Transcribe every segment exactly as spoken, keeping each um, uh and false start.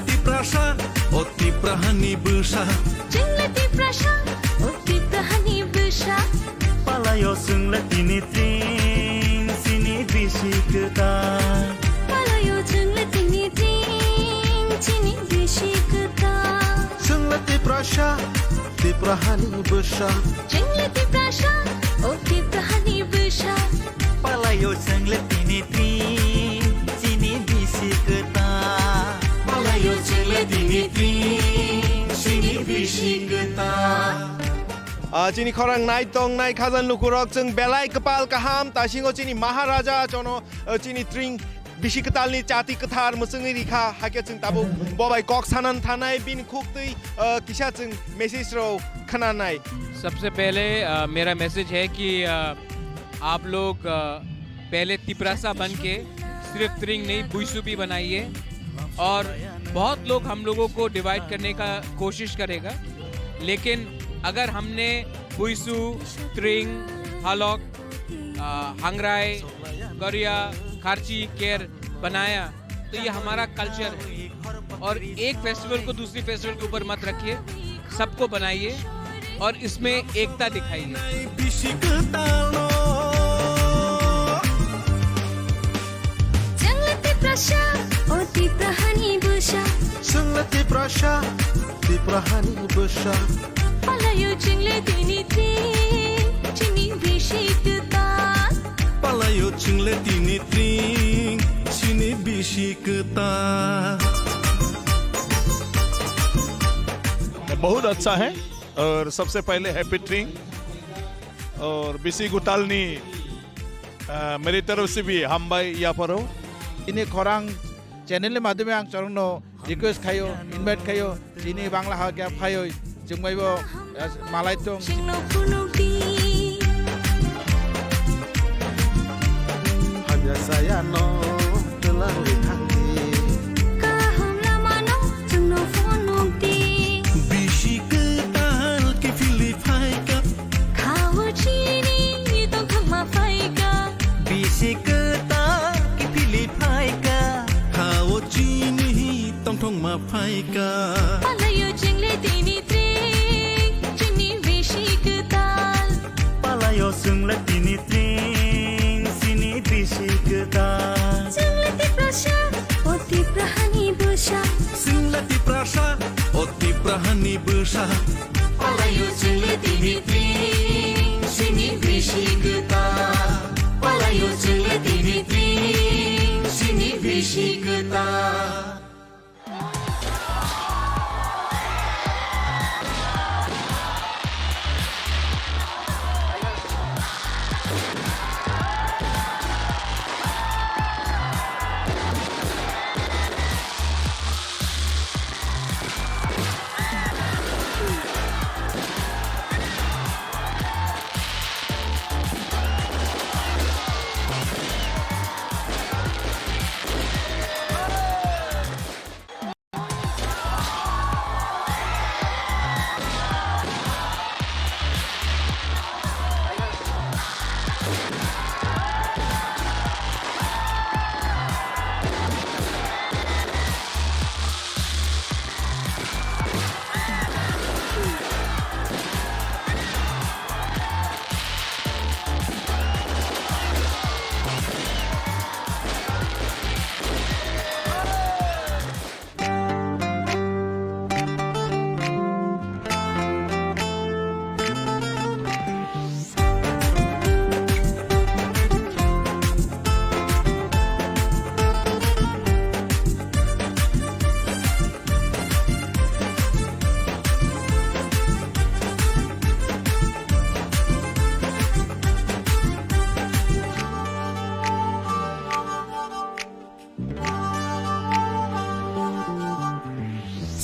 Tiprasa, o Tipra hani bwsa. Chwng le Tiprasa, o Tipra hani bwsa. Palaio chwng le tini tring, chini bisi kwtal. Palaio chwng le tini tring, chini bisi kwtal. Chwng le Tiprasa, Tipra hani bwsa. Chwng le Tiprasa, o Tipra hani bwsa. Palaio chwng le tini tring, chini bisi kwtal. Palaio chwng le tini tring, chini bisi kwtal. Ah, chini khorang nai tong nai khajal lukurok, chwng belai kwpal kaham, taisingo chini Maharaja chono, ah, chini tring bisi kwtalni chati kwthar mwchwngwi rikha, hakhe chwng tabuk bobai kok sanan thanai, bini khuktwi, ah, kisa chwng message rok khnanai. सबसे पहले, अ, मेरा मैसेज है कि, अ, आप लोग, अ, पहले तिपरासा बन के सिर्फ त्रिंग नहीं, बुइसु भी बनाइए। और बहुत लोग हम लोगों को डिवाइड करने का कोशिश करेगा, लेकिन अगर हमने बुइसु, त्रिंग, हालॉक, अ, हंगराई, गरिया, खारची, केर बनाया, तो ये हमारा कल्चर है। और एक फेस्टिवल को दूसरी फेस्टिवल के ऊपर मत रखिए, सबको बनाइए और इसमें एकता दिखाइए। Chwng le Tiprasa, o Tipra hani bwsa. Chwng le Tiprasa, Tipra hani bwsa. Palaio chwng le tini tring, chini bisi kwtal. Palaio chwng le tini tring, chini bisi kwtal. बहुत अच्छा है और सबसे पहले हैप्पी ट्रिंग और बिसी गुतालनी, अ, मेरी तरफ से भी हामबाई याफारो। Ini khorang channel ni madhyome ang chorokno request khaio, invite khaio, chini Bangla ha khe phaioi, chwngmaibo, eh, malai tong. Chwngno phunukdi. Hamya sayano twlangwi thangdi. Kaham lamano chwngno phunukdi. Bisi kwtal kiphilwi phaikha. Khao chini tongthokma phaikha. Bisi kwtal kiphilwi phaikha. Khao chini tongthokma phaikha. Palaio chwng le tini tring, chini bisi kwtal. Palaio chwng le tini tring, chini bisi kwtal. Chwng le Tiprasa, o Tipra hani bwsa. Chwng le Tiprasa, o Tipra hani bwsa. Palaio chwng le tini tring, chini bisi kwtal. Palaio chwng le tini tring, chini bisi kwtal.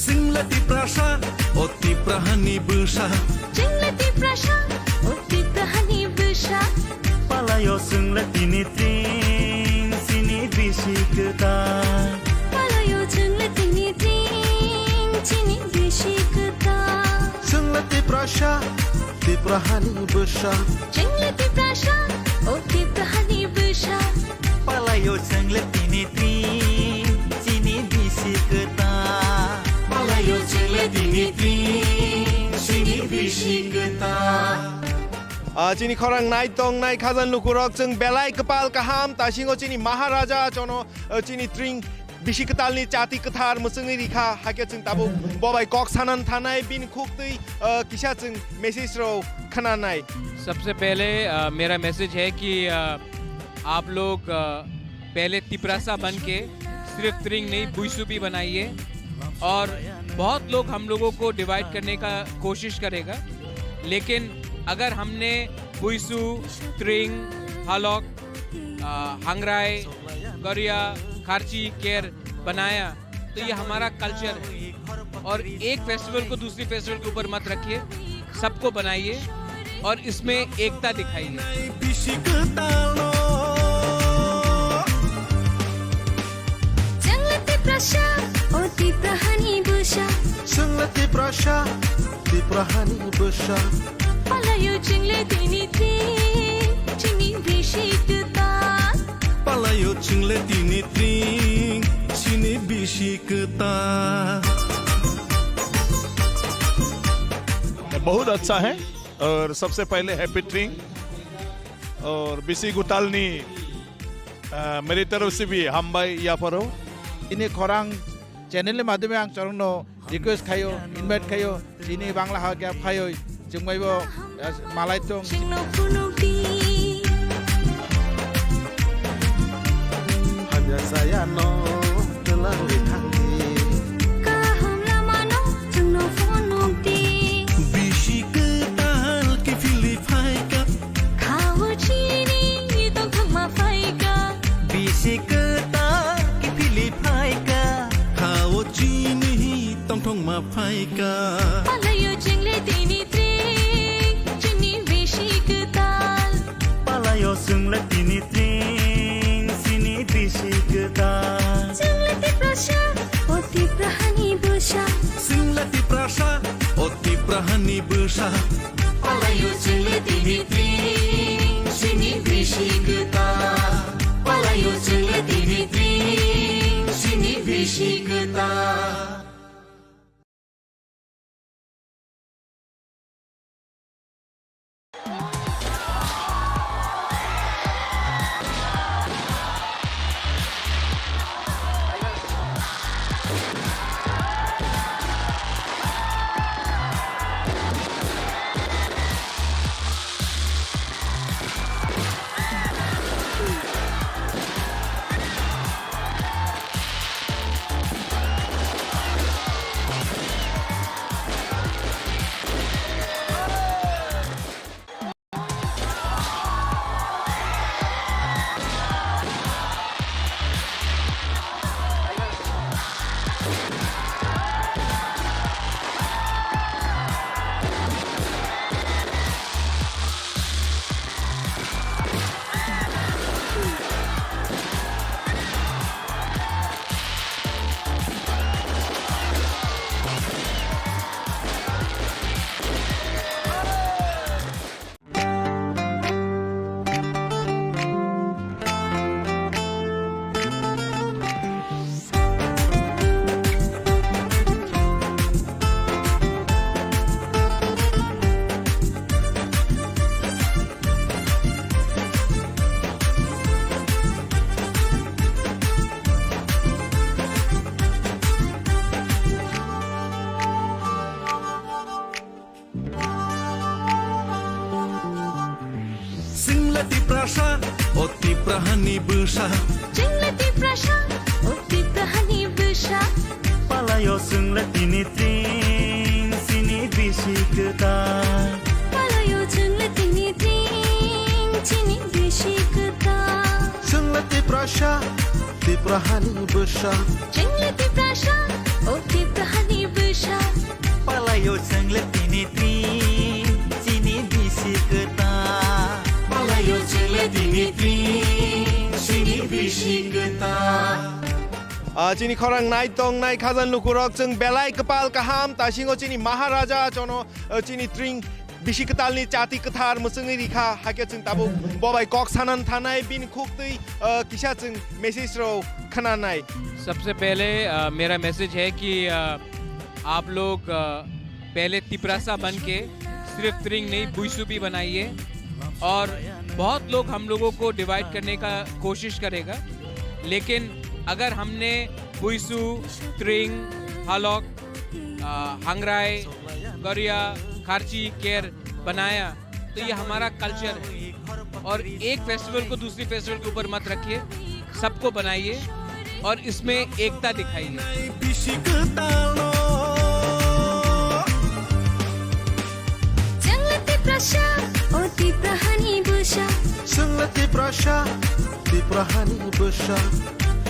Chwng le Tiprasa, o Tipra hani bwsa. Chwng le Tiprasa, o Tipra hani bwsa. Palaio chwng le tini tring, chini bisi kwtal. Palaio chwng le tini tring, chini bisi kwtal. Chwng le Tiprasa, Tipra hani bwsa. Chwng le Tiprasa, o Tipra hani bwsa. Palaio chwng le tini tring, chini bisi kwtal. Ah, chini khorang nai tong nai khajani lukurok, chwng belai kwpal kaham, taisingo chini Maharaja chono, ah, chini tring bisi kwtalni chati kwthar mwchwngwi rikha, hakhe chwng tabuk bobai kok sanan thanai, bini khuktwi, ah, kisa chwng message rok khwnanai. सबसे पहले, अ, मेरा मैसेज है कि, अ, आप लोग, अ, पहले तिपरासा बन के सिर्फ त्रिंग नहीं, बुइसु भी बनाइए। और बहुत लोग हम लोगों को डिवाइड करने का कोशिश करेगा, लेकिन अगर हमने बुइसु, त्रिंग, हालॉक, अ, हंगराई, गरिया, खारची, केर बनाया, तो ये हमारा कल्चर है। और एक फेस्टिवल को दूसरी फेस्टिवल के ऊपर मत रखिए, सबको बनाइए और इसमें एकता दिखाइए। Chwng le Tiprasa, o Tipra hani bwsa. Chwng le Tiprasa, Tipra hani bwsa. Palaio chwng le tini tring, chini bisi kwtal. Palaio chwng le tini tring, chini bisi kwtal. बहुत अच्छा है और सबसे पहले happy tring और bisi kwtalni, अ, मेरी तरफ से भी hambai yapharo. Ini khorang channel ni madhyome ang chorokno request khaio, invite khaio, chini Bangla hakhe phaioi, chwngmaibo, eh, malai tong. Chwngno phunukdi. Hamya sayano twlangwi thangdi. Kaham lamano chwngno phunukdi. Bisi kwtal kiphilwi phaikha. Khao chini tongthokma phaikha. Bisi kwtal kiphilwi phaikha. Khao chini tongthokma phaikha. Palaio chwng le tini tring, chini bisi kwtal. Palaio chwng le tini tring, chini bisi kwtal. Chwng le Tiprasa, o Tipra hani bwsa. Chwng le Tiprasa, o Tipra hani bwsa. Palaio chwng le tini tring, chini bisi kwtal. Palaio chwng le tini tring, chini bisi kwtal. Chwng le Tiprasa, o Tipra hani bwsa. Chwng le Tiprasa, o Tipra hani bwsa. Palaio chwng le tini tring, chini bisi kwtal. Palaio chwng le tini tring, chini bisi kwtal. Chwng le Tiprasa, Tipra hani bwsa. Chwng le Tiprasa, o Tipra hani bwsa. Palaio chwng le tini tring, chini bisi kwtal. Palaio chwng le tini tring, chini bisi kwtal. Ah, chini khorang nai tong nai khajani lukurok, chwng belai kwpal kaham, taisingo chini Maharaja chono, ah, chini tring bisi kwtalni chati kwthar mwchwngwi rikha, hakhe chwng tabuk bobai kok sanan thanai, bini khuktwi, ah, kisa chwng message rok khwnanai. सबसे पहले, अ, मेरा मैसेज है कि, अ, आप लोग, अ, पहले तिपरासा बन के सिर्फ त्रिंग नहीं, बुइसु भी बनाइए। और बहुत लोग हम लोगों को डिवाइड करने का कोशिश करेगा, लेकिन अगर हमने बुइसु, त्रिंग, हालक, अ, हंगराई, गरिया, खारची, केर बनाया, तो ये हमारा कल्चर है। और एक फेस्टिवल को दूसरी फेस्टिवल के ऊपर मत रखिए, सबको बनाइए और इसमें एकता दिखाइए। Chwngla Tiprasa, o Tipra hani bwsa. Chwngla Tiprasa, Tipra hani bwsa.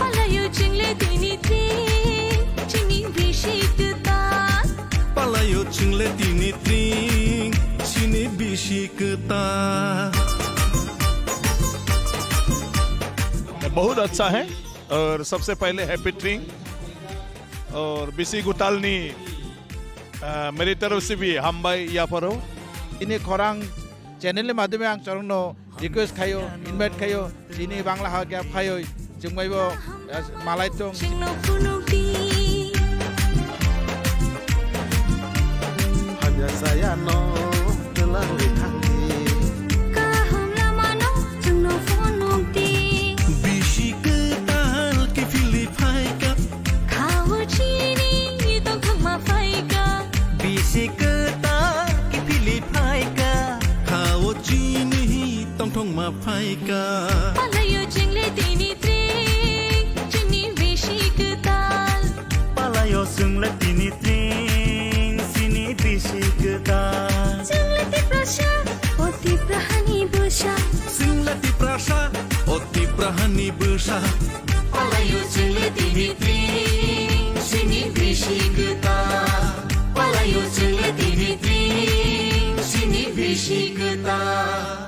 Palaio chwngla tini tring, chini bisi kwtal. Palaio chwngla tini tring, chini bisi kwtal. बहुत अच्छा है और सबसे पहले हैप्पी ट्रिंग और बिसी गुतालनी, अ, मेरी तरफ से भी हामबाय याफारो। Ini khorang channel ni madhyome ang chorokno request khaio, invite khaio, chini Bangla ha khe phaioi, chwngmaibo, eh, malai tong. Chwngno phunukdi. Hamya saya no twlangwi thangdi. Kaham lamano chwngno phunukdi. Bisi kwtal kiphilwi phaikha. Khao chini tongthokma phaikha. Bisi kwtal kiphilwi phaikha. Khao chini tongthokma phaikha. Palaio chwngla tini tring, chini bisi kwtal. Palaio chwngla tini tring, chini bisi kwtal. Chwngla Tiprasa, o Tipra hani bwsa. Chwngla Tiprasa, o Tipra hani bwsa. Palaio chwngla tini tring, chini bisi kwtal. Palaio chwngla tini tring, chini bisi kwtal.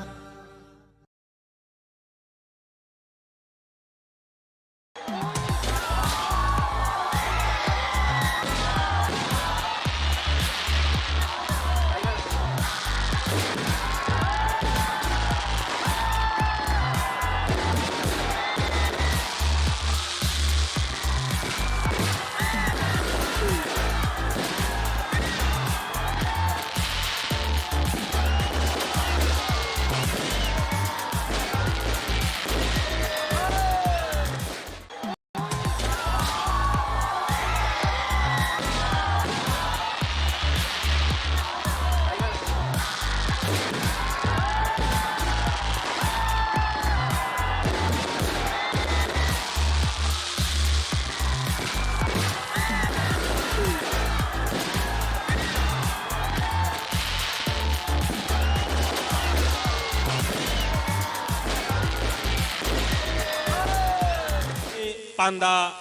Panda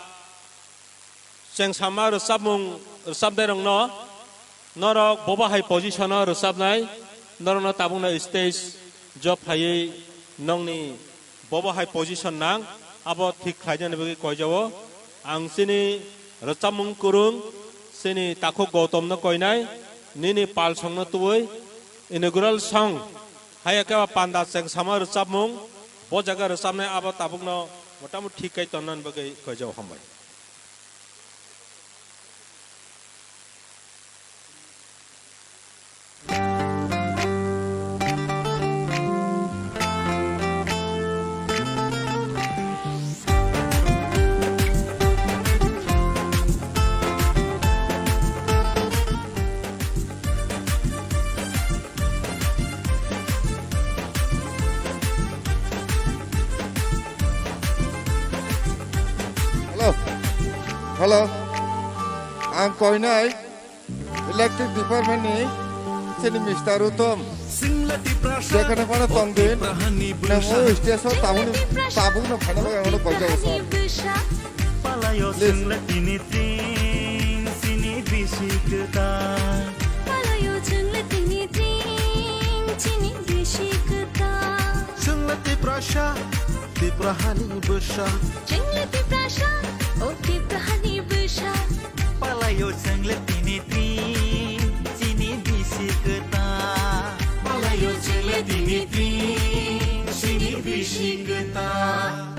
chengsama rwchapmung rwchapnairokno, norok bobo hai position-o rwchapnai, norokno tabukno stage job phaiwi nokni bobo hai position nang, abo thik khlainani bagwi koijao. Ang chini rwchapmung kwrwng, chini takhuk Gautomno koinai, nini pal songno tubui inaugural song, haiya khe panda chengsama rwchapmung, bo jaga rwchapnai abo tabukno motamoti thik khai tonnani bagwi koijao. Hambai. Hello. Hello. Ang koinai electric department ni chini Mister Uttom. Jekhane phano tong din. Nang o station tabuk no, tabuk no phano bagwi ano koijao sir. Palayo chwngla tini tring, chini bisi kwtal. Palayo chwngla tini tring, chini bisi kwtal. Chwngla Tiprasa, Tipra hani bwsa. Chwngla Tiprasa, o Tipra hani bwsa. Palayo chwngla tini tring, chini bisi kwtal. Palayo chwngla tini tring, chini bisi kwtal.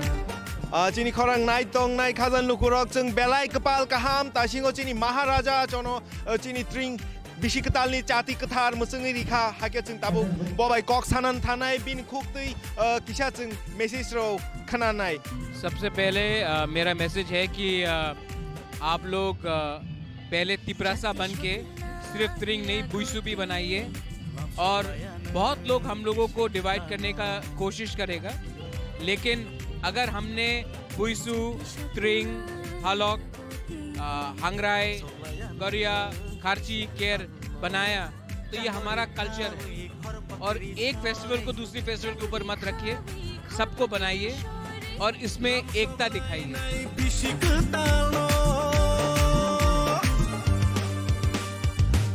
Ah, chini khorang nai tong nai khajal lukurok, chwng belai kwpal kaham, taisingo chini Maharaja chono, ah, chini tring bisi kwtalni chati kwthar mwchwngwi rikha, hakhe chwng tabuk bobai kok sanan thanai, bini khuktwi, ah, kisa chwng message rok khwnanai. सबसे पहले, अ, मेरा मैसेज है कि, अ, आप लोग, अ, पहले तिपरासा बन के सिर्फ त्रिंग नहीं, बुइसु भी बनाइए। और बहुत लोग हम लोगों को डिवाइड करने का कोशिश करेगा, लेकिन अगर हमने बुइसु, त्रिंग, हालक, अ, हंगराई, गरिया, खारची, केर बनाया, तो ये हमारा कल्चर है। और एक फेस्टिवल को दूसरी फेस्टिवल के ऊपर मत रखिए, सबको बनाइए और इसमें एकता दिखाइए।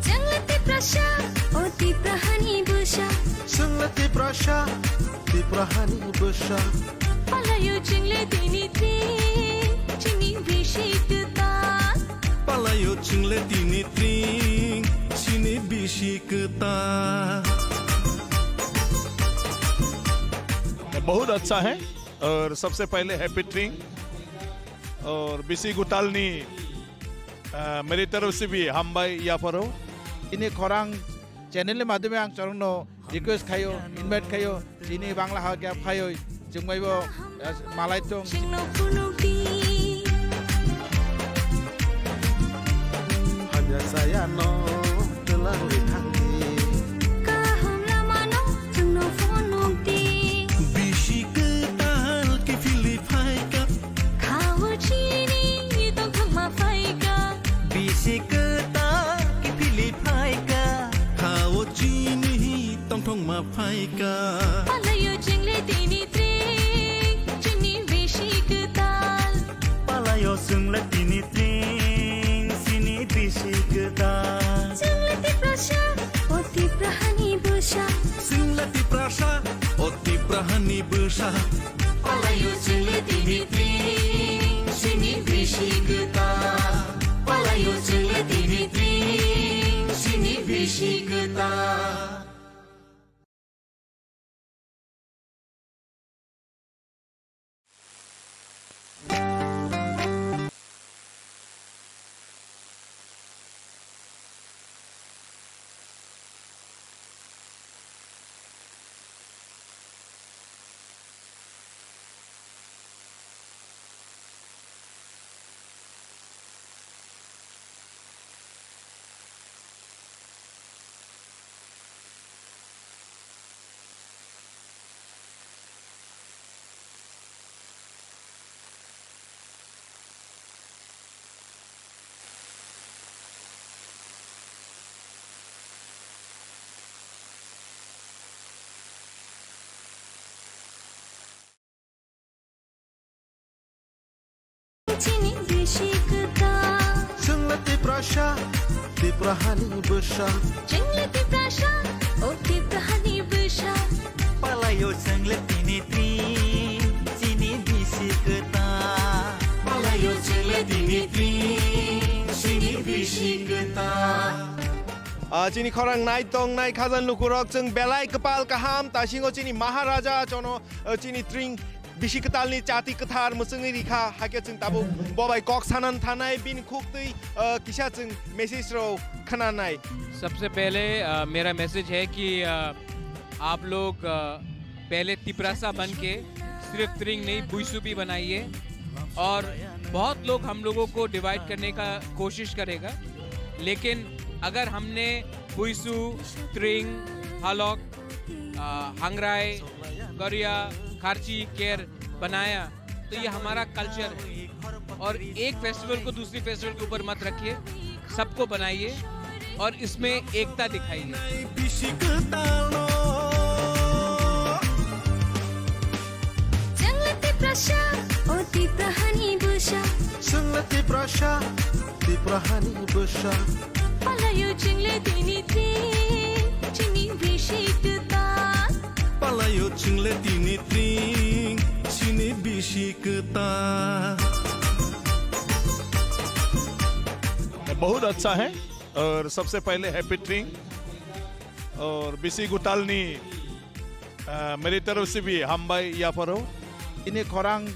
Chwngla Tiprasa, o Tiprahani bwsa. Chwngla Tiprasa, Tiprahani bwsa. Palayo chwngla tini tring, chini bisi kwtal. Palayo chwngla tini tring, chini bisi kwtal. बहुत अच्छा है और सबसे पहले हैप्पी ट्रिंग और बिसी गुतालनी, अ, मेरी तरफ से भी हामबाय याफारो। Ini khorang channel ni madhyome ang chorokno request khayo, invite khayo, chini Bangla ha khe phaioi, chwngbai bo, eh, malai tong. Chwngno phunukdi. Hamya saya no twlang ri thangdi. Kaham lama no chwngno phunukdi. Bisi kwtal kiphilwi phaikha. Khao chini tongthokma phaikha. Bisi kwtal kiphilwi phaikha. Khao chini tongthokma phaikha. Palayo chwngla tini tring, chini bisi kwtal. Palayo chwngla tini tring, chini bisi kwtal. Chwngla Tiprasa, o Tiprahani bwsa. Chwngla Tiprasa, o Tiprahani bwsa. Palayo chwngla tini tring, chini bisi kwtal. Palayo chwngla tini tring, chini bisi kwtal. Chini bisi kwtal. Chwngla Tiprasa, Tiprahani bwsa. Chwngla Tiprasa, o Tiprahani bwsa. Palayo chwngla tini tring, chini bisi kwtal. Palayo chwngla tini tring, chini bisi kwtal. Ah, chini khorang nai tong nai khajal lukurok, chwng belai kwpal kaham, taisingo chini Maharaja chono, ah, chini tring bisi kwtalni chati kwthar mwchwngwi rikha, hakhe chwng tabuk bobai kok sanan thanai, bini khuktwi, ah, kisa chwng message rok khwnanai. सबसे पहले, अ, मेरा मैसेज है कि, अ, आप लोग, अ, पहले तिपरासा बन के सिर्फ त्रिंग नहीं, बुइसु भी बनाइए। और बहुत लोग हम लोगों को डिवाइड करने का कोशिश करेगा, लेकिन अगर हमने बुइसु, त्रिंग, हालक, अ, हंगराई, गरिया, खारची, केर बनाया, तो ये हमारा कल्चर है। और एक फेस्टिवल को दूसरी फेस्टिवल के ऊपर मत रखिए, सबको बनाइए और इसमें एकता दिखाइए। Chwngla Tiprasa, o Tiprahani bwsa. Chwngla Tiprasa, Tiprahani bwsa. Palayo chwngla tini tring, chini bisi kwtal. Palayo chwngla tini tring, chini bisi kwtal. बहुत अच्छा है और सबसे पहले हैप्पी ट्रिंग और बिसी गुतालनी, अ, मेरी तरफ से भी हामबाय याफारो। Ini khorang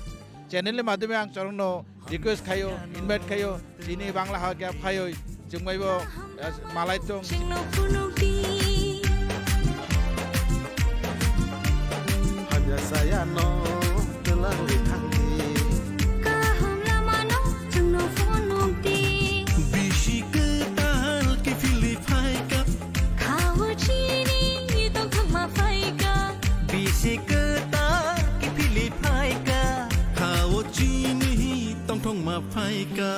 Channel ni madhyome ang chwrwngno request khaio, invite khaio, chini Bangla ha khe phaioi, chwngmaibo, eh, malai tong. Hamya saya no twlang ri thangdi. Kaham lama no chwngno phunukdi. Bisi kwtal kiphilwi phaikha. Khao chini tongthokma phaikha. Bisi kwtal kiphilwi phaikha. Khao chini tongthokma phaikha.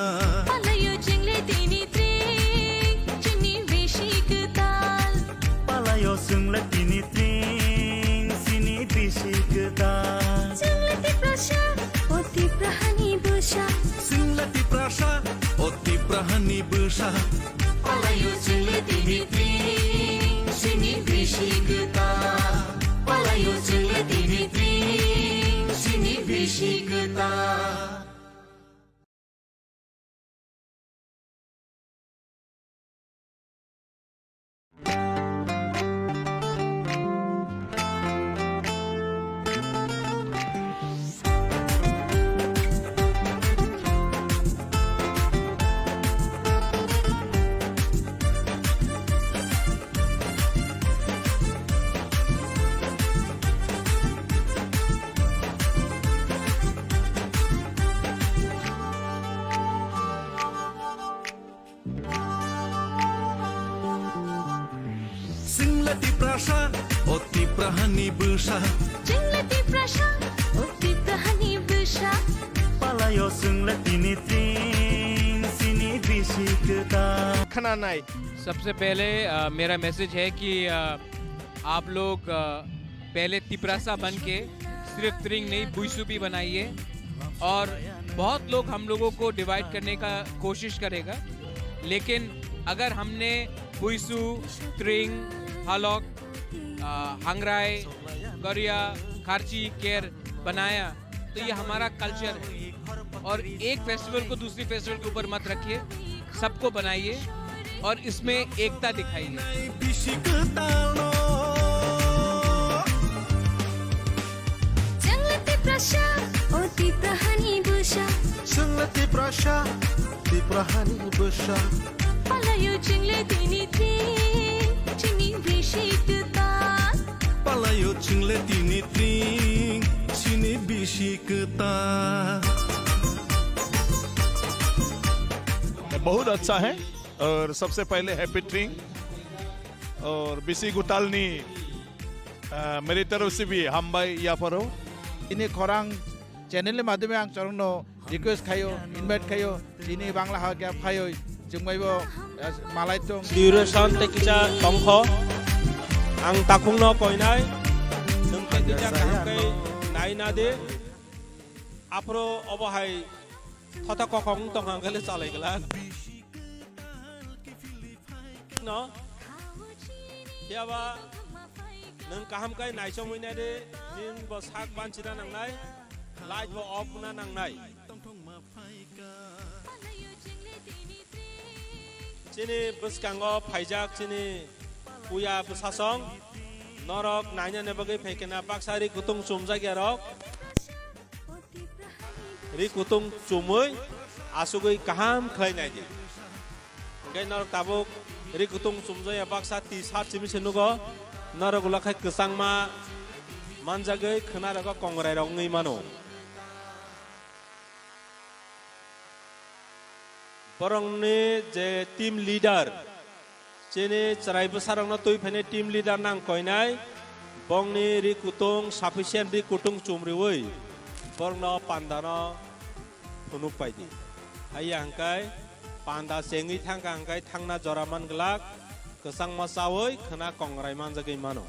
Palaio chwngla tini tring, chini bisi kwtal. Palaio chwngla tini tring, chini bisi kwtal. Chwngla Tiprasa, o Tipra hani bwsa. Chwngla Tiprasa, o Tipra hani bwsa. Palaio chwngla tini tring, chini bisi kwtal. Palaio chwngla tini tring, chini bisi kwtal. Chwngla Tiprasa, o Tipra hani bwsa. Chwngla Tiprasa, o Tipra hani bwsa. Palaio chwngla tini tring, chini bisi kwtal. Khana nai. सबसे पहले, अ, मेरा मैसेज है कि, अ, आप लोग, अ, पहले तिपरासा बन के सिर्फ त्रिंग नहीं, बुइसु भी बनाइए। और बहुत लोग हम लोगों को डिवाइड करने का कोशिश करेगा, लेकिन अगर हमने बुइसु, त्रिंग, हालॉक, अ, हंगराई, गरिया, खारची, केर बनाया, तो ये हमारा कल्चर है। और एक फेस्टिवल को दूसरी फेस्टिवल के ऊपर मत रखिए, सबको बनाइए और इसमें एकता दिखाइए। Chwngla Tiprasa, o Tipra hani bwsa. Chwngla Tiprasa, Tipra hani bwsa. Palaio chwngla tini tring, chini bisi kwtal. Palaio chwngla tini tring, chini bisi kwtal. बहुत अच्छा है और सबसे पहले happy Tring और bisi kwtalni, अ, मेरी तरफ से भी hambai yapharo. Ini khorang channel ni madhyome ang chwrwngno request khaio, invite khaio, chini Bangla ha khe phaioi, chwngmaibo, eh, malai tong. Duration tei kisa tongkho. Ang takhukno koinai. Nwng tei kisa kaham khe nai na di. Aphuru obo hai thotha kokong tong hang khe le chalai glak. No? Phiya ba nwng kaham khe naichomwi nai di. Nwng bo sak banchina nangnai. Light bo off wngna nangnai. Chini bwskango phaijak chini puya bwsasong, norok nainani bagwi phaikhe na baksa ri kutung chumjak ya rok. Ri kutung chumui asugwi kaham khlai nai di. Hwnkhe norok tabuk ri kutung chumjak ya baksa T-shirt simi se nugo. Norok ulo khai kwchangma manjagwi khwna rogo kongrai rok wngwi mano. Borokni je team leader, chini chwrai bwsarokno twi phainai team leader nang koinai, bongni ri kutung sufficient ri kutung chumriwi borokno pandano phunuk pai di. Haiya hwnkhe panda chengwi thangkha hwnkhe thangna jora man glak, kwchangma chawi khwna kongrai manjagwi mano.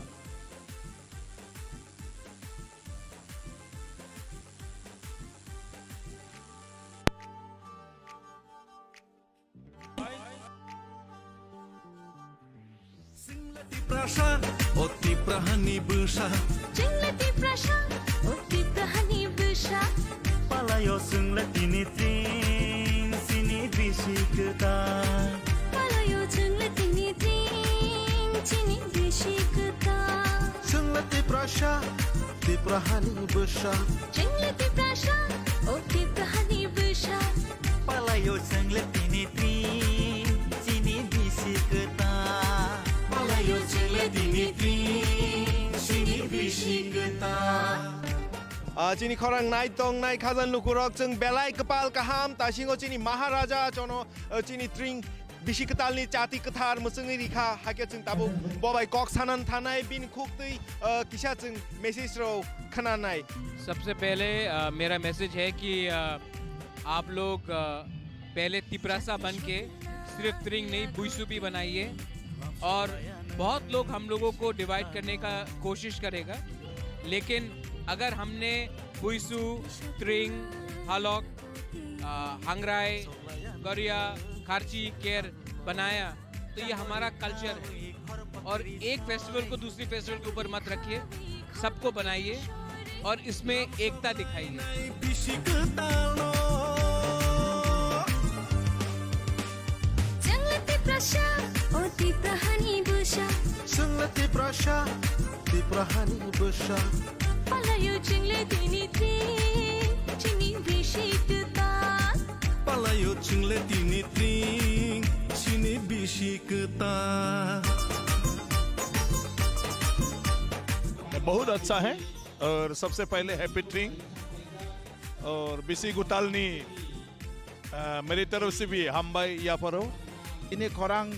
Chwngla Tiprasa, o Tipra hani bwsa. Chwngla Tiprasa, o Tipra hani bwsa. Palaio chwngla tini tring, chini bisi kwtal. Palaio chwngla tini tring, chini bisi kwtal. Chwngla Tiprasa, Tipra hani bwsa. Chwngla Tiprasa, O Tiprahani bwsa. Palaio chwngle tini tring, chini bisi kwtal. Palaio chwngle tini tring, chini bisi kwtal. Ah, chini khorang nai tong nai khajal lukurok chwng belai kwpal kaham, tasingo chini Maharaja chono, ah, chini tring bisi kwtalni chati kwthar mwchwngwi rikha, hakhe chwng tabuk bobai kok sanan thanai, bini khuktwi, ah, kisa chwng message rok khwnanai. सबसे पहले, अ, मेरा मैसेज है कि, अ, आप लोग, अ, पहले तिपरासा बन के सिर्फ त्रिंग नहीं, बुइसु भी बनाइए। और बहुत लोग हम लोगों को डिवाइड करने का कोशिश करेगा, लेकिन अगर हमने बुइसु, त्रिंग, हालक, अ, हंगराई, गरिया, खार्ची, केर बनाया, तो ये हमारा कल्चर है। और एक फेस्टिवल को दूसरी फेस्टिवल के ऊपर मत रखिए, सबको बनाइए और इसमें एकता दिखाइए। Bisi kwtal no. Chwngle Tiprasa, o Tiprahani bwsa. Chwngle Tiprasa, Tiprahani bwsa. Palaio chwngle tini tring, chini bisi kwtal. Palaio chwngle tini tring, chini bisi kwtal. बहुत अच्छा है और सबसे पहले हैप्पी ट्रिंग और बिसी गुतालनी, अ, मेरी तरफ से भी हामबाय याफारो। Ini khorang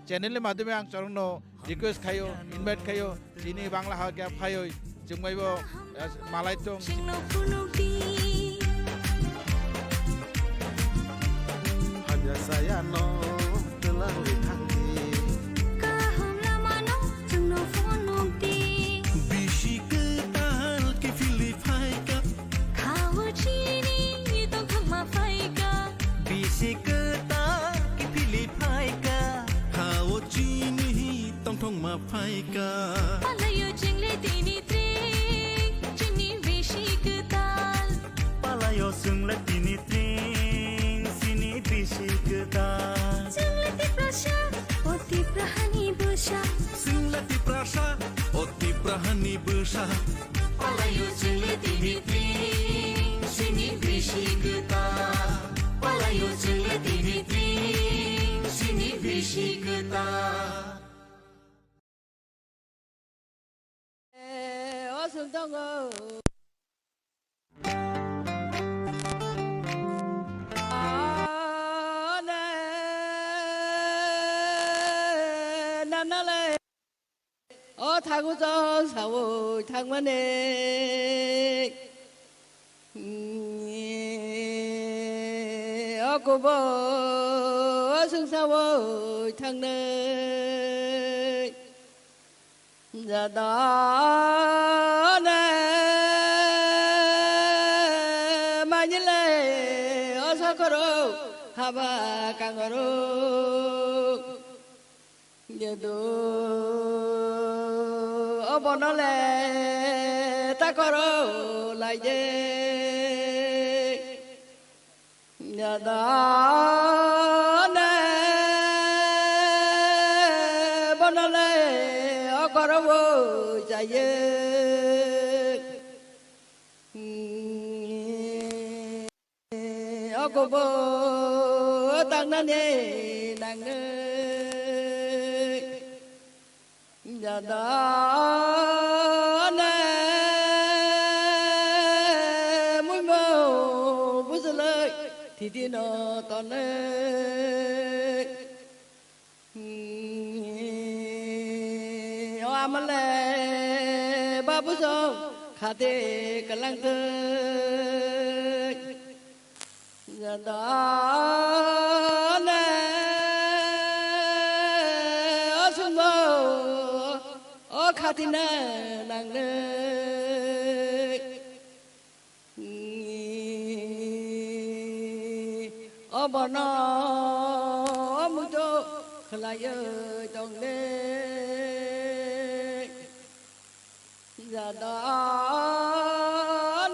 channel ni madhyome ang chorokno request khaio, invite khaio, chini Bangla hakhe phaioi, chwngmaibo, eh, malai tong. Chwngno phunukdi. Hamya saya no twlangwi thangdi. Kaham lamano chwngno phunukdi. Bisi kwtal kiphilwi phaikha. Khao chini tongthokma phaikha. Bisi kwtal kiphilwi phaikha. Khao chini tongthokma phaikha. Palaio chwngle tini tring, chini bisi kwtal. Palaio chwngle tini tring, chini bisi kwtal. Chwngle Tiprasa, o Tiprahani bwsa. Chwngle Tiprasa, o Tiprahani bwsa. Palaio chwngle tini tring, chini bisi kwtal. Palaio chwngle tini tring, chini bisi kwtal. O chwng tongo. Ane, nanale. O thangu chwng sawi thangmani. O kubo o chwng sawi thangnai. Jada ne manile o sakoro haba kangoro. Yedo obono le takoro laide. Yada ne bono le okoro bo jaye. Ogobo tangnani nangnai. Jada ne muimo bujulai titi no tonai. O amale babu song khate kalang tei. Jada ne o sungo o khati na nang ne. Obono omudo khlaiyo tongle. Jada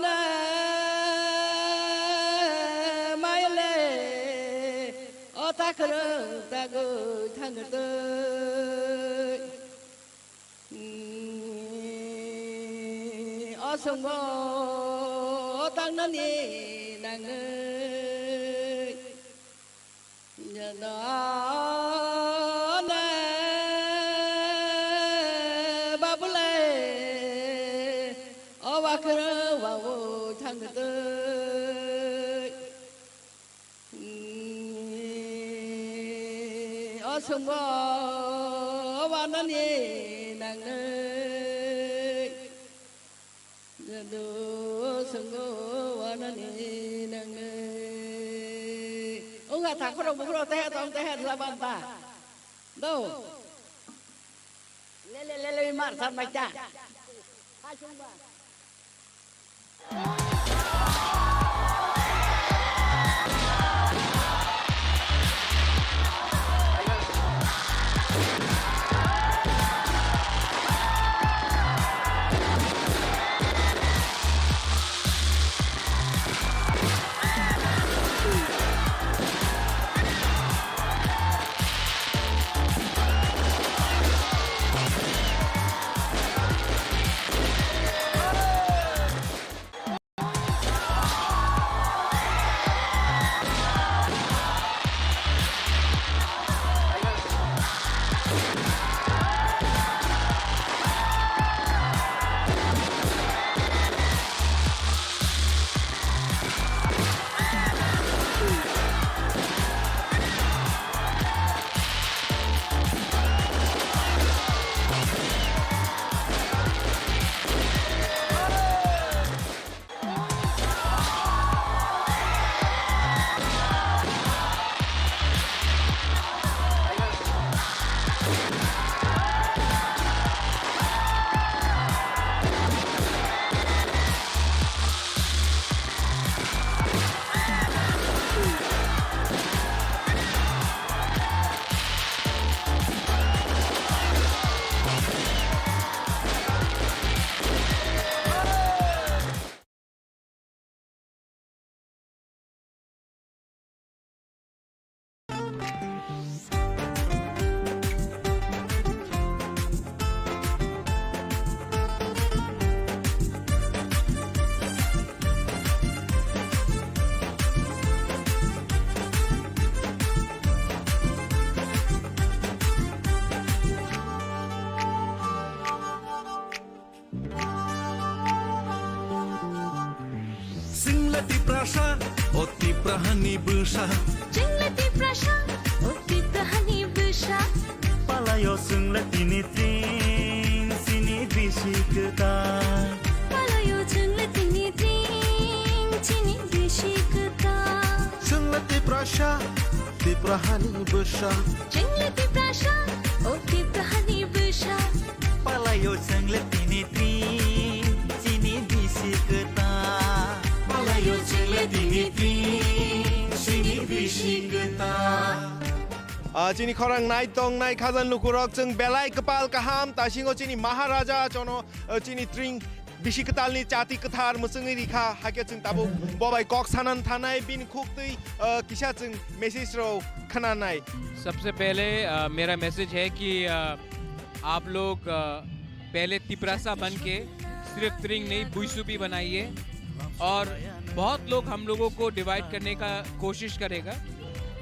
ne maile o takrung tagwi thangtwi. O swngo Tangnani nangwi. Jadone babule o wakhro wao thangtwi. O swngo wanani nangwi. Jadu swngo wanani nangwi. Wngkha thakhorok bukhorok teha tong teha dwla banta. Do. Lele lele mar san mai ta. Chwngla Tiprasa, o Tipra hani bwsa. Chwngla Tiprasa, o Tipra hani bwsa. Palaio chwngla tini tring, chini bisi kwtal. Palaio chwngla tini tring, chini bisi kwtal. Chwngla Tiprasa, Tipra hani bwsa. Chwngla Tiprasa, o Tipra hani bwsa. Palaio chwngla tini tring, chini bisi kwtal. Palaio chwngla tini tring, chini bisi kwtal. Ah, chini khorang nai tong nai khajal lukurok, chwng belai kwpal kaham, tasingo chini Maharaja chono, ah, chini tring bisi kwtalni chati kwthar mwchwngwi rikha, hakhe chwng tabuk bobai kok sanan thanai, bini khuktwi, ah, kisa chwng message rok khwnanai. सबसे पहले, अ, मेरा मैसेज है कि, अ, आप लोग, अ, पहले तिपरासा बन के सिर्फ त्रिंग नहीं, बुइसु भी बनाइए। और बहुत लोग हम लोगों को डिवाइड करने का कोशिश करेगा,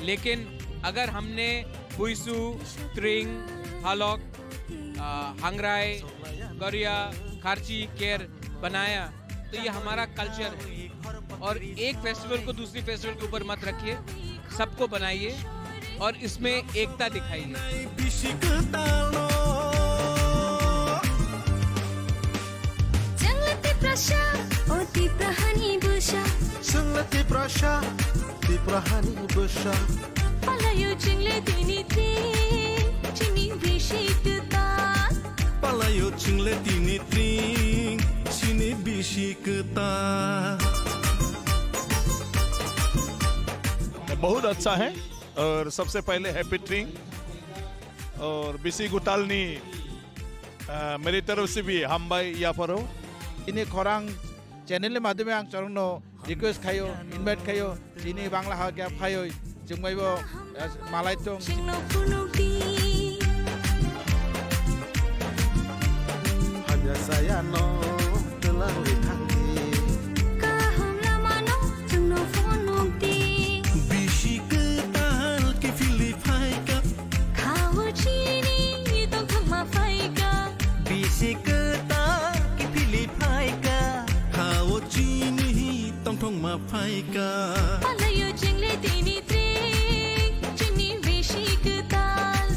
लेकिन अगर हमने बुइसु, त्रिंग, हालक, अ, हंगराई, गरिया, खारची, केर बनाया, तो ये हमारा कल्चर है। और एक फेस्टिवल को दूसरी फेस्टिवल के ऊपर मत रखिए, सबको बनाइए और इसमें एकता दिखाइए। Chwngla Tiprasa, o Tipra hani bwsa. Chwngla Tiprasa, Tipra hani bwsa. Palaio chwngla tini tring, chini bisi kwtal. Palaio chwngla tini tring, chini bisi kwtal. बहुत अच्छा है और सबसे पहले हैप्पी ट्रिंग और बिसी गुतालनी, अ, मेरी तरफ से भी हामबाय याफारो। Ini khorang channel ni madhyome ang chorokno request khaio, invite khaio, chini Bangla ha khe phaioi, chwngmaibo, eh, malai tong. Chwngno phunukdi. Hamya sayano twlangwi thangdi. Kaham Thongma phaikha. Palaio chwng le tini tring, chini bisi kwtal.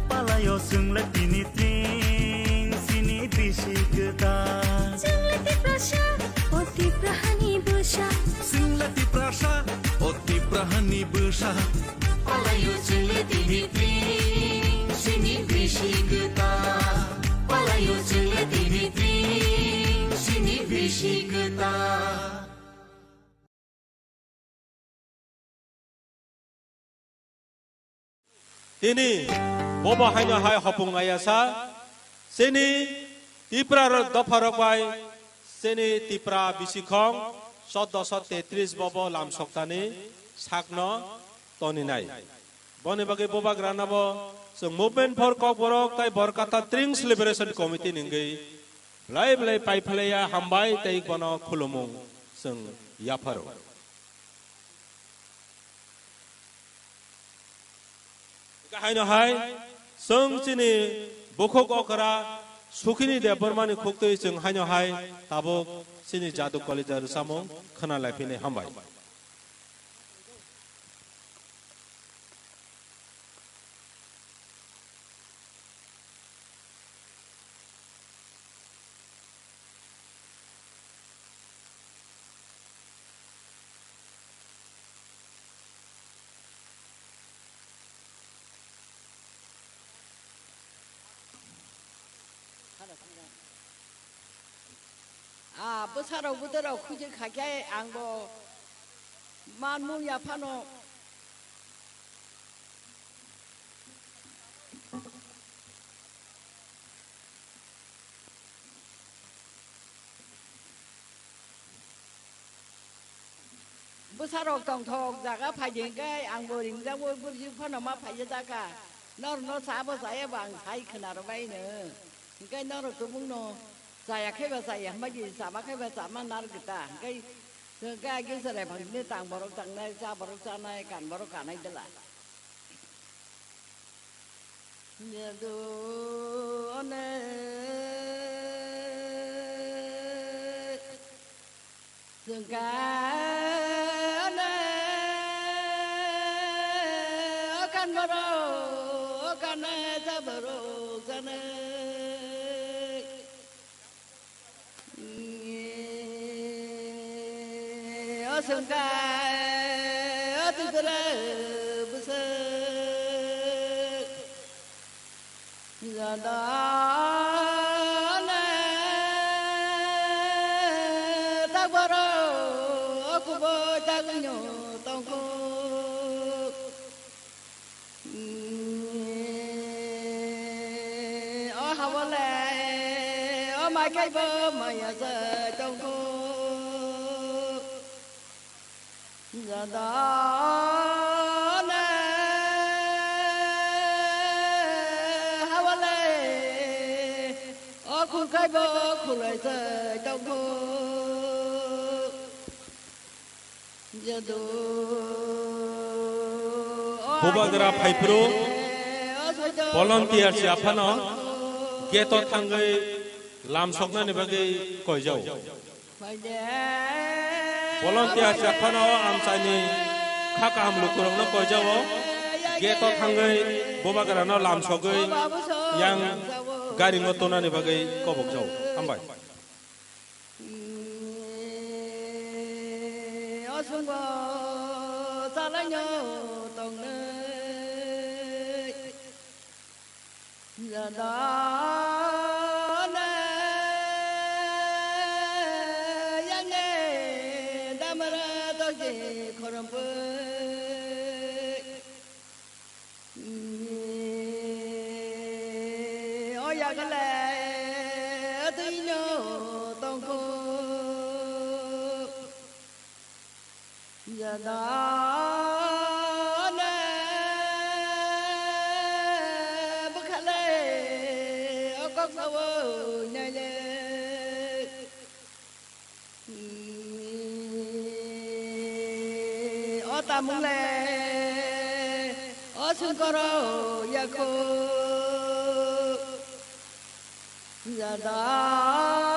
Palaio chwng le tini tring, chini bisi kwtal. Chwng le Tiprasa, o Tipra hani bwsa. Chwng le Tiprasa, o Tipra hani bwsa. Palaio chwng le tini tring, chini bisi kwtal. Palaio chwng le tini tring, chini bisi kwtal. Tini bobo haino hai hopung ayasa, chini Tipra rok dopha rok bai, chini Tipra bisikhong soddo sod tetris bobo lam soktani sakno toninai. Boni bagwi bubagrano bo chwng Movement for Kokborok tai Borkatha Tring Celebration Committee ni wngwi belai belai paiphlaiya hambai tei bono khulumung chwng yapharo. Haino hai chwng chini bukhuk okra Sukhini Debbarmani khuktwi chwng haino hai tabuk chini Jadu Kalija rwchapmung khna lai phini hambai. Ah, bwsarok bwtwrok khuijwk kha khe ang bo manmung ya phano. Bwsarok tongthok jaga phai di hwnkhe ang bo ringjago, bwrwijwk phano ma phaiya da kha. Norokno sabo chaya bo ang sai khwna rwbaino. Hwnkhe norok tabukno chaya khe ba chaya, hwnba di chama khe ba chama nar gita. Hwnkhe, hwnkhe age chwrai phang sini tang borok tangnai, cha borok chanai, kan borok kanai dela. Yadu one sengkane okan boro okane saboro sane. O sengkai, o Tripura bwswk. Jadone tak boro, o kubui tak wngno tongkhu. O habole, o mai kaibo maya se tongkhu. Jadone habole, o khul kaibo khulai se tongkhu. Bubagra phaiphuru volunteer se aphano gate o thangwi lam soknani bagwi koijao. Volunteer se aphano amchaini kha kaham lukurokno koijao. Gate o thangwi bubagrano lam sogwi yang garingo tonani bagwi kobokjao. Hambai. O swngo chalaino tongnai. Jadone yange damra tokje khorompui. O yagle twino tongkhu. Jadone bwkhale o kok sawi naile. O tamung le, o sungkoro yakho. Jadone.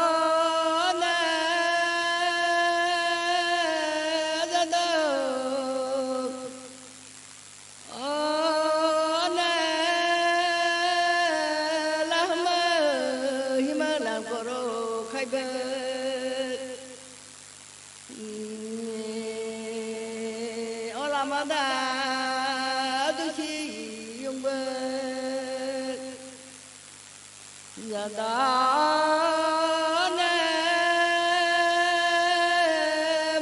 O lama da dusi yungbo jadane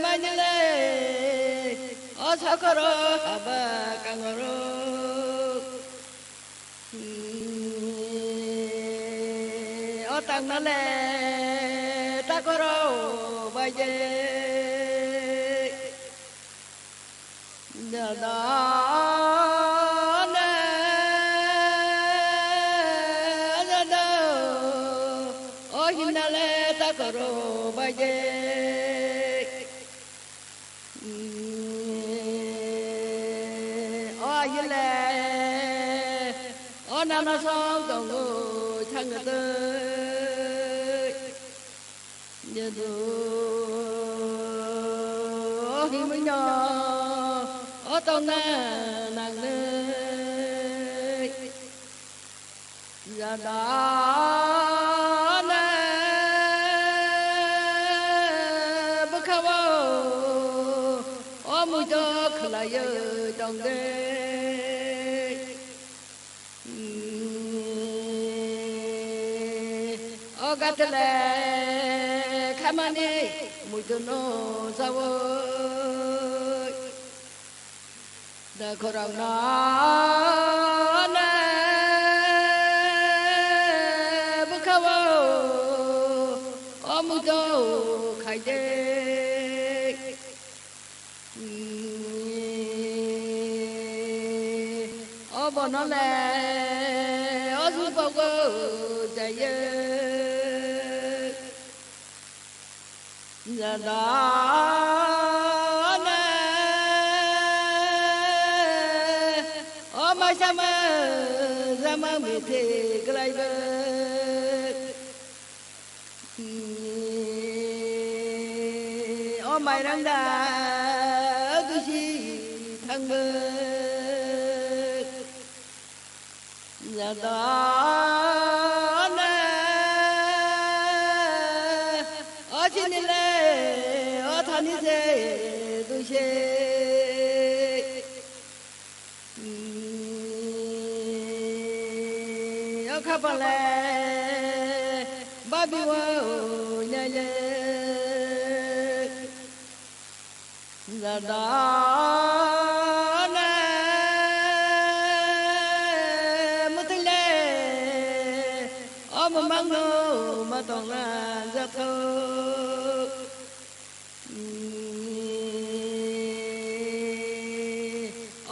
manile o sakoro haba kangoro. O tangnale takoro baije jadane jada o hinale takoro baije. O ayile o nana song tongo thangtwi. Jedu o himino o tongna nangnwi. Jadane bwkhao o muito khwlaiwi tongdi. O gatele khamani muitu no sawi. Da khorang na ne bwkhao o muitu khaide. O bono le o subogo jaye. Jadane o maisama jama mithi glaibo. O mairang da dusi thangbo. Jadane o chinile o thani se duise. O khapale babi o nele. Jadane mutile o mamangno matongna jatho.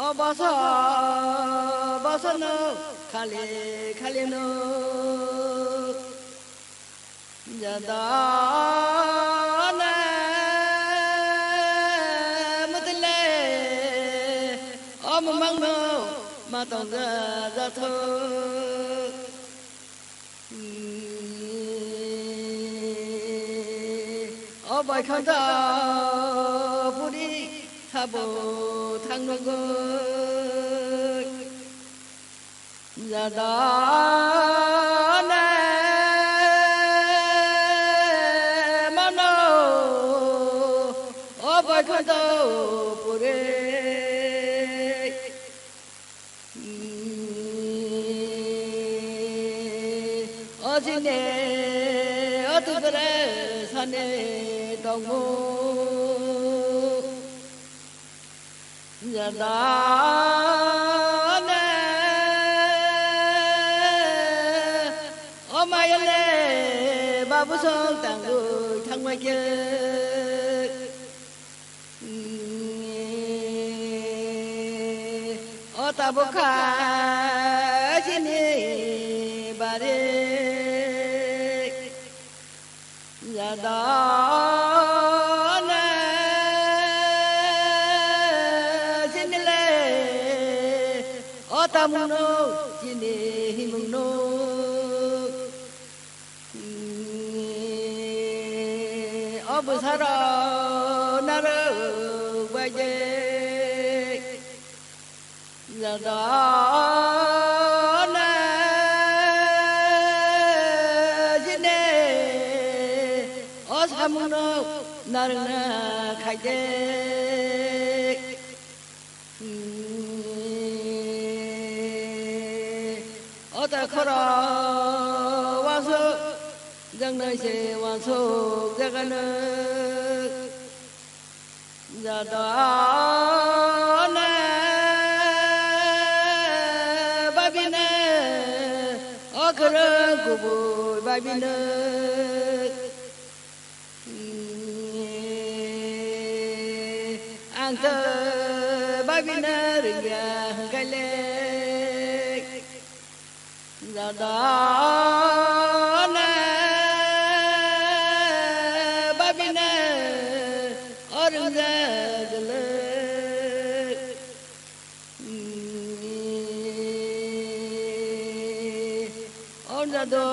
O boso bosono khali khalino. Jadane mutile o mamangno matongja jatho. O baikhansa puri sabo thangnogo. Jadane mano o baikhansa puri. O jine o tubure sane tongmo. Jadane o mayale babu song tangwi thangbai khe. O tabukha chini bare. Jadane chinile o tamungno chini himungno. O bwsaro narwk baide. Jadane jine o samungno narwkna O ta khoro wansuk, jangnai se wansuk jagano. Jadone babine, okhoro kubui babine. Ang to babina ringya hwnkhaile, jadone babina o ringya dele. Orjado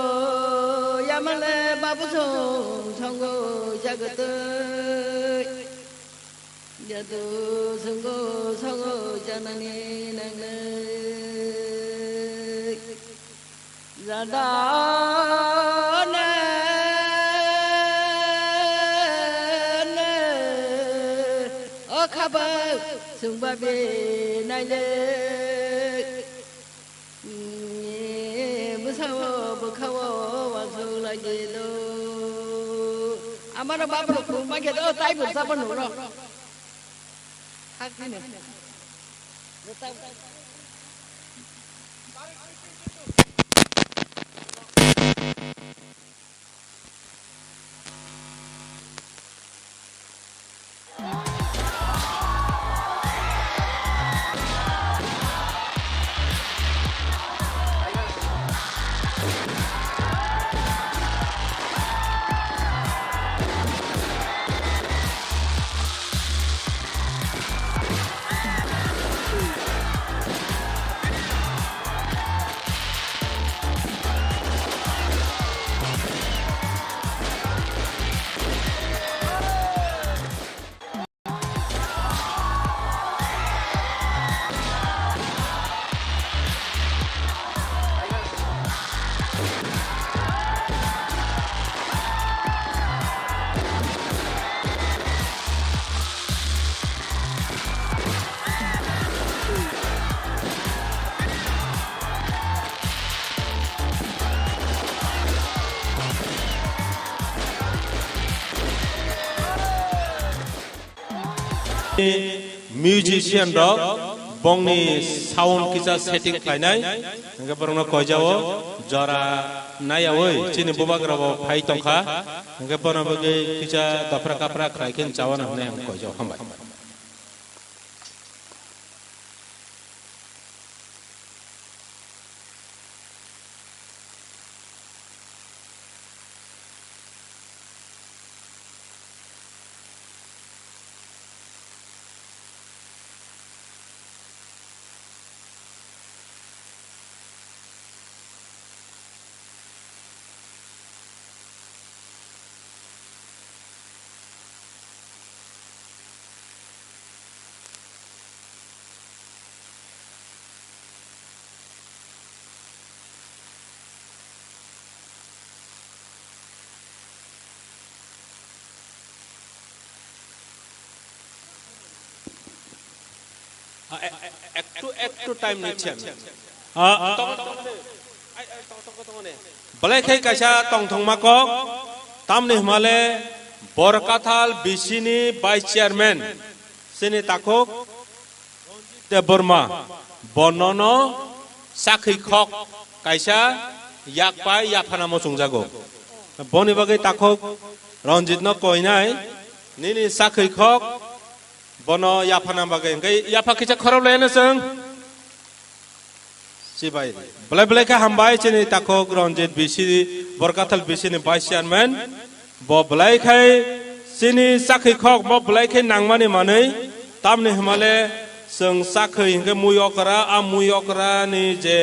yamale babu song songo jagate. Jadu songo songo janani nangne. Jadone o khaba sungba be naile. Bwsao bwkhao wansuk lai di do. Amaro baprok khum bai khe do, tai bwrsa bo nukro. Hak dini. Musician rok bongni sound kisa setting khlainai, hingke borokno koijao jora naiyawi chini bubagra bo phai tongkha, hingke bono bagwi kisa dopra kapra khlai khe chawana hwnwi ang koijao, hambai. একটু একটু টাইম নিচ্ছি আমি। Belai khe kaisa tongthokma kok, tamni hwnmale Borkathal B C ni vice chairman chini takhuk Debbarma, bonono chakhwi khok kaisa yakpai yaphanamo chwngjago. Boni bagwi takhuk Ranjit no koinai, nini chakhwi khok bono yaphana bagwi. Hwnkhe yapha kisa khorok laino chwng. Chibai. Belai belai khe hambai chini takhuk Ranjit B C, Borkathal B C ni vice chairman. Bo belai khai chini chakhwi khok bo belai khe nangmani manwi, tamni hwnmale chwng chakhwi hinkhe mui okra, a mui okra ni je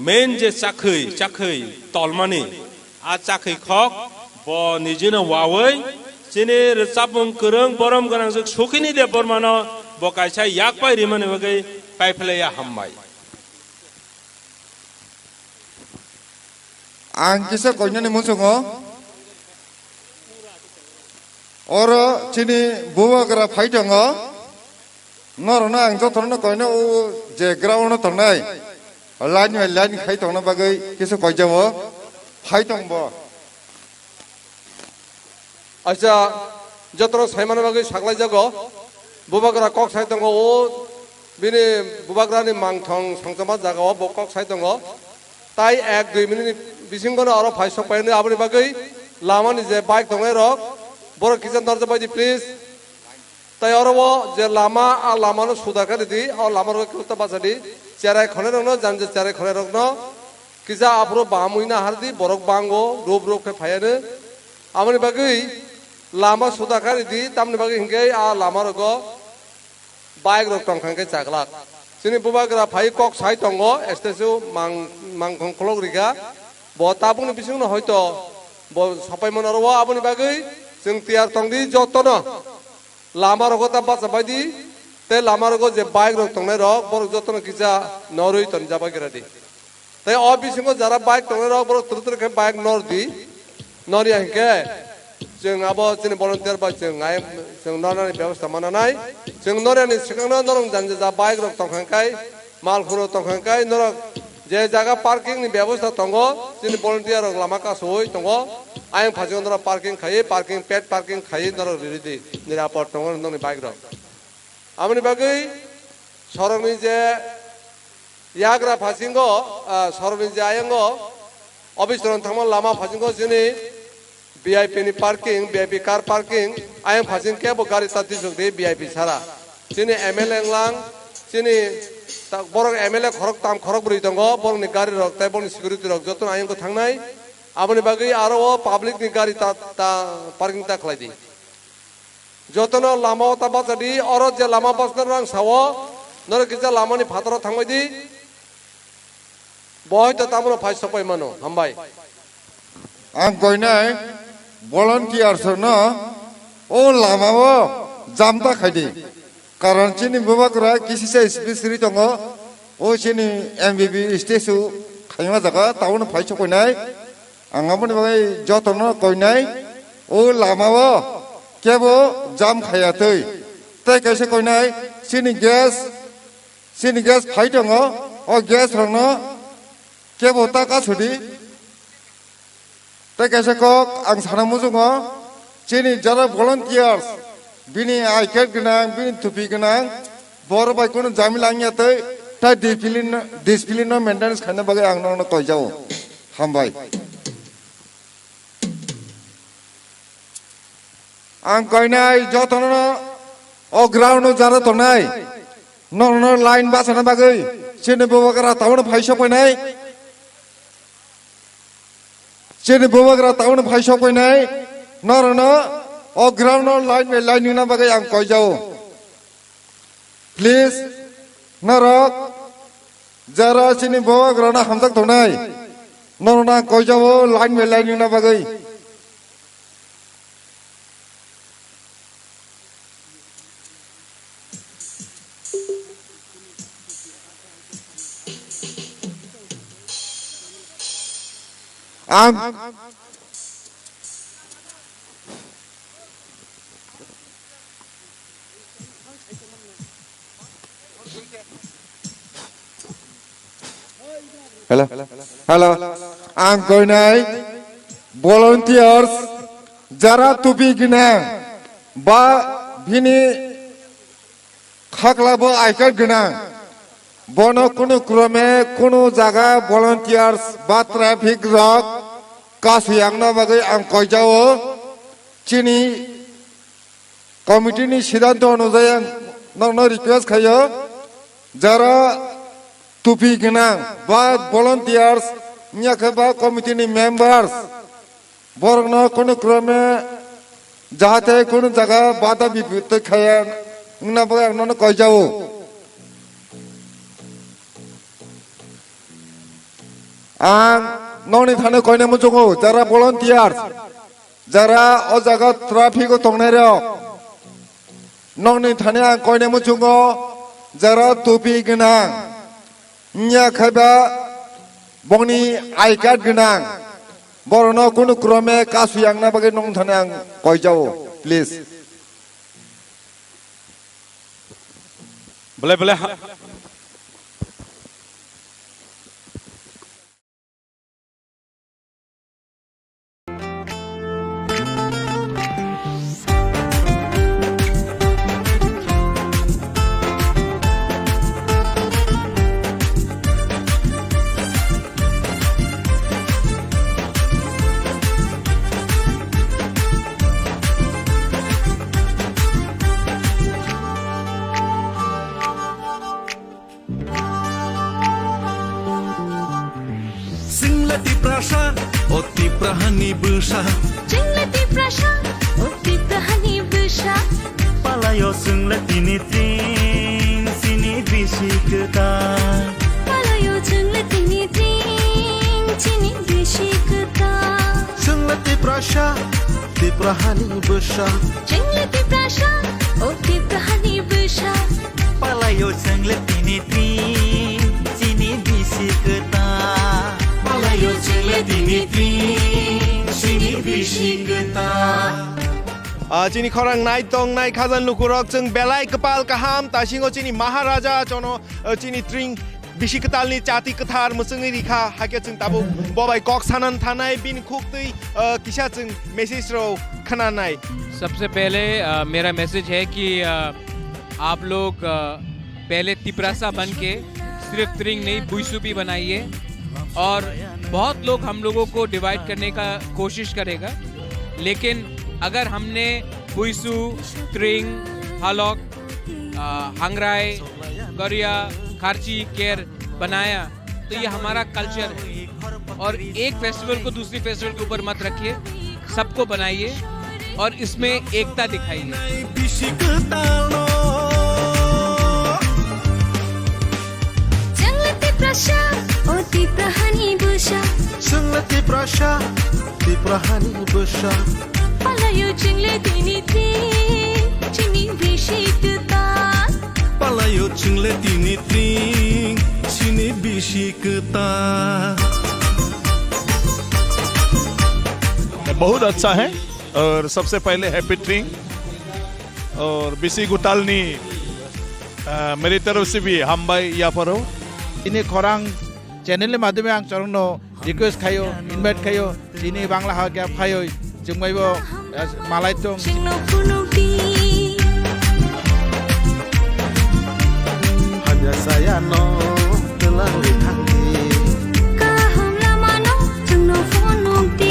main je chakhwi, chakhwi tolmani, a chakhwi khok bo nijino wawi chini rwchapmung kwrwng borom gwnangjwk Sukhini Debbarmano bo kaisa yakpai rimani bagwi paiphlaiya hambai. Ang kisa koinani muchungo. Oro chini bubagra phai tongo. Norokno ang jotono koino o je ground o tongnai. Line by line khai tongna bagwi kisa koijao. Phai tongbo. Acha, jotono saimana bagwi saklaijago. Bubagra kok sai tongo o bini bubagrani mangthong songchoma jagao bo kok sai tongo. Tai ek dui minute ni bisingono oro phai sok painani aboni bagwi lamani je bike tongnai rok borok kisa norjak bai di please. Tai oro o je lama, a lamano suda khe ridi, o lama rok khe ta bacha di, cherai khonai rokno, jani je cherai khonai rokno kisa aphuru bamwi na har di, borok bango, rup rup khe phaiya no. Aboni bagwi lama suda khe ridi, tamni bagwi hinkhe a lama rogo bike rok tongkha khe chaglak. Chini bubagra phai kok sai tongo, stage o mang, mangkhong kholok rikha. Bo tabukni bisingno hoito bo sopai mano oro o, aboni bagwi chwng tiyar tong di jotono. Lama rogo ta bacha bai di, tei lama rogo je bike rok tongnai rok, borok jotono kisa norwi tonjak bai gra di. Tei o bisingo jara bike tongnai rok, borok twrwk twrwk khe bike nor di, nor ya hinkhe chwng abo chini volunteer bai chwng ngai, chwng nornani bebosta mananai. Chwng nor yani swkangno norok jani ja bike rok tongkha kai, mal khuro tongkha kai, norok je jaga parking ni bebosta tongo, chini volunteer rok lama kasui tongo, ayang phasingo norok parking khai, parking, paid parking khai norok riri di, nirapor tongo nokni bike rok. Aboni bagwi sorokni je yagra phasingo, ah, sorokni je ayango office rok thangma lama phasingo chini V I P ni parking, V I P car parking, ayang phasing kebo gari ta tisok di V I P sara. Chini M L A wnglang, chini ta-, borok M L A khorok tam khorok bwrwi tongo, borokni gari rok tei borokni security rok jotono ayang thangnai. Aboni bagwi aro o public ni gari ta, ta parking ta khlai di. Jotono lama o ta bacha di, oro je lama bachna rang sao, norok kisa lama ni phataro thangbai di. Bo hoito tamono phai sok pai mano, hambai. Ang koinai volunteers no o lama o jam ta khai di. Karon chini bubagra kisi se speech ri tongo, o chini M B B statue khaima jaga, taono phai sok koinai. Ang aboni bagwi jotono koinai o lama o kebo jam khaya twi. Tei kaisa koinai chini gas, chini gas phai tongo, o gas rokno kebo ta kasudi. Tei kaisa kok ang sana muchungo, chini jara volunteers, bini I card gwnang, bini tupi gwnang, borok bai kunu jamila wngya twi, tai discipline, discipline no maintenance khaina bagwi ang nokno koijao. Hambai. Ang koinai jotono o ground o jara tongnai, nono line bachana bagwi chini bubagra taono phai sok painai, chini bubagra taono phai sok painai, norokno o ground o line by line wngna bagwi ang koijao. Please, norok jara chini bubagrano hamjak tongnai, norokno ang koijao line by line wngna bagwi. Ang Hello. Hello. Ang koinai volunteers jara tupi gwnang ba bini khakla bo I card gwnang. Bono kunu krome kunu jaga volunteers ba traffic rok kasuyakna bagwi ang koijao. Chini committee ni siddhanto onujai ang nokno request khaio, jara tupi gwnang ba volunteers wngya khe ba committee ni members, borokno kunu krome jahate kunu jaga bada biput khaya wngna bagwi ang nono koijao. Ang nokni thani koina muchungo, jara volunteers, jara o jaga traffic o tongnai rok, nokni thani ang koina muchungo, jara tupi gwnang, wngya khe ba bongni I card gwnang, borokno kunu krome kasuyakna bagwi nokni thani ang koijao. Please. Belai belai ha- Chwngla Tiprasa, o Tipra hani bwsa. Chwngla Tiprasa, o Tipra hani bwsa. Palaio chwngla tini tring, chini bisi kwtal. Palaio chwngla tini tring, chini bisi kwtal. Chwngla Tiprasa, Tipra hani bwsa. Chwngla Tiprasa, o Tipra hani bwsa. Palaio chwngla tini tring, chini bisi kwtal. Palaio chwngla tini tring, chini bisi kwtal. Ah, chini khorang nai tong nai khajal lukurok chwng belai kwpal kaham, tasingo chini Maharaja chono, ah, chini tring bisi kwtalni chati kwthar mwchwngwi rikha, hakhe chwng tabuk bobai kok sanan thanai, bini khuktwi, ah, kisa chwng message rok khwnanai. सबसे पहले, अ, मेरा मैसेज है कि, अ, आप लोग, अ, पहले तिपरासा बन के सिर्फ त्रिंग नहीं, बुइसु भी बनाइए। और बहुत लोग हम लोगों को डिवाइड करने का कोशिश करेगा, लेकिन अगर हमने बुइसु, त्रिंग, हालक, अ, हंगराई, गरिया, खारची, केर बनाया, तो ये हमारा कल्चर है। और एक फेस्टिवल को दूसरी फेस्टिवल के ऊपर मत रखिए, सबको बनाइए और इसमें एकता दिखाइए। Chwngla Tiprasa, o Tipra hani bwsa. Chwngla Tiprasa, Tipra hani bwsa. Palaio chwngla tini tring, chini bisi kwtal. Palaio chwngla tini tring, chini bisi kwtal. बहुत अच्छा है और सबसे पहले happy Tring और bisi kwtalni, अ, मेरी तरफ से भी हामबाय याफारो। Ini khorang channel ni madhyome ang chorokno request khaio, invite khaio, chini Bangla ha khe phaioi, chwngmaibo, eh, malai tong. Chwngno phunukdi. Hamya sayano twlangwi thangdi. Kaham lamano chwngno phunukdi.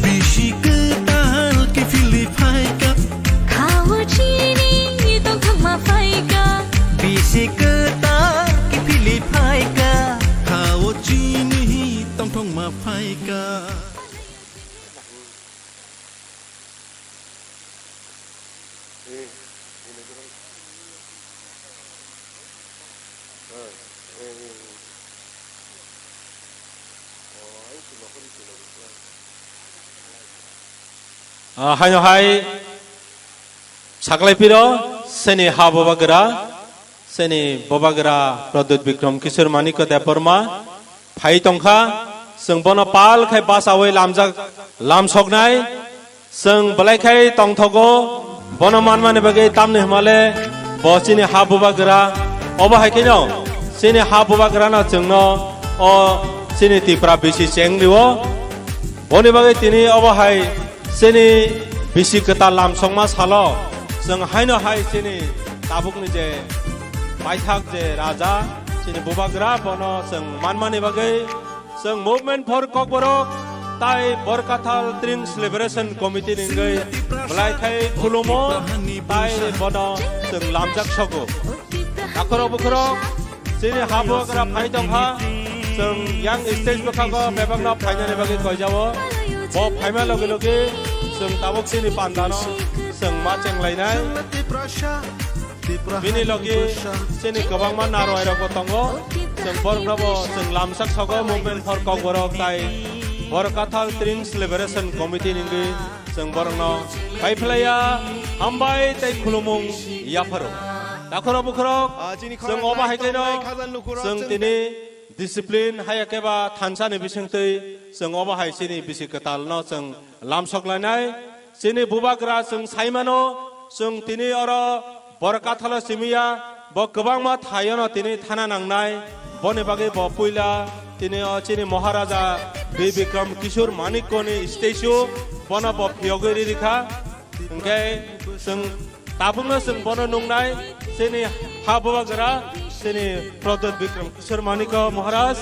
Bisi kwtal kiphilwi phaikha. Khao chini tongthokma phaikha. Bisi kwtal kiphilwi phaikha. Khao chini tongthokma phaikha. Ah, haino hai saklai piro, seni ha bobagra, seni bobagra Pradyut Bikram Kishore Manikya Debbarma phai tongkha, chwng bono pal khai bachaui lamjak lamsoknai, chwng belai khai tongthogo, bono manmani bagwi tamni hwnmale bo chini ha bubagra, obo hai kheno chini ha bubagrano chwngno o chini Tipra bisi cheng rio, boni bagwi tini obo hai chini bisi kwtal lamsokma salo chwng haino hai chini tabukni je paithak je raja chini bubagra bono chwng manmani bagwi chwng Movement for Kokborok tai Borkathal Tring Celebration Committee ni wngwi belai khai khulumo tai bono chwng lamjak sogo. Takhoro bukhoro chini ha bubagra phai tongkha, chwng yang stage bwkhago bebakno phainani bagwi koijao. Bo phaima logi logi chwng tabuk chini pandano chwng ma chenglainai. Bini logi chini kwbangma narwai rokbo tongo, chwng borokno bo chwng lamsak sogo Movement for Kokborok tai Borkathal Tring Celebration Committee ni wngwi chwng borokno paiphlaiya hambai tei khulumung yapharo. Takhoro bukhorok, ah, chini chwng obo hai kheno khajal lukurok chwng chwng tini discipline hai khe ba thansa ni bisingtwi chwng obo hai chini bisi kwtal no chwng lamsok lainai. Chini bubagra chwng saimano, chwng tini oro Borkathalo simiya, bo kwbangma thaiono tini thana nangnai. Boni bagwi bo puila tini o chini Maharaja Bir Bikram Kishore Manikyani statue, bono bo phiyogwi riri kha. Hwnkhe chwng tabukno chwng bono nungnai, chini ha bubagra, chini Pradyot Bikram Kishore Manikya Maharaj,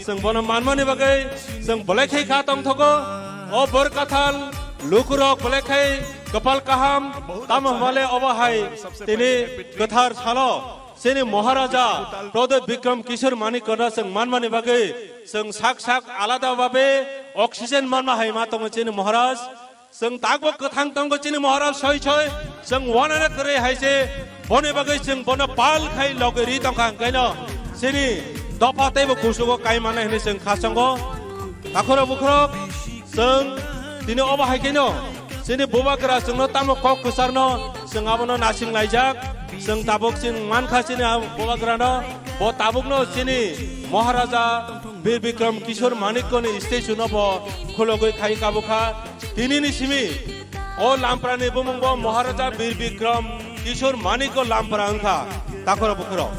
chwng bono manmani bagwi chwng belai khe kha tongthogo. O Borkathal lukurok belai khe kwpal kaham, tamo hwnmale obo hai tini kwthar salo chini Maharaja Pradyot Bikram Kishore Manikyano chwng manmani bagwi chwng sak sak alada babe oxygen manma hai ma tongo chini Maharaj. Chwng takbo kwthang tongo chini Maharaj soi soi. Chwng wanana kwrwi hai se boni bagwi chwng bono pal khai logwi ri tongkha, hwnkhaino chini dopha teibo kusugo kai manai hwnwi chwng kha chongo. Takhorok bukhorok chwng tini obo hai khaino chini bubagra chwngno tamo kok kwcharno chwng abono nasing laijak. Chwng tabuk chini mankha chini a bubagrano, bo tabukno chini Maharaja Bir Bikram Kishore Manikyani statue no bo khulogwi khai kabukha. Tinini simi o Lamprani bumung bo Maharaja Bir Bikram Kishore Manikya Lampra wngkha, takhorok bukhorok.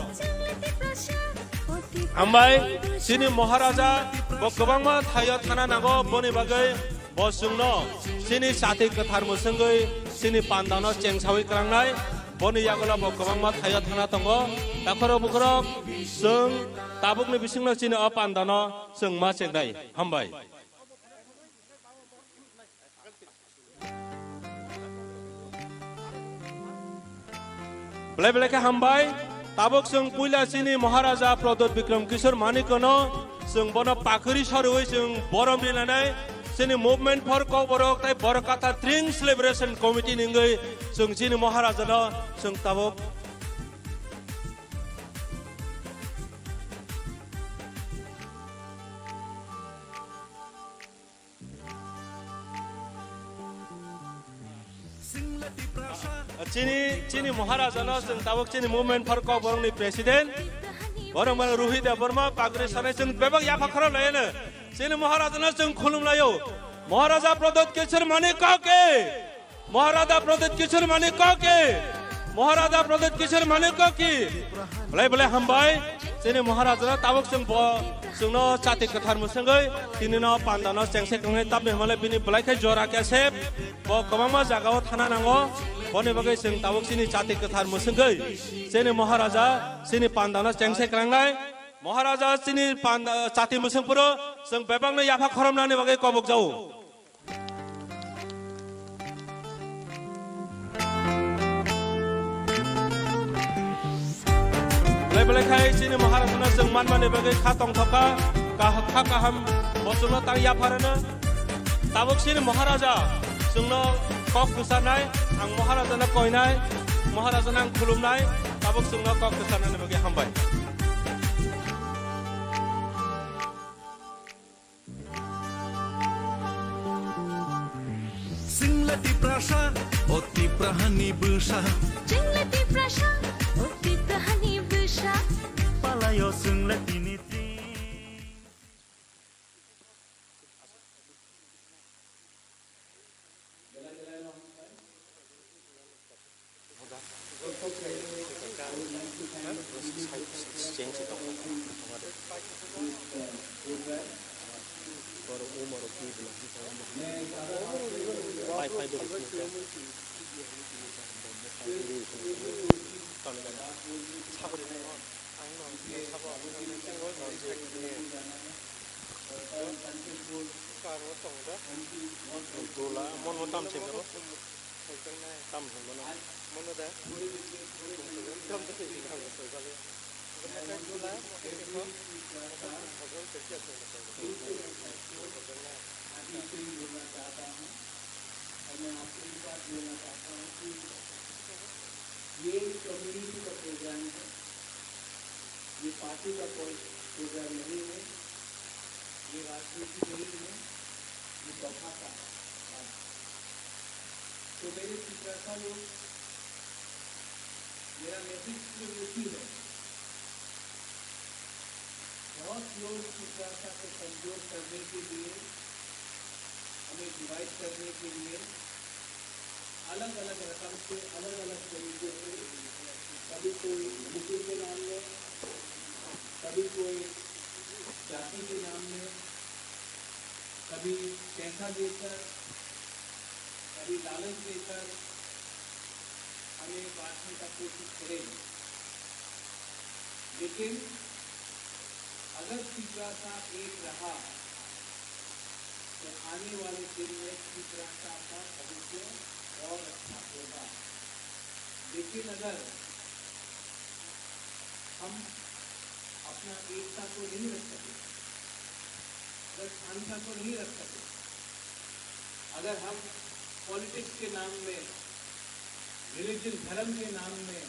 Hambai, chini Maharaja bo kwbangma thaio thana nango, boni bagwi bo chwngno chini chati kwthar mwswngwi chini pandano chengsawi kwlangnai. Boni yagulo bo kwbangma thaio thana tongo. Takhorok bukhorok chwng tabukni bisingno chini o pandano chwng ma chengnai. Hambai. Belai belai khe hambai. Tabuk chwng puila chini Maharaja Pradyot Bikram Kishore Manikyano chwng bono pakhri sarwi chwng borom rinanai. Chini Movement for Kokborok tei Borok Kathar Tring Celebration Committee ni wngwi chwng chini Maharajano chwng tabuk Chini, chini Maharajano chwng tabuk chini Movement for Kokborokni President, borok mano Ruhi Debbarma, pagri sanai chwng bebak yapha khorok laiyano. Chini Maharajano chwng khulum laio. Maharaja Pradyot Kishore Manikya ki! Maharaja Pradyot Kishore Manikya ki! Maharaja Pradyot Kishore Manikya ki! Belai belai hambai. Chini Maharajano tabuk chwng bo chwngno chati kwthar mwswngwi tinino pandano chengse kwrwngnai, tamni hwnmale bini belai khe jora khe se bo kwbangma jagao thana nango. Boni bagwi chwng tabuk chini chati kwthar mwswngwi chini Maharaja chini pandano chengse kwrwngnai. Maharaja chini panda, chati mwswngphuru chwng bebakno yapha khoromnani bagwi kobokjao. Belai belai khai chini Maharajano chwng manmani bagwi kha tongthokha, kah-, kha kaham bo chwngno tang yapharano. Tabuk chini Maharaja chwngno kok kwcharnai, ang Maharajano koinai, Maharajano ang khulumnai, tabuk chwngno kok kwcharnani bagwi hambai. Chwngla Tiprasa, o Tiprahani bwsa. Chwngla Tiprasa, o Tiprahani bwsa. Palaio chwngla tini twi. Dola, mon mo tam chengkaro. Tam hwnmano. ये कम्युनिटी का प्रोग्राम है, ये पार्टी का कोई प्रोग्राम नहीं है, ये राजनीति नहीं है, ये सभा का काम है। तो मेरे पिता का लोग, मेरा मैसेज सिर्फ एक ही है, बहुत लोग पिता को कमजोर करने के लिए, हमें डिवाइड करने के लिए अलग अलग रकम से, अलग अलग तरीके से, कभी कोई धमकी के नाम में, कभी कोई जाति के नाम में, कभी पैसा देकर, कभी लालच देकर हमें बांटने का कोशिश करेंगे। लेकिन अगर तिपरासा एक रहा तो आने वाले दिन में तिपरासा का भविष्य और अच्छा होगा। लेकिन अगर हम अपना एकता को नहीं रख सके, अगर शांता को नहीं रख सके, अगर हम पॉलिटिक्स के नाम में, रिलीजन, धर्म के नाम में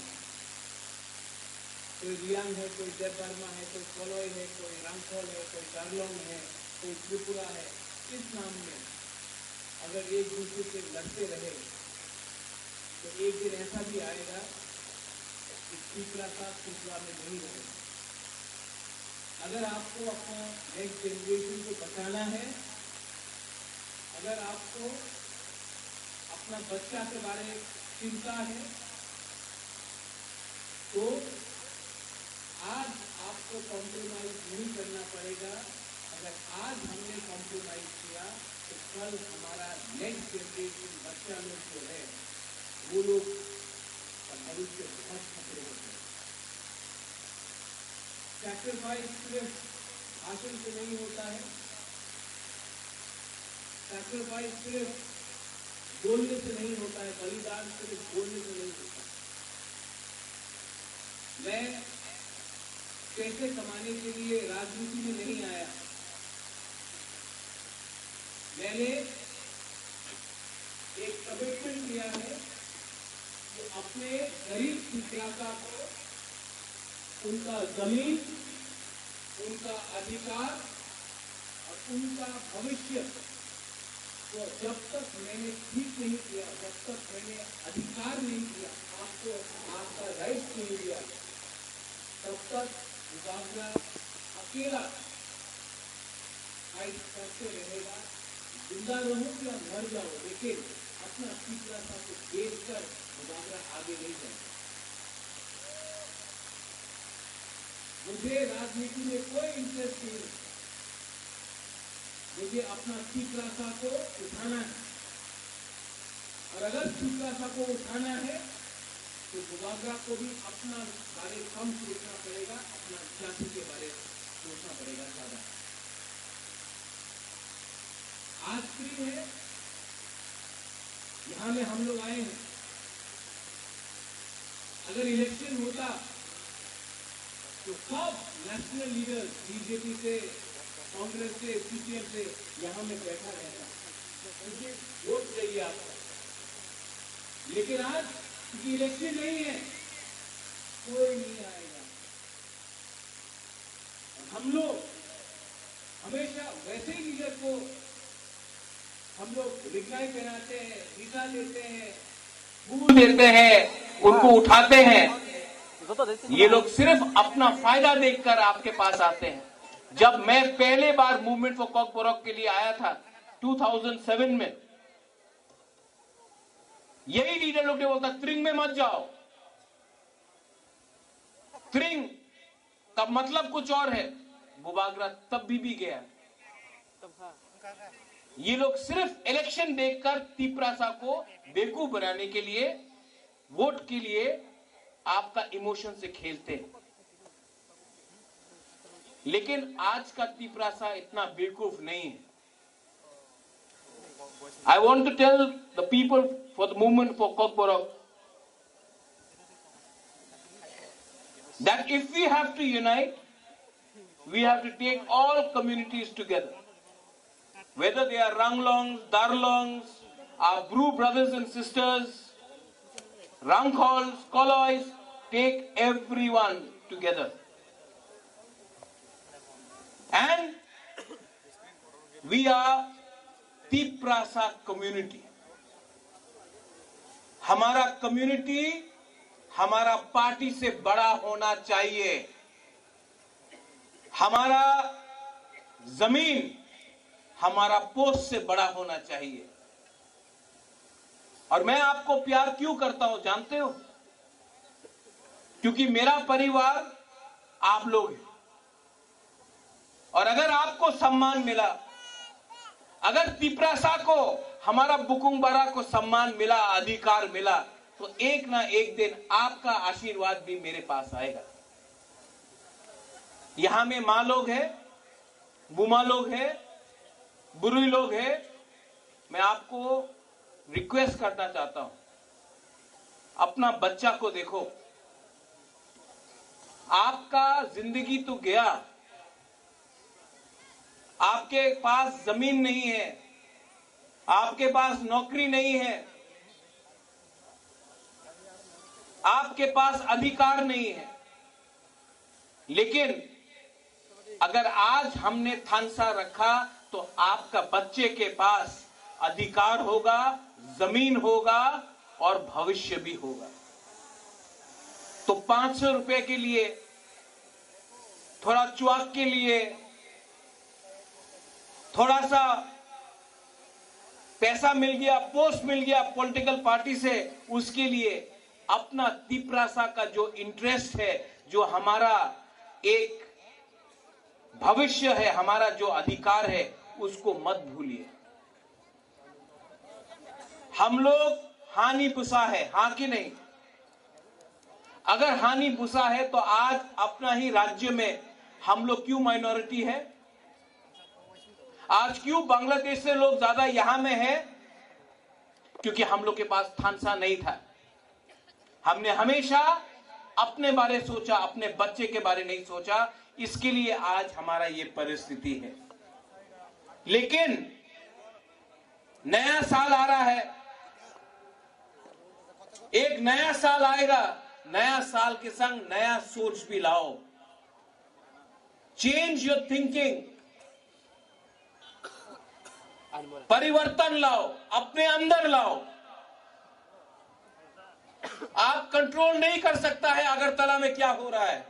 कोई रियांग है, कोई देबबर्मा है, कोई कोलोई है, कोई रांगखोल है, कोई कार्लोंग है, कोई त्रिपुरा है, इस नाम में अगर एक दूसरे से लड़ते रहे तो एक दिन ऐसा भी आएगा कि तिपरासा तिपरा में नहीं रहेगा। अगर आपको अपना नेक्स्ट जनरेशन को बचाना है, अगर आपको अपना बच्चा के बारे में चिंता है, तो आज आपको कॉम्प्रोमाइज नहीं करना पड़ेगा। अगर आज हमने कॉम्प्रोमाइज किया तो कल हमारा नेक्स्ट जनरेशन, बच्चा लोग जो है, वो लोग का भविष्य बहुत खतरे में है। सैक्रिफाइस सिर्फ भाषण से नहीं होता है, सैक्रिफाइस सिर्फ बोलने से नहीं होता है, बलिदान सिर्फ बोलने से नहीं होता है। मैं पैसे कमाने के लिए राजनीति में नहीं आया। मैंने एक कमिटमेंट लिया है कि अपने गरीब तिपरासा को उनका जमीन, उनका अधिकार और उनका भविष्य को जब तक मैंने ठीक नहीं किया, जब तक मैंने अधिकार नहीं दिया, आपको आपका राइट नहीं दिया, तब तक बुबाग्रा अकेला फाइट करते रहेगा। जिंदा रहो या मर जाओ, लेकिन अपना तिपरासा को बेचकर बुबाग्रा आगे नहीं जाएगा। मुझे राजनीति में कोई इंटरेस्ट नहीं है। मुझे अपना तिपरासा को उठाना है, और अगर तिपरासा को उठाना है तो बुबाग्रा को भी अपना बारे कम सोचना पड़ेगा, अपना जाति के बारे सोचना पड़ेगा ज्यादा। आज फ्री है, यहाँ में हम लोग आए हैं। अगर इलेक्शन होता तो सब नेशनल लीडर, बीजेपी से, कांग्रेस से, सीपीएम से, यहाँ में बैठा रहता, क्योंकि वोट चाहिए आपको। लेकिन आज क्योंकि इलेक्शन नहीं है, कोई नहीं आएगा। हम लोग हमेशा वैसे ही लीडर को हम लोग रिक्लाइन पहनाते हैं, वीजा देते हैं, फूल देते हैं, उनको उठाते हैं। ये लोग सिर्फ अपना फायदा देखकर आपके पास आते हैं। जब मैं पहले बार मूवमेंट फॉर कॉकबोरक के लिए आया था टू थाउजेंड सेवन में, यही लीडर लोग ने बोलता, त्रिंग में मत जाओ, त्रिंग का मतलब कुछ और है। बुबाग्रा तब भी, भी गया। ये लोग सिर्फ इलेक्शन देखकर तिपरासा को बेवकूफ बनाने के लिए, वोट के लिए आपका इमोशन से खेलते हैं। लेकिन आज का तिपरासा इतना बेवकूफ नहीं है। I want to tell the people for the movement for Kokborok that if we have to unite, we have to take all communities together. Whether they are Ranglongs, Darlongs, our Bru brothers and sisters, Rangkhols, Kolois, take everyone together. And we are Tiprasa community. हमारा कम्युनिटी हमारा पार्टी से बड़ा होना चाहिए। हमारा जमीन हमारा पोस्ट से बड़ा होना चाहिए। और मैं आपको प्यार क्यों करता हूं जानते हो? क्योंकि मेरा परिवार आप लोग हैं। और अगर आपको सम्मान मिला, अगर तिपरासा को, हमारा बुकुंग बारा को सम्मान मिला, अधिकार मिला, तो एक ना एक दिन आपका आशीर्वाद भी मेरे पास आएगा। यहां में माँ लोग हैं, बुमा लोग हैं, बुरुई लोग हैं, मैं आपको रिक्वेस्ट करना चाहता हूं, अपना बच्चा को देखो। आपका जिंदगी तो गया, आपके पास जमीन नहीं है, आपके पास नौकरी नहीं है, आपके पास अधिकार नहीं है, लेकिन अगर आज हमने थानसा रखा तो आपका बच्चे के पास अधिकार होगा, जमीन होगा और भविष्य भी होगा। तो पांच सौ रुपए के लिए, थोड़ा चुआक के लिए, थोड़ा सा पैसा मिल गया, पोस्ट मिल गया पॉलिटिकल पार्टी से, उसके लिए अपना तिपरासा का जो इंटरेस्ट है, जो हमारा एक भविष्य है, हमारा जो अधिकार है, उसको मत भूलिए। हम लोग हानि बुसा है, हाँ कि नहीं? अगर हानि बुसा है तो आज अपना ही राज्य में हम लोग क्यों माइनॉरिटी है? आज क्यों बांग्लादेश से लोग ज्यादा यहां में है? क्योंकि हम लोग के पास थानसा नहीं था। हमने हमेशा अपने बारे सोचा, अपने बच्चे के बारे नहीं सोचा, इसके लिए आज हमारा ये परिस्थिति है। लेकिन नया साल आ रहा है, एक नया साल आएगा, नया साल के संग नया सोच भी लाओ। Change your thinking, परिवर्तन लाओ, अपने अंदर लाओ। आप कंट्रोल नहीं कर सकता है अगरतला में क्या हो रहा है,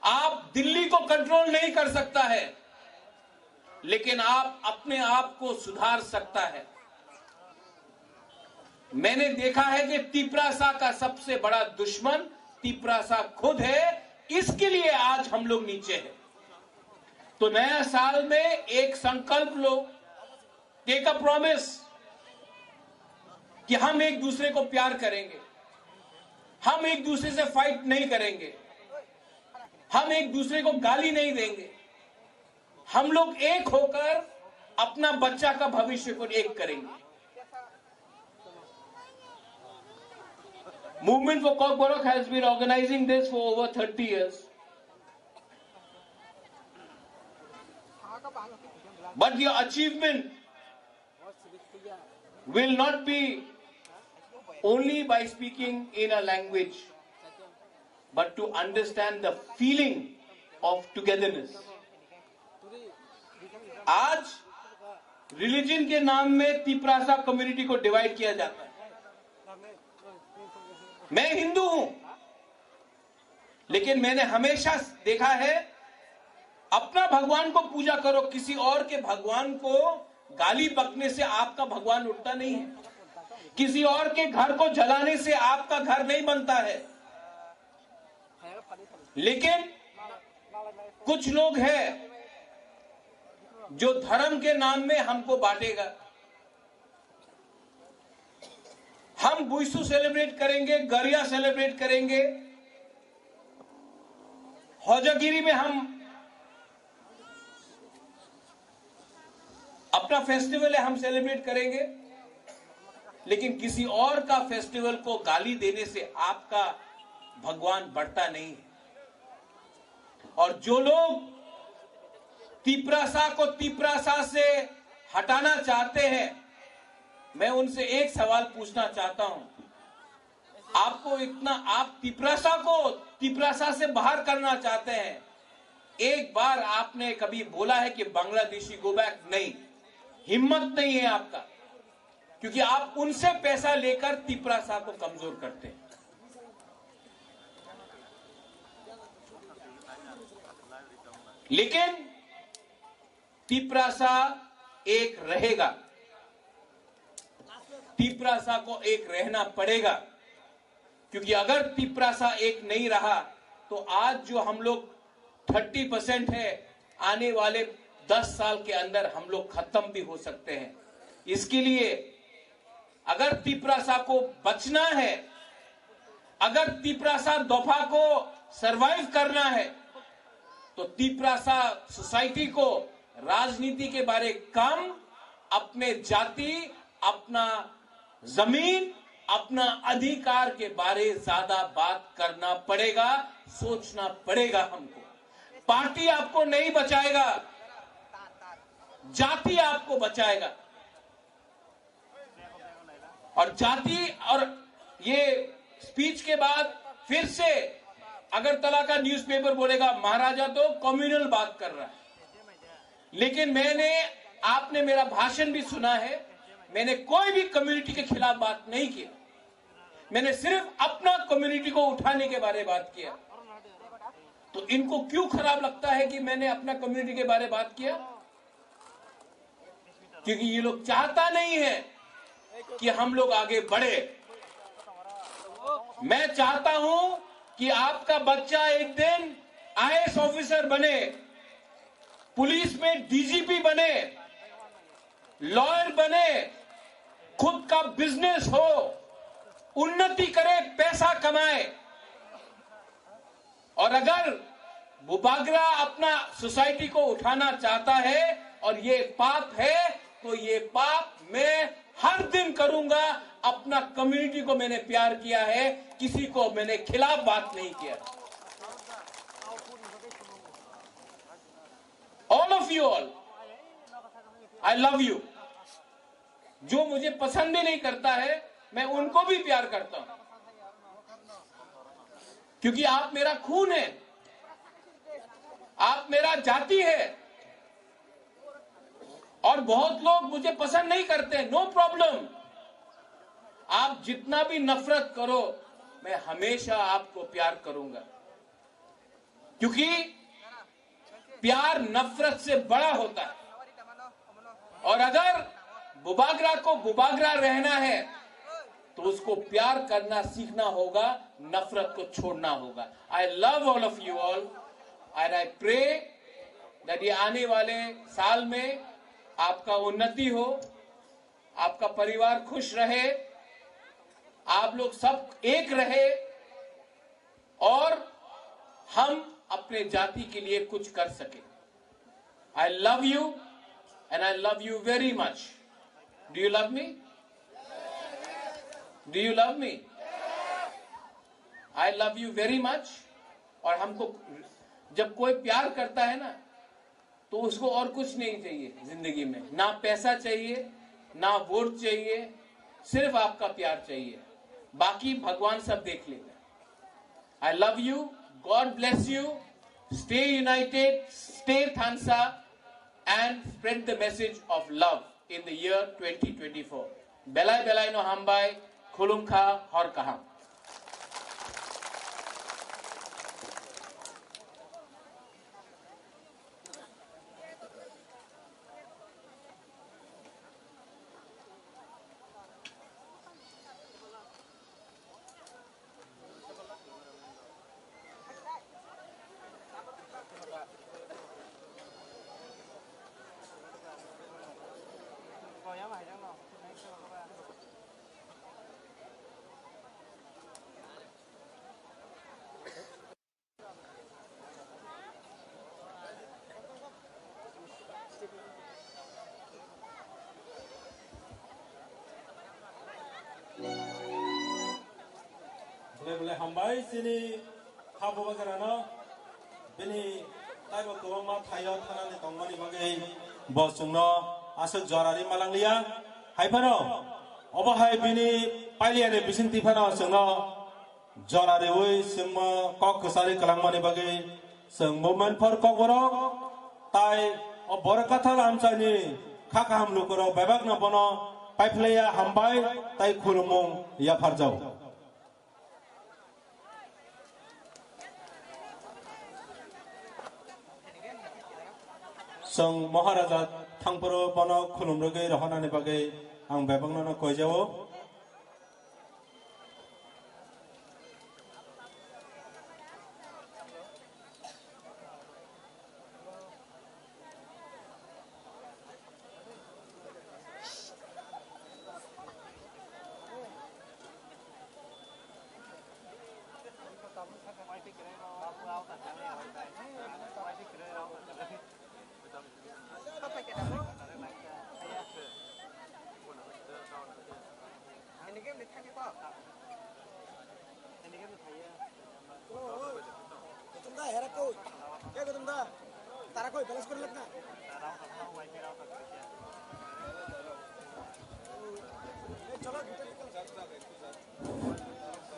आप दिल्ली को कंट्रोल नहीं कर सकता है, लेकिन आप अपने आप को सुधार सकता है। मैंने देखा है कि तिपरासा का सबसे बड़ा दुश्मन तिपरासा खुद है, इसके लिए आज हम लोग नीचे हैं। तो नया साल में एक संकल्प लो, टेक अ प्रॉमिस कि हम एक दूसरे को प्यार करेंगे, हम एक दूसरे से फाइट नहीं करेंगे, हम एक दूसरे को गाली नहीं देंगे। हम लोग एक होकर अपना बच्चा का भविष्य को एक करेंगे। Movement for Kokborok has been organizing this for over thirty years. But your achievement will not be only by speaking in a language, but to understand the feeling of togetherness. आज रिलीजन के नाम में तिपरासा कम्युनिटी को डिवाइड किया जाता है। मैं हिंदू हूं, लेकिन मैंने हमेशा देखा है, अपना भगवान को पूजा करो, किसी और के भगवान को गाली बकने से आपका भगवान उठता नहीं है, किसी और के घर को जलाने से आपका घर नहीं बनता है। लेकिन कुछ लोग हैं जो धर्म के नाम में हमको बांटेगा। हम बुइसु सेलिब्रेट करेंगे, गरिया सेलिब्रेट करेंगे, होजागिरी में हम अपना फेस्टिवल है, हम सेलिब्रेट करेंगे, लेकिन किसी और का फेस्टिवल को गाली देने से आपका भगवान बढ़ता नहीं है। और जो लोग तिपरासा को तिपरासा से हटाना चाहते हैं, मैं उनसे एक सवाल पूछना चाहता हूं, आपको इतना, आप तिपरासा को तिपरासा से बाहर करना चाहते हैं, एक बार आपने कभी बोला है कि बांग्लादेशी गो बैक? नहीं, हिम्मत नहीं है आपका, क्योंकि आप उनसे पैसा लेकर तिपरासा को कमजोर करते हैं। लेकिन तिपरासा एक रहेगा। तिपरासा को एक रहना पड़ेगा, क्योंकि अगर तिपरासा एक नहीं रहा तो आज जो हम लोग थर्टी परसेंट है, आने वाले दस साल के अंदर हम लोग खत्म भी हो सकते हैं। इसके लिए अगर तिपरासा को बचना है, अगर तिपरासा दोफा को सरवाइव करना है, तो तिपरासा सोसाइटी को राजनीति के बारे कम, अपने जाति, अपना जमीन, अपना अधिकार के बारे ज्यादा बात करना पड़ेगा, सोचना पड़ेगा हमको। पार्टी आपको नहीं बचाएगा, जाति आपको बचाएगा। और जाति और ये स्पीच के बाद फिर से अगरतला का न्यूज़पेपर बोलेगा, महाराजा तो कम्युनल बात कर रहा है। लेकिन मैंने, आपने मेरा भाषण भी सुना है, मैंने कोई भी कम्युनिटी के खिलाफ बात नहीं किया। मैंने सिर्फ अपना कम्युनिटी को उठाने के बारे बात किया। तो इनको क्यों खराब लगता है कि मैंने अपना कम्युनिटी के बारे बात किया? क्योंकि ये लोग चाहता नहीं है कि हम लोग आगे बढ़े। मैं चाहता हूं कि आपका बच्चा एक दिन आईएएस ऑफिसर बने, पुलिस में डीजीपी बने, लॉयर बने, खुद का बिजनेस हो, उन्नति करे, पैसा कमाए। और अगर बुबागरा अपना सोसाइटी को उठाना चाहता है और ये पाप है, तो ये पाप मैं हर दिन करूंगा। अपना कम्युनिटी को मैंने प्यार किया है, किसी को मैंने खिलाफ बात नहीं किया। All of you all, I love you. जो मुझे पसंद भी नहीं करता है, मैं उनको भी प्यार करता हूं, क्योंकि आप मेरा खून है, आप मेरा जाति है। और बहुत लोग मुझे पसंद नहीं करते, नो प्रॉब्लम। आप जितना भी नफरत करो, मैं हमेशा आपको प्यार करूंगा, क्योंकि प्यार नफरत से बड़ा होता है। और अगर बुबागरा को बुबागरा रहना है, तो उसको प्यार करना सीखना होगा, नफरत को छोड़ना होगा। I love all of you all and I pray that ये आने वाले साल में आपका उन्नति हो, आपका परिवार खुश रहे, आप लोग सब एक रहे और हम अपने जाति के लिए कुछ कर सके। I love you and I love you very much. Do you love me? Do you love me? I love you very much. और हमको जब कोई प्यार करता है ना, तो उसको और कुछ नहीं चाहिए जिंदगी में, ना पैसा चाहिए, ना वोट चाहिए, सिर्फ आपका प्यार चाहिए, बाकी भगवान सब देख लेगा। I love you, God bless you, stay united, stay thansa and spread the message of love in the year twenty twenty-four. Belai belai no hambai, khulumkha, hor kaham. Belai belai hambai chini ha bubagrano, bini taibo kwbangma thaio thanani tongmani bagwi bo chwngno aswk jora ri malangliya. Hai phano obo hai bini pailiyani bisingtwi phano chwngno jora riwi chwngmo kok kwcharwi kwlangmani bagwi chwng Movement for Kokborok tai o Borok Kathal amchaini kha kaham lukurok bebakno bono paiphlaiya hambai tai khulumung yapharjao. Chwng Maharaja thangphuru bono khulumrwgwi rohornani bagwi ang bebakno no koijao.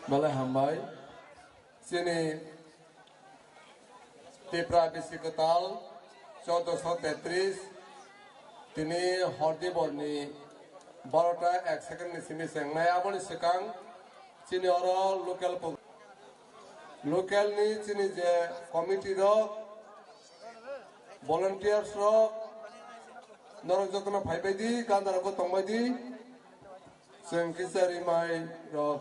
Belai hambai. Chini Tipra bisi kwtal chaudoso tetris, tini hordi borni barota ek second ni simi chengnai. Aboni swkang chini oro local pro-, local ni chini je committee rok, volunteers rok, norok jotono phaibai di, ganda rok bo tongbai di. Chwng kisa rimai rok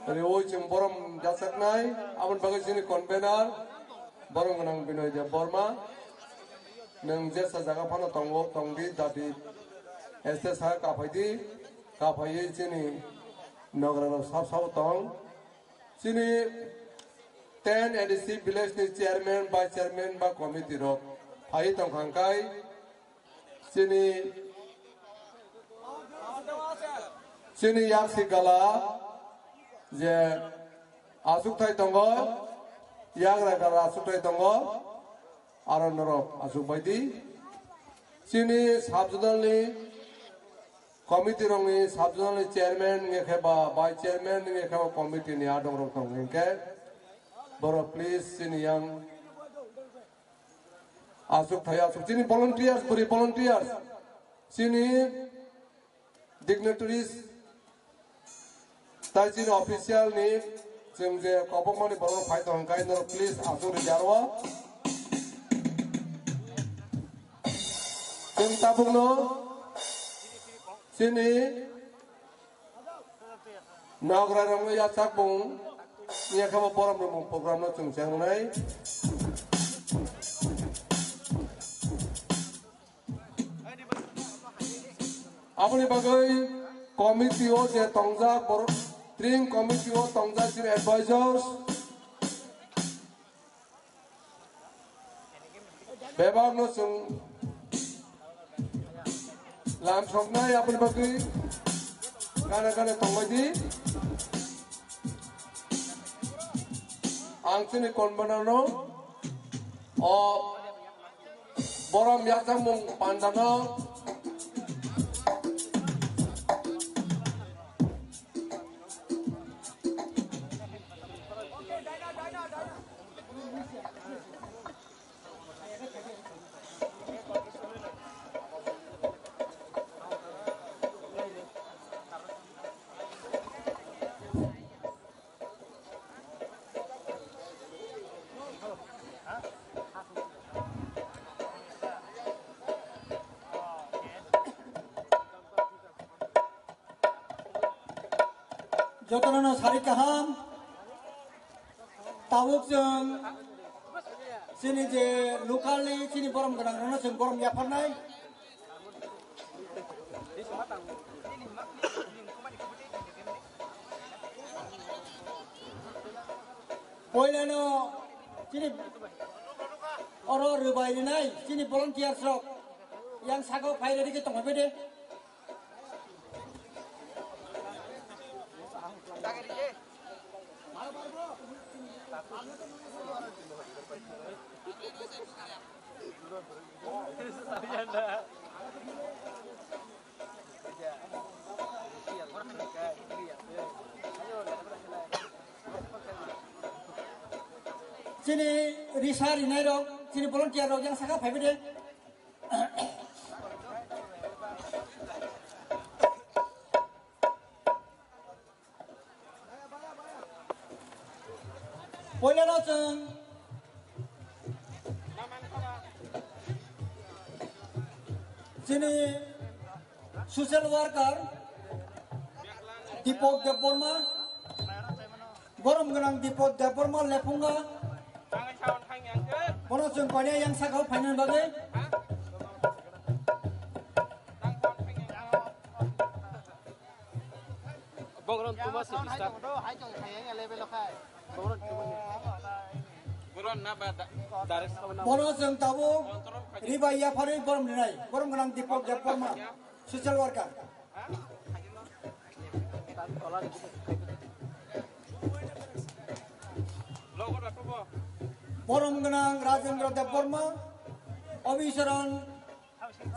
riwi chwng borom jachaknai, aboni bagwi chini convener borom gwnang Binoy Debbarma, nwng jesa jaga phano tongo, tongdi dadi S S ha kaphaidi, kaphaiwi chini nogra rok sab sabo tong. Chini ten A D C village ni chairman, vice chairman ba committee rok phaiwi tongkha hwnkhe, Chini, chini yak si gala je aswk thai tongo, yagra gala aswk thai tongo, aro norok aswk bai di. Chini sub zonal ni committee rok ni sub zonal ni chairman ni khe ba vice chairman ni khe ba committee ni adong rok tong hwnkhe borok please chini yang Aswk thai aswk. Chini volunteers, bwrwi volunteers, chini dignitaries, tai chini official ni chwng je kobokmani borok phai tong kha, norok please aswk rijaro. Chwng tabukno chini Nagra rok no yachak bung, ya khe bo borom rok bung program no chwng chang nai. Aboni bagwi committee o je tongjak borok, tring committee o tongjak chini advisors, Bebakno chwng lam soknai aboni bagwi gana gana tongbai di. Ang chini convener no o borom yakchangmung pandano Jotono no sari kaham. Tabuk chwng chini je local ni chini borom gwnang rokno chwng borom yapharnai. Poilano chini oro rwbai rinai chini volunteers rok yang saka o phai ready khe tongphai bai de. Chini risa rinai rok, chini volunteer rok yang saka phai bai de. Poilano chwng chini social worker Deepak Debbarma, borom gwnang Deepak Debbarma lephunga. Bono chwng koine yang saka o phainani bagwi. Bogoron tuma se bista. Bogoron tuma ni. Bogoron na ba da-, direct sa na. Bono chwng tabuk ribai yapharwi borom rinai. Borom gwnang Deepak Debbarma, social worker. Logo da tubo. Borom gwnang Rajendra Debbarma, Obisaran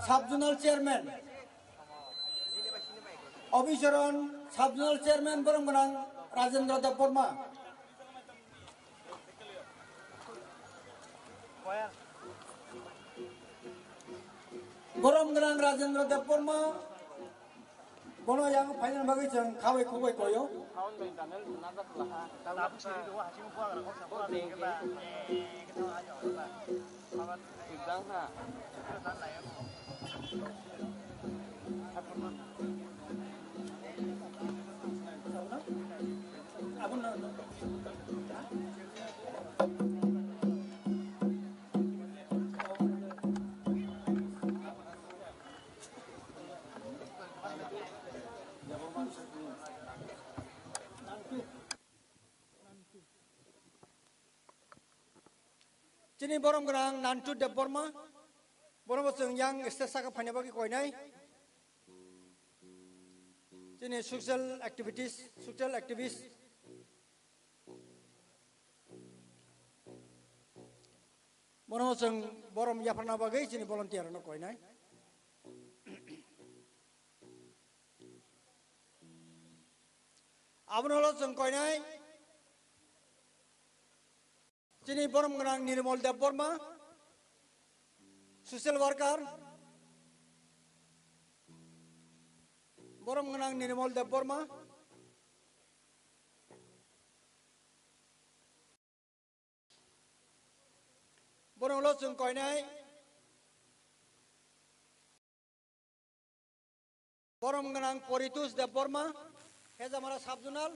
Sub-Zonal Chairman, Obisaran Sub-Zonal Chairman borom gwnang Rajendra Debbarma. Borom gwnang Rajendra Debbarma, bono yang phaina bagwi chwng khabai khukbai koyo. Chini borom gwnang Nantu Debbarma, bono bo chwng yang stage saka phaina bagwi koinai. Chini social activities, social activist. Bono chwng borom yapharna bagwi chini volunteer no koinai. Abono ulo chwng koinai chini borom gwnang Nirmal Debbarma, social worker. Borom gwnang Nirmal Debbarma. Bono ulo chwng koinai borom gwnang Poritosh Debbarma, Hejamara Sub-Zonal.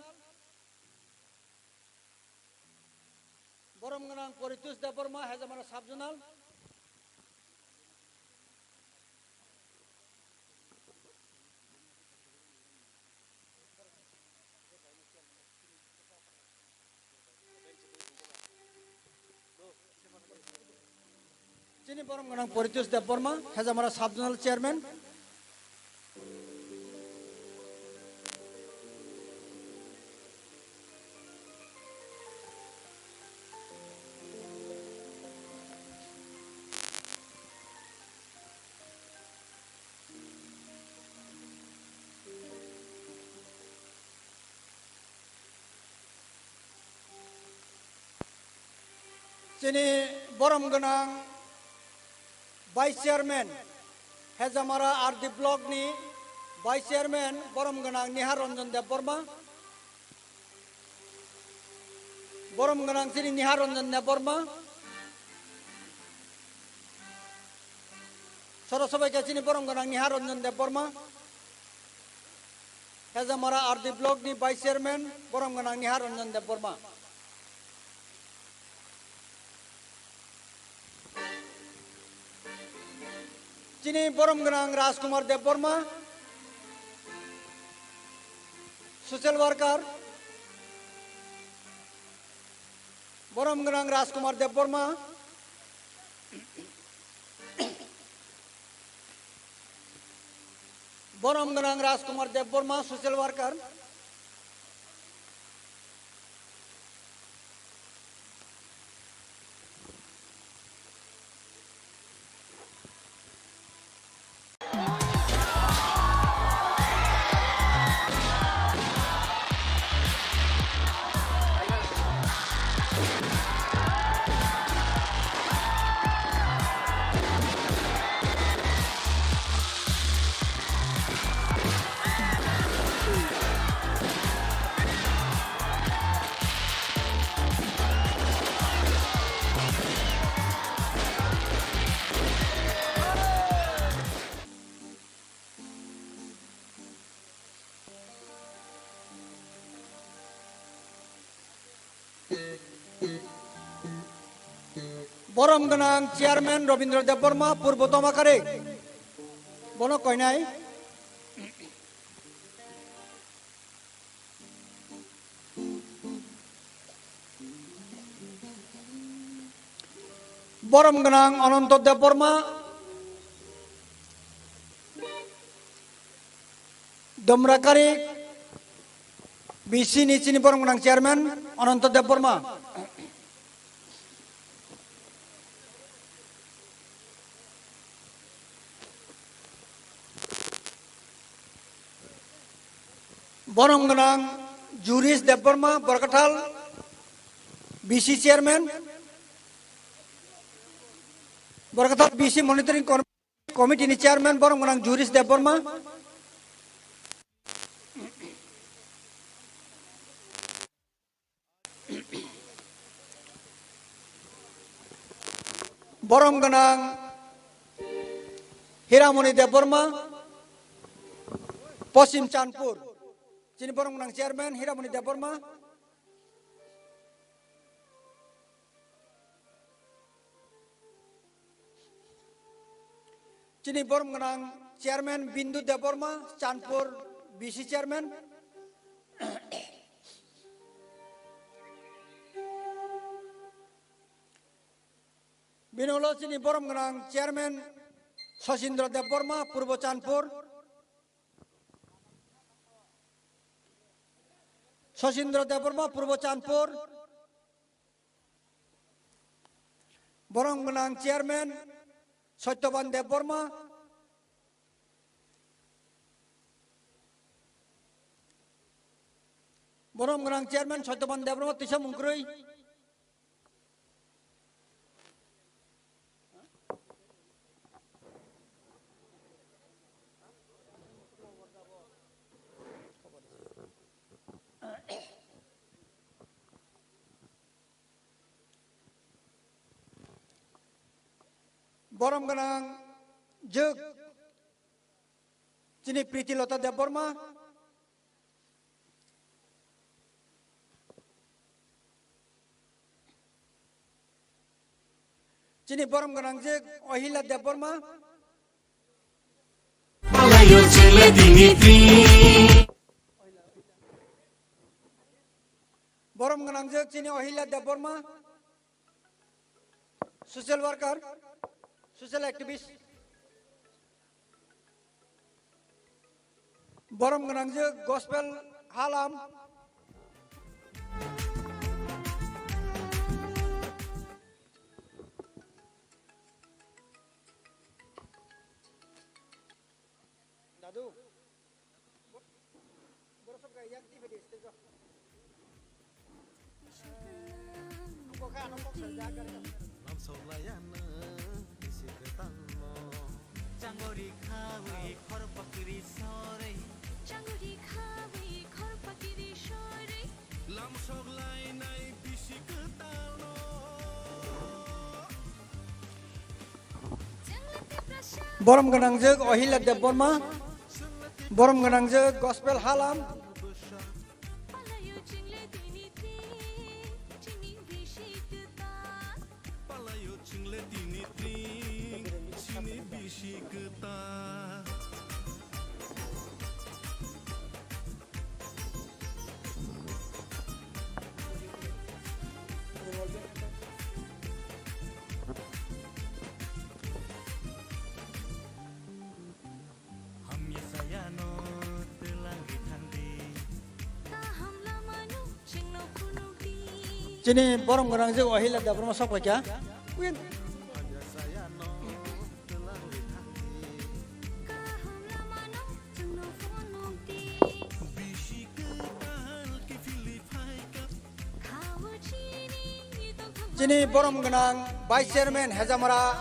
Borom gwnang Poritosh Debbarma, Hejamara Sub-Zonal. Chini borom gwnang Poritosh Debbarma, Hejamara Sub-Zonal Chairman. Chini borom gwnang Vice Chairman, Hejamara R D Block ni Vice Chairman, borom gwnang Nihar Ranjan Debbarma. Borom gwnang chini Nihar Ranjan Debbarma. Soro sobai khe chini borom gwnang Nihar Ranjan Debbarma. Hejamara R D Block ni Vice Chairman, borom gwnang Nihar Ranjan Debbarma. Chini borom gwnang Rajkumar Debbarma, social worker. Borom gwnang Rajkumar Debbarma. Borom gwnang Rajkumar Debbarma, social worker. Borom gwnang Chairman Robindra Debbarma, Purbo Tomakari. Bono koinai. Borom gwnang Ananto Debbarma, Domrakari B C ni chini borom gwnang chairman Ananto Debbarma. Borom gwnang Juris Debbarma, Borkathal B C chairman, Borkathal B C monitoring committee ni chairman, borom gwnang Juris Debbarma. Borom gwnang Hiramoni Debbarma, Poschim Chandpur. Chini borom gwnang chairman Hiramoni Debbarma. Chini borom gwnang chairman Bindu Debbarma, Chandpur B C chairman. Bini ulo chini borom gwnang chairman Sachindra Debbarma, Purbo Chandpur. Sachindra Debbarma, Purbo Chandpur. Borom gwnang chairman Satyaban Debbarma. Borom gwnang chairman Satyaban Debbarma, twisa mung kwrwi. Borom gwnang jwk chini Priti Lota Debbarma. Chini borom gwnang jwk Ohila Debbarma. Malayo chwngla dini pri. Borom gwnang jwk chini Ohila Debbarma. Social worker, social activist. Borom gwnang jwk Gospel Halam. Dadu. Lamsok layano bisi kwtangno. Changori khawi khor pakri sori. Changori khawi khor pakri sori. Lamsok lainai bisi kwtangno. Borom gwnang jwk Ohila Debbarma. Borom gwnang jwk Gospel Halam. Palayo chwngla tini tring chini bisi kwta. Hamya sayano twlangwi thangdi. Kaham lamano chwngno phunukdi. Chini borom gwnang jwk Ohila Debbarma sok paikha. Win. Hamya sayano twlangwi thangdi. Kaham lamano chwngno phunukdi. Bisi kwtal kiphilwi phaikha. Chini borom gwnang Vice Chairman Hejamara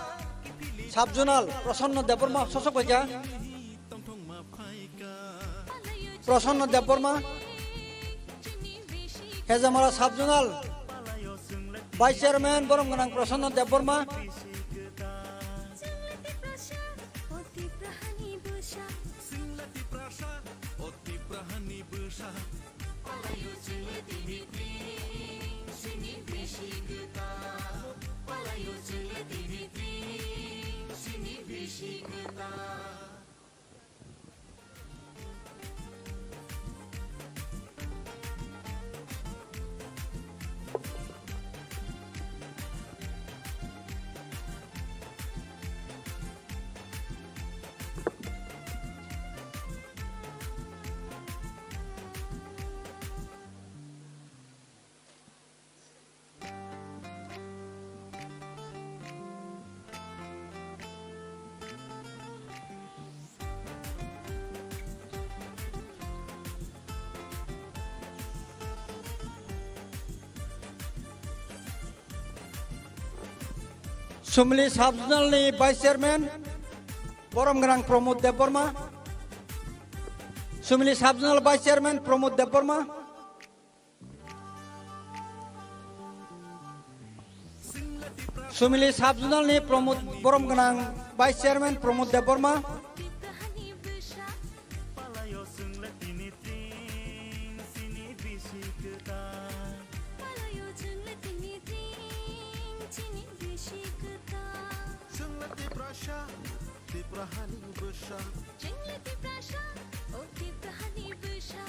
Sub Zonal Prasanna Debbarma sosok paikha. Prasanna Debbarma, Hejamara Sub Zonal Vice Chairman borom gwnang Prasanna Debbarma. Palayo chwngla tini tring chini bisi kwtal. Palayo chwngla tini tring chini bisi kwtal. Sumili Sub-Zonal ni Vice Chairman, borom gwnang Pramod Debbarma. Sumili Sub-Zonal Vice Chairman Pramod Debbarma. Sumili Sub-Zonal ni Pramod, borom gwnang Vice Chairman Pramod Debbarma. Chwngno Tiprasa, Tiprahani bwsa. Chwngno Tiprasa, o Tiprahani bwsa.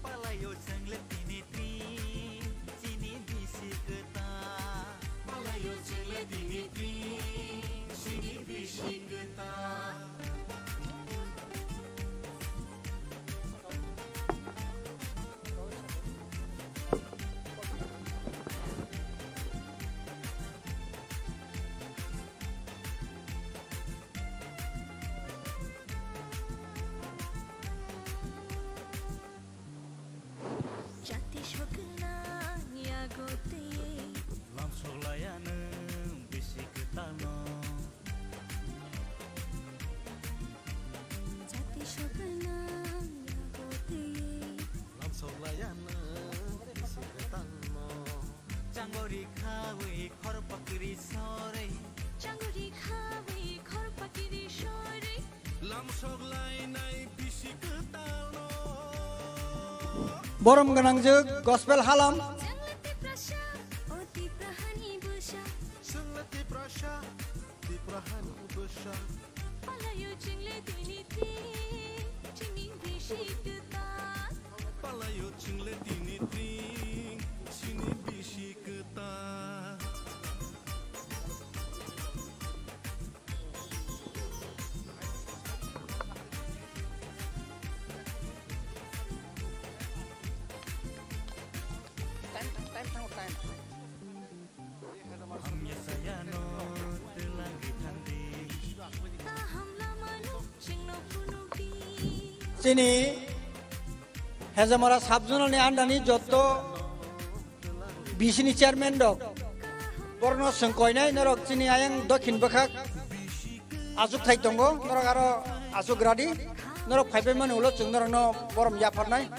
Palaio chwngno tini tring, chini bisi kwtal. Palaio chwngno tini tring, chini bisi kwtal. Jati sokna yago tei. Lamsok laya nwng bisi kwtalno. Jati sokna yago tei. Lamsok laya nwng bisi kwtalno. Changori khawi khor pakri sore. Changori khawi khor pakri sore. Lamsok lainai bisi kwtalno. Borom gwnangjwk Gospel Halam. Chwngno Tiprasa, o Tiprahani bwsa. Chwngno Tiprasa, Tiprahani bwsa. Palaio chwngno tini tring, chini bisi kwtal. Palaio chwngno tini tring, chini bisi kwtal. Chini Hezamara Sub-Zonal ni under ni jotto B C ni chairman rok, borokno swng koinai norok chini ayang dokhin bwkhak achuk thai tongo, norok aro achuk radi, norok phaipai mani ulo chwng norokno borom yapharnai.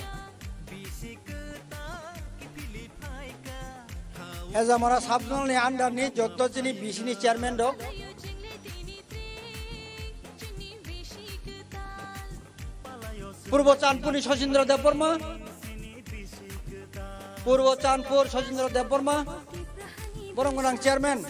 Hezamara Sub-Zonal ni under ni jotto chini B C ni chairman rok. Purbo Chandpur ni Sachindra Debbarma. Purbo Chandpur Sachindra Debbarma. Borom gwnang chairman.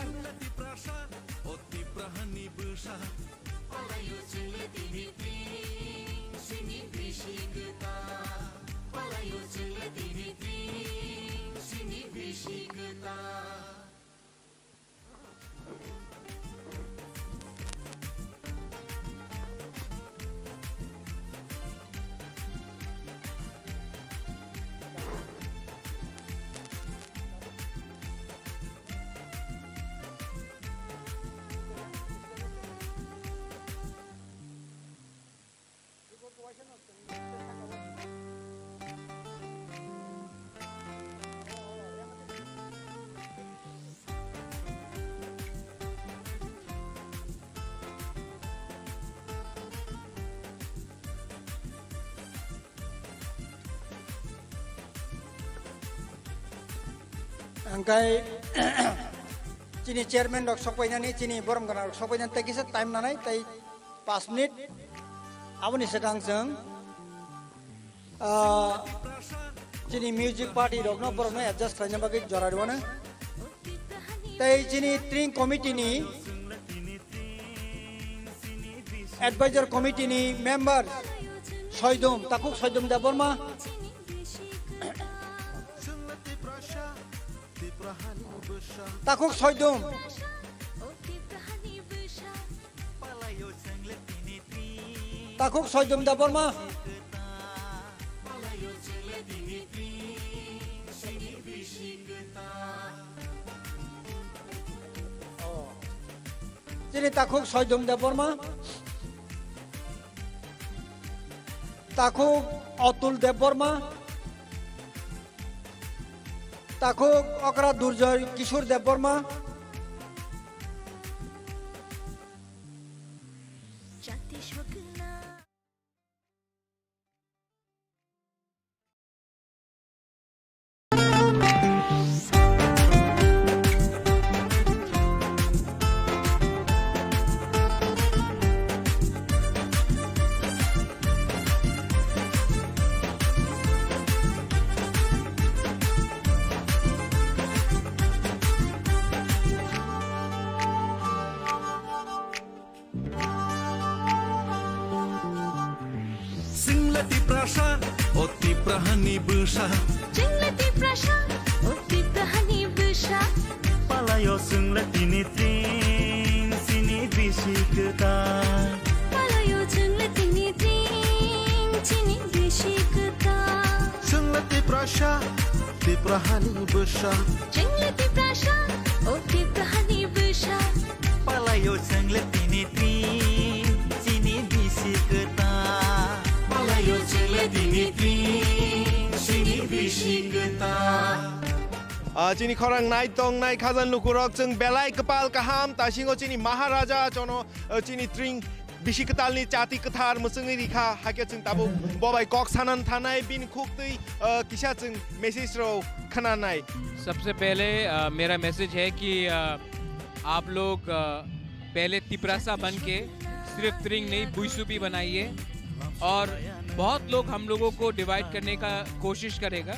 Angkai chini chairman rok sokpainani, chini borom gana rok sokpainani tei kisa time nanai tei pas minute. Aboni swkang chwng, ah, chini music party rokno borokno adjust khlaina bagwi jora rwano. Tei chini tring committee ni advisor committee ni member Soidum, Takhuk Soidum Debbarma. Takhuk Soidum. Takhuk Soidum Debbarma. Chini Takhuk Soidum Debbarma. Takhuk Atul Debbarma. Takhuk okra Durjoy Kishore Debbarma. Tiprasa, o Tipra hani bwsa. Chwng le Tiprasa, o Tipra hani bwsa. Palaio chwng le tini tring, chini bisi kwtal. Palaio chwng le tini tring, chini bisi kwtal. Chwng le Tiprasa, Tipra hani bwsa. Chwng le Tiprasa, o Tipra hani bwsa. Palaio chwng le tini tring, chini bisi kwtal. Palaio chwng le tini tring, chini bisi kwtal. Ah, chini khorang nai tong nai khajal lukurok chwng belai kwpal kaham, tasingo chini Maharaja chono, ah, chini tring bisi kwtalni chati kwthar mwchwngwi rikha, hakhe chwng tabuk bobai kok sanan thanai, bini khuktwi, ah, kisa chwng message rok khnanai. सबसे पहले, अ, मेरा मैसेज है कि, अ, आप लोग, अ, पहले तिपरासा बन के सिर्फ त्रिंग नहीं, बुइसु भी बनाइए। और बहुत लोग हम लोगों को डिवाइड करने का कोशिश करेगा,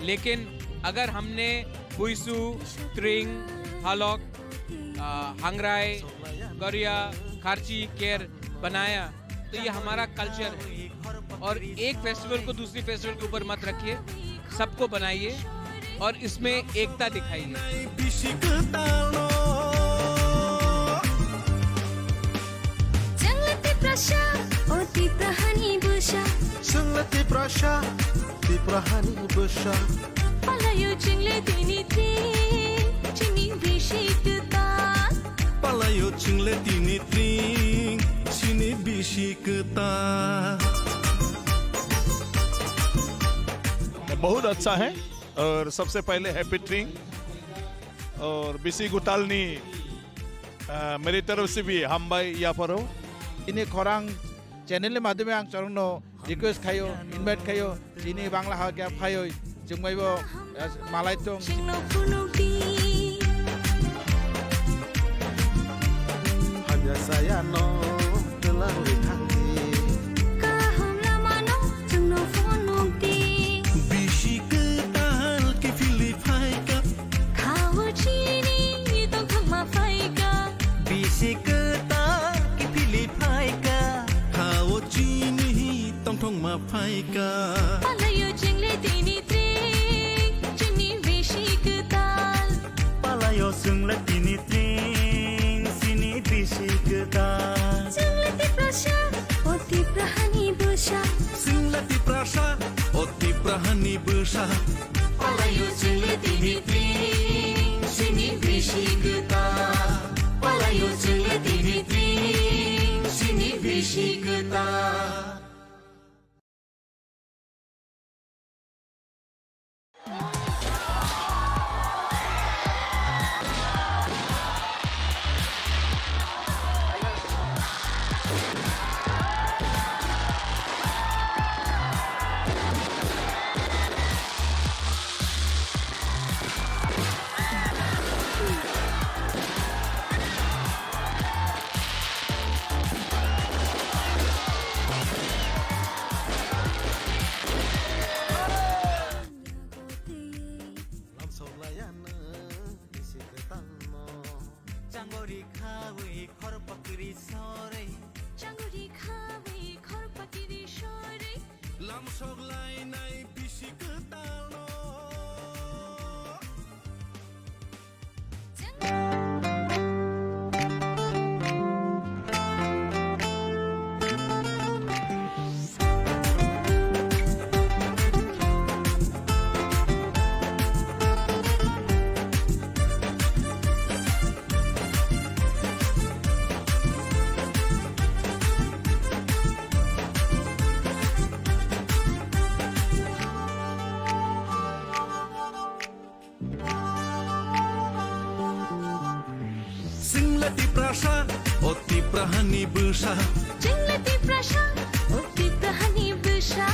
लेकिन अगर हमने बुइसु, त्रिंग, हालॉक, अ, हंगराई, गरिया, खारची, केर बनाया, तो ये हमारा कल्चर है। और एक फेस्टिवल को दूसरी फेस्टिवल के ऊपर मत रखिए, सबको बनाइए और इसमें एकता दिखाइए। Chwng le Tiprasa, o Tipra hani bwsa. Chwng le Tiprasa, Tipra hani bwsa. Palaio chwng le tini tring, chini bisi kwtal. Palaio chwng le tini tring, chini bisi kwtal. बहुत अच्छा है और सबसे पहले हैप्पी ट्रिंग और बिसी गुतालनी, अ, मेरी तरफ से भी हम भाई या पर हो। Ini khorang channel ni madhyome ang chorokno request khaio, invite khaio, chini Bangla ha khe phaioi, chwngmaibo, eh, malai tong. Chwngno phunukdi. Hamya sayano twlangwi thangdi. Kaham lamano chwngno phunukdi. Bisi kwtal kiphilwi phaikha. Khao chini tongthokma phaikha. Bisi kwtal kiphilwi phaikha. Khao chini tongthokma phaikha. Palaio chwng le tini tring, chini bisi kwtal. Palaio chwng le tini tring, chini bisi kwtal. Chwng le Tiprasa, o Tipra hani bwsa. Chwng le Tiprasa, o Tipra hani bwsa. Palaio chwng le tini tring, chini bisi kwtal. Palaio chwng le tini tring, chini bisi kwtal. Lamsok laiano bisi kwtalno. Changori khawi khor pakiri sori. Changori khawi khor pakiri sori. Lamsok lainai bisi kwtalno. Chwng le Tiprasa, o Tipra hani bwsa. Chwng le Tiprasa, o Tipra hani bwsa.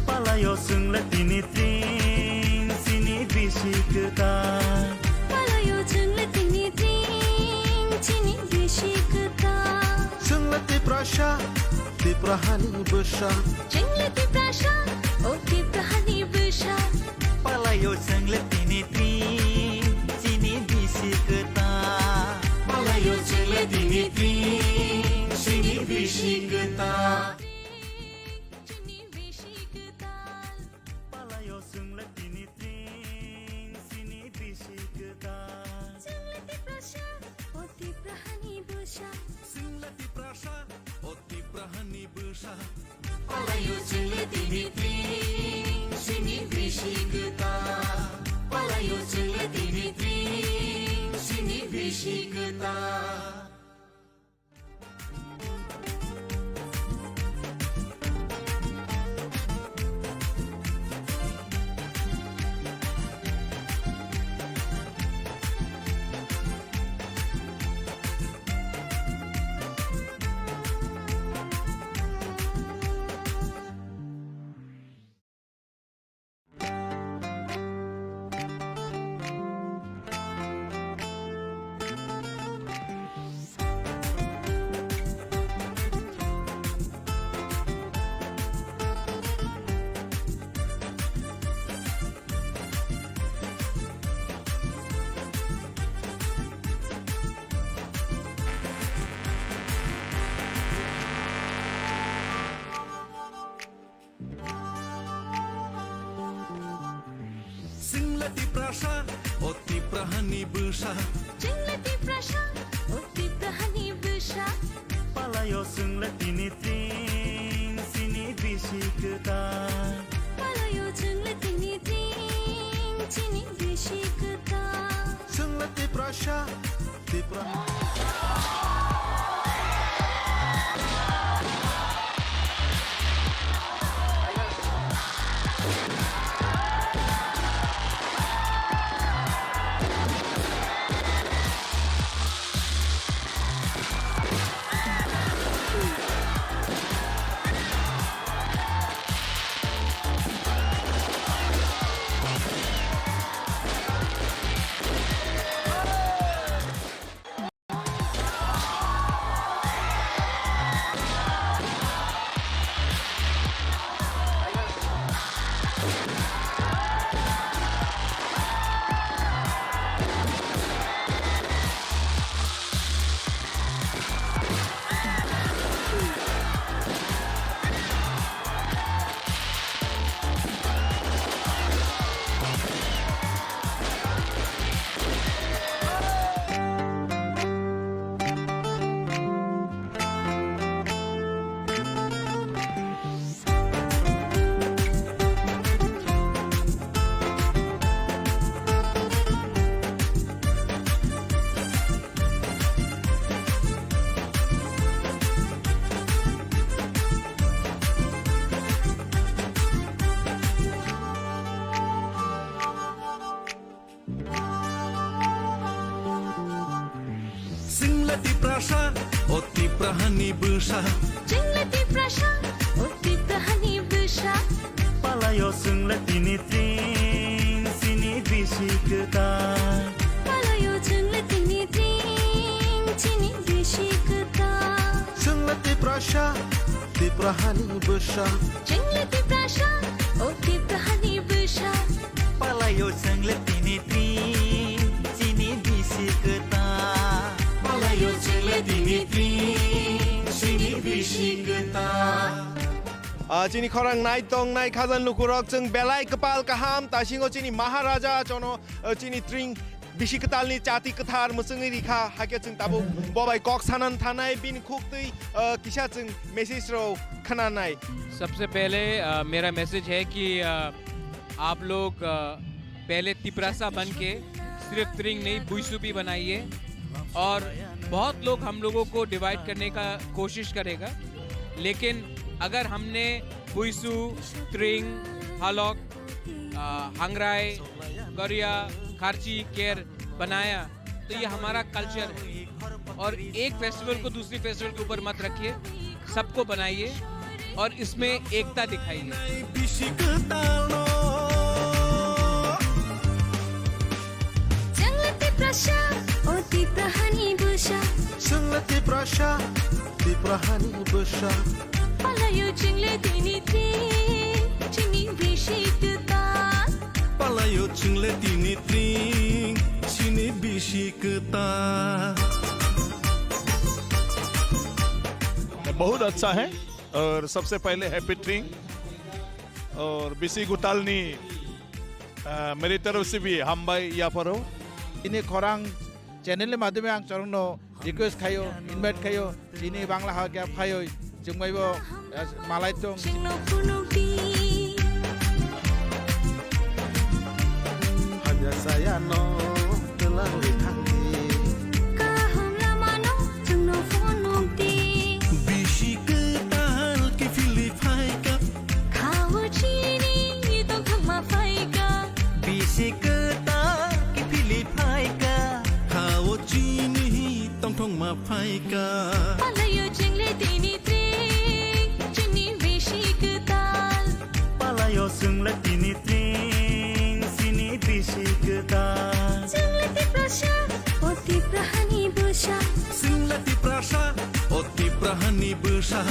Palaio chwng le tini tring, chini bisi kwtal. Palaio chwng le tini tring, chini bisi kwtal. Chwng le Tiprasa, Tipra hani bwsa. Chwng le Tiprasa, o Tipra hani bwsa. Palaio chwng le tini tring, chini bisi kwtal. Palaio chwng le tini tring, chini bisi kwtal. Palaio chwngle tini tring, chini bisi kwtal. Palaio chwngle tini tring, chini bisi kwtal. Chwngla Tiprasa, o Tiprahani bwsa. Chwngla Tiprasa, o Tiprahani bwsa. Palaio chwngla tini tring, chini bisi kwtal. Palaio chwngla tini tring, chini bisi kwtal. Chwngla Tiprasa, Tipra. Chwngla Tiprasa, o Tiprahani bwsa. Chwngla Tiprasa, o Tiprahani bwsa. Palaio chwngla tini tring, chini bisi kwtal. Palaio chwngla tini tring, chini bisi kwtal. Chwngla Tiprasa, Tiprahani bwsa. Chwngla Tiprasa, o Tiprahani bwsa. Palaio chwngla tini tring, chini bisi kwtal. Palaio chwngla tini tring, chini bisi kwtal. Ah, chini khorang nai tong nai khajani lukurok, chwng belai kwpal kaham, tasingo chini Maharaja chono, ah, chini tring bisi kwtalni chati kwthar mwchwngwi rikha, hakhe chwng tabuk bobai kok sanan thanai, bini khuktwi, ah, kisa chwng message rok khwnanai. सबसे पहले, अ, मेरा मैसेज है कि, अ, आप लोग, अ, पहले तिपरासा बन के सिर्फ त्रिंग नहीं, बुइसु भी बनाइए। और बहुत लोग हम लोगों को डिवाइड करने का कोशिश करेगा, लेकिन अगर हमने बुइसु, त्रिंग, हालक, अ, हंगराई, गरिया, खारची, केर बनाया, तो ये हमारा कल्चर है। और एक फेस्टिवल को दूसरी फेस्टिवल के ऊपर मत रखिए, सबको बनाइए और इसमें एकता दिखाइए। Chwngla Tiprasa, o Tiprahani bwsa. Chwngla Tiprasa, Tiprahani bwsa. Palaio chwngla tini tring, chini bisi kwtal. Palaio chwngla tini tring, chini bisi kwtal. बहुत अच्छा है और सबसे पहले हैप्पी ट्रिंग और बिसी गुतालनी, अ, मेरी तरफ से भी हामबाय याफारो। Ini khorang channel ni madhyome ang chorokno request khaio, invite khaio, chini Bangla hakhe phaioi, chwngmaibo, Malai tong. Chwngno phunukdi. Hamya sayano twlangwi thangdi. Kaham lamano chwngno phunukdi. Bisi kwtal kiphilwi phaikha. Khao chini tongthokma phaikha. Bisi kwtal kiphilwi phaikha. Khao chini tongthokma phaikha. Palaio chwngle tini tring, chini bisi kwtal. Palaio chwngle tini tring, chini bisi kwtal. Chwngle Tiprasa, o Tipra hani bwsa. Chwngle Tiprasa, o Tipra hani bwsa.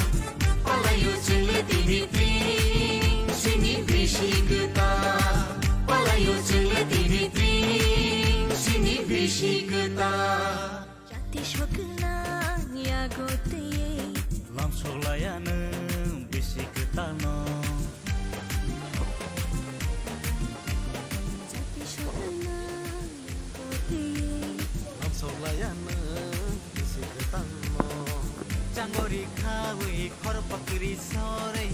Palaio chwngle tini tring, chini bisi kwtal. Palaio chwngle tini tring, chini bisi kwtal. Jati sokna yago tei. Lamsok laya nwng bisi kwtalno. Jati sokna yago tei. Lamsok laya nwng bisi kwtalno. Changori khawi khor pakri sore.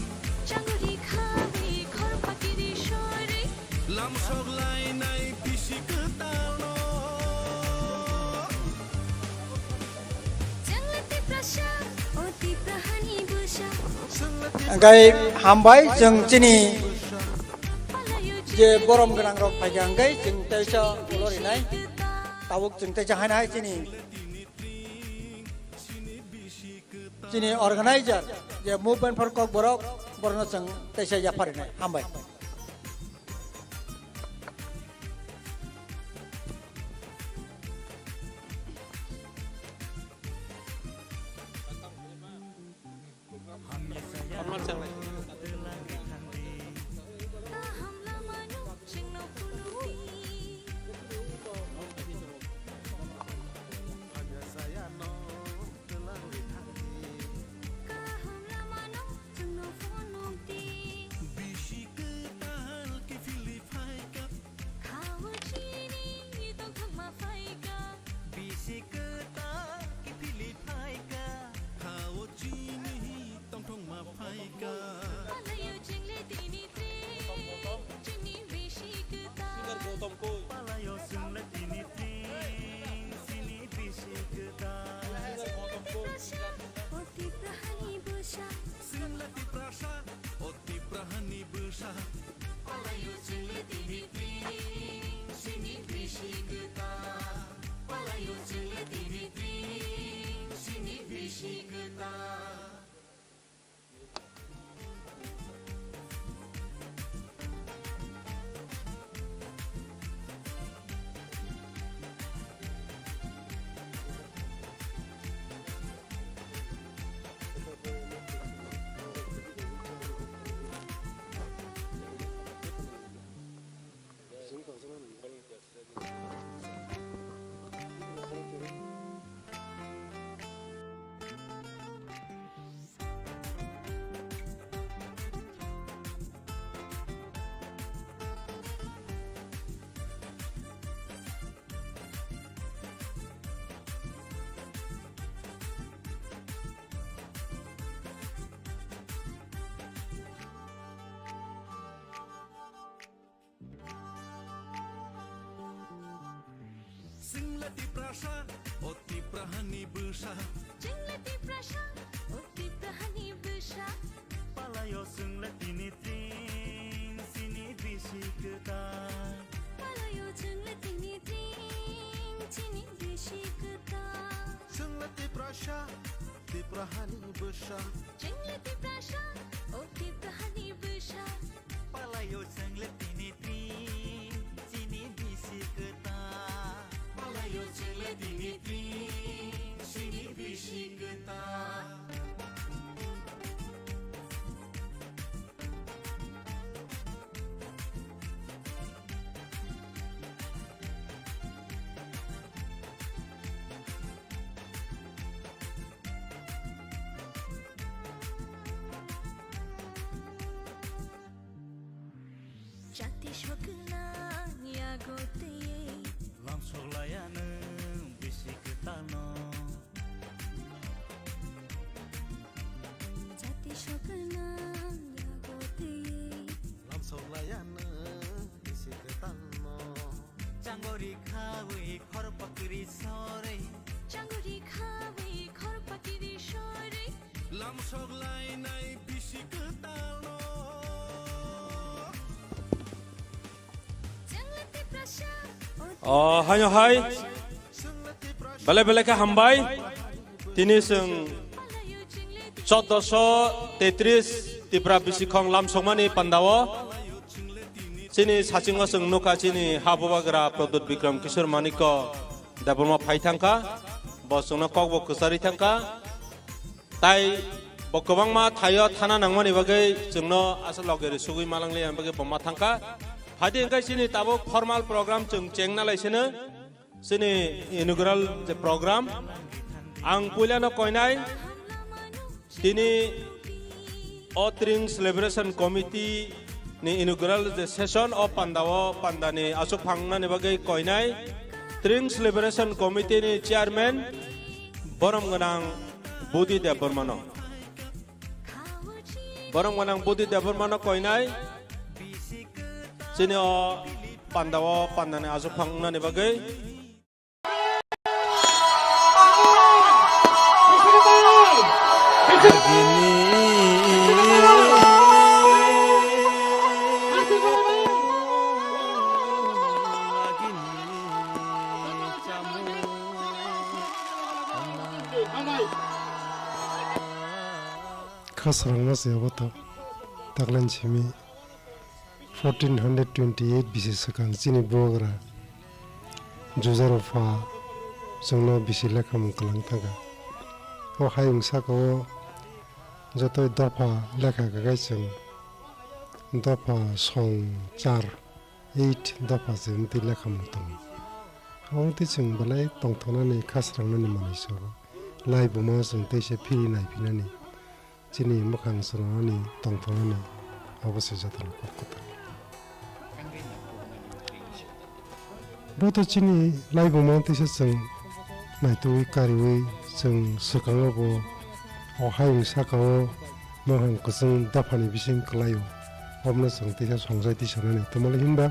Changori khawi khor pakri sore. Lamsok lainai bisi kwtalno. Chwngla Tiprasa, o Tipra hani bwsa. Hwnkhe hambai, chwng chini je borom gwnang rok phaikha, hwnkhe chwng teisa ulo rinai. Tabuk chwng teisa haino hai chini, chini organizer je Movement for Kokborok, borokno chwng teisa yapharinai. Hambai. Kaham lamano chwngno phunukdi. Bisi kwtal kiphilwi phaikha. Khao chini tongthokma phaikha. Bisi kwtal kiphilwi phaikha. Khao chini tongthokma phaikha. Palaio chwngla tini tring, chini bisi kwtal. Palaio chwngla tini tring, chini bisi kwtal. Chwngla Tiprasa, o Tipra hani bwsa. Chwngla Tiprasa, o Tipra hani bwsa. Palaio chwngla tini tring, chini bisi kwtal. Palaio chwngla tini tring, chini bisi kwtal. Chwngla Tiprasa, o Tipra hani bwsa. Chwngla Tiprasa, o Tipra hani bwsa. Palaio chwngla tini tring, chini bisi kwtal. Palaio chwngla tini tring, chini bisi kwtal. Chwngla Tiprasa, Tipra hani bwsa. Chwngla Tiprasa, o Tipra hani bwsa. Palaio chwngla tini tring, chini bisi kwtal. Palaio chwngla tini tring, chini bisi kwtal. Jati sokna yago tei. Lamsok laya nwng bisi kwtalno. Jati sokna O, haino hai. Belai belai khe hambai. Tini chwng chauddosho tetris Tipra bisikhong lamsokmani pandao. Chini sachingo chwng nukha chini ha bubagra Pradyut Bikram Kishore Manikya Debbarma phai thangkha. Bo chwngno kokbo kwcharwi thangkha. Tai bo kwbangma thaio thana nangmani bagwi chwngno asa loge risugwi malangli ang bagwi bo ma thangkha. Phadi hwnkhe chini tabuk formal program chwng chengna lai sino. Chini inaugural je program. Ang puilano koinai tini o Tring Celebration Committee ni inaugural je session o panda o panda ni aswk phangnani bagwi koinai Tring Celebration Committee ni chairman borom gwnang Budi Debbarmano. Borom gwnang Budi Debbarmano koinai chini o panda o panda ni aswk phangnani bagwi. Khasrangma se abo to taklan simi. Fourteen hundred twenty-eight bisi swkang chini bubagra Jujaro pha chwngno bisi lekhamung kwlang thangkha. O hayung saka o jotoi dopha lekha kakai chwng dopha song char eight dopha se wngtwi lekhamung tongo. Wngtwi chwng belai tongthoknani khasrangnani manwi sobo. Laibuma chwng teisa phiri naiphinani. Chini mwkhang chwrwngnani tongthoknani abo se jotono kok kwtal. Bo to chini laibuma teisa chwng naitugwi kariwi chwng swkango bo o hayung sakao mwkhang kwchwng dophani bising kwlaio. Obono chwng teisa songchai tisanani. Tamole hinba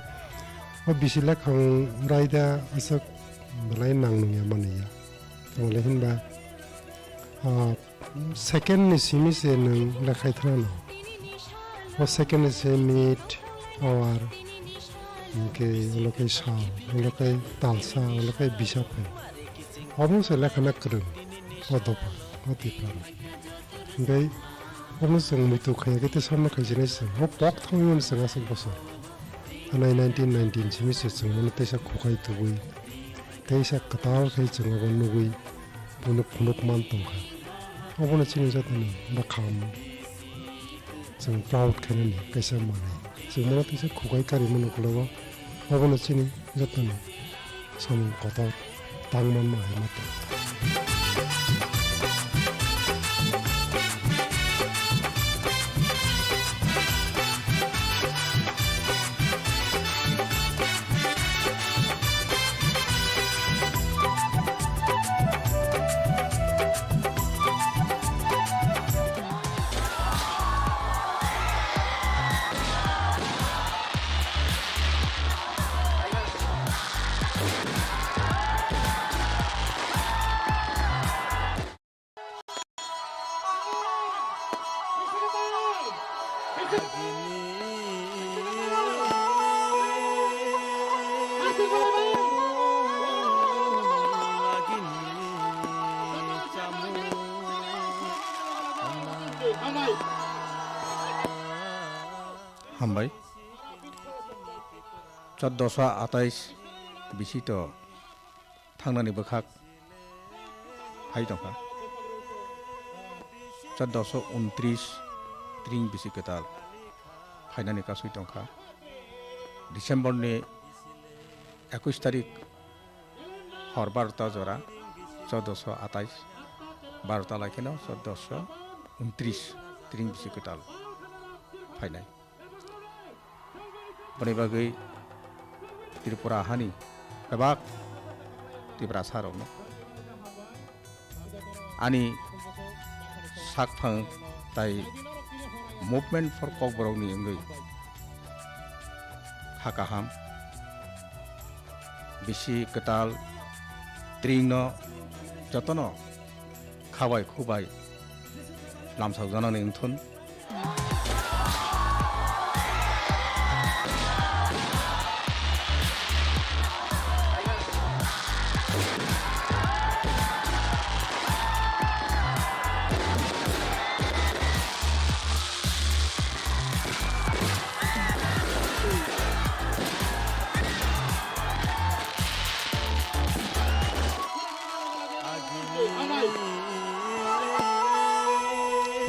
o bisi lekhang raida aswk belai nang nungya manliya. Tamole hinba ah, second ni simi se nwng lekhai thanano. O second ni se minute, hour, hwnkhe ulo khe sal, ulo khe talsa, ulo khe bisa phai. Obo se lekhana kwrwng o dopha, o Tipra rok. Hwnkhe omo chwng muitu khaiya khe tei samno khaijinai se. O pok thangmani chwng aswk bosor. Anai nineteen nineteen simi se chwng mano teisa khukai tubui. Teisa kwtal khe chwng abo nugwi phunuk phunuk man tongkha. Obono chini jotoni bwkham chwng proud khainani kaisa manwi. Chwng mano teisa khukai karimani ukologo obono chini jotoni samung kotor tang manma hai ma tong. Hambai. Chauddosho atais bisi to thangnani bwkhak hai tongkha. Chauddosho untris tring bisi kwtal phainani kasui tongkha. December ni ekush tarik hor barota jora chauddosho atais, barota lai kheno chauddosho untris tring bisi kwtal phainai. Boni bagwi Tripura hani bebak Tiprasa rokno ani sakphang tai Movement for Kokborokni wngwi kha kaham bisi kwtal tringno jotono khabai khubai lamsokjaknani wngthun.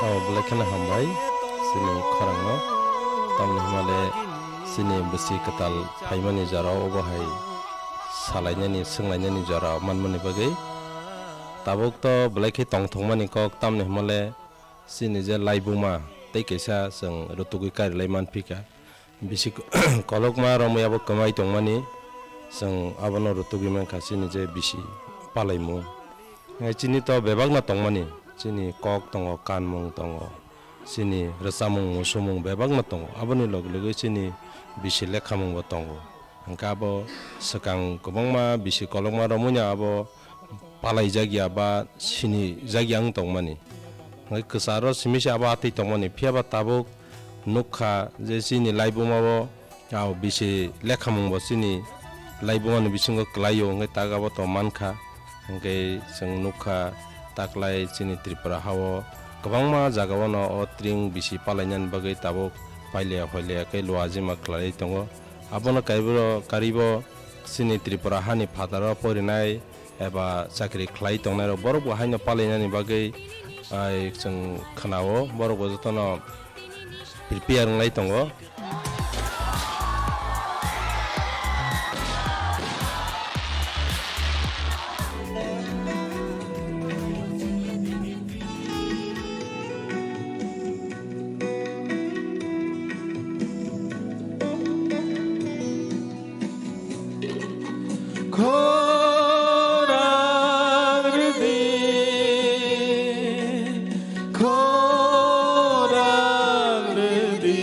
Oh, belai kheno hambai chini khorangno. Tamni hwnba le chini bwswi kwtal phaimani jorao obo hai salainani, swnglainani jora manmani bagwi. Tabuk to belai khe tongthokmani kok, tamni hwnba le chini je laibuma tei kaisa chwng rutugwi karilai manphi kha. Bisi kolokma romwi abo kwmai tongmani, chwng abono rutugwi mankha chini je bisi palaimung. Hai chini to bebakno tongmani, chini kok tongo, kanmung tongo, chini rwchapmung, musumung bebakno tongo. Aboni loge loge chini bisi lekhamungbo tongo. Hwnkhe abo swkang kwbangma bisi kolokma romwino abo palaijakya ba sinijakya wng tongmani. Hwnkhe kwcharo simi se abo atwi tongmani, phiyaba tabuk nukha je chini laibuma o, ah, bisi lekhamungbo chini laibumani bisingo kwlaio, hwnkhe tak abo to mankha. Hwnkhe chwng nukha, taklai chini Tripura hao kwbangma jagao no o tring bisi palainani bagwi tabuk pailaya hoilaya khe luajima khlaiwi tongo. Abono kaibo, karibo chini Tripura hani phataro porinai eba chakri khlai tongnairok borok bo haino palainani bagwi, ai, chwng khnao, borok bo jotono prepare wnglai tongo. Khorang rwdi, khorang rwdi,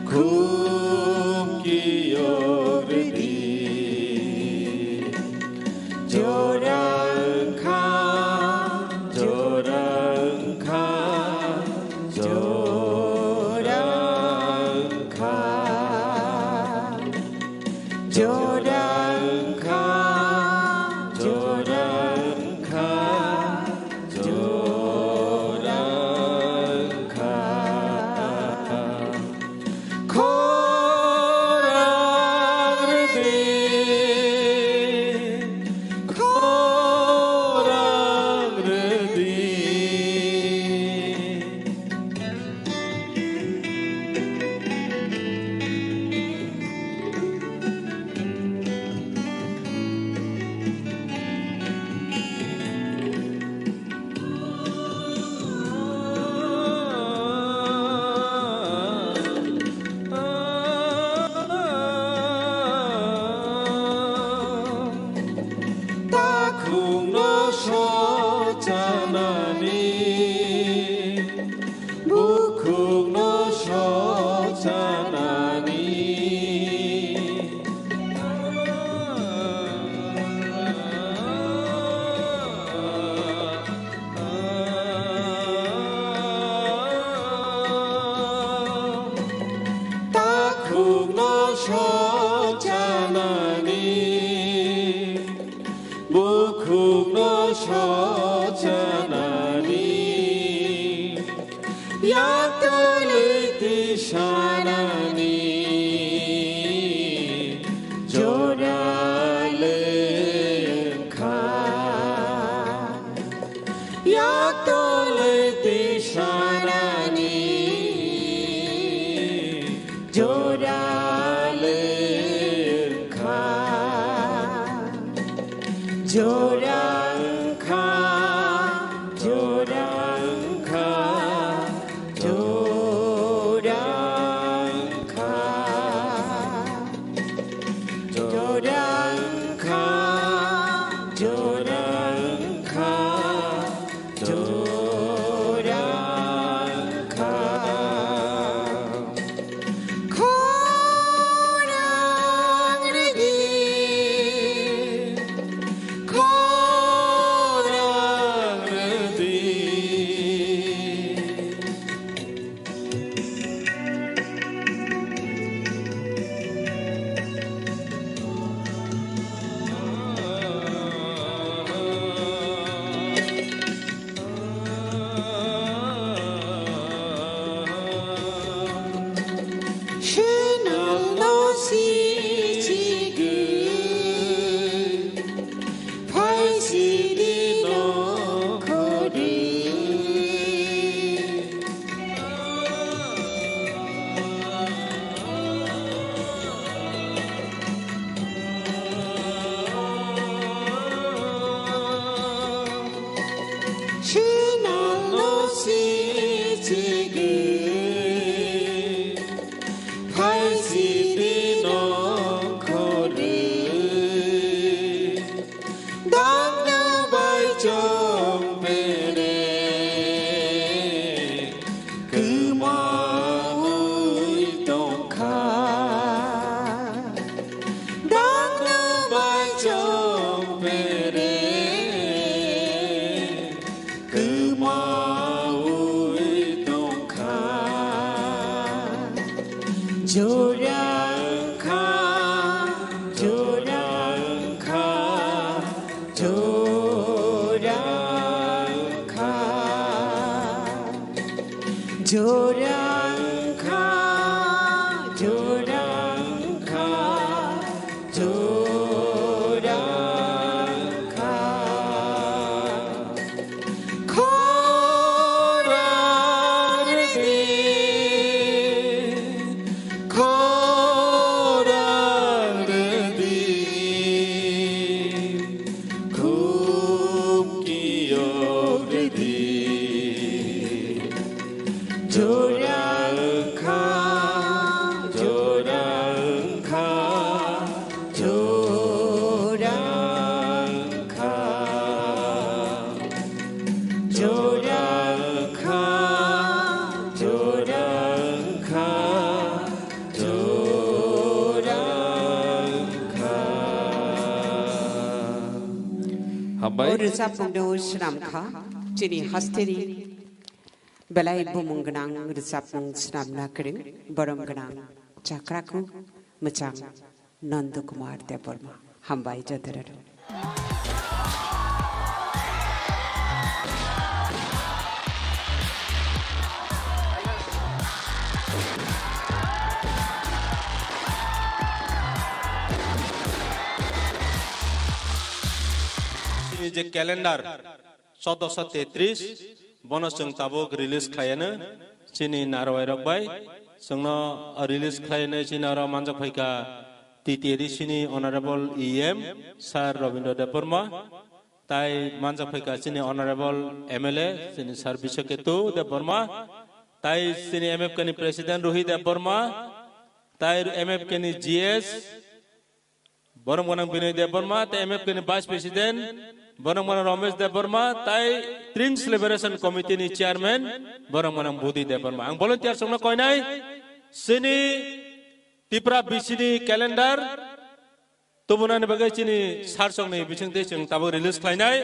khum kiyok rwdi. Jora wngkha, jora wngkha, jora wngkha. Jora wngkha, jora wngkha, jora wngkha. Khorang rwdi, khorang rwdi. Takhukno sochanani, bukhukno sochanani. Takhukno sochanani, bukhukno sochanani, yaktwlwi tisanani, jora le wngkha. Yaktwlwi tisanani, jora le wngkha. Jora wngkha, jora wngkha, jora wngkha. Jora wngkha, jora wngkha, jora wngkha. Khorang Jorangkha, jorangkha, jorangkha. Khorang ridi, khorang ridi, khub kiyok ridi. Jorangkha, jorangkha, jorangkha. Jorangkha, jorangkha, jorangkha. Hambai. O rwchapmungno swnamkha chini hasteni belai bumung gwnang rwchapmung swnamna kwrwng borom gwnang chakraku mwchang Nanda Kumar Debbarma. Hambai jotorano. Chini je calendar, chaudoso tetris, bono chwng tabuk release khlaiano. Chini narwai rok bai chwngno release khlaiano, chini oro manjak phaikha T T A D C ni Honorable E M Sir Rabindra Debbarma, tai manjak phaikha chini Honorable M L A chini Sir Biswaketu Debbarma, tai chini M F K ni President Ruhi Debbarma, tai M F K ni G S, borom gwnang Binoy Debbarma, tai M F K ni Vice President, borom gwnang Ramesh Debbarma, tai Trings Liberation Committee ni Chairman, borom gwnang Budi Debbarma. Ang volunteer songno koinai, chini Tipra B C ni calendar tubunani bagwi chini sir songni bisingtwi chwng tabuk release khlainai.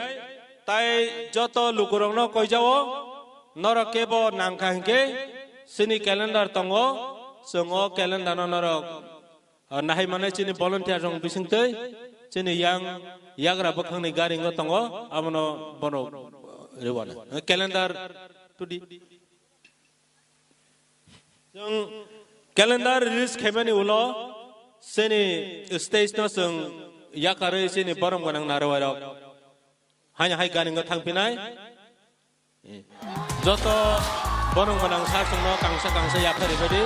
Tai joto lukurokno koijao, norok kebo nangkha hinkhe chini calendar tongo, chwng o calendar no norok Ah, nahai mane chini volunteer rok bisingtwi chini yang yagra bwkhangni garingo tongo, abono bono rwano. Calendar tudi. Chwng calendar release khaimani ulo chini stage no chwng yakarwi chini borom gwnang narwai rok haino hai garingo thangphinai. Joto borok gwnang sir songno kangsa kangsa yapharwi baidi.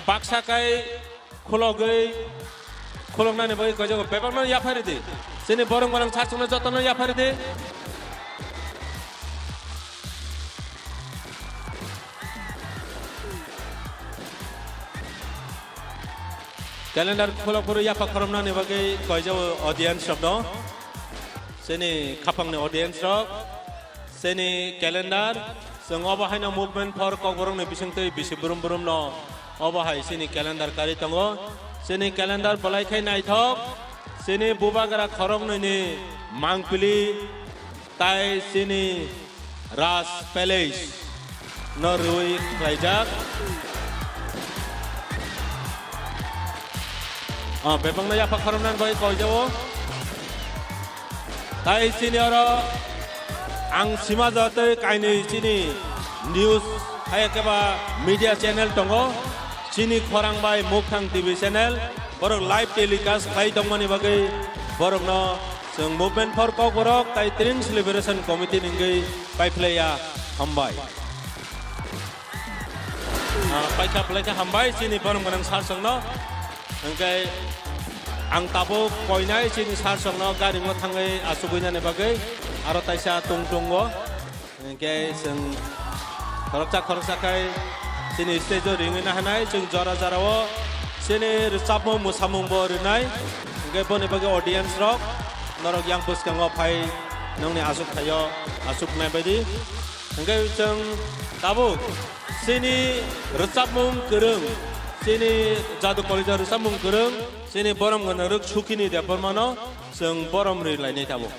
Baksa kai khulogwi, khuloknani bagwi koijago bebakno yapharwi di. Chini borok gwnang sir songno jotono yapharwi di. Calendar khulok phuru yapha khoromnani bagwi koijago audience rokno. Chini khapangni audience rok, chini calendar, chwng obo haino movement for Kokborokni bisingtwi bisi brum brum no obo hai chini calendar kari tongo. Chini calendar belai khe naithok, chini bubagra khoroknwini mangpili tai chini Raj Palace no rwi khlaijak. Ah, bebakno yapha khoromnani bagwi koijao. Tai chini oro ang sima jatwi kainwi chini news hai khe ba media channel tongo. Chini khorang bai Mukthang T V channel, borok live telecast khlai tongmani bagwi borokno chwng Movement for Kokborok tai Trings Liberation Committee ni wngwi paiphlaiya, hambai. Ah, paikha phlaikha hambai chini borom gwnang sir songno. Hwnkhe ang tabuk koinai chini sir songno garingo thangwi achugwinani bagwi aro taisa tongtongo. Hwnkhe chwng khoroksa khoroksa khai chini stage o ringwi nahanai chwng jora jora o chini rwchapmung mwsamung bo rwnai. Hwnkhe boni bagwi audience rok norok yang bwskango phai nongni achuk thaio achuknai baidi. Hwnkhe chwng tabuk chini rwchapmung kwrwng, chini Jadu College o rwchapmung kwrwng, chini borom gwnang rwk Sukini Debbarmano chwng borom rwi lainai tabuk.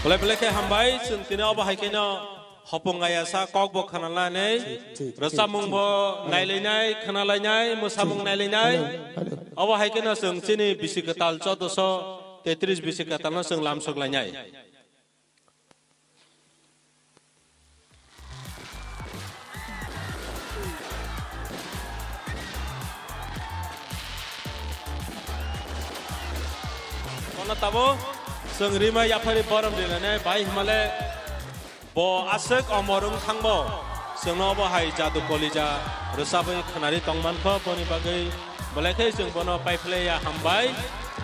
Belai belai khe hambai, chwng tini obo hai kheno hopung ayasa kok bo khwnalanai, thik, thik, rwchapmung thik, bo thik. Nailainai, khwnalainai, mwsamung nailainai. Hello, hello. Obo hai kheno chwng chini bisi kwtal chodosho tetris bisi kwtalno chwng lamsok lainai. Bono tabuk chwng rima yaphari borom rinani bai hwnmale bo aswk omor wng thangbo chwngno obo hai jadu kolija rwchabwi khwnari tongmankho, boni bagwi belai khe chwng bono paiphlaiya hambai.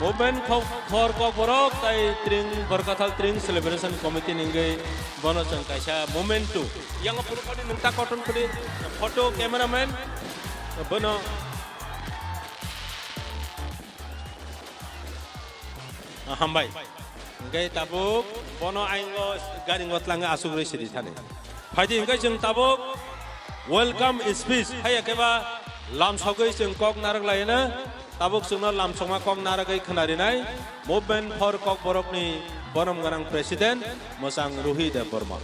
Movement kho-, khor kokborok tai tring Borkathal tring celebration committee ni wngwi bono chwng kaisa movement tu. Yang photo khodi nwng ta koton khodi photo cameraman bono. Ah, hambai. Hingke tabuk bono aingo garingo tlangwi asugwi siri thani. Phaidi hingke chwng tabuk welcome speech haiya keba lamsogwi chwng kok narwk laina. Tabuk chwngno lamsokma kok narwgwi khwnarinai Movement for Kokborokni borom gwnang president mwchang Ruhi Debbarma.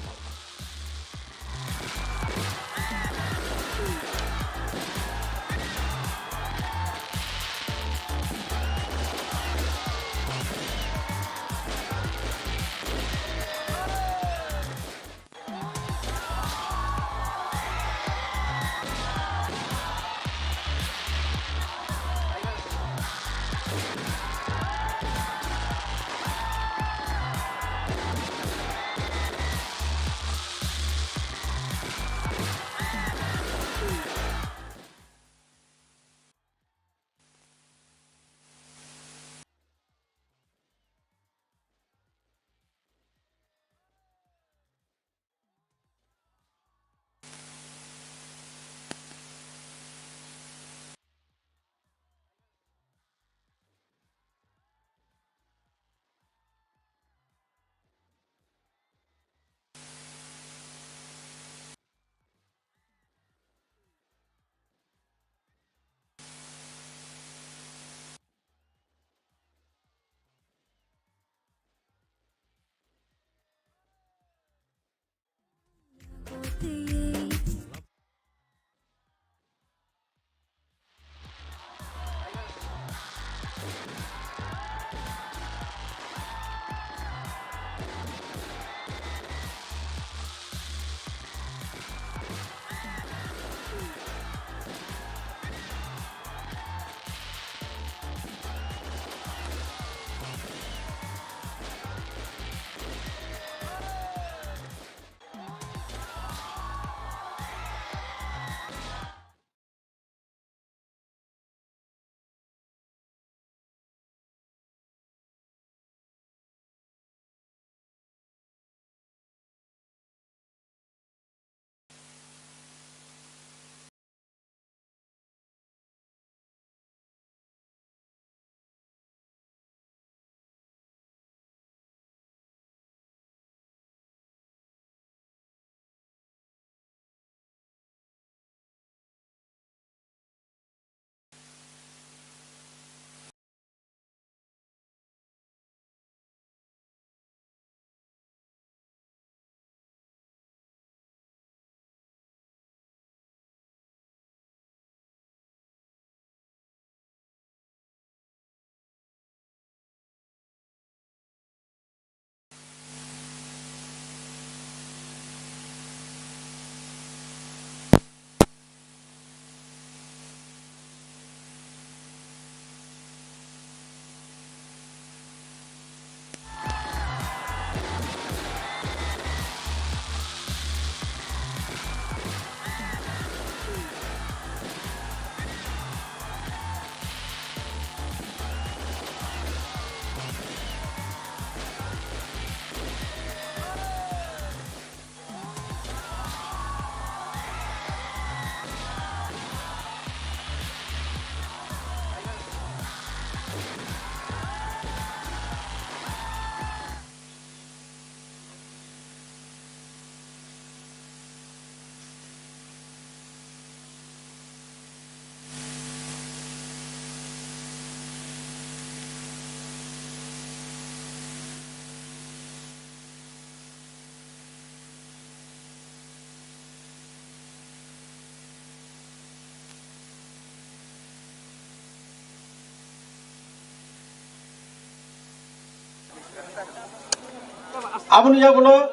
Aboni yagulo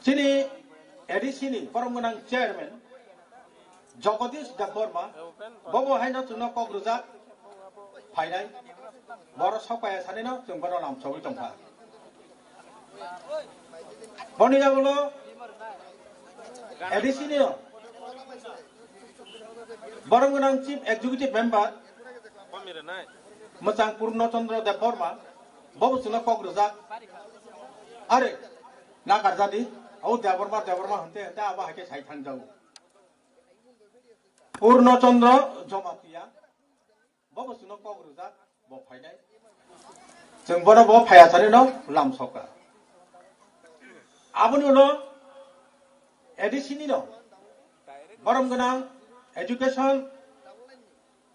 chini A D C ni borom gwnang chairman Jagadish Debbarma, bobo haino chwngno kok rwjak phainai, boro sokpaya sanino chwng bono lamsogwi tongkha. Boni yagulo A D C ni borom gwnang chief executive member mwchang Purno Chandra Debbarma, bobo chwngno kok rwjak. Are nakarjadi, o Debbarma, Debbarma hwnte hwnte abo haikhe sai thangjago. Purno Chandra Jamatia, bobo chwngno kok rwjak, bo phainai. Chwng bono bo phaya sanino lamsokha. Aboni ulo A D C nino borom gwnang education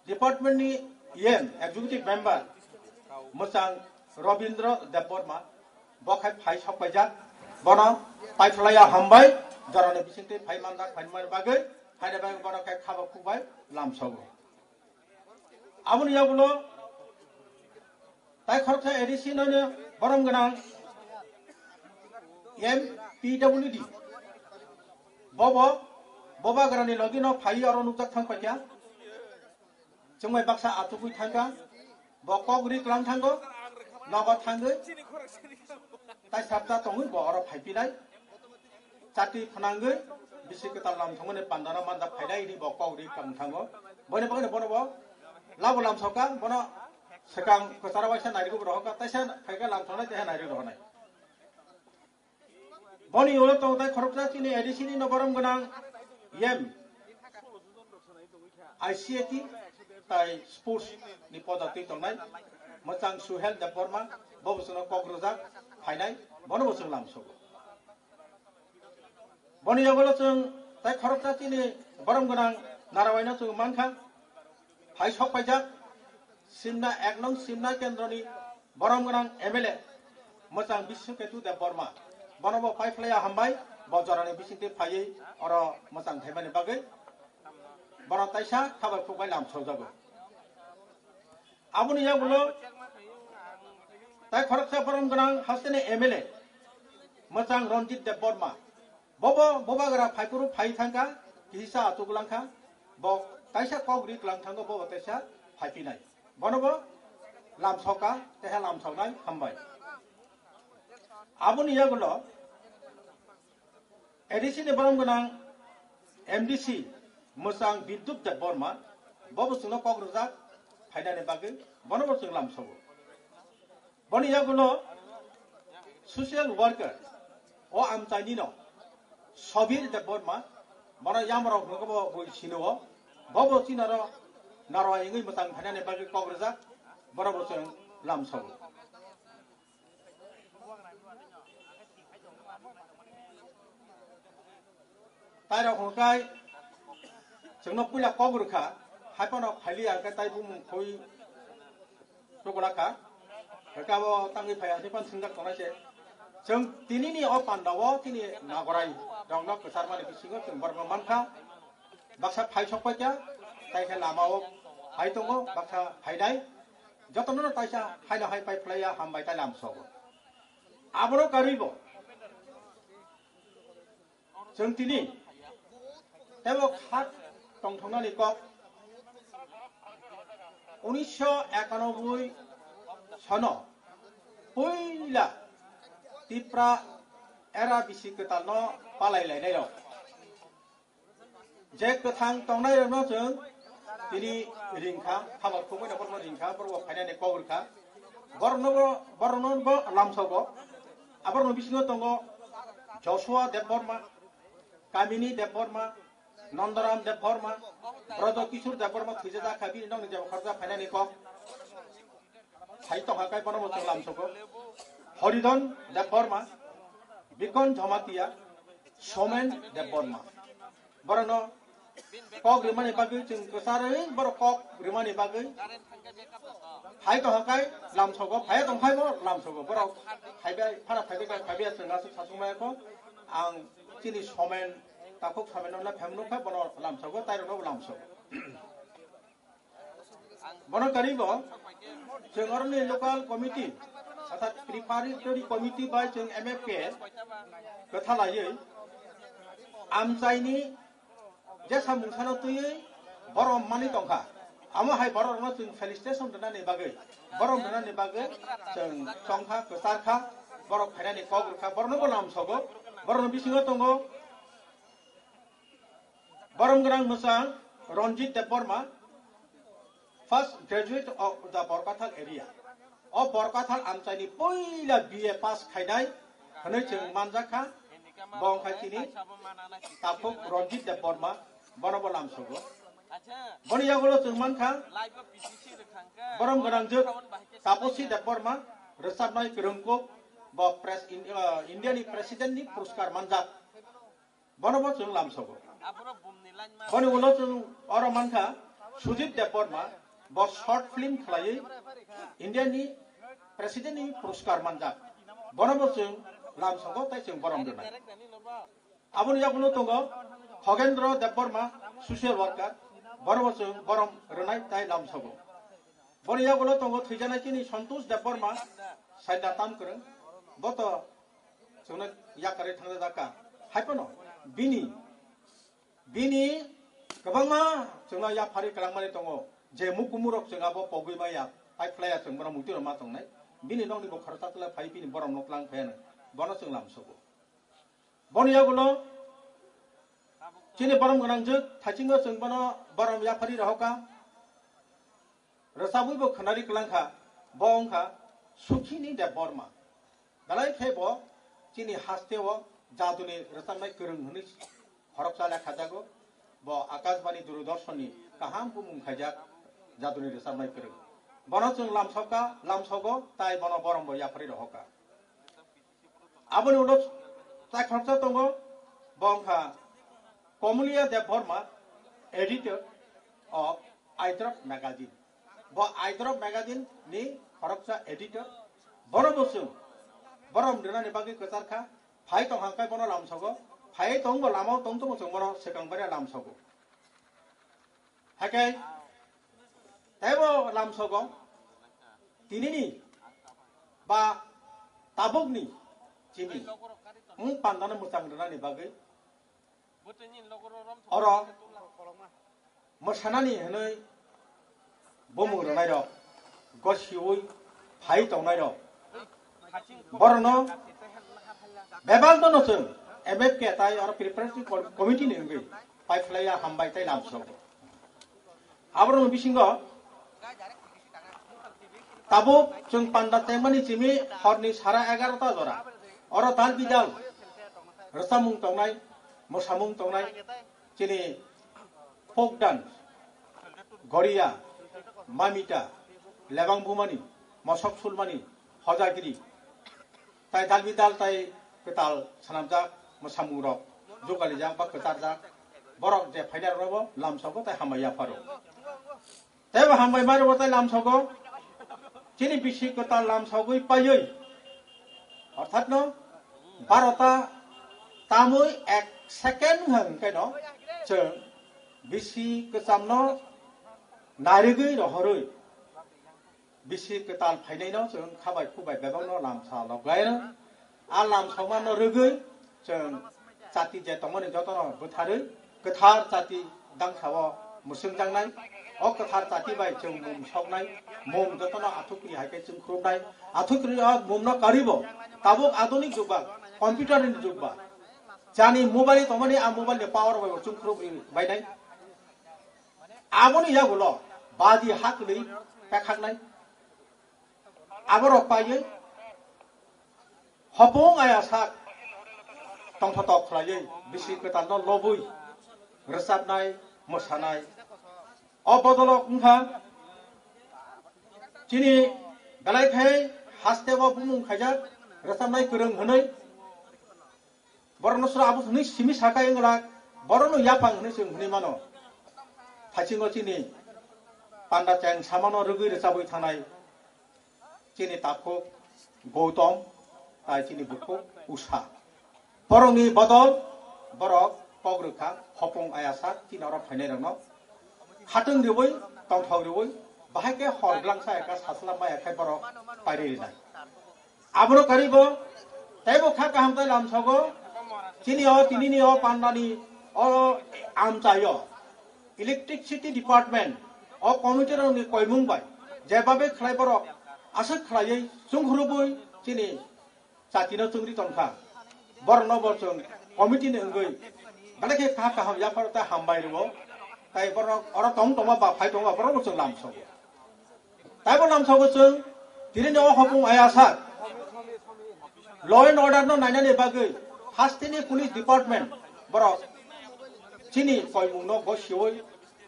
department ni E M, executive member, mwchang Robindra Debbarma, bo khai phai sokpaijak, bono paitholaiya hambai, jorani bisingtwi phai manjak, phaimani bagwi, haina bagwi bono khai khabo khukbai lamsogo. Aboni yagulo tai khoroksa A D C nono borom gwnang M P W D, bobo bobagrani logino phai oro nukjak thang paikha. Chwngbai baksa atugwi thangkha, bo kok ri klang thango, nogo thangwi, tai sapta tongwi bo oro phaipinai. Chati phnangwi, bisi kwtal lam thangmani pandano manjak phainai, ini bo kok ri klang thango. Boini bagwino bono bo labo lam soka, bono swkang kwcharo waisa nairigwi bo rohorkha, taisa phaikha lam thongnai, taiha nairigwi rohornai. Boni ulo tong tai khoroksa chini A D C ni no borom gwnang M I C A T tai sports ni poda twi tongnai mwchang Suhel Debbarma, bo bwswkno kok rwjak phainai, bono bo chwng lamsogo. Boni yagulo chwng tai khoroksa chini borom gwnang Narawaino chwng mankha, phai sok paijak Simna ek nong Simna kendroni borom gwnang M L A mwchang Biswaketu Debbarma. Bono bo paiphlaiya hambai, bo jorani bisingtwi phaiwi oro mwchang thaimani bagwi bono taisa khabai phukbai lamsokjago. Aboni yagulo tai khoroksa borom gwnang hasteni M L A mwchang Ranjit Debbarma. Bobo bobagra phaiphuru phai thangkha, kisa atugulangkha, bo kaisa kok ri klang thango, bobo kaisa phaipinai. Bono bo lamsoka, teha lamsoknai hambai. Aboni yagulo A D C ni borom gwnang M D C mwchang Bidyut Debbarma, bobo chwngno kok rwjak phainani bagwi, bono bo chwng lamsogo. Boni yagulo social worker o amchaini no Sobir Debbarma, bono yamrok hwnwi bo bui sino o, bobo chinaro narwa wngwi mwchang phainani bagwi kok rwjak, bono bo chwng lamsogo. Tairok hwnkhai chwngno puila kok rwkha, haiphano phailiya hwnkhe tai bumung khoi chukula kha. Hwnkhe abo tangwi phaiya hwnwi phano swngjak tongnai se. Chwng tinini o pandao chini nagorai rokno kwcharmani bisingo chwng borokno mankha. Baksa phai sokpaikha, tai khe lamao phai tongo, baksa phainai. Jotono taisa haino hai pai phlaiya hambai tai lamsogo. Abono karwibo chwng tini teibo kha tongthoknani kok. Unisho ekanoboi sono puila Tipra era bisi kwtalno palai lainairok. Je kwthang tongnairokno chwng tini ringkha, habak khumui no borokno ringkha, borok bo phainani kok rwkha. Borokno bo, borokno bo lamsogo. Aborokno bisingo tongo Joshua Debbarma, Kamini Debbarma, Nandaram Debbarma, Brajo Kishore Debbarma thwijajak kha, bini nokni jebo khoroksa phainani kok. Sai tongkha khe bono bo chwng lamsogo. Horidon Debbarma, Bikon Jamatia, Somen Debbarma. Borokno kok rimani bagwi chwng kwcharwi borok kok rimani bagwi phai tongkha khe lamsogo, phai tongphai bo lamsogo. Borok phaibai, phara phaibai khe phaibai chwng aswk sasuk maya kho. Ang chini Somen, takhuk Somen no phemnuk khe bono lamsogo, tairokno bo lamsogo. Bono karibo chwng oroni local committee Orthat preparatory committee bai chwng M F K kwthalaiwi amchaini jesa mungsano twiwi borom mani tongkha. Amo hai bororokno chwng felicitation rwnani bagwi, borom rwnani bagwi chwng chongkha, kwcharkha, borok phainani kok rwkha, borokno bo lamsogo, borokni bisingo tongo borom gwnang mwchang Ranjit Debbarma, first graduate of the Borkathal area. O Borkathal amchaini puila B A pass khainai hwnwi chwng manjakha, bo wngkha chini takhuk Ranjit Debbarma, bono bo lamsogo. Boni yagulo chwng mankha borom gwnangjwk Taposi Debbarma, rwchapnai kwrwngkuk, bo pres-, in-, uh, India ni President ni puruskar manjak. Bono bo chwng lamsogo. Boni ulo chwng oro mankha Sujit Debbarma, bo short film khlaiwi India ni President ni puruskar manjak. Bono bo chwng lamsogo tei chwng borom rwnai. Aboni yagulo tongo Khogendro Debbarma, social worker, bono bo chwng borom rwnai tei lamsogo. Boni yagulo tongo thwijanai chini Santosh Debbarma, saida tam kwrwng, bo to chwngno yakarwi thangjak kha. Hai phano bini, bini kwbangma chwngno yapharwi kwlangmani tongo, je mukumurok chwng abo pogwi maya, hai phlaiya chwng bono muitu rwma tongnai. Bini nokni bo khoroksa tla phai bini borom nok lang phaiya, bono chwng lamsogo. Boni yagulo chini borom gwnangjwk thaisingo chwng bono borom yapharwi rohorkha. Rwchabwi bo khwnari kwlangkha, bo wngkha Sukhini Debbarma. Belai khe bo chini hasteo jaduni rwchapnai kwrwng hwnwi khoroksa lekhajago. Bo Akashbani Doordarshan ni kaham bumung khaijak jaduni rwchapnai kwrwng. Bono chwng lamsokha, lamsogo, tai bono borom bo yapharwi rohorkha. Aboni ulo tai khoroksa tongo, bo wngkha Komulia Debbarma, editor of Aidrop magazine. Bo Aidrop magazine ni khoroksa editor. Bono bo chwng borom rwnani bagwi kwcharkha. Phai tong hangkai bono lamsogo. Phai tong bo lamao tong tongmo chwng bono swkang bai lamsogo. Haikhe teibo lamsogo tinini ba tabukni chini wng pandano mwchang rwnani bagwi oro mwsanani hwnwi bumung rwnairok, gosiui phai tongnairok, borokno bebak no chwng M F K tai oro preparatory committee ni wngwi pai phlaiya hambai tei lamsogo. Aborokni bisingo tabuk chwng panda tengmani simi horni sara egarota jora oro dal bidal rwchapmung tongnai, mwsamung tongnai, chini folk dance, goriya, mamita, lebang bumani, mosok sulmani, hojagiri, tai dalbi dal tai kwtal swnamjak mwsamungrok jugalijak ba kwcharjak, borok je phainai rokno bo lamsogo tai hambai yapharo. Teibo hambai mani bo tai lamsogo, chini bisi kwtal lamsogwi paiwi, orthat no barota tamwi ek second hwnkhe no chwng bisi kwchamno narigwi rohorwi bisi kwtal phainaino chwng khabai khubai bebakno lamsa logaino. A lamsokmano rwgwi chwng chati je tongmani jotono bwtharwi kwthar chati dangsao mwswngjaknai. O kwthar chati bai chwng mum soknai, mum jotono athukri hai khe chwng khurumnai. Athukri o mumno karwibo tabuk adhunik jug ba, computer ni jug ba, jani mobile tongmani a mobile ni power bai bo chwng khurumri bainai. Aboni yagulo badi haklwi pekhaknai. Aborok paiwi hopung aya sak tongthotok khlaiwi bisi kwtalno lobwi rwchapnai, mwsanai. O bodolok wngkha chini belai khai hasteo bumung khaijak rwchapnai kwrwng hwnwi. Borokno sura abo hwnwi simi sakai wngla, borokno yaphang hwnwi chwng hwnwi mano. Thaisingo chini panda cheng samano rwgwi rwchabwi thangnai chini takhuk Gautam tai chini bukhuk Usha. Borokni bodol borok kok rwkha, hopung ayasa chini oro phainairokno khatwng riwi, tongthok riwi, bahai khe hor glangsa eka saslam bai khe borok pairi rinai. Abono karibo teibo kha kaham tai lamsogo. Chini o tinini o pandani o amchaio electricity department o committee rokni koimung bai jebabe khlai borok aswk khlaiwi chungkhurubwi chini chatino chungri tongkha. Borokno bo chwng committee ni wngwi belai khe kha kaham yapharo tei hambai rwo. Tai borok oro tong tongma ba phai tongma borokno chwng lamsogo. Taibo lamsogo chwng tinini o hopung ayasa law and order no nainani bagwi hasteni police department borok chini koimungno gosiwi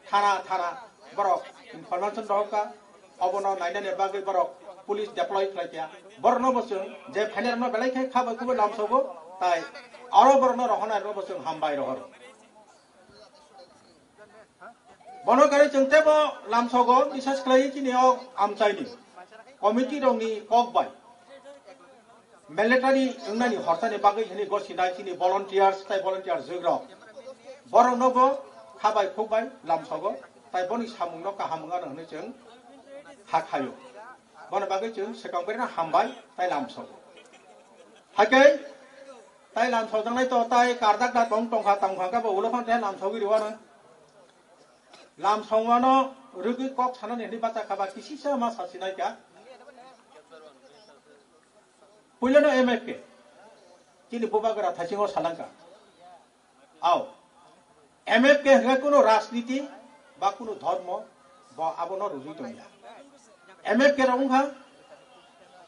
thana thana borok information rohorkha. Obono nainani bagwi borok police deploy khlaikha. Borokno bo chwng je phainairokno belai khe kha bai kubui lamsogo, tai aro borokno rohornairokno bo chwng hambai rohoro. Bono kari chwng teibo lamsogo, bisas khlai chini o amchaini committee rokni kok bai military wngnani hortani bagwi hwnwi gosinai chini volunteers tai volunteer jwk rok. Borokno bo kha bai khuk bai lamsogo, tai boni samungno kaham wngano hwnwi chwng hakhaio. Bono bagwi chwng swkang berino hambai tai lamsogo. Hakhe tai lamsojaknai to tai karjak da tong tongkha tongkha khe bo ulo phano tei lamsogwi rwano. Lamsongmano rwgwi kok sanani hwnwi bacha kha ba kisisa ma sasinai kha. Puilano M F K chini bubagra thaisingo salangkha. Ao M F K hwnkhe kuno rajniti ba kuno dhormo bo abono rwgwi tongya. M F K rok wngkha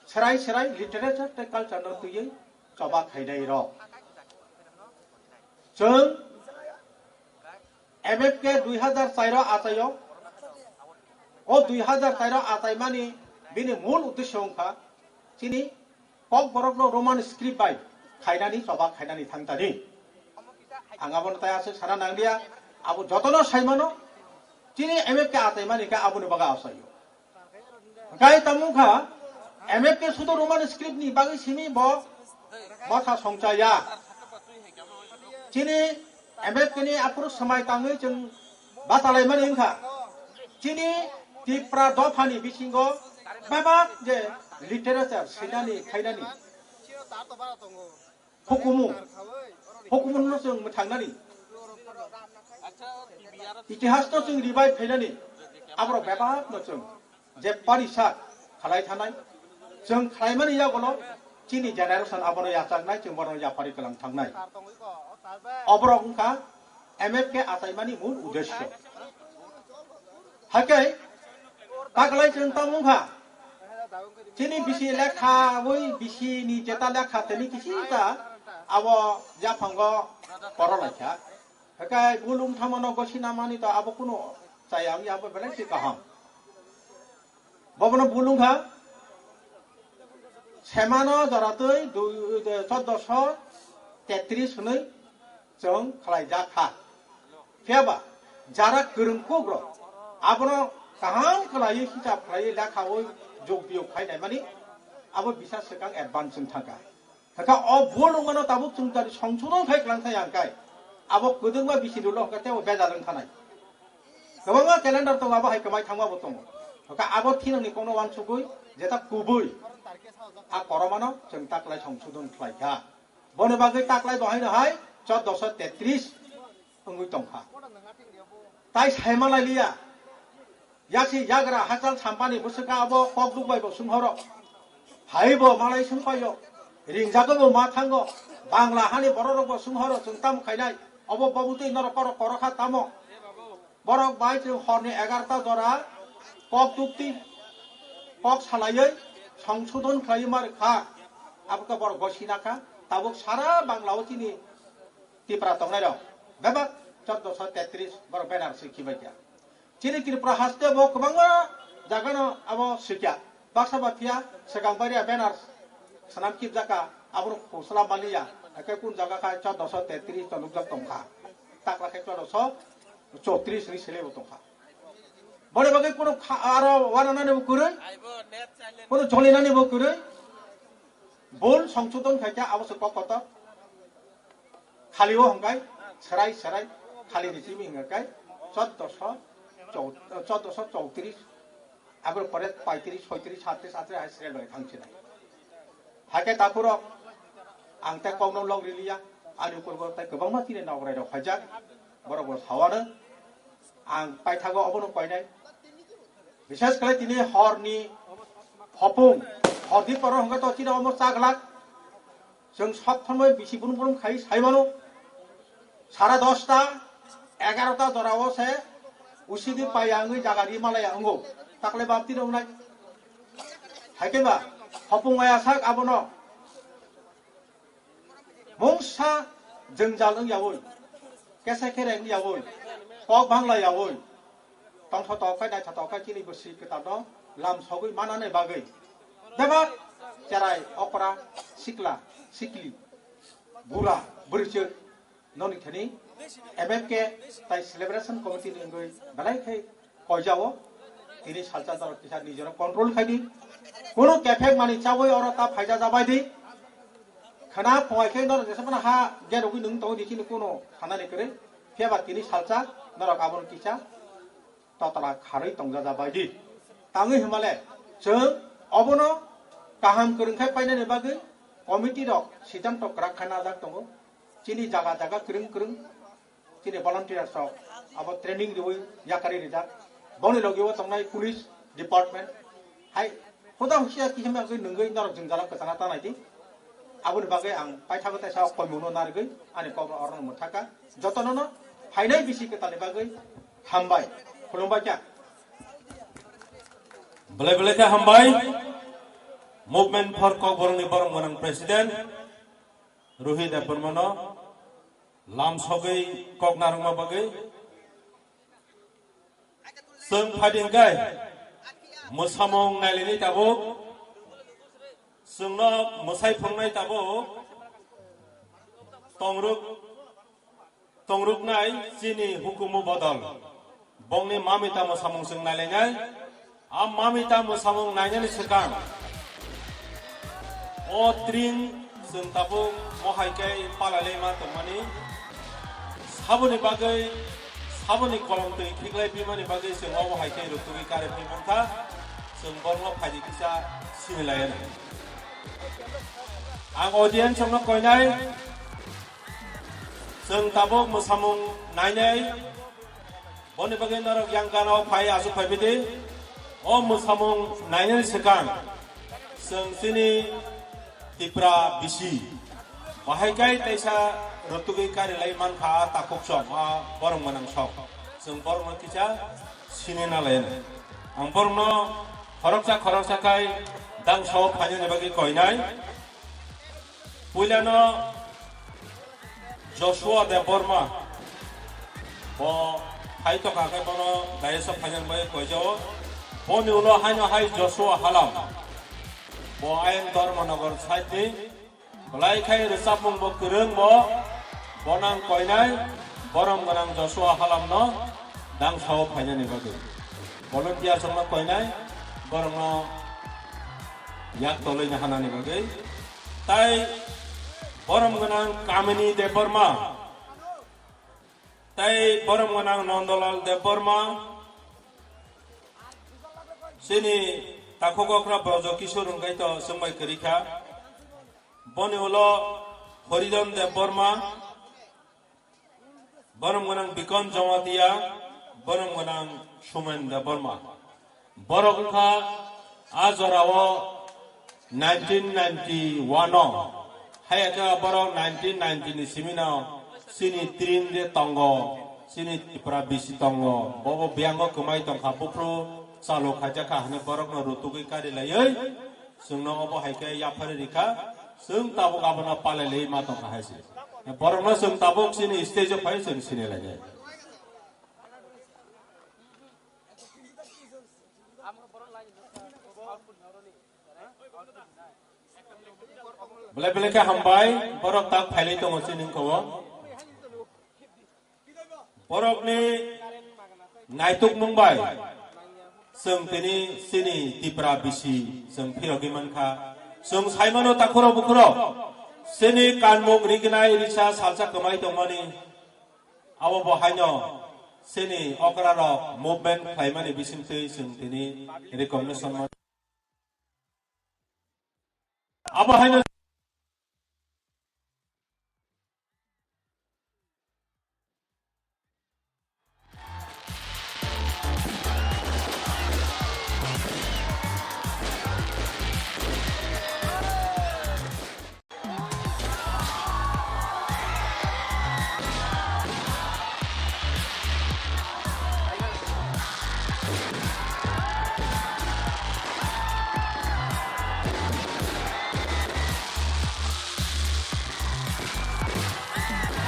serai serai literature tei culture no twiwi choba khainai rok. Chwng M F K dui hazar char o achaio. O dui hazar char o achaimani bini mul uddesyo wngkha chini Kokborokno Roman script bai khainani choba khainani thangtani. Ang abono tai aswk sana nangliya, abo jotono saimano chini M F K achaimani khe aboni bagwi achaio. Hwnkhe tamo wngkha, M F K sudo Roman script ni bagwi simi bo bwsa songchaya. Chini M F K ni aphuru swmai tangwi chwng bachalaimani wngkha. Chini Tipra dophani bisingo bebak je literature swinani khainani hukumu, hukumu no chwng mwthangnani, itihas no chwng revive khainani, aborok bebak no chwng je parisak khalai thanai, chwng khlaimani yagulo chini generation abono yachaknai, chwng bono yapharwi kwlang thangnai. Oborok wngkha M F K achaimani mul uddesyo. Hakhe taklai chwng tamo wngkha, chini bisi lekhawi bisi ni jeta lekha tini kisisa abo yaphango korolaikha. Hakhe bulung thamano gosi namani to abo kunu chaya wngya, abo belai si kaham. Bobono bulung kha. Semano joratwi dui, chauddosho tetris hwnwi chwng khlaijak kha. Phiyaba jara kwrwng kuk rok abono kaham khlaiwi hisab khlaiwi lekhawi jog biyog khai naimani abo bisa swkang advance wng thangkha. Hwnkha o bul wngmano tabuk chwng jani songsodon khai kwlang thai ang kai. Abo kwdwkma bisi rwlo hwnkha tei bo bejal wng thanai. Kwbangma calendar tongo abo hai kwmai thangma bo tongo. Hwnkha abo thinangni kokno uansugwi jeta kubui a koromano chwng taklai songsodon khlai kha. Boni bagwi taklai bo haino hai chauddosho tetris wngwi tongkha. Tai sai malai liya. Yasi yagra hachal sampani bwswkha abo kok duk bai bo swnghoro. Hai bo malai swngpaio. Ringjago bo ma thango. Bangla hani bororok bo swnghoro chwng tamo khainai. Obo bobutwi norok korok korokha tamo. Borok bai chwng horni egarota jora kok dukti kok salaiwi songsodon khlaiwi ma rwkha. Abo khe borok bo sinakha. Tabuk sara Bangla o chini Tipra tongnai rok bebak chauddosho tetris borok banner swi khibai kha. Chini Tripura haste bo kwbangma jaga no abo swikya. Baksa ba phiya swkang baria banner swnam kipjaka, abo rok khosla maliya. Hakhe kun jaga khai chauddosho tetris to nukjak tongkha. Takla khe chauddosho chowtris ni sele bo tongkha. Boni bagwi kuno kha-, aro wananani bo kwrwi, kuno jolinani bo kwrwi. Bol songsodon khaikha abo se kok kotor. Khali o hwnkhai serai serai khali ni simi hwnkhai chauddosho chou-, chauddosho chowtris, aboni pore paitris, soitris, satris, atris hai serai bai thang sinai. Hakhe takhurok, ang tei kokno lok riliya, ani ukulgo tei kwbangma chini nokrai rok phaijak, borok bo sawano, ang paithago obono koinai. Bishes khlai tini horni hopung, horni poro hwnkhe to chini omo chaglak, chwng sob somoi bisi bunum bunum khai saimano, sara dosta, egarota jorao se usidi paiya wngwi jaga ri malaya wngo, takle bab tini wngnai. Haikhe ba, hopung maya sak abono. Mungsa jwngjal wng yaui, kesa kere wng yaui, kok bangla yaui, tongtho tok khai, naitha tok khai chini bwswi kwtalno lam sogwi manani bagwi bebak cherai, okra, sikla, sikli, bura, bwrwichwk noni thani M F K tai celebration committee ni wngwi belai khai koijao. Tini salsa dal kisa nijoro control khai di. Kono kephek mani chawi oro ta phaija jabai di. Khana phungai khe norok jesa phano ha gerogwi nung tongwi di chini kono sanani kwrwi. Phiya ba tini salsa norok abono kisa totala kharwi tongja jabai di. Tangwi hwnmale chwng obono kaham kwrwng khai painani bagwi committee rok siddhanto kwrak kha najak tongo. Chini jaga jaga kwrwng kwrwng chini volunteers rok abo training riwi yakarwi rijak. Boni logi o tongnai police department hai hoda husia kisa mangwi nungwi norok jwngjala kwchangna tanai di. Aboni bagwi ang paithago teisa koimungno narigwi ani kokno orono mwthaka. Jotonono phainai bisi kwtalni bagwi hambai. Khulumbai kha. Belai belai khe hambai. Movement for Kokborokni borok gwnang president Ruhi Debbarmano lam sogwi kok narwkma bagwi. Chwng phaidi hwnkhe mwsamung nailaini tabuk. Chwngno mwsai phunuknai tabuk. Tongruk, tongruknai chini hukumu bodol. Bongni mamita mwsamung chwng nailainai. A mamita mwsamung nainani swkang o tring chwng tabuk mohai khe palailaima tongmani. Saboni bagwi, saboni kolom twi khiklai bimani bagwi chwng obo hai khe rwtugwi kare phi mankha. Chwng borokno phaidi kisa sinilaiya. Ang audience rokno koinai. Chwng tabuk mwsamung nainai. Boni bagwi norok yang gana o phai, aswk phai bidi. O mwsamung nainani swkang chwng chini Tipra bisi bahai kai teisa rwtugwi karilai mankha, a takhuk sok, a borom gwnang sok. Chwng borokno kisa sini nalai. Ang borokno khoroksa khoroksa khai dangsa o phainani bagwi koinai. Puilano Joshua Debbarma, bo hai tongkha khe bono dais o phainani bagwi koijao. Boni ulo haino hai Joshua Halam, bo ayang Dharmanagar side ni, belai khai rwchapmung bo kwrwng bo, bono ang koinai, borom gwnang Joshua Halam no dangsa o phainani bagwi. Volunteer songno koinai, borokno yak tolwi hanani bagwi. Tai borom gwnang Kamini Debbarma, tai borom gwnang Nondolal Debbarma, chini takhuk okra Brojo Kishore hwnkhe to chwngbai kwrwi kha. Boni ulo Horidon Debbarma, borom gwnang Bikon Jamatia, borom gwnang Sumen Debbarma. Borok wngkha a jorao nineteen ninety-one o, haiya khe borok nineteen ninety ni simino chini tring de tongo, chini Tripura bisi tongo, bobo biyango kwmai tongkha, buphuru chalo khaijak kha hwnwi borokno rutugwi kari laiwi. Chwngno obo hai khe yaphari rikha, chwng tabuk abono palai lai ma tongkha hai se. Borokno chwng tabuk chini stage o phai chwng sini lainai. Belai belai khe hambai, borok tak phailai tongo chini wngkha o. Borokni naitukmung bai chwng tini chini Tipra bisi chwng phirogwi mankha. Chwng saimano takhurok bukhurok chini kanmung rignai risa salsa kwmai tongmani abo bo haino chini okrarok movement khlaimani bisingtwi chwng tini recognition man. Abo haino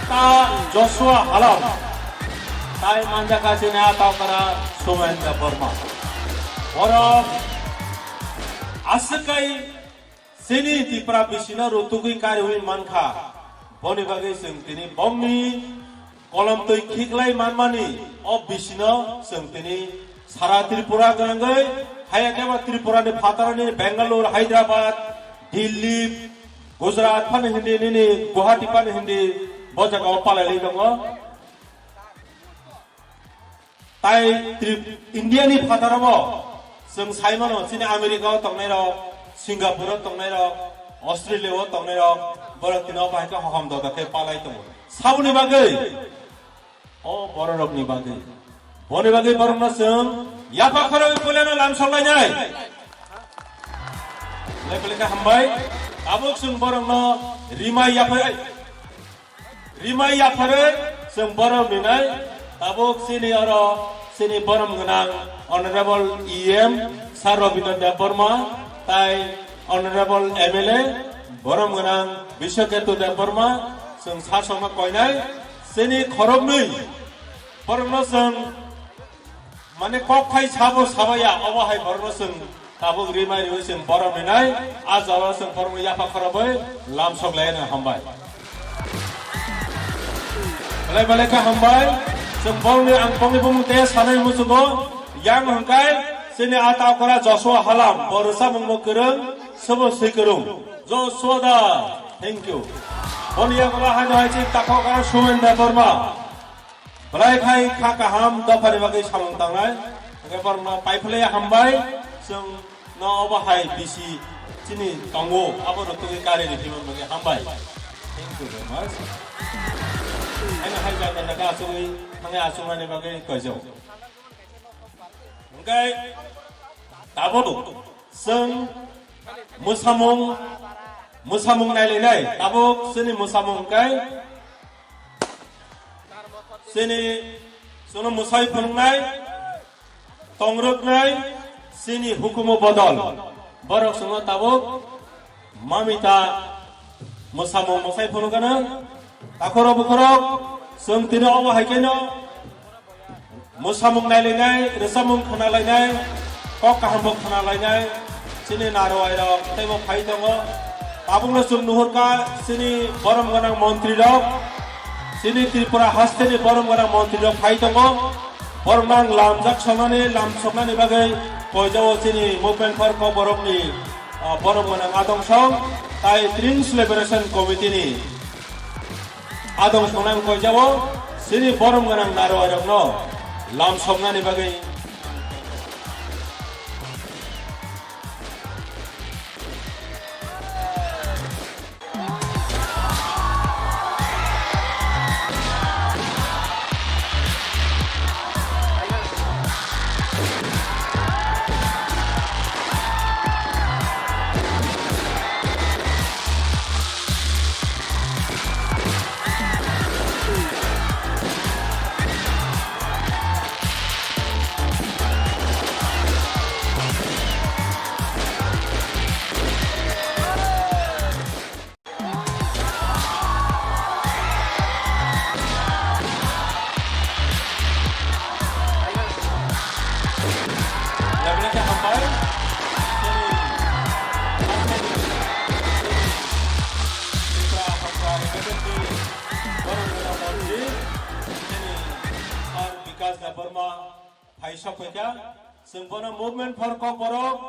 Ta Joshua Halam, tai manjak ka chini a tokra Sumen Debbarma. Borok aswk kai chini Tripura bisino rutugwi kariwi mankha. Boni bagwi chwng tini bongni kolom twi khiklai manmani o bisino chwng tini sara Tripura gwnangwi, haya khe ba Tripura ni phatarni Bangalore, Hyderabad, Delhi, Gujarat phano hindi nini Guwahati phano hindi bo jaga o palai lai tongo. Tai Trip-, India ni phataro bo chwng sai mano chini America o tongnai rok, Singapore o tongnai rok, Australia o tongnai rok, borok tini o bahai khe hohom doda khe palai tongo. Saboni bagwi, o bororokni bagwi. Boni bagwi borokno chwng yapha khoroi puilano lamsok lainai. Lai pele khe hambai. Tabuk chwng borokno rimai yapha, rimai yapharwi chwng borom rinai. Tabuk chini oro chini borom gwnang Honorable E M Sir Rabindra Debbarma tai Honorable M L A borom gwnang Biswaketu Debbarma chwng sasokno koinai. Chini khoroknwi borokno chwng mane kok phai sabo sabaya, obo hai borokno chwng tabuk rimai riwi chwng borom rinai, a jora chwng borokno yapha khorobwi lamsok laina hambai. Belai belai khe hambai, chwng borokni ang bongni bumung tei sanai muchungo, yang hwnkhe chini a takora Joshua Halam, bo rwchapmungbo kwrwng, sobo swi kwrwng. Joshua da, thank you. Boni yago ba haino hai chini takhok ang Sumen Debbarma. Belai khai kha kaham dophani bagwi samung tangnai. Hwnkhe borokno paiphlaiya hambai. Chwng no obo hai bisi chini tongo, abo rok tugwi kari rikhiman bagwi hambai. Thank you very much. Haino hai jaga jaga achugwi thangwi achuknani bagwi koijak. Hwnkhe tabuk chwng mwsamung, mwsamung nailainai. Tabuk chini mwsamung hwnkhe chini chwngno mwsai phunuknai, tongrwknai, chini hukumu bodol. Borok chwngno tabuk mamita mwsamung mwsai phunukgano. Takhorok bukhorok chwng tini obo hai kheno mwsamung nailainai, rwchapmung khwnalainai, kok kahambo khwnalainai, chini narwai rok teibo phai tongo. Tabukno chwng nuhurkha chini borom gwnang montri rok, chini Tripura hasteni borom gwnang montri rok phai tongo. Borok nang lamjak sonani, lamsoknani bagwi koijao chini Movement for Kokborokni, ah, borom gwnang adongsom tai Trings Liberation Committee ni adong songnang koijao chini borom gwnang narwai rokno lamsoknani bagwi. Bikas Debbarma phai sok phaikha, chwng bono Movement for Kokborok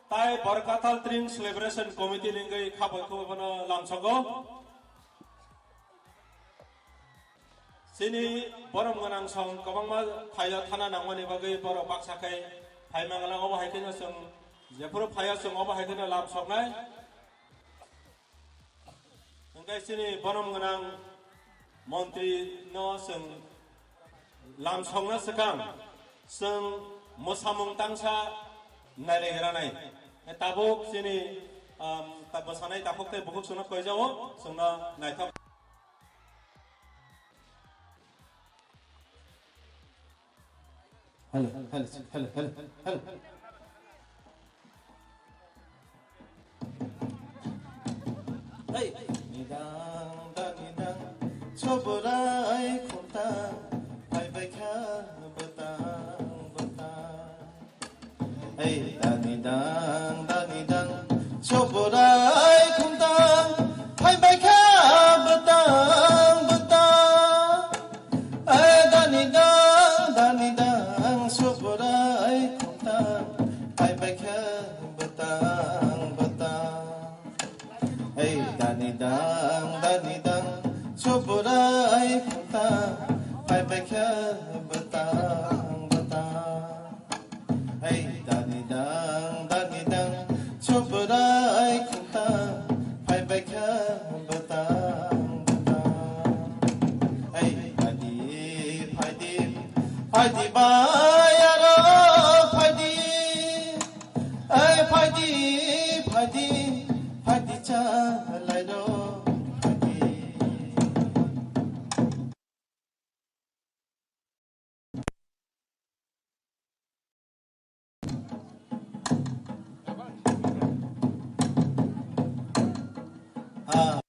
tai Borkathal Trings Liberation Committee ni wngwi kha bai khe bono lamsogo. Chini borom gwnang song kwbangma thaio thana nangmani bagwi borok baksa khe phai mangala, obo hai kheno chwng jephuru phaio chwng obo hai kheno lamsoknai. Tei chini bonom gwnang montri no chwng lamsokna swkang chwng mwsamung tangsa nailaigranai. Tabuk chini, um, ta-, bwsanai takhuk tei bukhuk chwngno koijao, chwngno naithok. Hello, hello, hello, hello, hello. Hey. Nidang da nidang, Sobrai khumtang, phaibai kha bwtang bwtang. Hey, da nidang da nidang, Sobrai khumtang, phaibai kha bwtang bwtang. Hey, da nidang da nidang, Sobrai khumtang, phaibai kha bwtang bwtang. Hey, da nidang da nidang, Sobrai khumtang, phaibai kha bwtang bwtang. Hey, da nidang da nidang, Sobrai khumtang, phaibai kha bwtang bwtang. Hey, phaidi phaidi phaidi bai aro phaidi. Ai phaidi, phaidi, phaidi cha lai ro, phaidi. Ah.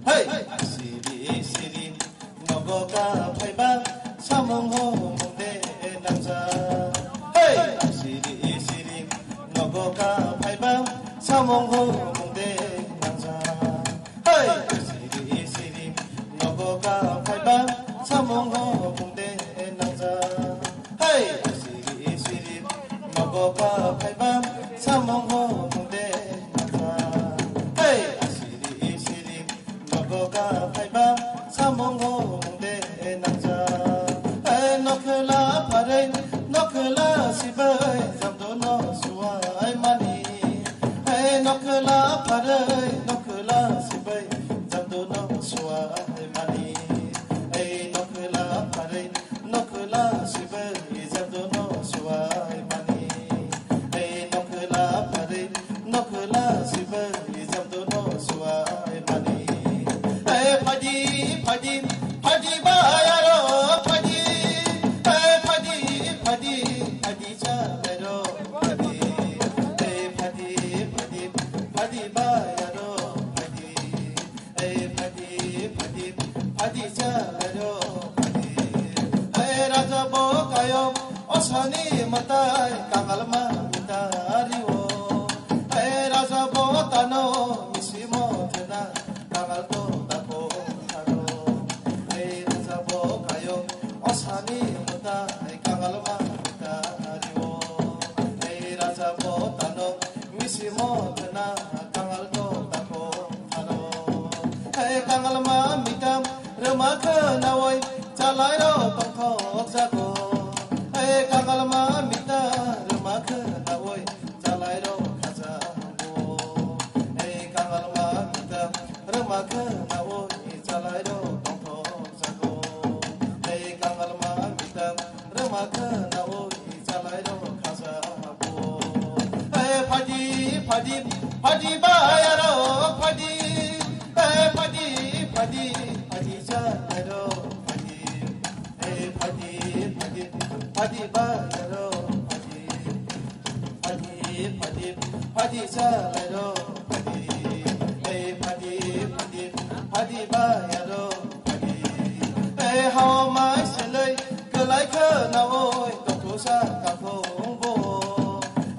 Hey! Siri, siri, nogo ka phaiba, samung ho mungde nangja. Hey! Siri, siri, nogo ka phaiba, samung ho mungde nangja. Hey, siri siri, nogo ka phaiba, samung ho bungde nangja. Hey, siri siri, nogo ka phaiba, samung ho bungde nangja. Hey, siri siri, nogo ka phaiba, samung ho bungde nangja. Hey, nokhla pharwi, nokhla sibai, jamdo no suai mani. Hey, nokhla pharwi, nokhla sibai, jamdo no suai mani. Hey, nokhla pharwi, nokhla sibai, jamdo no suai mani. Hey, nokhla pharwi, nokhla sibai, jamdo no suai mani. Hey, phaidi, phaidi, phaidi bai aro phaidi. Hey, phaidi, phaidi, phaidi. Phadi chalai ro phadi, eh, phadi, phadi, phadi baya ro phadi, eh, phadi, phadi, phadi chalai ro phadi. Eh, raja bo kayo, osani matai, kangal ma mitari o. Eh, raja bo tano, misimo thena, kangal to tako tharo. Eh, raja bo kayo, osani matai, kangal ma mitari o. Ei raja bo tano, misimo thena, kangal to tako tharo. Ei kangal ma mitam, rwma khwnawi, chalai ro tongthok jago. Ei kangal ma mitam, rwma khwnawi, chalai ro khajago. Ei kangal ma mitam, rwma khwnawi, chalai ro tongthok jago. Ei kangal ma mitam, rwma khwnawi, chalai ro khajago. Ei phadi, phadi, phadi baya ro phadi. Ei phadi, phadi, phadi chalai ro phadi. Ei phadi, phadi, phadi baya ro phadi. Phadi, phadi, phadi chalai ro phadi. Ei phadi, phadi, phadi baya ro phadi. Ei hao mai selai kwlai khwnawi tongthosa kakhung bo.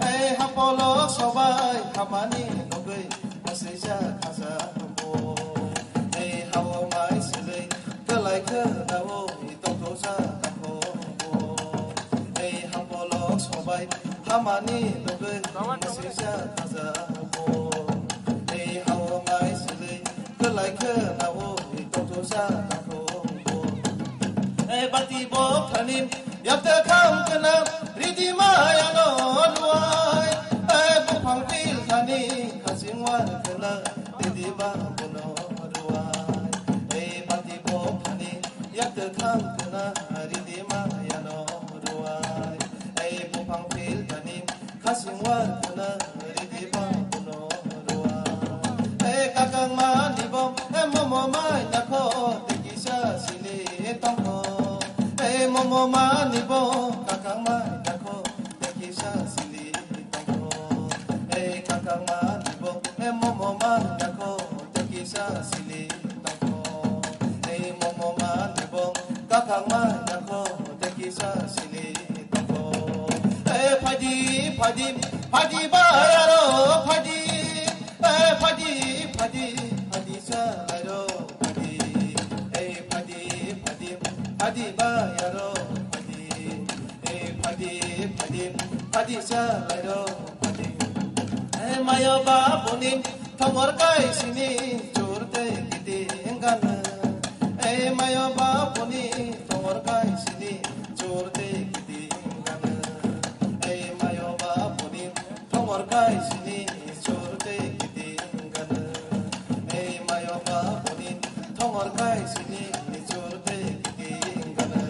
Ei hapolo sobai hamani nugwi aswisa khaja bo. Ei hao mai selai kwlai khwnawi tongthosa kakhung bo. Ei hapolo sobai hamani nugwi aswisa khaja bo. Ei hao mai selai kwlai khwnawi tongthosa Yakte kham kena ridi maya no ruai, e buphang pil thani khasing war kena ridi ba bono ruai, e bati bo thani yakte kham kena ridi maya no ruai, e buphang pil thani khasing war kena ridi ba bono ruai, e kakang mani bo e momo mai nakho te kisa sili tongkho, e momo mani bo kakang mai nakho te kisa sili tongkho, e kakang mani bo e momo mai nakho te kisa sili tongkho, e momo mani bo kakang mai nakho te kisa sili tongkho, e phadi phadi phadi ba yaro phadi, e phadi phadi phadi sa lai ro phadi, e phadi phadi phadi ba yaro phadi, e phadi phadi phadi sa lai ro phadi, e mayo ba boni thongor kai sini chur te kiti engana, e mayo ba boni thongor kai sini chur te kiti engana, e mayo ba boni thongor kai sini chur te kiti engana, e mayo ba boni thongor kai sini chur te kiti engana,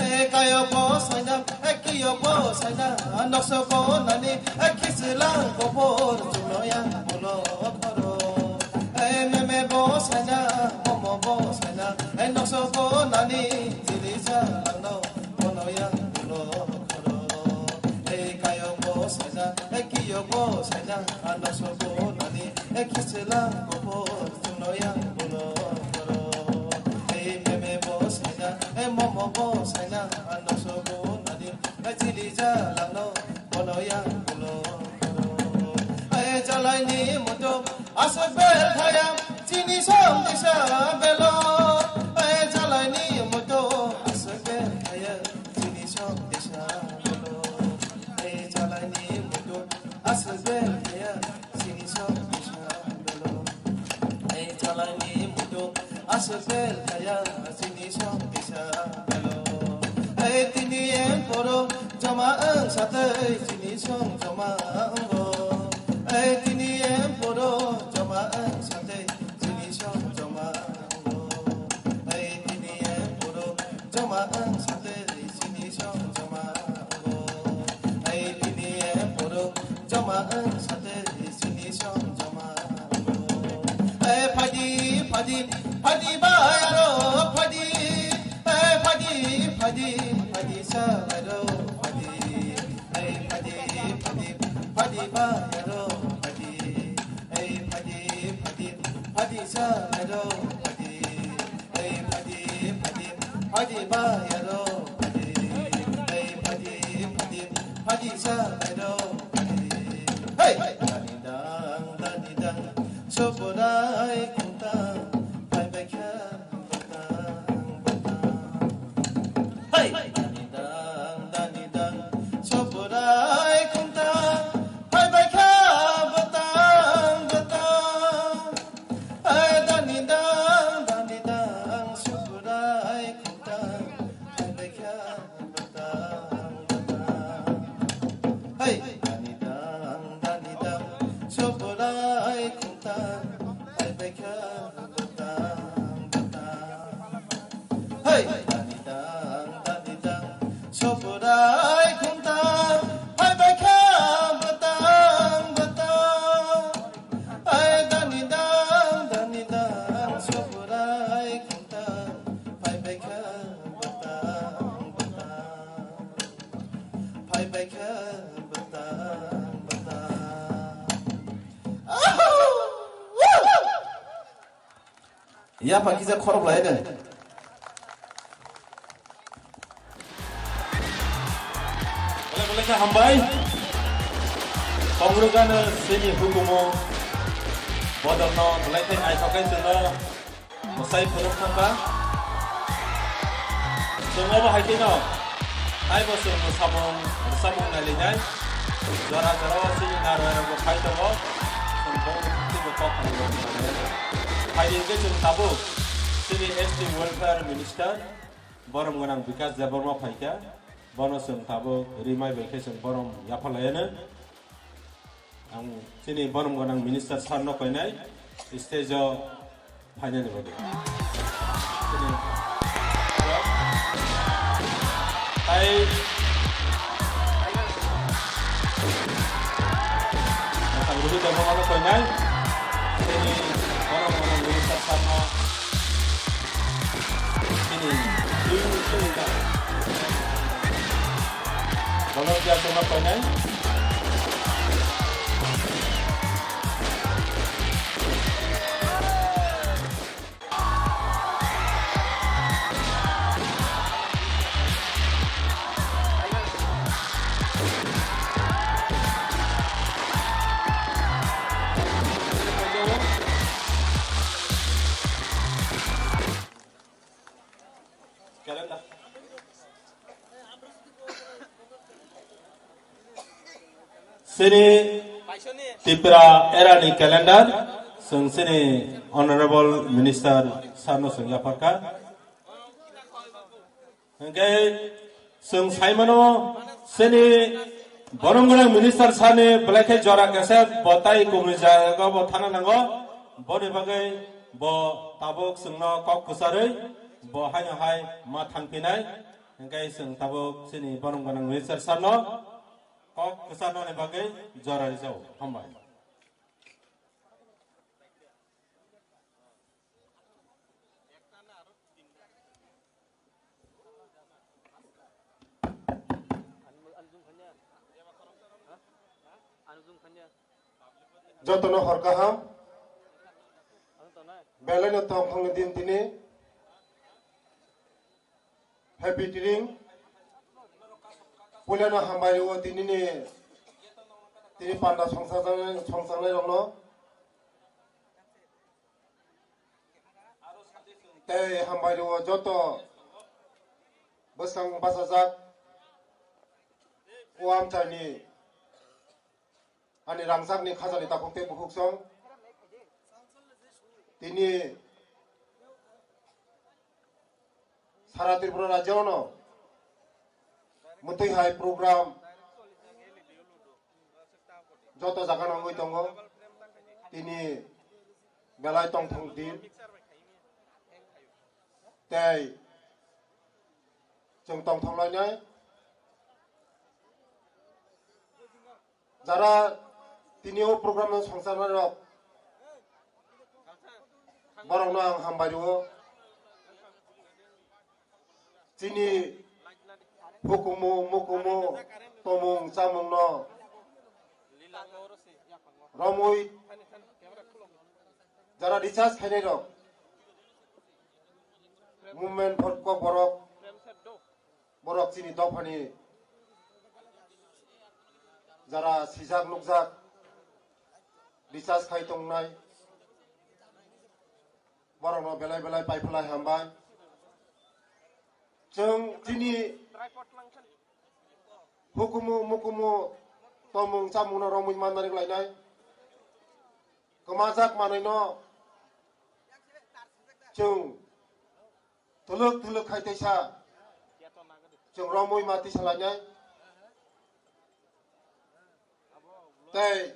e kayo bo saina, e kiyo bo saina, nokso bo nani, e kisilang kopor chuno yang bolo khoro, e meme bo saina, momo bo saina, e nokso bo nani chili sa langno bono yang bolo khoro, e kayo bo saina, e kiyo bo saina, nokso bo nani, e kisilang kopor chuno yang bolo khoro, e meme bo saina, e momo bo saina, nokso bo nani, e chili sa langno bono yang bolo khoro, e jalai ni muto aswk bel thaya chini som disa belo, e jalai ni muto aswk bel thaya chini som disa belo, e jalai ni muto aswk bel thaya chini som disa belo, e jalai ni muto aswk bel thaya chini som disa belo, e tini em poro joma ang satei chini som joma ango, e tini em poro joma ang satei chini som joma ango, e tini em poro joma ang satei chini som joma ango, e tini em poro joma ang satei chini som joma ango, e phadi phadi phadi ba yaro phadi, e phadi phadi phadi sa lai ro phadi, e phadi phadi phadi ba yaro phadi, e phadi phadi phadi sa lai ro phadi, e phadi phadi phadi ba yaro phadi, e phadi phadi phadi sa lai ro phadi, hey dani dang dani dang soborai khungtang phai bai kha bwtang bwtang. Hey! Dani dang, dani dang, soborai khungtang, phai bai kha bwtang bwtang. Hey, dani dang, dani dang, soborai khungtang, phai bai kha bwtang bwtang. Hey! Dani dang, dani dang, soborai khungtang, phai bai kha bwtang bwtang. Hey! Dani dang, dani dang, soborai khungtang, phai bai kha bwtang bwtang. Hey! Dani dang, dani dang, soborai khungtang, phai bai kha bwtang bwtang. Phai bai kha bwtang bwtang. Yapha kisa khorok lai de. Belai belai khe hambai. Kongrugano sini hukumu bodolno belai khe naithokai chwngno mwsai phunuk thangkha. Chwng obo hai kheno taibo chwng mwsamung rwchapmung nailainai. Jora jora o chini narwai rokbo phai tongo. Chwng bo teibo kok hamya. Phaidi hwnkhe chwng tabuk chini S T Welfare Minister borom gwnang Bikash Debbarma phaikha. Bono chwng tabuk rimai bai khe chwng borom yapharlaiano. Ang chini borom gwnang minister sir no koinai stage o phainani bagwi. Chini tai ang rugi tongma no koinai. Chini borom gwnang minister sir no. Chini, chini, chini. Volunteer tongma koinai. Calendar. Chini Tripura era ni calendar, chwng chini Honorable Minister sir no chwng yapharkha. Hwnkhe chwng saimano chini borom gwnang minister sir ni belai khe jora kesa bo tai kubuni jaga bo thana nango. Boni bagwi bo tabuk chwngno kok kwcharwi bo haino hai ma thangphinai. Hwnkhe chwng tabuk chini borom gwnang minister sir no kok kwcharnani bagwi jora rijao. Hambai. Jotono hor kaham. Belai no tongthokni din tini. Happy Tiring. Puilano hambai o tini ni, tini panda songchaknai, songchaknai rokno. Tei hambai rwo joto bwskang bachajak o amchaini ani rangchakni khajani takhuk tei bukhuksong. Tini Sara Tripura rajyono mwtwi hai program joto jaga nangwi tongo. Tini belai tongthok din tei chwng tongthok lainai. Jara tini o program no songcharnai rok, borok no ang hambai rwo. Chini hukumu mukumu tomung chamung no romwi jara recharge khainai rok, movement for kok borok, borok chini dophani jara sijak nukjak recharge khai tongnai, borokno belai belai paiphlai hambai. Chwng chini hukumu mukumu tomung chamungno romwi manna ringlainai, kwmajak manwino chwng Tuluk tuluk khai teisa chwng romwi ma tisa lainai. Tei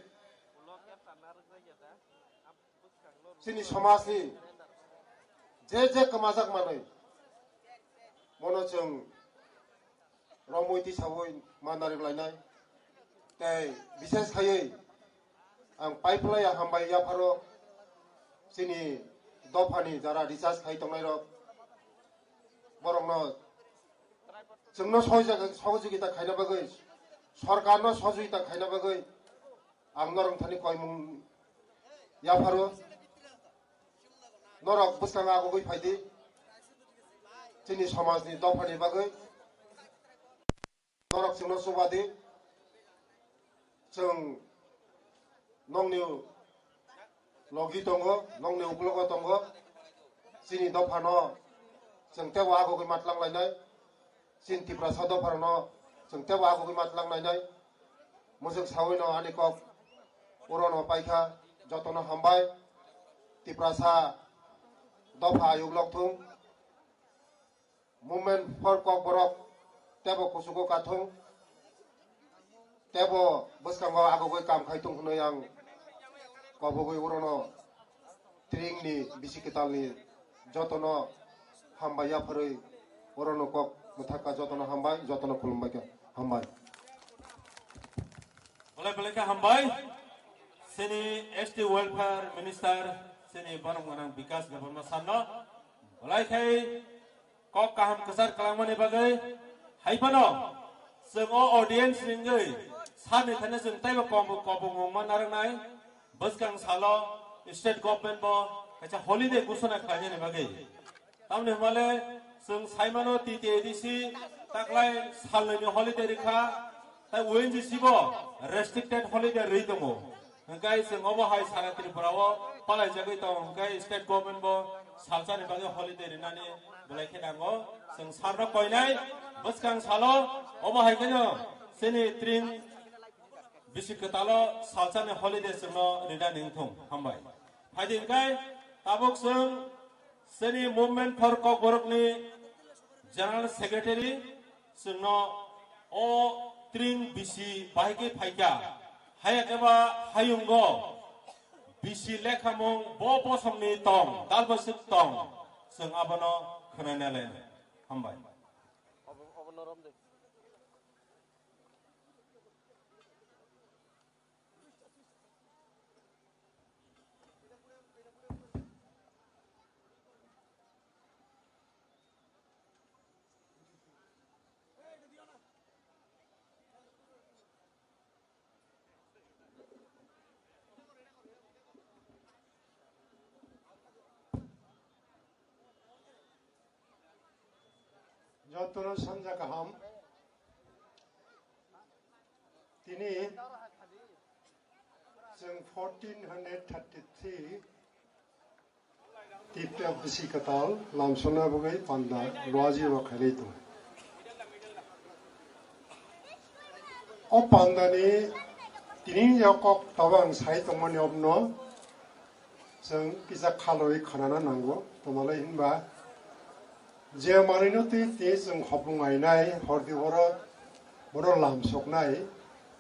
chini somajni je je kwmajak manwi bono chwng romwi tisawi ma narwk lainai. Tei bises khaiwi ang paiphlai ya hambai yapharo chini dophani jara recharge khai tongnai rok, borokno chwngno sohojag-, sohojogita khaina bagwi, sorkarno sohojogita khaina bagwi ang norok thani koimung yapharo. Norok bwskango agugwi phaidi, chini somajni dophani bagwi. Norok chwngno chubadi, chwng nongni logi tongo, nongni uklogo tongo, chini dophano chwng teibo agugwi matlang lainai, chini Tiprasa dopharokno chwng teibo agugwi matlang lainai. Mwswk sawino ani kok urono paikha, jotono hambai. Tiprasa dopha ayuk lokthung. Movement for Kokborok tebo kusugo kathung, tebo bwskango agogwi kam khai tong hwnwi ang kobogwi orono tringni bisi kwtalni jotono hambai yapharwi orono kok mwthakha, jotono hambai, jotono khulumbai kha, hambai. Belai belai khe hambai. Chini S T Welfare Minister, chini borok gwnang Bikas Debbarma sir no belai khe kok kaham kwchar kwlangmani bagwi. Hai phano chwng o audience ni wngwi sir ni thani chwng teibo kobong kobong wngma narwknai. Bwskang salo state government bo kaisa holiday ghoshona khlainani bagwi. Tamni hwnmale chwng saimano T T A D C taklai salnwini holiday rikha, tai O N G C bo restricted holiday rwi tongo. Hwnkhe chwng obo hai sara Tripura o palaijagwi tongo, hwnkhe state government bo salsani bagwi holiday rinani belai khe nango. Chwng sarno koinai bwskang salo obo hai kheno chini tring bisi kwtalo salsani holiday chwngno rinani wngthung. Hambai. Phaidi hwnkhe tabuk chwng chini Movement for Kokborokni General Secretary chwngno o tring bisi bahai khe phaikha. Haya khe ba hayungo bisi lekhamung bo bosongni tong, dalbaswk tong, chwng abono khwnanai lainai. Hambai. Jotono sanja kaham. Tini chwng fourteen hundred thirty-three Tipra bisi kwtal lamsokna bagwi panda luaji rok khainai tongo. O pandani tini kok tabang sai tongmani obno chwng kisa khalwi khwnana nango. Tomalai hinba je manwino twi twi chwng hopung ainai, hordi horo bono lamsoknai,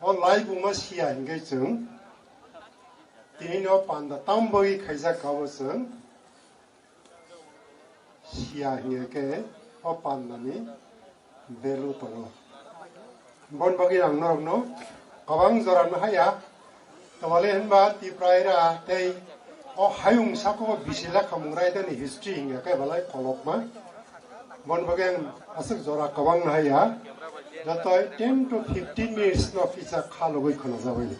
o laibuma siya hinkhe chwng tini no panda tam bagwi khaijak kha bo chwng siya hinkhe o pandani value tongo. Bon bagwi ang norokno kwbang jora no haya. Tobole hinba Tipraira tei o hayung sako bisi lekhamung raidani history hingya khe belai kolokma. Bon bagwi ang aswk jora kwbang no haya. Jotoi ten to fifteen minutes no kisa khalogwi khwnajagwi.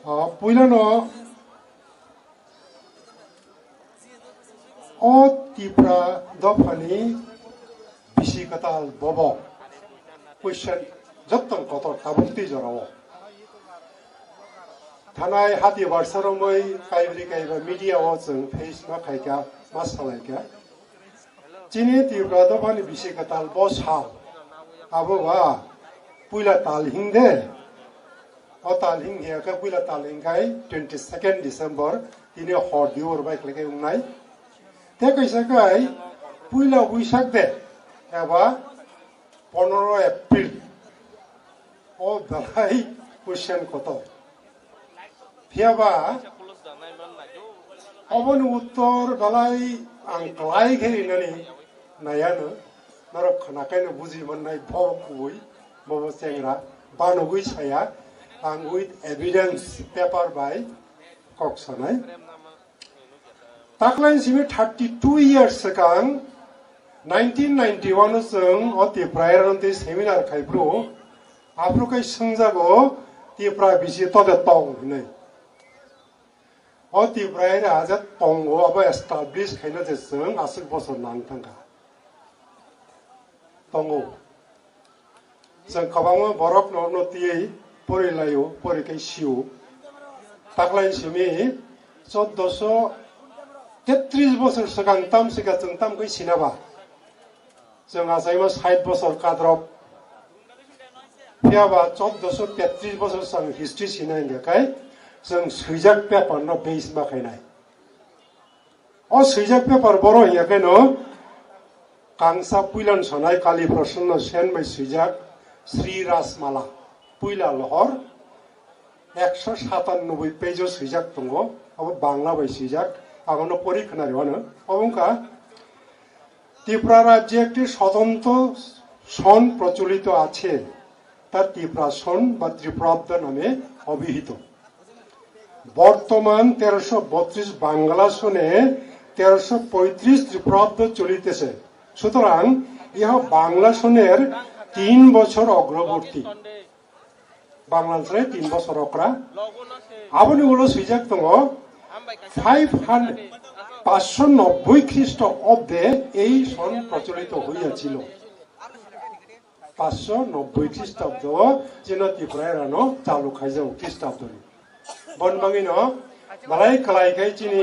O puilano O Tipra dophani bisi kwtal bobo question jottoni kotor tabuk twi jorao. Thanai hati barsa romwi kaibri kaiba media o chwng face ma khaikha, ma salaikha. Chini Tipra dophani bisi kwtal bo sal abo ba puila tal hing de. O tal hing hiya khe puila tal hing khai twenty second December tini hor di hor bai khlai khai wngnai. Tei kaisa khai puila buisak de eba pondro April o belai question kotor. Phiya ba oboni uttor belai ang klai khe rinani naiya no. Norok khwnakhai no buji mannai bo kubui, bo bo chengra, banogwi saya, ang with evidence paper bai kok sanai. Taklai simi thirty two years swkang nineteen ninety one o chwng o Tipra Era twi seminar khai phuru, aphuru khai swngjago Tipra bisi tode tong hinwi. O Tipra Era je tongo abo establish khaina je chwng aswk bosor nang thangkha. Tongo. Chwng kwbangma borok no no tiyui pori laio, pori khai sio. Taklai simi choddoso tetris bosor swkang tam sika chwng tam khai sinaba. Chwng achaima sait bosor kadrop. Phiya ba choddoso tetris bosor chwng history sina hingya khai chwng swijak paper no base ma khainai. O swijak paper boro hingya khai no Kangsa puilan sonai Kali Prasanna Sen bai swijak Sri Rasmala puila lohor ekso satanoboi page o swijak tongo, abo Bangla bai swijak, abono pori khwnari wano. Obo wngkha, Tripura রাজ্যে একটি স্বতন্ত্র সন প্রচলিত আছে, তা ত্রিপুরা সন বা ত্রিপুরাব্দ নামে অভিহিত। বর্তমান তেরোশো বত্রিশ বাংলা সনে তেরোশো পঁয়ত্রিশ ত্রিপুরাব্দ চলিতেছে। সুতরাং ইহা বাংলা সনের তিন বছর অগ্রবর্তী। বাংলা সনের তিন বছর অগ্রা। Aboni ulo swijak tongo, five hundred, পাঁচশো নব্বই খ্রিস্ট অব্দে এই সন প্রচলিত হইয়াছিল। পাঁচশো নব্বই খ্রিস্টাব্দ chini Tripura erano chalu khaijao খ্রিস্টাব্দনি. Bon bangino malai kalai khai chini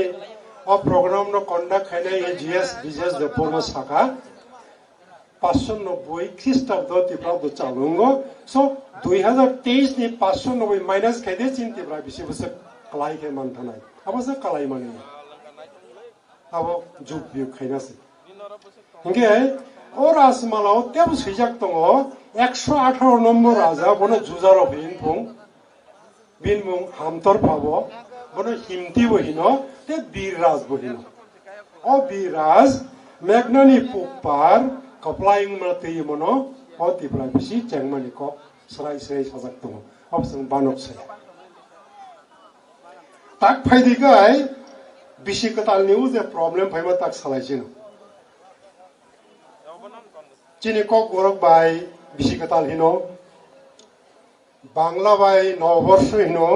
o program no conduct khainai G S, G S Debbarma saka পাঁচশো নব্বই খ্রিস্টাব্দ Tripura bo chalu wngo. So, দুই হাজার তেইশ ni পাঁচশো নব্বই minus khaide chini Tripura bisi bwswk kalai khai manthanai. Abo se kalai mani. Abo jug biyug khaina se. Hinkhe o Rajmala o tebo swijak tongo, ekso atharo nombor raja bono jujarok hin phung, bini mung Hamtor phabo, bono Himti bo hino, te Bir Raj bo hino. O Bir Raj Meghnani pupar kwplai wngma twi mono o Tripura bisi chengmani kok srai srai sajak tongo. Abo chwng banok saya. Tak phaidi kai bisi kwtal ni o je problem phaima tak salai sino. Chini kok borok bai bisi kwtal hino, Bangla bai Noborsho hino,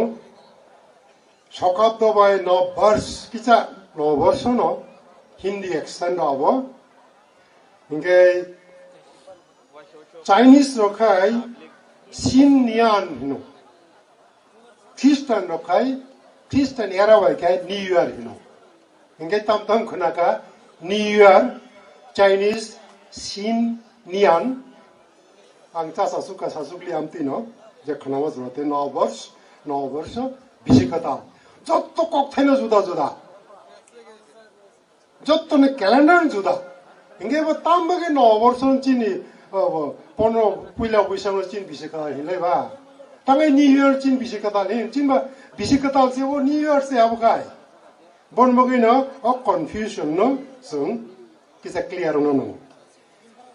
Sokabdo bai Nobbarsh, kisa Noborsho no Hindi accent abo. Hinkhe Chinese rok khai Shin Nian hino. Christian rok khai, Christian era bai khai New Year hino. Hinkhe tam tam khwnaka New Year, Chinese, Shin, Nian. Ang cha sasuk ka sasuk li amtwi no, je khwnama jora te Noborsho, Noborsho, bisi kwtal. Jotto kok thaino juda juda. Jottoni calendar juda. Hinkhe bo tam bagwi Noborsho chini, o, bo, pondro puila Buisakno chini bisi kwtal hinlai ba. Tangai New Year chini bisi kwtal hin, chini ba bisi kwtal se bo New Year se abo khai. Bon bagwi no o confusion no chwng kisa clear wngna nango.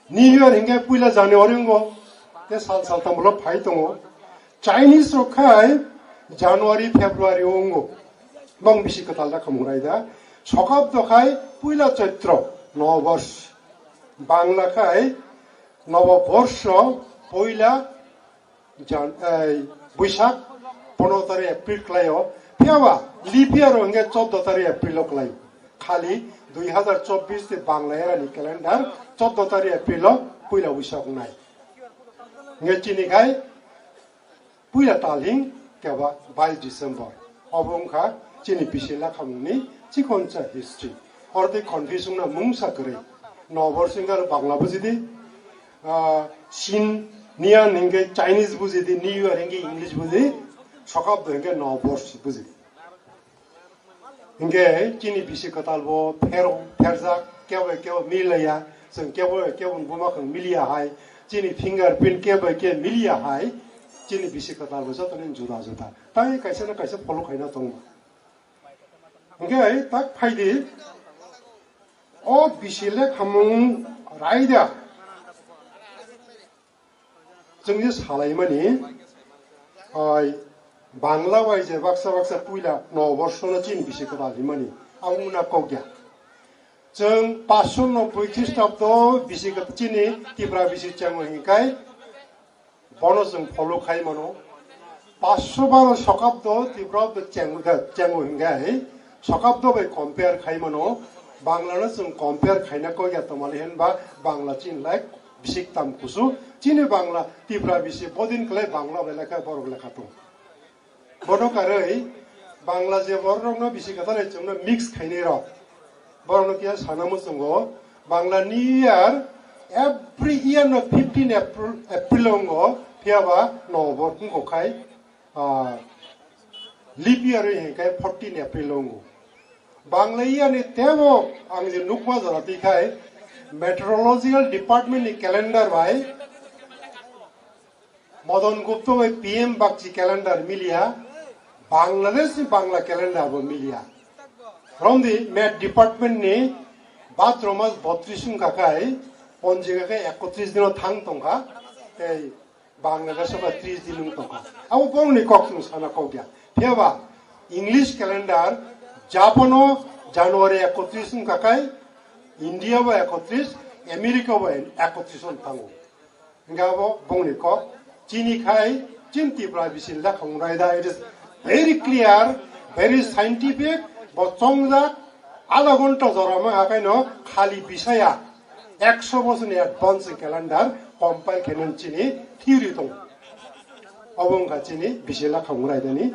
New Year hinkhe puila January wngo, te sal sal tamo phai tongo. Chinese rok khai January, February o wngo. Bong bisi kwtal da khamung rai da. Sokabdo khai puila Chaitro, Noborsho. Bangla khai Noboborsho, puila Jan-, ei, Buisak, pondro tarik April khlaio. Phiyaba leap year o hinkhe chordo tarik April o khlaio. Khali dui hazar chobbish de Bangla era ni calendar chordo tarik April o puila Buisak wngnai. Hinkhe chini khai puila talhing keba bais December. Obo wngkha chini bisi lakhamungni chikonsa history. Oro tei confusion na mungsa kwrwi. Noborsho hinkhe Bangla bujidi, ah, Shin Nian hinkhe Chinese bujidi, New Year hinkhe English bujidi, Sokabdo hinkhe Noborsho bujidi. Hinkhe chini bisi kwtal bo pher-, pherjak, kebo kebo mililaiya, chwng kebo kebo buma khwng miliya hai, chini fingerprint kebo ke miliya hai, chini bisi kwtal bo jotoni juda juda. Tai kaisa na kaisa follow khaina tongo. Hinkhe tak phaidi, o bisi lekhamung raida. Chwng je salaimani, ai, Bangla bai je baksa baksa puila Noborsho no chini bisi kwtal himani, abo wngna kok ya. Chwng paanch sho nobboi Khristabdo bisi kwtal chini Tipra bisi chengwi hinkai, bono chwng follow khai mano. Paanch sho baro Sokabdo Tipra bo cheng-, chengwi hinkai, Sokabdo bai compare khai mano. Bangla no chwng compare khaina kok ya, tomali hinba Bangla chini lai bisik tam kusu. Chini Bangla Tipra bisi bodin kwlai Bangla bai lekha borok lekha tong. Bono karwi Bangla je borok rokno bisi kwtal hai chwngno mix khainai rok. Borokno kiya sana muchungo Bangla New Year every year no fifteen April, April ongo, phiyaba November wngkok khai, ah, leap year hinkai fourteen April ongo. Bangla year ni tebo ang je nukma jora twi khai, Meteorological Department ni calendar bai Madan Gupta bai P M Bakshi calendar miliya, Bangladesh ni Bangla calendar bo miliya. Romdi Met Department ni bhadro mas botris wngkha khai, ponjika khe ekotris dino thang tongkha, tei Bangladesh o ba tris din wng tongkha. Abo bongni kok chwng sana kok ya. Phiya ba English calendar Japan o January ekotris wngkha khai, India bo ekotris, America bo ekotris wng thango. Hingke abo bongni kok chini khai chin Tipra bisi lekha wng raida. It is very clear, very scientific, bo chongjak, adha ghonta jora ma hakai no khali bisaya. Ekso bosor ni advance calendar compile khe nang chini theory tong. Obo wngkha chini bisi lekha wng raida ni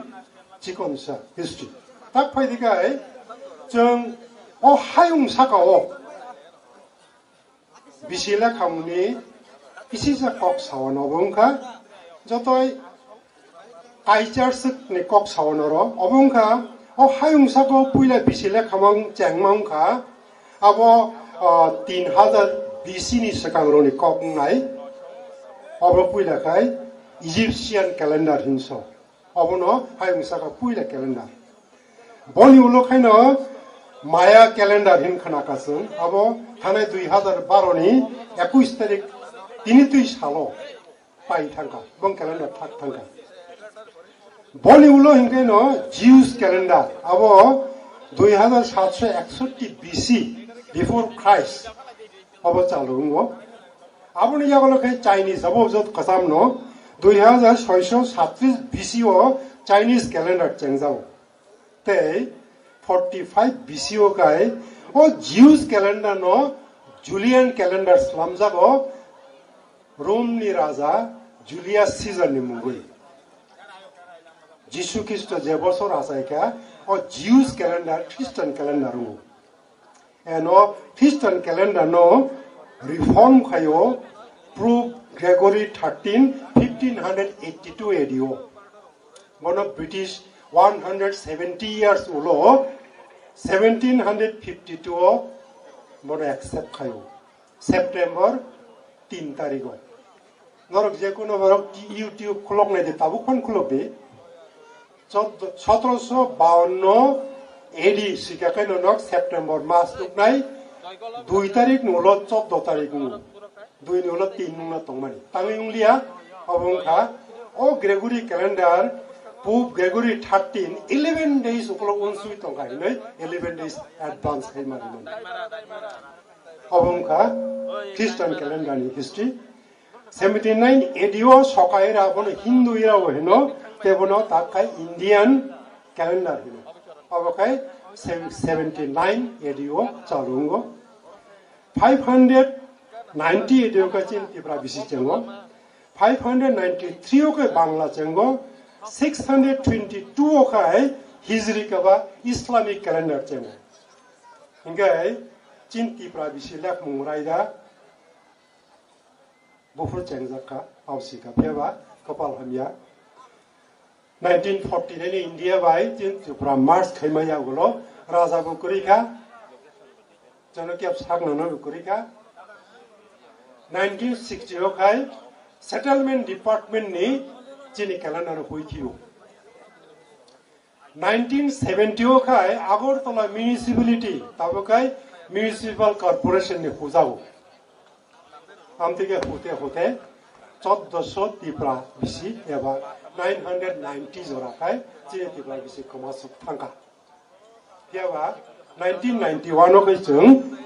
chikon sa history. Tak phai dikai chwng o hayung saka o bisi lekhamung ni kisi sa kok sao no obo wngkha jotoi kaichar swk ni kok sao no ro obo wngkha o hayung saka o puila bisi lekhamung chengma wngkha abo ah, tin hazar B C ni swkang roni kok wngnai. Obo puila khai Egyptian calendar hinso. Obono hayung saka puila calendar. Boni ulo khaino Maya calendar hin khana kasung. Abo thanai dui hazar baro ni ekush tarik tini twi salo pai thangkha. Bong calendar thak thangkha. Boni ulo hinkaino Jews calendar. Abo dui hazar satso eksotti B C, before Christ. Abo chalu wngwo. Aboni yagulo khe Chinese, abo jot kwcham no dui hazar soiso satris B C o Chinese calendar chengjago. Tei forty five B C o kai o Jews calendar no Julian calendar slamjago Rome ni raja Julius Caesar ni mungwi. Jisu Khristo je bosor achaikha, o Jews calendar, Christian calendar wngo. Eno Christian calendar no reform khaio Pope Gregory thirteen, fifteen hundred eighty-two A D o. Bono British one hundred seventy years ulo seventeen hundred fifty-two o bono accept khaio. September tin tarigo. Norok je kono borok YouTube khulok nai de, tabuk phone khulok de. Chod-, sotoroso bawanno A D sika khe norok September mas nuknai dui tarik ni ulo choddo tarik nung. Dui ni ulo tin nungna tongmani. Tangwi wnglia, obo wngkha o Gregory calendar, Pope Gregory thirteen, eleven days ukolok unsui tongkha hinwi eleven days advance khai mani mani. Obo wngkha Christian calendar ni history. Seventy nine A D o sokai ra bono Hindu ira bo hino, tei bono tak khai Indian calendar hino. Obo khai sev-, seventy nine A D o chalu wngo. Five hundred ninety A D o khai chini Tipra bisi chengo. Five hundred ninety three o khai Bangla chengo. Six hundred twenty two o khai Hijri kaba Islamic calendar chengo. Hingke chini Tipra bisi lekmung raida buphuru chengjak kha, ausi kha, phiya ba kapal hamya. Nineteen forty nine ni India bai chini Tripura merge khaima yagulo raja bo kwrwi kha, Chanakya sakno no bo kwrwi kha. Nineteen sixty o khai settlement department ni chini calendar hui thio. Nineteen seventy o khai Agartala Municipality, tabo khai Municipal Corporation ni hujago. Amtike hute hute choddoso Tipra bisi eba nine hundred ninety jora khai chini Tipra bisi komasuk thangkha. Phiya ba nineteen ninety one o khai chwng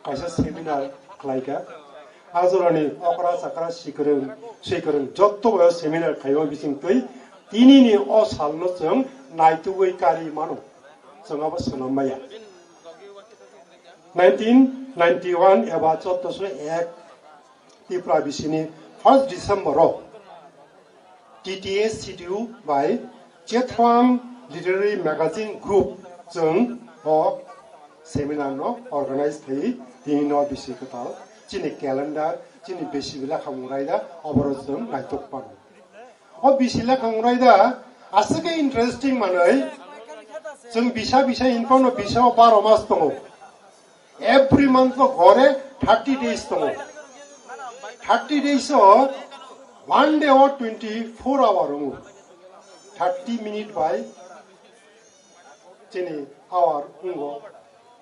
kaisa seminar khlaikha. A jorani okra chakra sikwrwng, sikwrwng jotto bai seminar khaima bising twi tinini o salno chwng naitugwi kari mano. Chwng abo swnam maya. Nineteen ninety one eba choddoso ek Tipra bisini first December o T T A C D U bai Chethuam Literary Magazine Group chwng o seminar no organize khai tini no bisi kwtal chini calendar chini besi lekha mung raida oboro chwng naitok pano. O bisi lekha mung raida aswk khe interesting manwi chwng bisa bisa hinphano bisa o baro mas tongo. Every month o gore thirty days tongo. Thirty days o one day o twenty-four hour wngo. Thirty minute by chini hour wngo.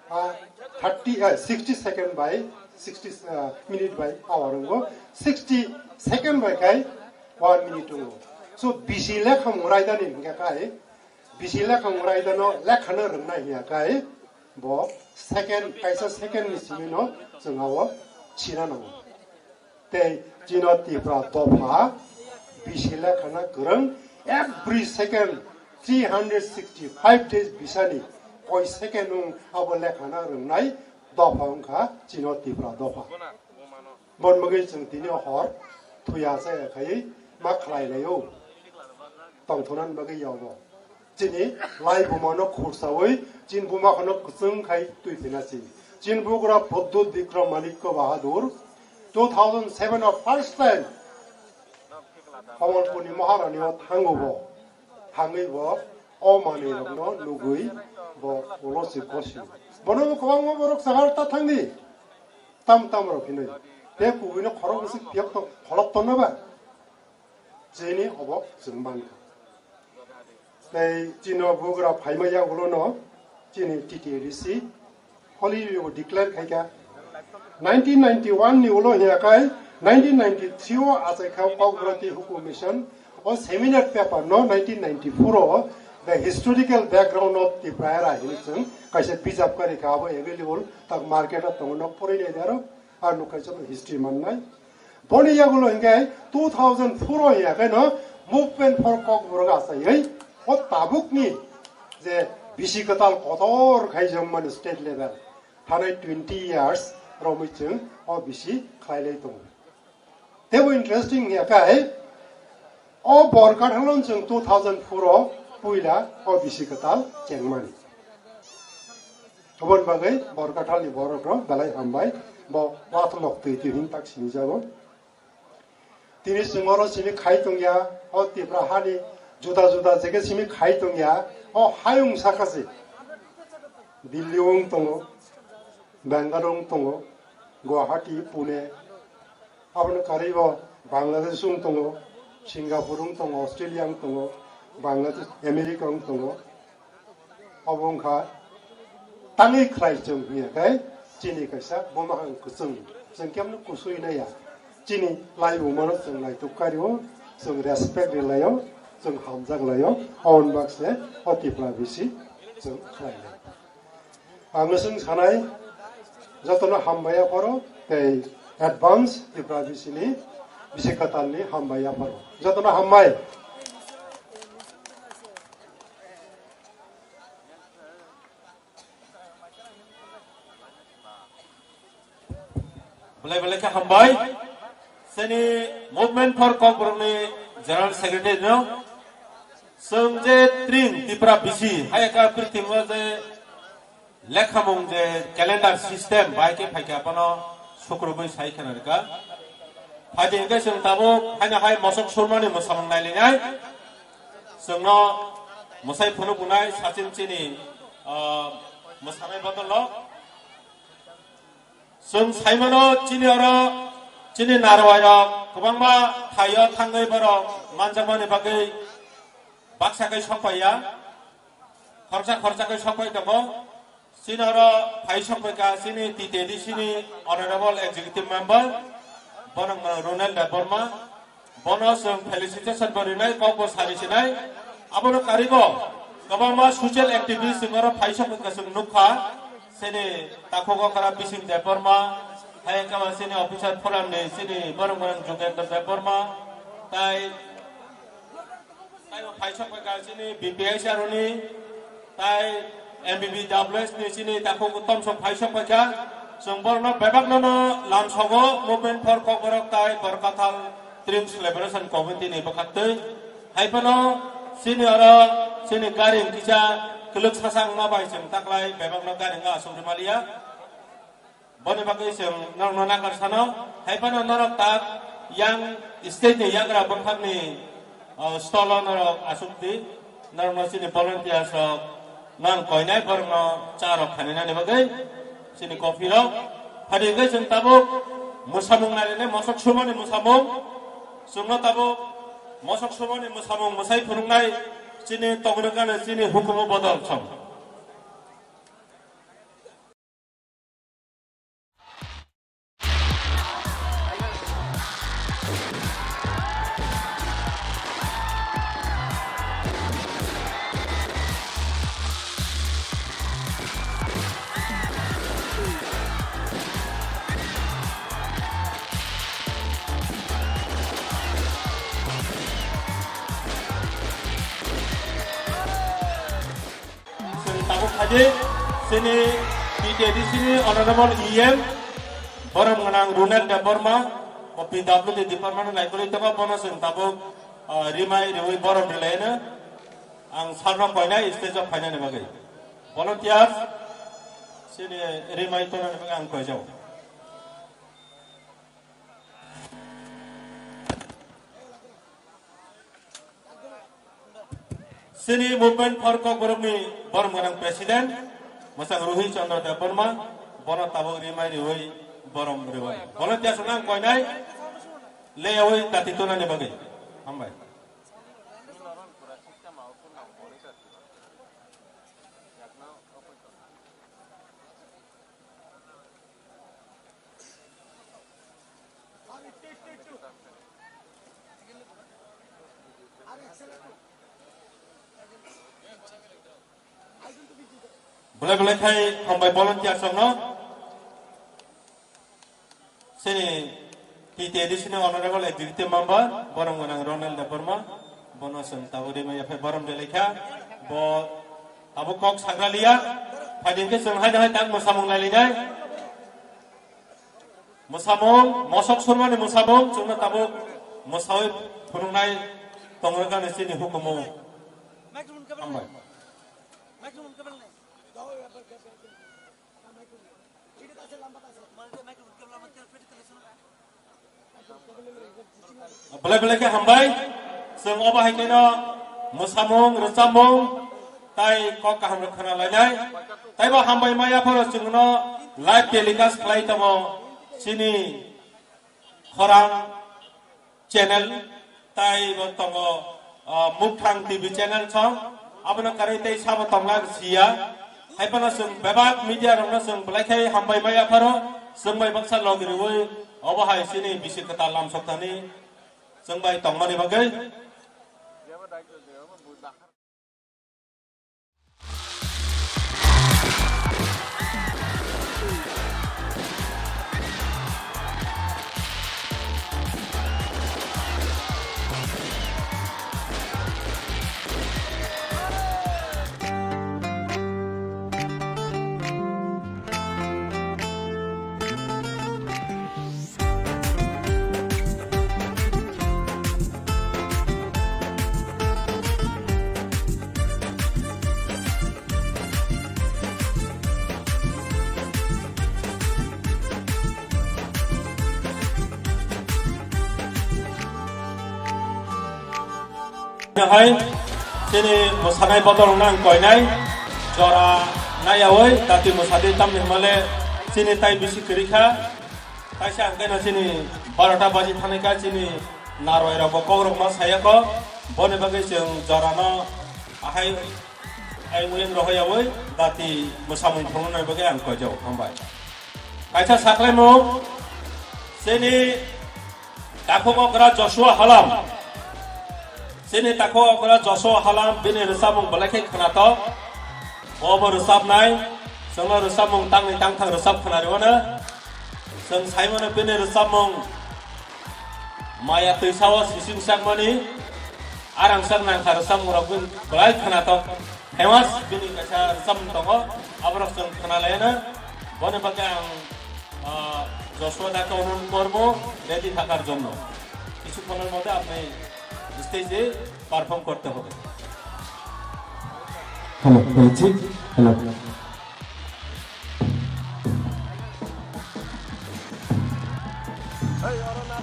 Ah, thirty, eh, sixty second by sixty, eh, minute by hour wngo. Sixty second by kai one minute wngo. So bisi lekha mung raida ni hingka kai, bisi lekha mung raida no lekha no rwngna hiya kai, bo second, kaisa second ni simi no chwng abo sina nango. Tei chino Tipra dopha bisi lekhana kwrwng, every second three hundred sixty-five days bisani koi second wng abo lekhana rwngnai dopha wngkha chino Tipra dopha. Bon bagwi chwng tini hor thuya chaya khai ma khlai laio. Tongthunani bagwi yogo. Chini lai bumano khursawi, chin buma khano kwchwng khai twi phina si. Chin bugra Buddha Bikram Manikya Bahadur, two thousand seven o first time Kamalpurni Maharani o thango bo. Thangwi bo o manwi rokno nugwi bo ulo si gosi. Bono bo kwbangma borok sahar ta thangdi. Tam tam rok hinwi. Te kubui no khorok bwswk phiyok to kholok tonno ba. Chini obo chwng mankha. Tei chino bugra phaima yagulo no chini T T A D C holi declare khaikha. Nineteen ninety-one ni ulo hiya kai nineteen ninety-three o achai kha Kokborok tei Hukum Mission o seminar paper no nineteen ninety-four o the historical background of Tiprayarai hini chwng kaisa bijap kari kha abo available tak market o tongo nok pori nai daro. Ar nukha chwng history mannai. Boni yagulo hinkhe two thousand four o hinkhe no Movement for Kokborok achaiwi o tabukni je bisi kwtal kotor khai jongmani state level thanai twenty years romwi chwng o bisi khlailai tongo. Tebo interesting hinkhe o Borkathalo chwng two thousand four o puila o bisi kwtal chengmani. Oboni bagwi Borkathalni borok rok belai hambai, bo wathlok twi twi hin tak sini jago. Tini chwng oro simi khai tongya, o Tipra hani juda juda jege simi khai tongya, o hayung sakasi. Delhi wng tongo, Bangalore wng tongo, Guwahati, Pune, aboni karwi bo Bangladesh wng tongo, Singapore wng tongo, Australia wng tongo, Bangladesh, America wng tongo. Obo wngkha tangwi khlai chwng hiya khe chini kaisa buma hang kwchwng chwng kemno kusui naiya. Chini laibumano chwng naituk kario, chwng respect rilaio, chwng hamjak laio, oboni bakse o Tipra bisi chwng khlainai. Ang chwng sanai jotono hambai apharo tei advance Tipra bisini bisi kwtalni hambai apharo. Jotono hambai. Belai belai khe hambai. Chini Movement for Kokborokni General Secretary no. Chwng je tring Tipra bisi, hai ka prithibo je lekhamung je calendar system bai khe phaikha bono sukrubui sai khna rwkha. Phaidi hwnkhe chwng tabuk haino hai mosok surmani mwsamung nailinai. Chwngno mwsai phunuk bunai sachin chini, ah, mwsanai bodolo. Chwng saimano chini oro chini narwai rok kwbangma thaio thangwi borok manjakmani bagwi baksa khe sokpaiya. Khoroksa khoroksa khe sokpai tongo. Chini oro phai sokpaikha chini T T A D C ni Honorable Executive Member, bono wngmano Ronel Debbarma. Bono chwng felicitation bo rinai, kok bo sari sinai. Abono karigo kwbangma social activist chwng oro phai sokpaikha chwng nukha. Chini takhuk okra Bising Debbarma, hai wngkha chini officer forum ni chini borok borok Jugendra Debbarma, tai Taibo phaisok bai kha chini B P S aroni, tai M B B W S ni chini takhuk tomsok phaisok bai kha. Chwng borokno bebakno no lamsogo Movement for Kokborok tai Borkathal Tring Celebration Committee ni bwkhaktwi. Hai phano chini oro chini gari kisa kwlwk sasang ma bai chwng taklai bebakno gari wngkha aswk rwmaliya. Boni bagwi chwng norokno nakar sano, hai phano norok tak yang state ni yagra bwkhakni, o, stall o norok asuk di, norokno chini volunteers rok nang koinai borokno cha rok khaninani bagwi chini coffee rok Phaidi hwnkhe chwng tabuk mwsamung nailainai, mosok sumani mwsamung. Chwngno tabuk mosok sumani mwsamung mwsai phunuknai chini togrwkani chini hukumu bodol song. Chwng tabuk khaidi chini T T A D C ni Honorable E M borom gwnang Runel Debbarma, bo P W D department ni naikolwi tongo, bono chwng tabuk, ah, rimai riwi borom rilaino ang sarno koinai stage o phainani bagwi. Volunteers chini rimai tongnani bagwi ang koijago. Chini Movement for Kokborok ni borom gwnang President, mwsang Ruhi Chandra Debbarma, bono tabuk rimai riwi borom riwi. Volunteers rok ang koinai, leyawi dati tonani bagwi. Hambai. Belai belai khai hambai volunteers rokno. Chini T T A D C ni Honorable Executive Member, borom gwnang Ronel Debbarma, bono chwng tabuk rimai yaphai borom de laikha, bo tabuk kok sagra liya, phaidi hwnkhe chwng haino hai tak mwsamung nailainai. Mwsamung, mosok surmani mwsamung, chwngno tabuk mwsawi phunuknai tongrwkani chini hukumu. Hambai. Belai belai khe hambai. Chwng obo hai kheno mwsamung, rwchapmung, tai kok kaham rok khna lainai. Taibo hambai maya phoro chwngno live telecast khlai tongo chini khorang channel, tai bo tongo, ah, Mukthang T V channel song, abono karwi tei sabo tongna siya. Hai phano chwng bebak media rokno chwng belai khai hambai maya pharo, chwng bai baksa log riwi obo hai chini bisi kwtal lam soktani chwng bai tongmani bagwi. Hai, chini mwsanai bodol wngna ang koinai, jora naiyawi, dati mwsadi tamni hwnmale chini tai bisi kwrwi kha. Kaisa ang keno chini barota baji thanai kha, chini narwai rok bo kok rok ma saya kho, boni bagwi chwng jora no ahai ai uling rohoyawi dati mwsamung phunuknai bagwi ang koijago, hambai. Kaisa saklaimung, chini takhuk okra Joshua Halam. Chini takhuk okra Joshua Halam, bini rwchapmung belai khe khwnatok. Bo bo rwchapnai, chwngno rwchapmung tangni tangthang rwchap khwnariwano. Chwng saimano bini rwchapmung maya twisao sising sakmani, arang sak nangkha rwchapmung rok belai khwnatok. Famous bini kaisa rwchapmung tongo, aborok chwng khwnalaiyano. Boni bagwi ang, ah, Joshua dake অনুরোধ করব ready থাকার জন্য। কিছুক্ষণের মধ্যে আপনি stage-এ perform করতে হবে। Hello, hello, check, hello. Hello, hello,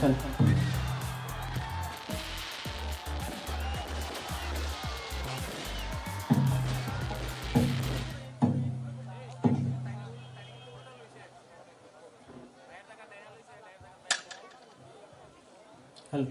hello. Hello.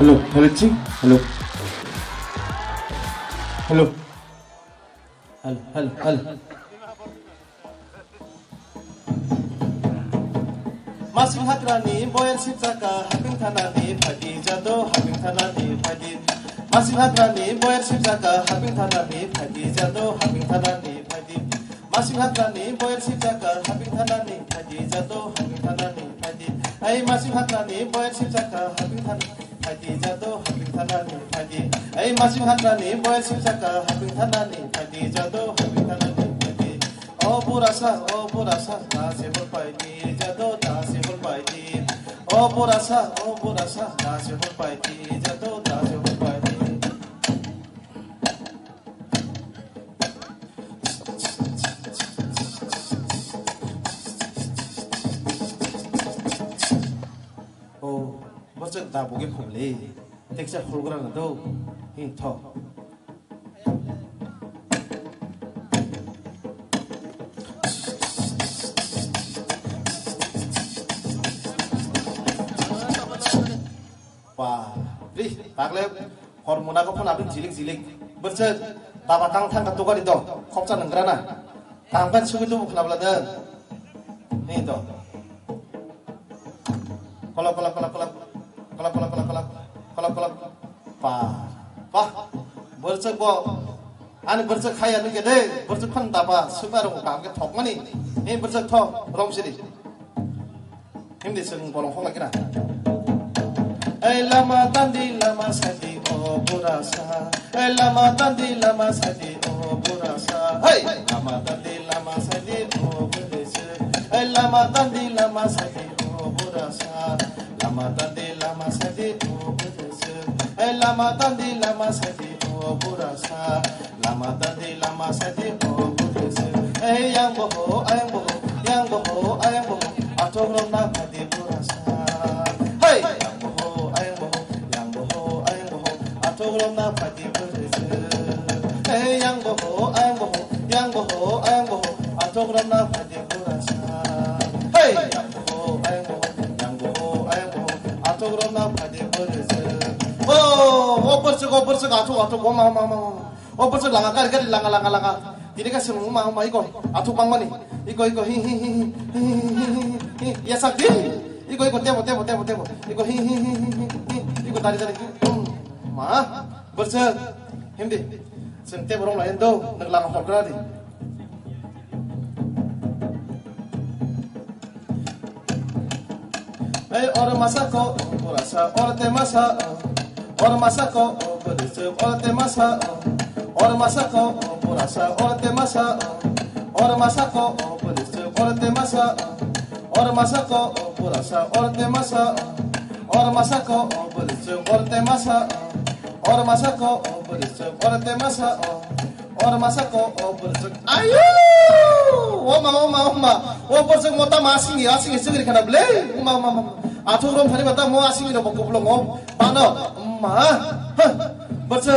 Hello, hello, chi? Hello. Hello. Hello, hello, hello. Masing hakrani boyer sipsaka haping thanani phaidi jado haping thanani phaidi. Masing hakrani boyer sipsaka haping thanani phaidi jado haping thanani phaidi. Masing hakrani boyer sipsaka haping thanani phaidi jado haping thanani phaidi. Ai masing hakrani boyer sipsaka haping thanani phaidi jado haping thanani phaidi. Ai masing hakrani boyer sipsaka haping thanani phaidi jado haping thanani phaidi. O burasa, o burasa, da se hol paidi jado da se hol paidi. O burasa, o burasa, da se hol paidi jado da se hol paidi. O, bwswk da bugi phumli. Teksa khulgrana do. Hi tho. Ba, ri, tagle. Hor mona ko phone abin jilik jilik. Bwswk daba kang thang ka tugari do. Khopsa nang grana. Tang kan sugi tubu khna bla de. Ni do. Kolok kolok kolok kolok. Kolok kolok kolok kolok. Kolok kolok. Pa. Pa. Bwswk bo. Ani bwswk khaya nung ke de. Bwswk phan daba sugi aro kam ke thok mani. Ni bwswk thok rom siri. Hindi seng bolong khong lagi na. Ei lama tandi lama sadi o burasa. Ei lama tandi lama sadi o burasa. Hey! Lama tandi lama sadi o burasa. Ei lama tandi lama sadi o burasa. Lama tandi lama sadi o burasa. Ei lama tandi lama sadi o burasa. Lama tandi lama sadi o burasa. Ei yang boho, ayang boho, yang boho, ayang boho. Athok rok na phadi burasa. Hey! Yang boho, ayang boho, yang boho, ayang boho. Athok rok na phadi burasa. Hey, yang boho, ayang boho, yang boho, ayang boho. Athok rok na phadi burasa. Hey! Yang boho, ayang boho, yang boho, ayang boho. Athok rok na phadi burasa. Oh, oh, bwswk, oh, bwswk, athok, athok, oh, ma, ma, ma, ma. O bwswk langa gari gari langa langa langa. Tini ka swngo ma ma iko. Athuk bangmani. Iko iko hi hi hi hi hi hi hi hi hi. Yasak di. Iko iko tebo tebo tebo tebo. Iko hi hi hi hi hi hi. Iko dari dari. Hmm. Ma. Bwswk. Hindi. Seng tebo rong lain do. Nang langa hokra di. Ei oro masa ko burasa oro te masa. Oro masa ko burasa oro te masa. Oro masa ko burasa oro te masa. Oro masa ko burasa oro te masa. Oro masa ko burasa oro te masa. Oro masa ko burasa oro te masa. Oro masa ko burasa oro te masa. Or masa ko o burjak. Ayo! Oma, oma, oma. O burjak mota ma singi, asingi sugri khana ble. Oma, oma, oma. Athuk rom thani bata mo asing ino bo kuplongo. Bano, ma, ha, berse,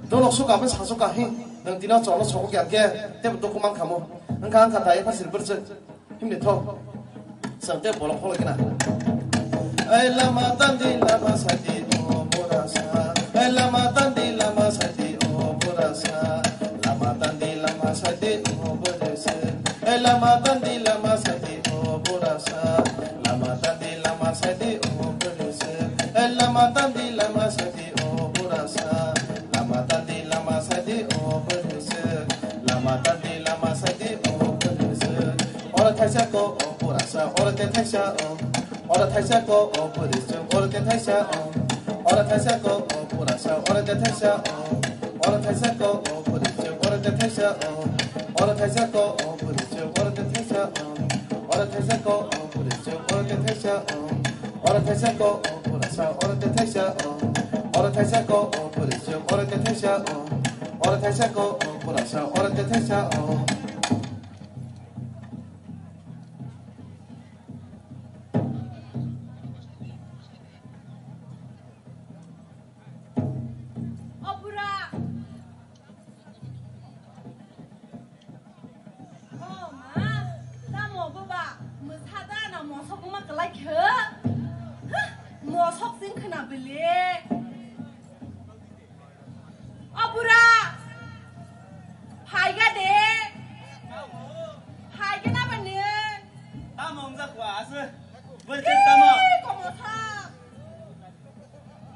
dono suka, ben sa suka, hi. Nang tino cholo sokok yang ke, te doku mang kamo. Engka, engka ta, e pasir berse. Himni thok. Sante bolong kholo kena. Ai lama tandi lama sadi o borasa. Ai lama tandi lama sadi o borasa. Lama tandi lama sadi o borasa. Ai lama tandi lama sadi o borasa. Lama tandi lama sadi o borasa. Ai lama tandi lama sadi o borasa. Lama tandi lama sadi o borasa. Lama tandi lama sadi o borasa. Oro thaisa ko o purasa, oro te thaisa o. Oro thaisa ko o purisa, oro te thaisa o. Oro thaisa ko o purasa, oro te thaisa o. Oro thaisa ko o purisa, oro te thaisa o. Oro thaisa ko o purisa, oro te thaisa o. Oro thaisa ko o purisa, oro te thaisa o. Oro thaisa ko o purasa, oro te thaisa o. Oro thaisa ko o purisa, oro te thaisa o. Oro thaisa ko o purasa, oro te thaisa o. O bura. O ma, tamo boba, mwsa da na mosok ma kwlai khe? Huh, mosok sing khna bele. O bura, phaiga de. Phaiga na bani. Tamo wngja kwa aswk. Bwrwi tamo. Ei, komosa.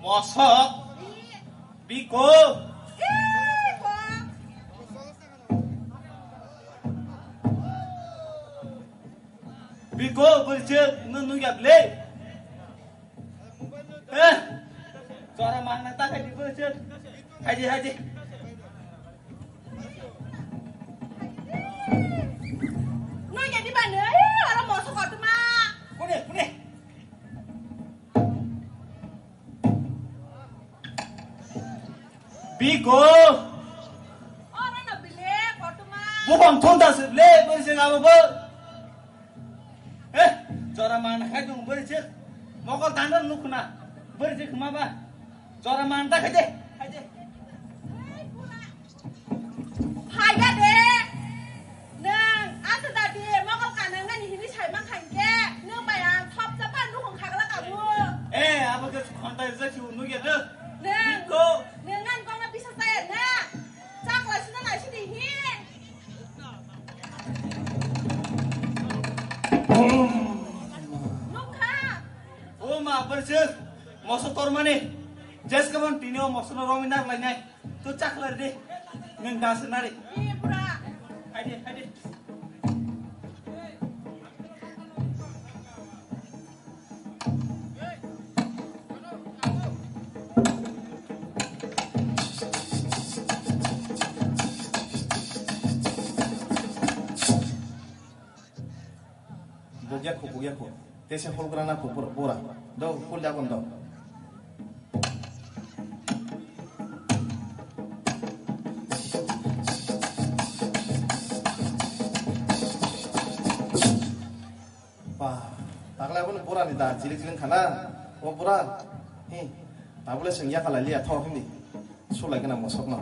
Mosok. Biko. Ei, ko. Biko, bwrwi no nugya le. Eh, chora mangna ta khai di bwswk. Hai di, hai di. Noi jadi mana? Eh, orang mosok kau tu mah. Kune, kune. Biko. Orang nak beli kau tu mah. Bukong thonta se le, bwswk abo bo. Eh, chora man khai dung bwrwi chwk. Mokol tangro nuk khna. Bwrwi chwk khma ba. Chora man ta khai de. Khai de. Phaiga de. Nang, asa da de, mokol kanang nani hini sai man khai ke. Nang bai ang thop chapa nuk khagla kabu. Eh, abo ke khonta je si nuk ya de. Nang. Ko. Nang ngan kong na bisa saya na. Chak lai sina lai sini hi. Nukha. O ma, bwrwi chwk, moso tormani. Jes kabon tini o moso no romwi nak lainai. To chak lai de. Nang da se nari. Ih, bura. Hai de, hai de. Bugya khu, bugya khu. Tese holgrana khu, bura, bura. Do, hol da kon do. Ba, tagle abono bura ni da, chilik chilik khana. O bura, hi, tabule seng yakala liya tho hini. Sulai gana mosok no.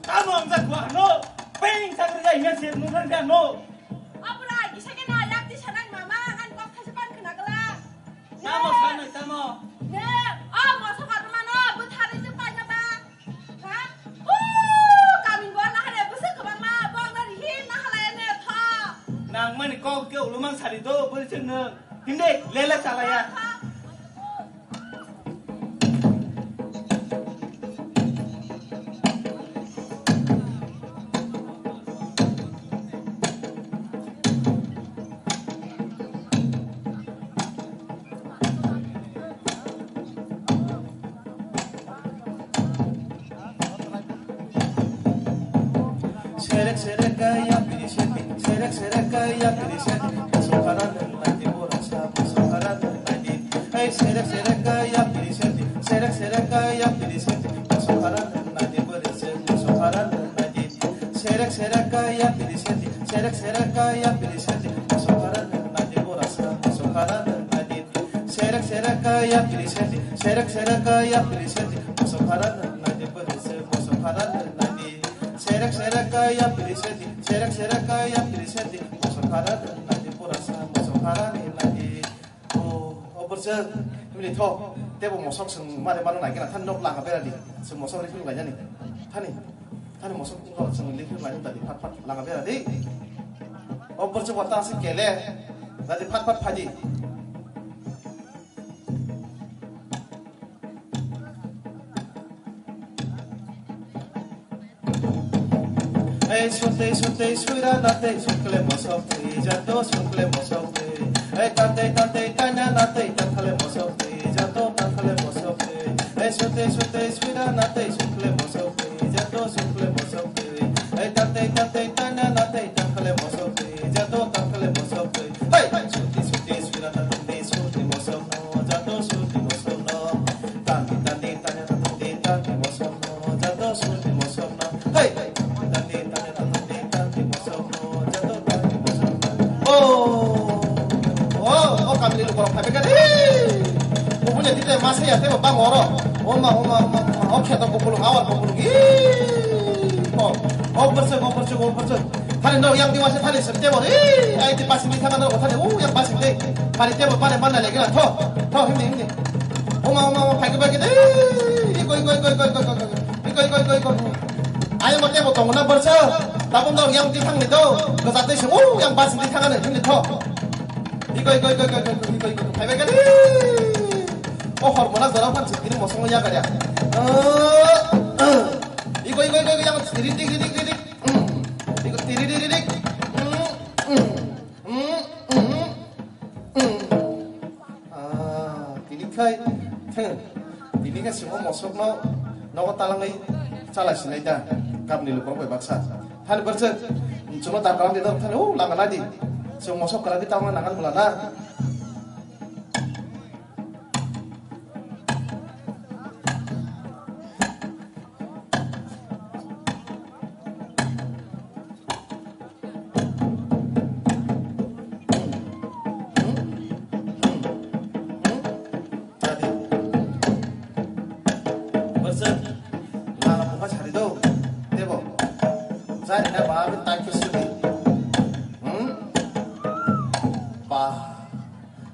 Tamo ang sa kuah no, ping sa kerja ingat sih, nurang dia no. Abra, gisa ke na yak di sana mama, kan kok khasa pan kena kela. Tamo sana, tamo. Ne, oh, mosok atma no, buthari tu pa na ba. Ha? Uh, kami gua na hale, busa kebang ma, bong na rihin na hale ne tho. Nang mani kok ke ulumang sari do, bul cheng ne. Hindi, lela chala ya. Serek serek kaya piri seti, serek serek kaya piri seti, sokara nang nanti borasa, sokara Serek serek kaya piri seti, serek serek kaya piri seti, mosok haran nadi beri se, mosok haran nadi. Serek serek kaya piri seti, serek serek kaya piri seti, mosok haran nadi borasa, mosok haran nadi. Serek serek kaya piri seti, serek serek kaya piri seti, mosok haran nadi beri se, mosok haran nadi. Serek serek kaya piri seti, serek serek kaya piri seti, mosok haran nadi borasa, mosok haran nadi. O, o borsa, himni tho, tebo mosok sung mare mano nai kena, thani nok langa bera di, sung mosok ri philung lainani, thani, thani mosok tho sung ri philung lainani tadi, phat phat langa bera di. O borsa bota ase kele, tadi phat phat phadi. Ei sotei sotei suira natei sukle mosok tei jato sukle mosok tei. Ei tatei tatei tanya natei takhale mosok tei jato takhale mosok tei. Ei sotei sotei suira natei sukle mosok tei jato sukle mosok tei. Ei tatei tatei tanya natei takhale mosok tei jato takhale mosok tei. Hey! Sotei sotei suira natei sukle mosok no jato sukle mosok no. Tandi tandi tanya natei tandi mosok no jato sukle mosok no. Hey! Tandi tanya natei tandi mosok no jato tandi mosok no. Oh! Oh! Oh! Kamini lukorok phai kani. Kubunya tite masa ya tebo bang oro. Oma oma oma oma. Oh kheto kupulung awar kupulung. Ih! Oh! Oh bersek oh bersek oh bersek. Thani no yang diwase thani sem tebo. Ih! Ai ti pasing di thangano thani. Oh yang pasing de. Thani tebo pare mana lagi na. Tho. Tho himni himni. Oma oma oma phai kani. Ih! Koi koi koi koi koi koi. Ikoi ikoi ikoi ikoi. Ayo mate bo tongo na borsa. Tabung dong yang di thang ni do. Gajate se u yang bas di thang ani ni tho. Ikoi ikoi ikoi ikoi ikoi ikoi ikoi. Phai bai kani. O hor mona jora phan sikini mosong ya gaya. Ikoi ikoi ikoi yang tiri tik tiri tik tiri tik. Ikoi tiri tiri tik. Ah, tini khai, tini khai simo mosok no nogo talangwi chalai sinai da, kamni lukurok bai baksa. Thani barsa, chuma da kalam di da, thani, oh, langa nadi. Simo mosok kalam di tama nangan mula na. Tadi. Bersen. Lala buka sari do. Tebo. Jari na ba abin tak ke sudi. Hmm? Ba.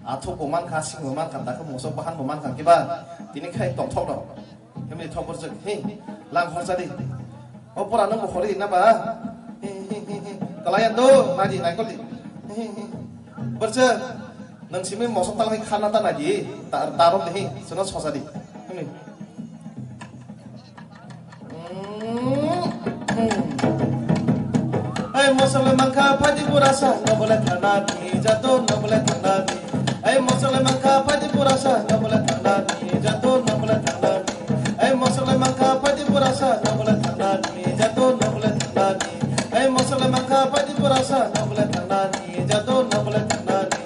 Athuk bo mankha, sing bo mankha, takhe mosok bahan bo mankha, kiba tini khai tongthok rok. Himni thok borjak, hi, lang khorsa di. O pora nang bo khori na ba? Hi, hi, hi, hi. Kalayan do, naji, naikol di. Hi, hi, hi. Borjak, nang simi mosok talai khana ta naji, ta, tarok di, hi, sono sosa di. Himni. Ai mosole mankha phaidi purasa nobole thanani jato nobole thanani. Ai mosole mankha phaidi purasa nobole thanani jato nobole thanani. Ai mosole mankha phaidi purasa nobole thanani jato nobole thanani. Ai mosole mankha phaidi purasa nobole thanani jato nobole thanani.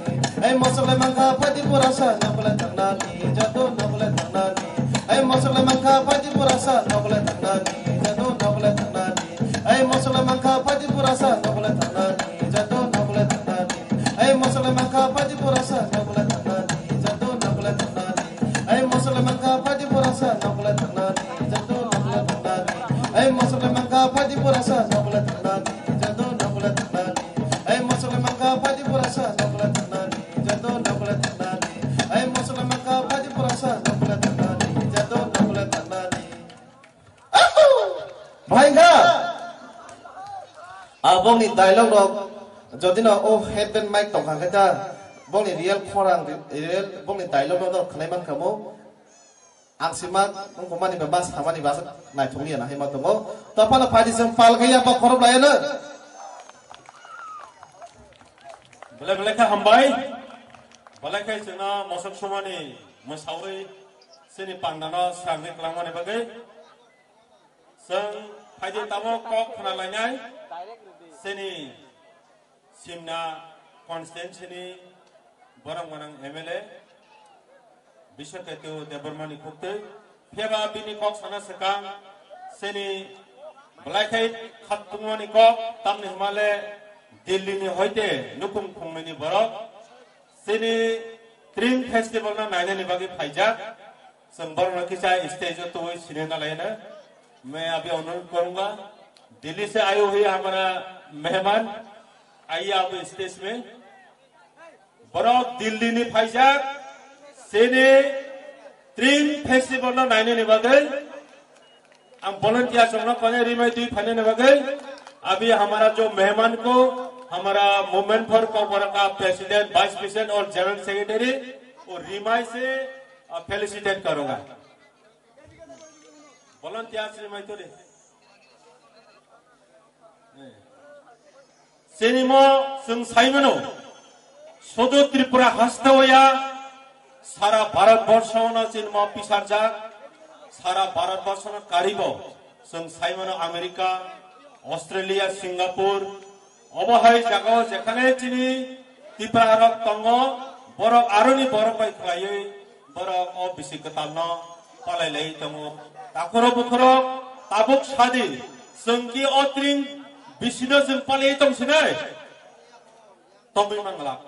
Ai mosole mankha phaidi purasa nobole thanani jato nobole thanani. Ai mosole mankha phaidi purasa nobole thanani jato nobole thanani. Ai mosole mankha phaidi purasa nobole thanani jato nobole thanani. Ai mosole mankha phaidi purasa nobole thanani jato nobole thanani. Ai mosole mankha phaidi purasa nobole thanani jato nobole thanani. Ai mosole mankha phaidi purasa nobole thanani jato nobole thanani. Ai mosole mankha phaidi purasa nobole thanani jato nobole thanani. Ai mosole mankha phaidi purasa nobole thanani jato nobole thanani. Bhai kha. Abongni dialogue rok jodi no o headband mic tongkha khe ta bongni real khorang real bongni dialogue rok khwnai mankha mo. Ang sima wngkukmani ba samani ba naithokliya na hai ma tongo. To phano phaidi chwng pal khe ya ba khorok laiya no. Belai belai khe hambai. Belai khe chwngno mosok sumani mwsawi chini pandano swrangwi kwlangmani bagwi. Chwng phaidi tamo kok khna lainai chini Simna constituency ni borok gwnang M L A. Biswaketu Debbarmani khuktwi. Phiyaba bini kok sana swkang, chini belai khai khatungmani kok, tamni hwnmale Delhi ni hoite nukhung khungnwini borok chini Tring Festival no nainani bagwi phaijak. Chwng borokno kisa stage o tubui sini nalaina. Main abhi anurudh karunga, Delhi se aye hue hamara mehman, aye ab stage mein. Borok Delhi ni phaijak, chini Tring Festival no nainani bagwi. Ang volunteer songno kone rimai twi phainani bagwi. Abhi hamara jo mehman ko, hamara Movement for Kokborok ka president, vice president aur general secretary ko rimai se, ah, felicitate karunga. Volunteer rimai to de. Chini mo chwng saimano, sudu Tripura hasteo ya, sara Bharat borsho no chini mo pisarjak, sara Bharat borsho no karibo, chwng saimano America, Australia, Singapore, obo hai jagao jekhane chini Tripura rok tongo, borok aroni borok bai khlaiwi, borok o bisi kwtal no palai lai tongo. Takhoro bukhoro tabuk sadi, chwng ki o tring bisino chwng palai tong sinai. Tongwi mangla.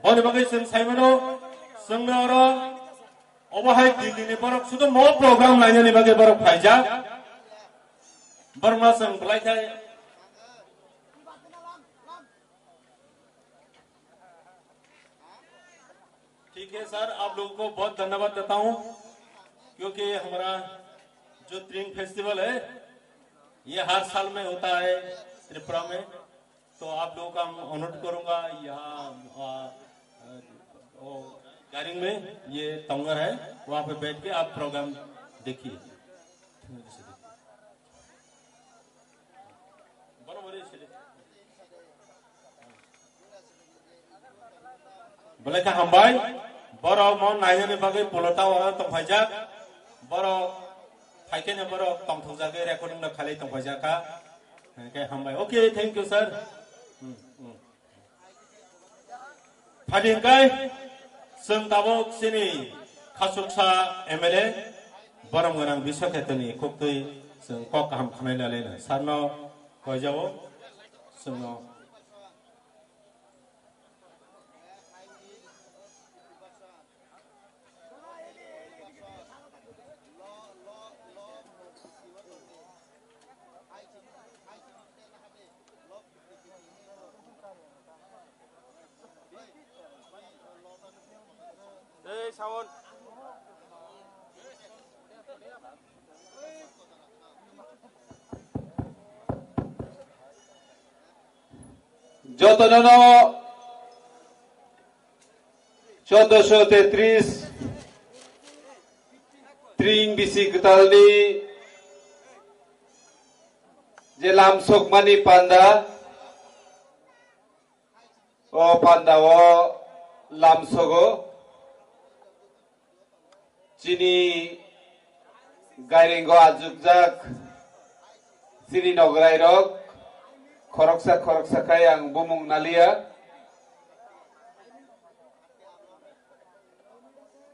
Boni bagwi chwng saimano, chwngno oro obo hai Delhi ni borok sudu mo program nainani bagwi borok phaijak. Borokno chwng belai khai ठीक है सर, आप लोगों को बहुत धन्यवाद देता हूँ, क्योंकि हमारा जो त्रिंग फेस्टिवल है, ये हर साल में होता है त्रिपुरा में। तो आप लोगों का हम अनुरोध करूँगा, यहाँ, आ, आ, ओ, गारिंग में ये तंगर है, वहाँ पे बैठ के आप प्रोग्राम देखिए। Belai khe hambai, borok mo nainani bagwi pulo tower o tongphaijak, borok phaikhe no borok tongthokjagwi recording no khalai tongphaijak kha, hwnkhe hambai. Okay, thank you, sir. Hmm, hmm. Phadi hwnkhe chwng tabuk chini khasuksa M L A borom gwnang Biswa Khetroni khuktwi chwng kok kaham khwnai lalai no. Sir no koijao chwngno. Ei, Sawan. Jotono no chaudoso tetris tring bisi kwtalni je lamsokmani panda, o panda o lamsogo. Chini gairengo ajukjak chini nograi rok khoroksa khoroksa khai ang bumung nalia.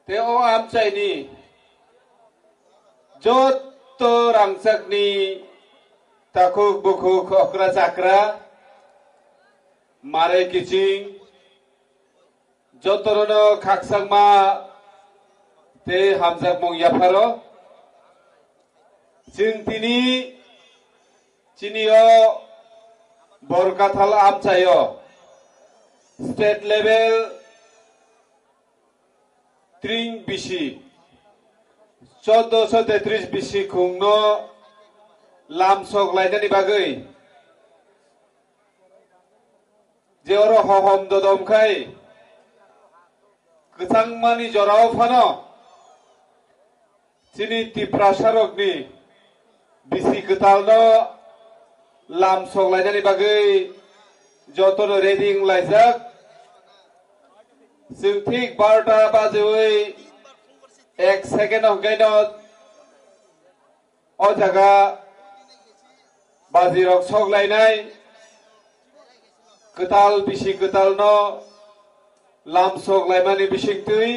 Te o amchaini jotto rangchakni takhuk bukhuk okra chakra mare kiching jotono khakchangma tei hamjakmung yapharo. Chwng tini chini o Borkathal amchaio state level tring bisi, chaudoso tetris bisi khungno lamsok lainani bagwi je oro hohom dodom khai kwchangmani jorao phano chini Tiprasarokni bisi kwtalno lamsok lainani bagwi jotono ready wng laijak. Chwng thik barota bajiwi ek second hwnkhaino o jaga bajirok sok lainai, kwtal bisi kwtalno lamsok laimani bisingtwi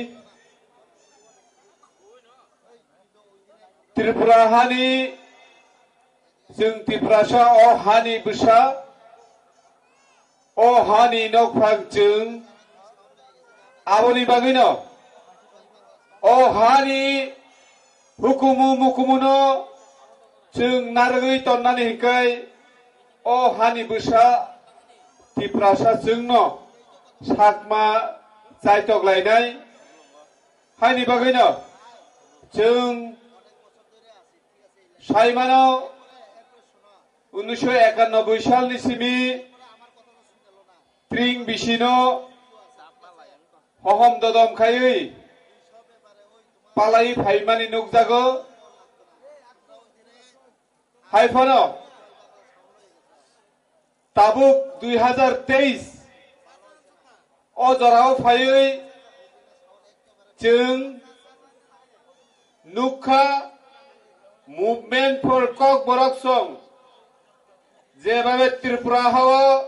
Tripura hani, chwng Tiprasa o hani bwsa, o hani nokphang chwng, aboni bagwino o hani hukumu mukumuno chwng narwgwi tonnani hinkhai o hani bwsa Tiprasa chwngno sakma chaitok lainai. Haini bagwino chwng saimano unnisho ekannoboi salni simi tring bisino hohom dodom khaiwi palai phaimani nukjago. Hai phano tabuk dui hazar teis o jorao phaiwi chwng nukha Movement for Kokborok song, jebabe Tripura hao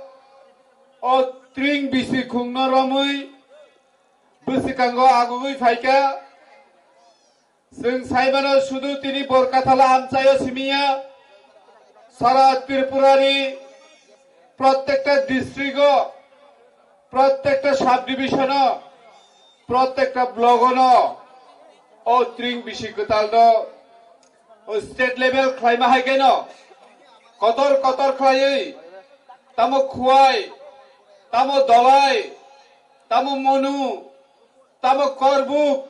o tring bisi khungno romwi bwswkango agugwi phaikha. Chwng saimano sudu tini Borkathala amchaio simiya, sara Tripurani prottekta district o, prottekta sub division o, prottekta block o no o tring bisi kwtal no o state level khlaima hai khe no kotor kotor khlaiwi tamo Khowai, tamo Dhalai, tamo Manu, tamo Korbuk,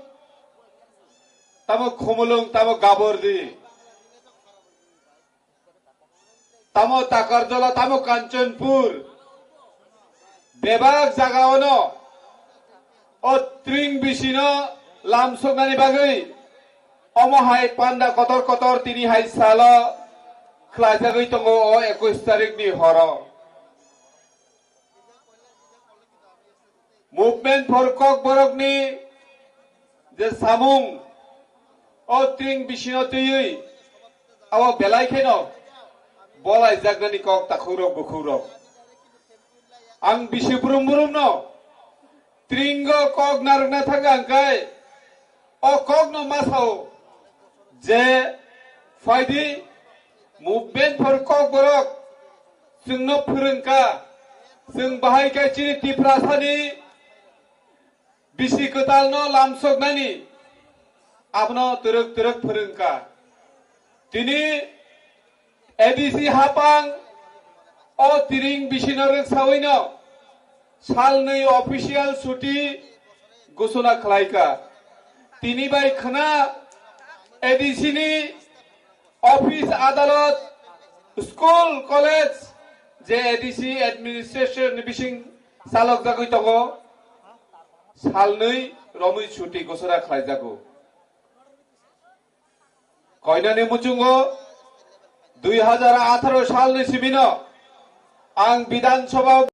tamo Khumulwng, tamo Gabordi, tamo Takarjala, tamo Kanchanpur, bebak jagao no o tring bisino lamsoknani bagwi omo hai panda kotor kotor tini hai salo khlaijagwi tongo o ekush tarikni horo. Movement for Kokborokni je samung o tring bisino twiwi abo belai kheno bolaijaknani kok takhukrok bukhukrok. Ang bisi brum brumno tringo kok narwkna thangkha hwnkhe o kokno ma sao je phaidi Movement for Kokborok chwngno phwrwngkha, chwng bahai khe chini Tiprasani bisi kwtalno lamsoknani abono twrwk twrwk phwrwngkha. Tini A D C hapang o tring bisino rwksawino salnwi official chuti gosona khlaikha. Tini bai khwna A D C ni office, adalot, school, college, je A D C administration ni bising chalokjagwi tongo, salnwi romwi chuti gosona khlaijago. Koinani muchungo dui hazar atharo salni simino ang Bidhan Sabha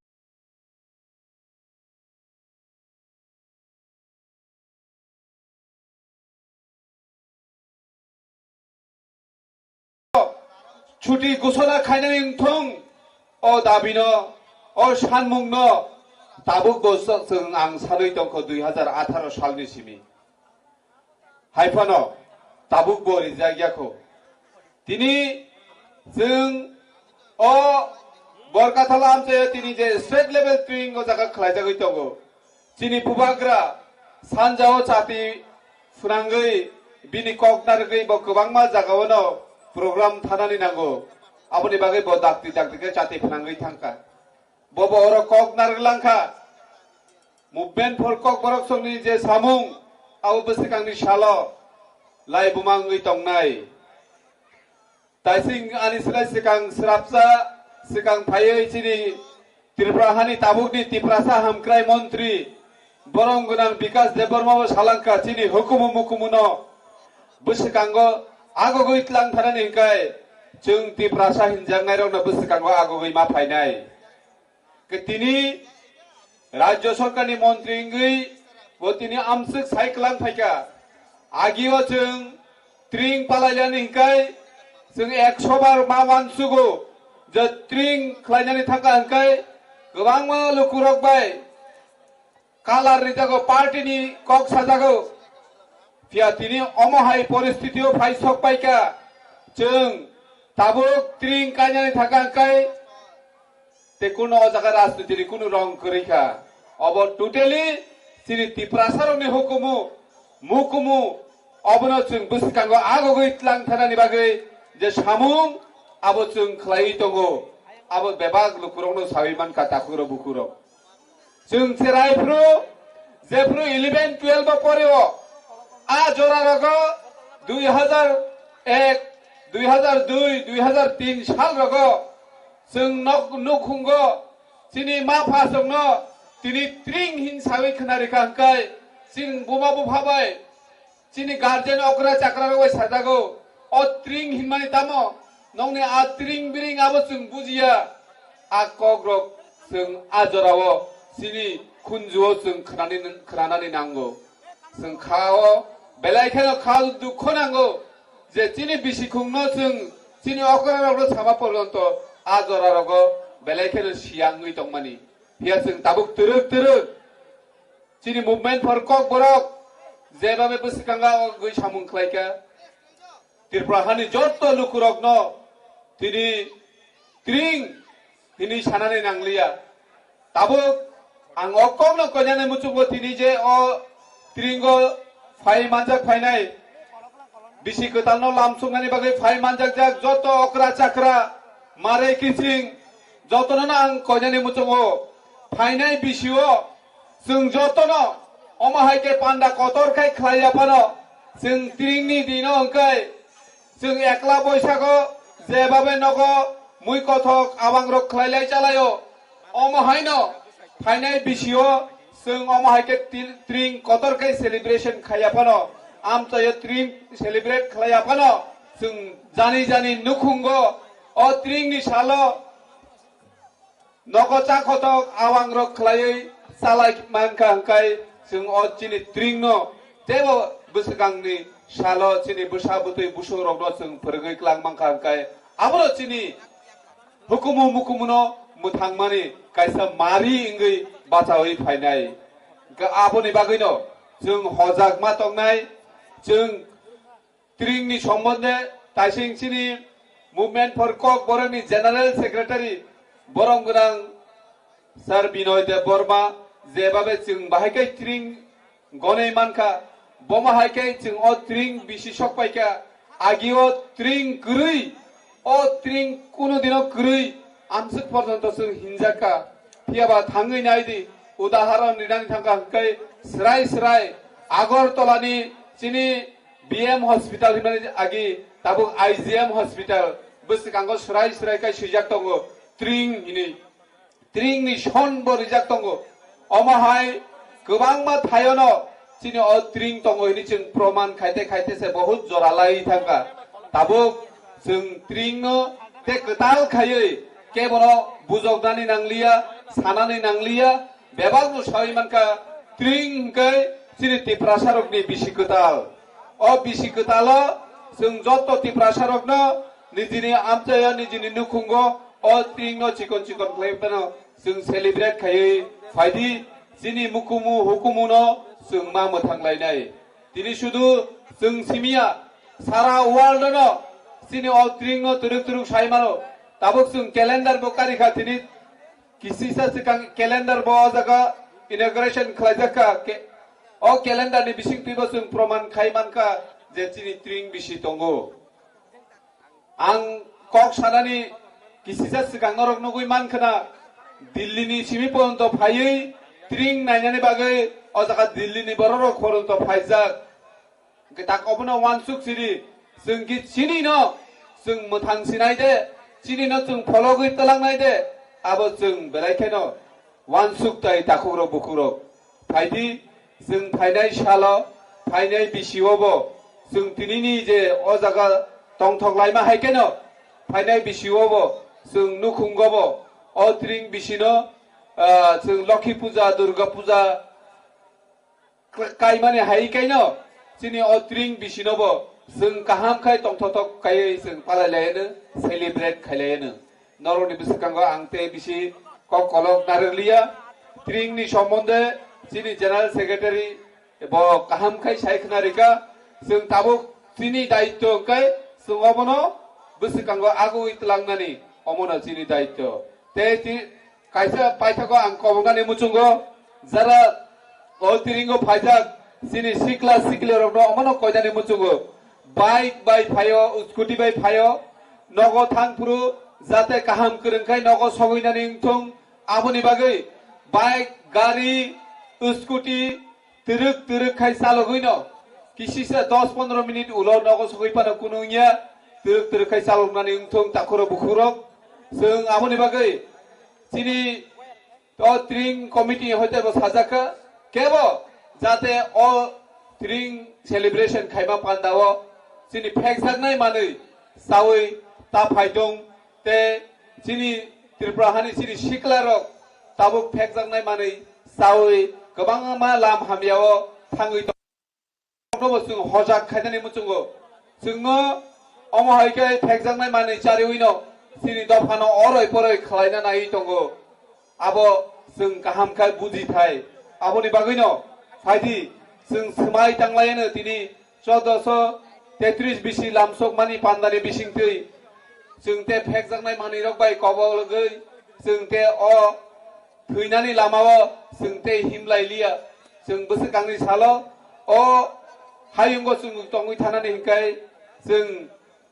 chuti gosona khainani wngthung, o dabino, o sanmungno tabukbo chwng ang sanwi tongkho dui hazar atharo salni simi. Hai phano tabukbo rijak yakho. Tini chwng o Borkathala amchaio tini je state level tring o jaga khlaijagwi tongo. Chini bubagra sanjao chati phwnangwi bini kok narwgwi bo kwbangma jagao no program thanani nango. Aboni bagwi bo dakti dakti khe chati phwnangwi thangkha. Bobo oro kok narwk langkha. Movement for Kokborok songni je samung, abo bwswkangni salo lai buma wngwi tongnai. Taising ani slai swkang srapsa, swkang phaiwi chini Tripura hani tabukni Tiprasa hamkrai montri, borom gwnang Bikas Debbarma bo salangkha chini hukumu mukumuno bwswkango agogwi tlang thanani hinkai chwng Tiprasa hinjaknairokno bwswkango agogwi ma phainai. Ke tini Rajya Sorkarni montri wngwi bo tini amswk sai kwlang phaikha. Agio chwng tring palailani hinkai chwng ekso bar ma uansugo je tring khlainani thangkha hinkai kwbangma lukurok bai kalar rijago, party ni kok sajago. Phiya tini omo hai poristitio phai sok paikha, chwng tabuk tring kainani thaka hwnkhe tei kuno o jaga rajnitini kuno rong kwrwi kha. Obo totally chini Tiprasarokni hukumu, mukumu, obono chwng bwskango agogwi tlang thanani bagwi je samung abo chwng khlaiwi tongo, abo bebak lukurokno sawi mankha takhukrok bukurok. Chwng cherai phru, jephru eleven twelve o pore o, a jora rogo dui hazar ek, dui hazar dui, dui hazar tin sal rogo chwng nok nukhungo chini ma phasongno tini tring hin sawi khna rikha hwnkhe chini buma bupha bai chini guardian okra chakra rok bai sajago, o tring hinmani tamo? Nokni a tring bring abo chwng bujiya. A kok rok chwng a jorao chini khunjuo chwng khnani, khnanani nango. Chwng khao belai kheno khao dukho nango je chini bisikhungno chwng chini okra rokno sama porjonto a jora rogo belai kheno siyangwi tongmani. Phiya chwng tabuk twrwk twrwk chini Movement for Kokborok jebabe bwskango o gwi samung khlaikha, Tripura hani jotto lukurokno tini tring hinwi sanani nangliya. Tabuk ang o kokno koinani muchungo tini je o tringo phai manjak phainai bisi kwtalno lamsuknani bagwi phai manjakjak jotto okra chakra, mare kiching, jotono ang koinani muchungo phainai bisio chwng jotono omo hai khe panda kotor khai khlaiya phano chwng tringni dino hwnkhe chwng ekla boisago jebabe nogo mui kothok abangrok khlailai chalaio. Omo haino phainai bisio chwng omo hai khe til-, tring kotor khe celebration khaiya phano, amchaio tring celebrate khlaiya phano, chwng jani jani nukhungo o tringni salo nogo cha kothok abangrok khlaiwi chalai mankha hwnkhe chwng o chini tringno teibo bwswkangni salo chini bwsa bwtwi busurokno chwng phwrwngwi klang mankha hwnkhe abono chini hukumu mukumuno mwthangmani kaisa mari wngwi bachaui phainai. Hwnkhe aboni bagwino chwng hojak ma tongnai, chwng tringni sombonde taising chini Movement for Kokborokni General Secretary borom gwnang Sir Binoy Deb Borma jebabe chwng bahai khe tring gonwi mankha, bomo hai khe chwng o tring bisi sok paikha, agi o tring kwrwi, o tring kuno dino kwrwi amswk porjonto chwng hinjakha. Phiyaba thangwi naidi, udaharon rinani thangkha hwnkhe srai srai Agartala ni chini B M hospital hinmani agi tabuk I G M hospital bwswkango srai srai kai swijak tongo tring hinwi. Tringni son bo rijak tongo. Omo hai kwbangma thaiono chini o tring tongo hini chwng proman khaite khaite se bahut jora lai thangkha. Tabuk chwng tringno tei kwtal khaiwi kebono bujoknani nangliya, sanani nangliya, bebakno sawi mankha tring hwnkhe chini Tiprasarokni bisi kwtal. O bisi kwtalo chwng joto Tiprasarokno nijini amchaio nijini nukhungo o tringno chikon chikon khlai phano chwng celebrate khaiwi phaidi chini mukumu hukumuno chwng ma mwthang lainai. Tini sudu chwng simiya sara world no chini o tringno twrwk twrwk sai mano. Tabuk chwng calendar bo karikha tini kisisa swkang calendar bo o jaga inauguration khlaijak kha. Ke-, o calendar ni bising twibo chwng proman khai mankha je chini tring bisi tongo. Ang kok sanani kisisa swkang norok nugwi mankhwna Delhi ni simi porjonto phaiwi tring nainani bagwi o jaga Delhi ni bororok porjonto phaijak. Hwnkhe tak obono uansuk sidi, chwng ki chini no, chwng mwthang sinai de, chini no chwng phologwi twlangnai de, abo chwng belai kheno uansuk tai takhukrok bukhukrok. Phaidi, chwng phainai salo, phainai bisio bo, chwng tinini je o jaga tongthok laima hai kheno, phainai bisio bo, chwng nukhungo bo, o tring bisino, ah, chwng Lokhi Puja, Durga Puja, Kla-, kaimani hai kaino chini o tring bisino bo chwng kaham khai tongthotok kaiwi chwng palai laiyano, celebrate khai laiyano. Norokni bwskango ang tei bisi kok kolok narwk liya. Tringni sombonde chini General Secretary bo kaham khai sai khna rika. Chwng tabuk chini daityo hwnkhe chwng obono bwswkango agwi twlangnani, omono chini daityo. Tei ti-, kaisa paithago ang koboknani muchungo, jara o tiringo phaijak chini sikla siklirokno omono koinani muchungo. Bike bai phaio, scooty bai phaio, nogo thangphuru jate kaham kwrwngkhai nogo sogwinani wngthung, aboni bagwi bike, gari, scooty, twrwk twrwk khai chalogwino, kisisa dos pondro minute ulo nogo sogwi phano kunu wngya, twrwk twrwk khai chaloknani wngthung takhuro bukhukrok. Chwng aboni bagwi chini o tring committee hoite bo sajak kha, kebo jate o tring celebration khaima pandao chini phekjaknai manwi chawi ta phaitong. Tei chini Tripura hani chini siklarok tabuk phekjaknai manwi chawi kwbangma lam hamyao thangwi tong-, nobo chwng hojak khainani muchungo. Chwngno omo hai khe phekjaknai manwi chariwino chini dophano oroi poroi khlaina naiwi tongo. Abo chwng kaham khe buji thai. Aboni bagwino phaidi chwng swmai tanglaiyano tini choddoso tetris bisi lamsokmani pandani bisingtwi chwng te phekjaknai manwirok bai kobolgwi chwng te o thwinani lamao chwng te himlai liya. Chwng bwswkangni salo o hayungo chwng tongwi thanani hwnkhe chwng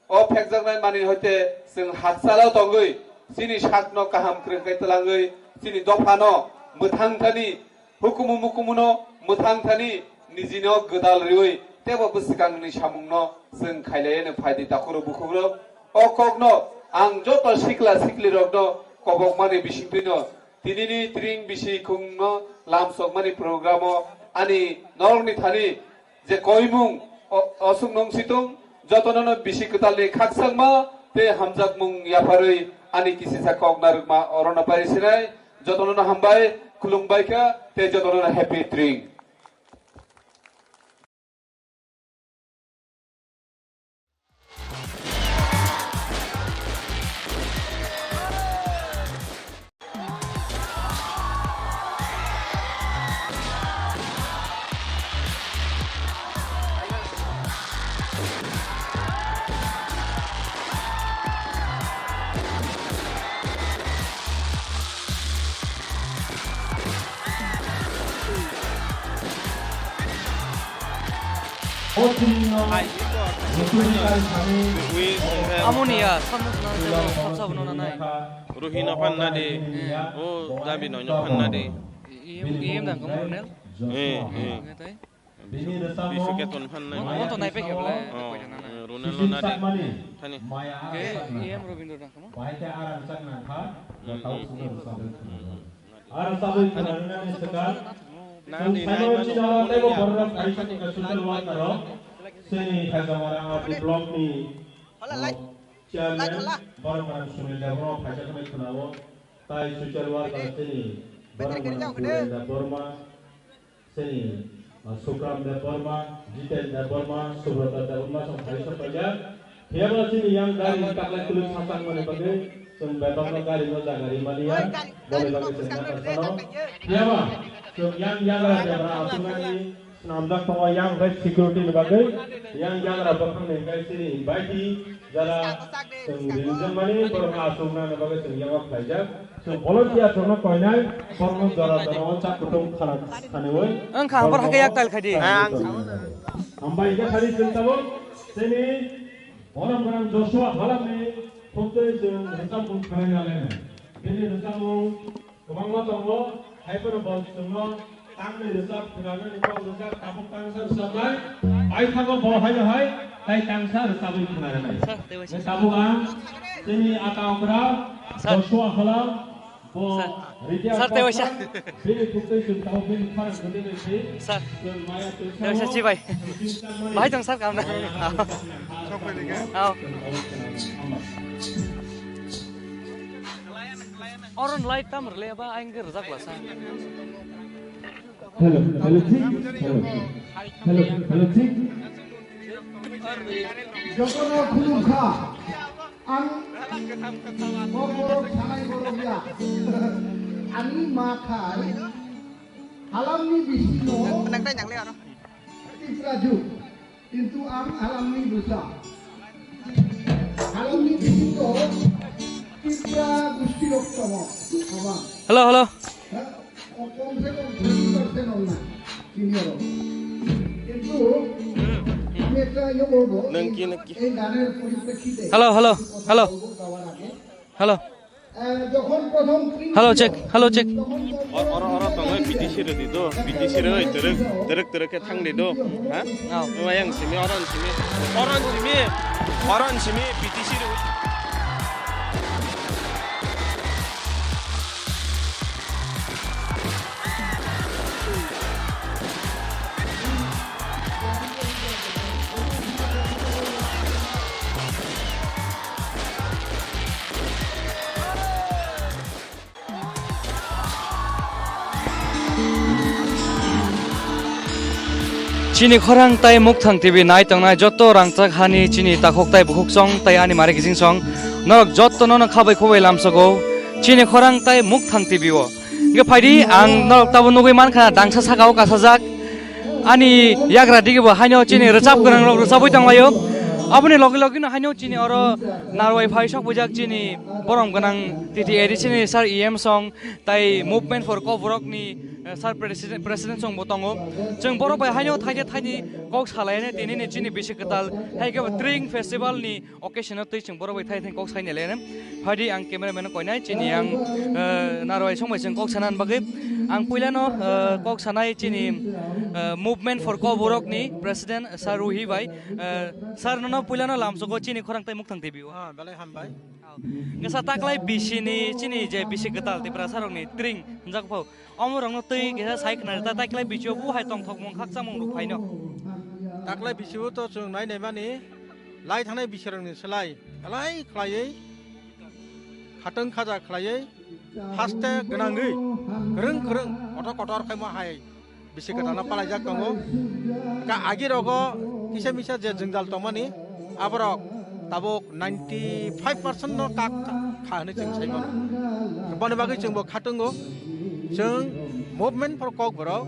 o phekjaknai manwi hoite chwng hakchalo tongwi chini sakno kaham kwrwng khe twlangwi chini dophano mwthang thani, hukumu mukumuno mwthang thani nijino gwdal riwi teibo bwswkangni samungno chwng khailaiano phaidi takhuro bukhukrok. O kokno ang joto sikla siklirokno kobokmani bisingtwino tinini tring bisi khungno lamsokmani programo ani norokni thani je koimung o-, osuk nung situng jotono no bisi kwtalni khakchangma tei hamjakmung yapharwi ani kisisa kok narwkma orono pai sinai. Jotono no hambai, khulumbai kha tei jotono no happy tring. Amoni ya, samung swnam tebo, khorsa bono nanai. Ruhi no phanna di. Eh. O dabi no no phanna di. Iyem, iyem dang kamu, Ronel? Eh, eh. Nge tai? Bisu keton phanna. Mo to nai pe kebla, oh, koi jana na. Eh, Ronel no na di. Thani. Ke iyem Robindro dang kamu? Aro sabui khwnanani swkang. Chwng saimano chini oro teibo borok rok phaisa tongkha social worker rok. Chini Khaijamara R D block ni, uh, chairman borok rok Sunil Debbarma phaisa khwnai khwnao. Tai social worker chini borok rok Sunil Debbarma. Chini, ah, Sukram Debbarma, Jiten Debbarma, Subrata Debbarma, chwng phai sok paijak. Phiyaba chini yang gari ni taklai kwlwng sachang mani bagwi, chwng bebakno gari no jaga ri mani ya, boni bagwi chwng yakarsa no. Phiyaba chwng yang yagra debra aswknani swnamjak tongo, yang bai security ni bagwi, yang yagra bwkhang ni hwnkhe chini invitee, jara chwng ringjak mani, borok no achuk nani bagwi chwng yago khlaijak. Chwng volunteer rokno koinai, borokno jora jora o chak kutung khana, khaniwi. Wng kha, ang bar hakhe yak tal khai di. Hambai khe thani chwng tabuk chini borom gwnang Joshua halamni thuktwi chwng rwchapmung khwnai nalainai. Bini rwchapmung kwbangma tongo, hai phano bo chwngno tangni rwchap khwnanani kok rwchap tabuk tangsa rwchapnai. Paithago bo haino hai tai tangsa rwchabwi khwnanai. Sir, tei waisa. Tabuk ang chini ata okra Sir. Joshua halam. Sir. Sir, tei waisa. Bini thuktwi chwng tabuk bini khorang kwtwi bai si. Sir. Chwng maya chwng tei waisa, chibai. Bahai tong sir, kam na. Maya chwng tabuk chwng. Aw. Oron light tam rwlai ba aing rwjak la sa. Hello, hello, check. Hello. Hello, hello, check. Jotono khulumkha. Ang bo borok sanai borok ya. Ani ma khai halamni bisingo Tipra juk. Kintu ang halamni bwsa. Halamni bisingo Tipra gusti rok tongo. Haba. Hello, hello. Ha? O kom se kom thirty percent ong na. Senior rok. Kintu ami ekta iye bolbo. Nang ki, nang ki? Ei ganer poriprekkite. Hello, hello, hello. Hello. Hello, check. Hello, check. Or, or, or, tongwi B T C rw di do. B T C rw, terek, terek, terek khe thang di do. Ha? Oh. Wayang simi, oron simi. Oron simi. Oron simi, B T C rw. Chini khorang tai Mukthang T V nai tongnai joto rangchak hani chini takhuk tai bukhuk song tai ani mari kijing song norok joto nono khabai khubai lamsogo chini khorang tai Mukthang T V o. Hingke phaidi ang norok tabo nugui mankha dangsa saka o kasajak ani yagra digibo haino chini rwchap gwnang rok rwchabui tonglaio. Aboni logi logi no haino chini oro narwai phai sok bujak chini borom gwnang T T A D C ni sir E M song tai Movement for Kokborok ni, eh, sir president, president song bo tongo. Chwng borok bai haino thaide thaini kok salaine tini ni chini bisi kwtal hai khe bo Tring Festival ni occasion o twi chwng borok bai thai thai kok saini le. Phaidi ang cameraman no koinai chini ang, eh, narwai song bai chwng kok sana bagwi ang puila no, eh, kok sanai chini, eh, Movement for Kokborok ni president sir Ruhi bai, eh, sir nono puila no lamsogo chini khorang tai Mukthang T V o. Ah, belai hambai. Ngasa taklai bisi ni chini je bisi kwtal Tiprasa rok ni Tring hwnjak phau. Omo rok no twi kisa sai khna ta taklai bisi o bu hai tongthok mung khakcha mung ruk phaino. Taklai bisi o to chwng nai nai mani lai thangnai bisi rok ni slai belai khlaiwi khatwng khaja khlaiwi haste gwnangwi kwrwng kwrwng kotor kotor khaima hai bisi kwtal no palaijak tongo. Ka agi rogo kisa misa je jwngjal tongmani aborok tabuk ninety five percent no kak kha hwnwi chwng sai mano. Boni bagwi chwng bo khatungo. Chwng Movement for Kokborok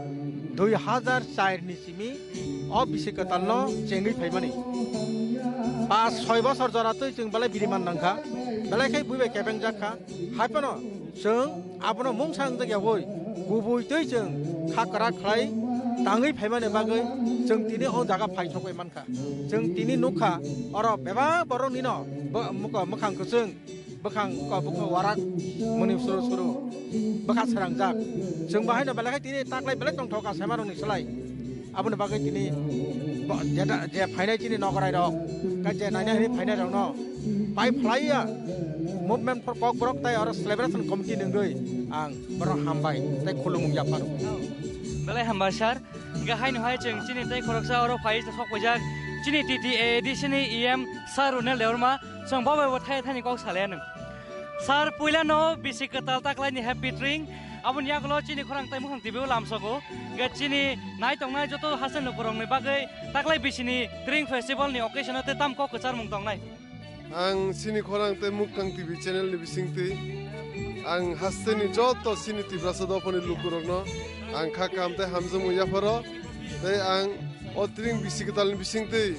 dui hazar char ni simi o bisi kwtal no chengwi phaimani. Pas soi bosor jora twi chwng belai biriman nangkha, belai khai bui bai kebengjak kha. Hai phano chwng abono mungsa wngjak yaui kubui twi chwng kha kwrak khlai tangwi phaimani bagwi chwng tini o jaga phai sokbai mankha. Chwng tini nukha oro bebak borok nino bo-, mwkang, mwkhang kwchwng bwkhang ko bwkha warak muni suru suru bwkha srangjak. Chwng bo haino belai khai tini taklai belai tongthok a saimanrokni slai. Aboni bagwi tini bo-, jeta-, je phainai chini nogorai rok, ka je nainai hwnwi phainai rokno pai phlaiya Movement for Kokborok tai oro celebration committee nungwi ang borok hambai tei khulumung yapharo. Belai hambai sir. Hingke haino hai chwng chini tei khoroksa oro phai sok paijak chini T T A D C ni E M sir Runel Debbarma, chwng bo bai bo thai thani kok salai anw. Sir, puila no bisi kwtal taklai ni happy Tring, aboni yagulo chini khorang tai Mukthang T V o lamsogo. Hingke chini nai tongnai joto hasen lukurokni bagwi taklai bisi ni Tring Festival ni occasion o tei tam kok kwchar mung tongnai. Ang chini khorang tei Mukthang T V channel ni bisingtwi ang hasteni joto chini Tiprasa dophani lukurokno ang kha kaham tei hamjakmung yapharo. Tei ang o Tring bisi kwtalni bisingtwi,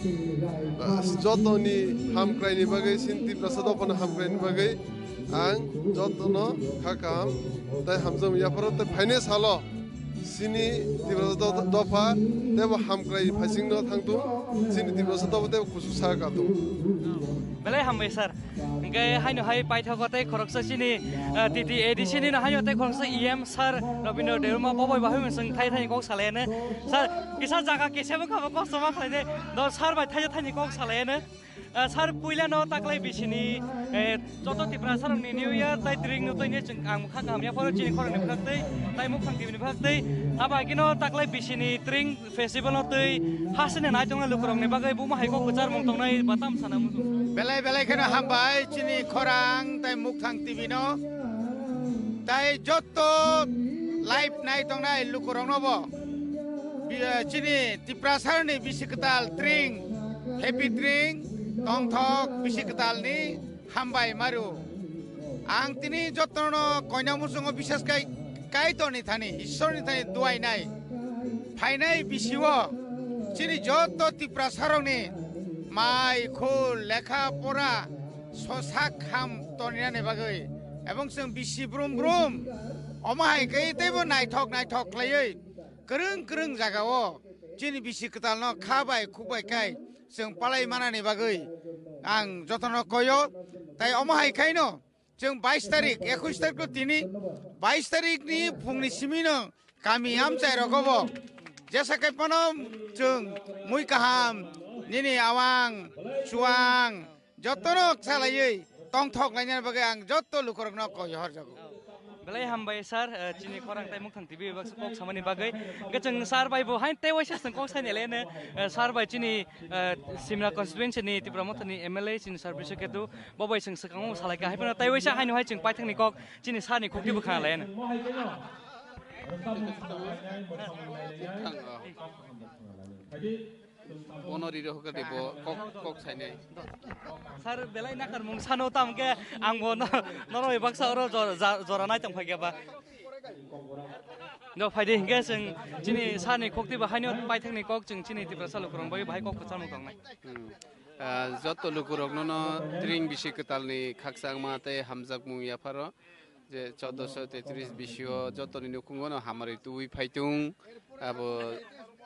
ah, jotoni hamkraini bagwi, chini Tiprasa dophano hamkraini bagwi ang jotono kha kaham tei hamjakmung yapharo. Tei phainai salo chini Tiprasa do-, dopha teibo hamkrai phaisingno thangthung, chini Tiprasa dopha teibo kuchuk sa kathung. Belai hambai sir. Hingke haino hai paithago tei khoroksa chini, ah, T T A D C ni no haino tei khoroksa E M sir Rabindra Debbarma bo bai bahai mung chwng thai thani kok salai anw. Sir, kisa jaga kisa bo khabo kosto ma khlainai. Do sir bai thai thani kok salai anw. Ah, sir, puila no taklai bisi ni, eh, joto Tiprasa rok ni New Year tai Tring no twi ni chwng ang kha kaham yapharo chini khorang ni bwkhak twi tai Mukthang T V ni bwkhak twi. Abo hai khe no taklai bisi ni Tring festival no twi hasteni nai tongnai lukurokni bagwi buma hai kok kwchar mung tongnai ba tam sana muchung. Belai belai kheno hambai chini khorang tai Mukthang T V no. Tai jotto live nai tongnai lukurokno bo bi-, chini Tiprasarni bisi kwtal Tring, Happy Tring, tongthok bisi kwtalni hambai maru. Ang tini jotono koina muchungo bisas kai Kaitorni thani, Ishorni thani duainai. Phainai bisio Chini joto Tiprasarokni mai, khul, lekha pora sosak kham toninani bagwi, ebong chwng bisi brum brum omo hai khe teibo naithok naithok khlaiwi kwrwng kwrwng jagao chini bisi kwtalno kha bai khuk bai khai chwng palai manani bagwi ang jotono koyo. Tai omo hai khaino chwng bais tarik, ekush tarik to tini, bais tarik ni phungni simi no kami amchai rogo bo jesa kai phano chwng mui kaham nini awang chuang jotono salaiwi tongthok lainani bagwi ang joto lukurokno koi horjago. Belai hambai sir, eh, chini khorang tai mukhang T V baksa kok samani bagwi. Hwnkhe chwng sir bai bo hain tei waisa chwng kok saini le ne, eh, sir bai chini, eh, Simna constituency ni Tipra Motha ni M L A chini sir Biswa Ketu. Bo bai chwng swkango salai kha, hai phano tei waisa haino hai chwng paithakni kok chini sani khukti bwkha lai ano. Bono riro hwkha de bo kok, kok sainai. Sir, belai nakar mung sano tam khe ang bo no, norok bai baksa oro jor-, ja-, jora nai tong phai khe ba. No, phai de hinkhe chwng chini sani khukti bo haino paithakni kok chwng chini Tiprasa lukurok bai bahai kok kwchangma tongnai. Hmm. Ah, joto lukurokno no tring bisi kwtalni khakchangma tei hamjakmung yapharo je chaudoso tetris bisio jotoni nukhungo no hamari tubui phaitung. Abo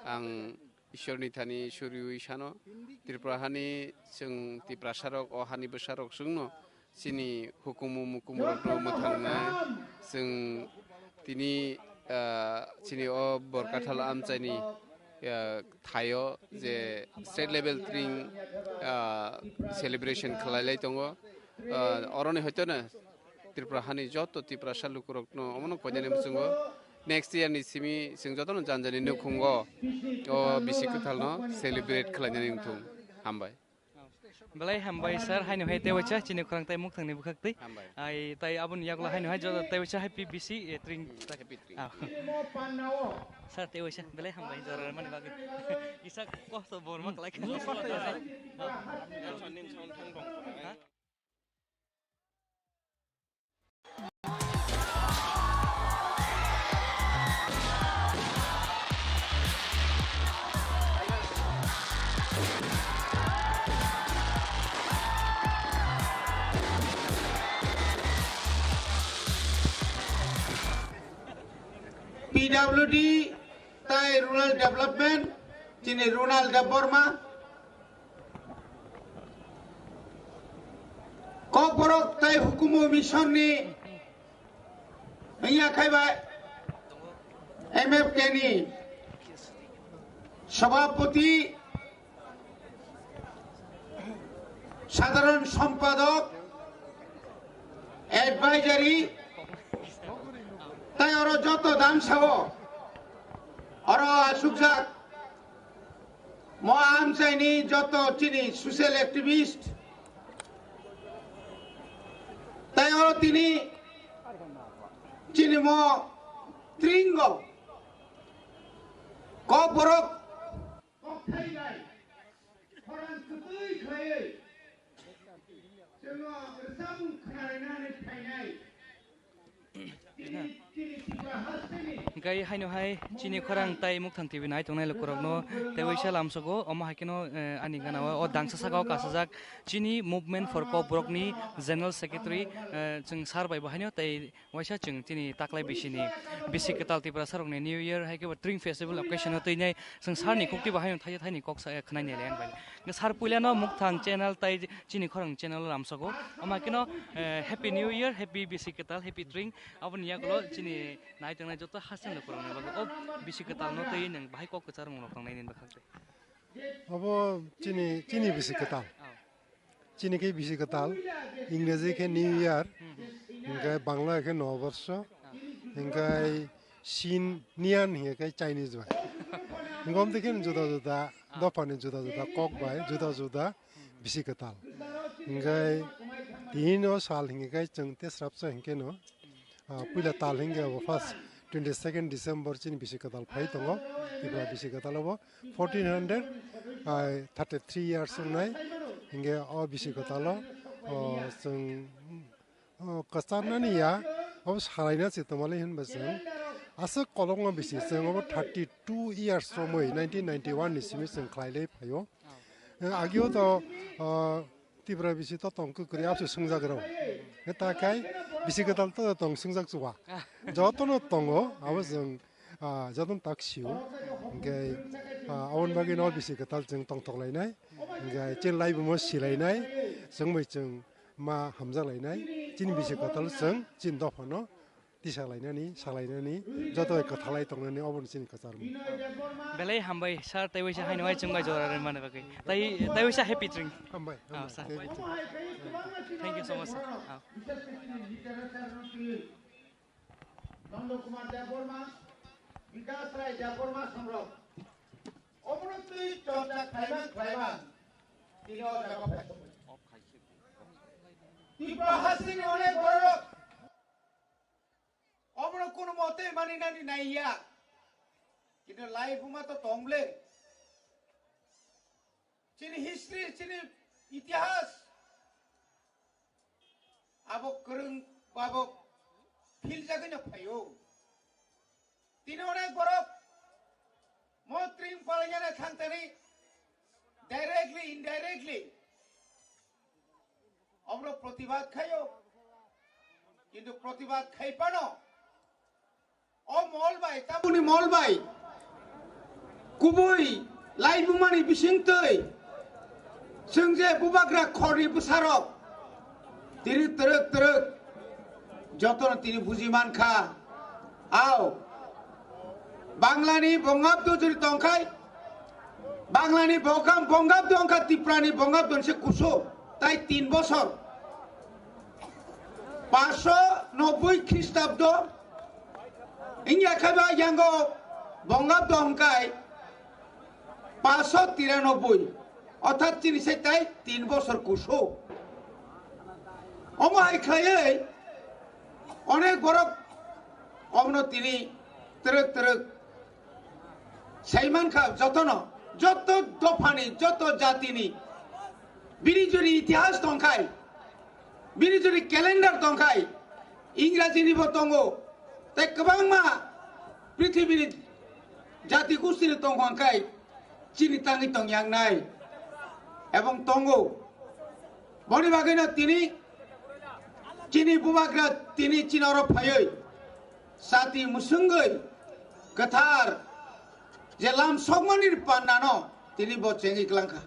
ang Ishorni thani suriui sano Tripura hani chwng Tiprasarok o hani bwsarok chwngno chini hukumu mukumurokno mwthangnai. Chwng tini, ah, chini o Borkathal amchaini, ah, thaio je state level tring, ah, celebration khlailai tongo. Ah, oroni hoitono Tripura hani joto Tiprasa lukurokno omono koinani muchungo next year ni simi chwng jotono janjani nukhungo o bisi kwthalno celebrate khlainani wngthung. Hambai. Belai hambai sir, haino hai tei waisa chini khorang tai mukhangni bwkhak twi. Hambai. Ai tai aboni yagulo haino hai joto tei waisa happy bisi, eh, tring. Happy tring. Ah. Sir tei waisa belai hambai jora mani bagwi. Isa kosto bor ma kalai. Ha? P W D tai Rural Development, chini Ronald Debbarma, Kokborok tai Hukumu Mission ni wngya khai bai M F K ni Sabhapati, Sadharan Sompadok, Advisory, tai oro joto damsao oro asukjak mo amchaini joto chini social activist, tai oro tini chini mo tringo kokborok kokthai bai khorang kwtwi khlaiwi chwngno rwchapmung khwnarinani phainai. Hingkai haino hai chini khorang tai Mukthan T V nai tongnai lukurokno tei waisa lamsogo, omo hai kheno, eh, ani gana o, o dangsa saka o kasajak chini Movement for Kokborok ni General Secretary, eh, chwng sir bai bo haino tei waisa chwng chini taklai bisini bisi kwtal Tiprasa rokni New Year hai khe bo Tring Festival occasion o twi nai chwng sir ni khukti bo haino thaisa thaini kok sa khwnai nai le ang bai. Sir puila no Mukthan channel tai chini khorang channel o lamsogo. Ama keno, eh, Happy New Year, Happy Bisi Kwtal, Happy Tring. Aboni yagulo chini nai tongnai joto haste lukurokni bagwi o Bisi Kwtal no twi nwng bahai kok kwchar mung rok tongnai nini bwkhak twi. Obo chini, chini Bisi Kwtal. Oh. Chini khe Bisi Kwtal, Ingreji khe New Year, hmm, hmm, hingkhe Bangla khe Noborsho, oh, hingkhe Shin Nian hingkhe Chinese bai. Hingkhe omtwi khe juda juda, ah, dophani juda juda kok bai, juda juda Bisi Kwtal. Hingkhe tini o sal hingkhe chwng tesrapsa hingkhe no, ah, puila tal hingkhe abo first twenty second December chini Bisi Kwtal phai tongo. Tripura Bisi Kwtal obo fourteen hundred, ah, thirty three years wngnai. Hingkhe o Bisi Kwtal o, o, chwng, o, kwcharnani ya, obo salaina se tongmani hinba chwng, Aswk kolokma bisi chwng obo thirty two years romwi nineteen ninety one ni simi chwng khlailai phaio. Eh, agio to, ah, Tipra bisi to tong kwkri abse swngjak rw. Eh, ta khai bisi kwtal to tong swngjak chuwa. Jotono tongo, abo chwng, ah, jotono tak sio. Hwnkhe, ah, aboni bagwi no bisi kwtal chwng tongthok lainai. Hwnkhe chini laibuma silainai. Chwngbai chwng ma hamjak lainai. Chini bisi kwtal chwng chini dophano tisa lainani, sa lainani, joto bai kwthalai tongnani, obo ni chini kwcharmung. Belai hambai, sir, tei waisa haino hai chwngbai jora rwmani bagwi. Tai, tai waisa happy train. Hambai, Ah, hambai. sir. Thank you, sir. Thank you so much, sir. Ah. Nanda Kumar Debbarma, Bikas Rai Debbarma songrok. Omono twi chorcha khlaiman khlaiman. Tini o jaga phai sokwi. Tripura hasteni onek borok. Omono kono mote mani nani naiya. Kintu laibuma to tong ble. Chini history, chini itihas. Abo kwrwng, abo philjagwi no phaio. Tini onek borok mo train palainani thangtani directly, indirectly. Obono protibad khaio, kintu protibad khai phano o mol bai, tabukni mol bai kubui laibumani bisingtwi chwng je bubagra khorni bwsarok tini twrwk twrwk jotono tini buji mankha. Ao, Banglani bongabdo jori tongkhai, Banglani bokam bongabdo wngkha Tiprani bongabdo se kuso, tai tin bosor. Paso noboi Khristabdo, wngya khe ba yango bongabdo wngkhai paso tiranoboi, orthat chini se tai tin bosor kuso. Omo hai khlaiwi onek borok omono tini twrwk twrwk sai mankha jotono, joto dophani, joto jatini bini jori itihas tongkhai, bini jori calendar tongkhai, Ingrajini bo tongo, tei kwbangma prithibini jati gustini tongkha hwnkhai chini tangwi tongyangnai ebong tongo. Boni bagwino tini chini bubagra tini chini oro phaiwi sati mwswngwi kwthar je lam sokmani pandano tini bo chengwi klangkha.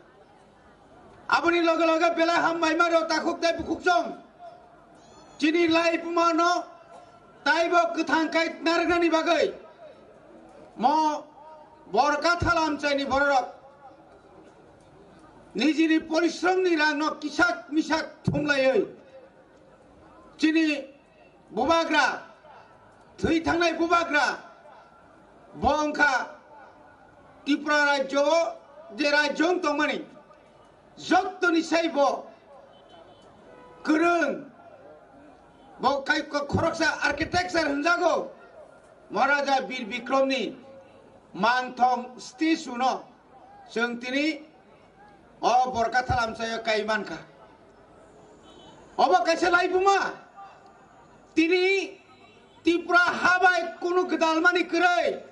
Aboni loge loge belai hambai maro takhuk tei bukhuk chong. Chini laibuma no taibo kwthang kai narwknani bagwi mo Borka Thalamchaini bororok nijini porishramni rangno kisak misak thumlaiwi chini bubagra, thwi thangnai bubagra, bo wngkha Tripura rajyo o je rajyo wng tongmani, jottoni sai bo kwrwng, bo kai ko-, khoroksa architecture hwnjago, Maharaja Bir Bikromni mangthong statue no chwng tini o Borka Thalamchaio kai mankha. Obo kaisa laibuma. Tini Tripura ha bai kunu gwdalmani kwrwi,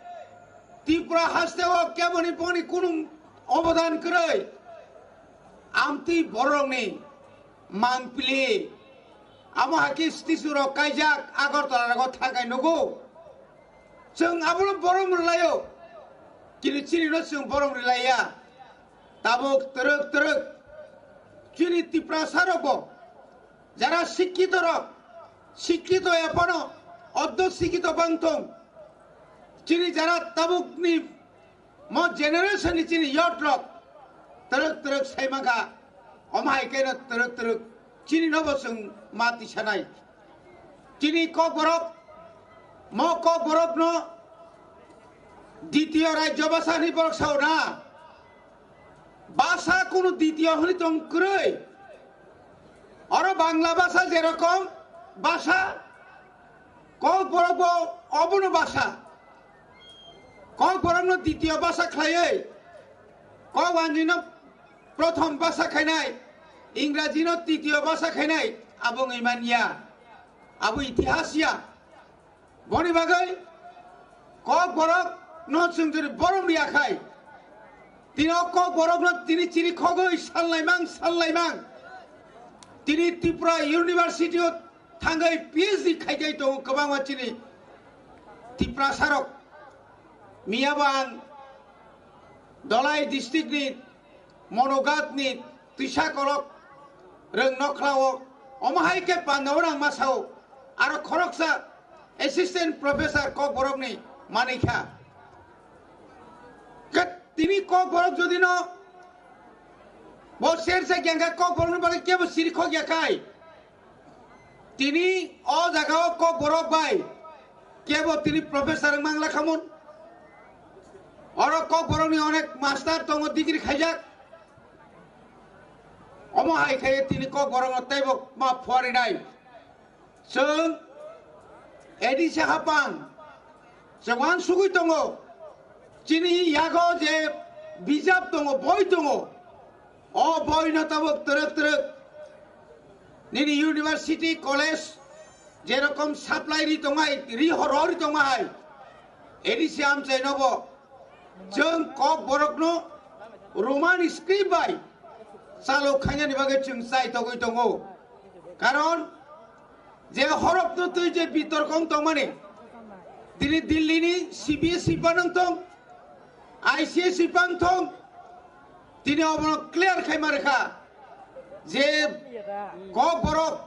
Tripura haste o keboni boni kunu obodan kwrwi, amtwi borokni mangpili. Amo hai khe statue rok kaijak Agartala rogo thangkai nugo. Chwng abono borom rwlaio, kini chini no chwng borom rwlaiya. Tabuk twrwk twrwk chini Tiprasa rok bo jara sikkito rok, sikkito ephano oddo sikkito bangthong, chini jara tabukni mo generation ni chini youth rok twrwk twrwk sai mankha, omo hai khe no twrwk twrwk chini no bo chwng ma tisanai. Chini Kokborok, mo Kokborok no ditiyo rajyo basa hinwi borok sao na. Basa kunu ditiyo hinwi tong kwrwi. Oro Bangla basa jerokom basa, Kokborok bo obono basa. Kokborok no ditiyo basa khlaiwi, Kokwanjwi no prothom basa khainai, Ingraji no titiyo basa khainai, abo wngwi manya. Abo itihas ya. Boni bagwi Kokborok no chwng jodi borom riya khai, tini o Kokborok no tini chiri khogwi sallaimang sallaimang tini Tripura University o thangwi P H D khaijai tongo kwbangma chini Tiprasarok. Miyabo ang Dholai district ni Monogat ni twisa kolok rwng nokhlao, omo hai khe panda o rang masao, aro khoroksa assistant professor Kokborokni manwi kha. Khe tini Kokborok jodi no bo sersa gyang kha, Kokborokni bagwi kebo siri khok ya khai. Tini o jaga o Kokborok bai kebo tini professor wng mangla khamun. Oro Kokborokni onek master tongo, degree khaijak. Omo hai khe tini Kokborokno teibo ma phorinai. Chwng A D C hapang chwng uansugwi tongo. Chini yago je bijap tongo, boi tongo, o boi no tabuk twrwk twrwk nini university, college jerokom supply ri tongnai, ri horo ri tongnai hai, A D C amchai nobo chwng Kokborokno Roman script bai chalo khainani bagwi chwng chai togwi tongo. Karon je horok no twi je bitorkong tongmani, tini Delhi ni C B S E panang tong, I C S E pang tong, tini obono clear khai ma rwkha je Kokborok,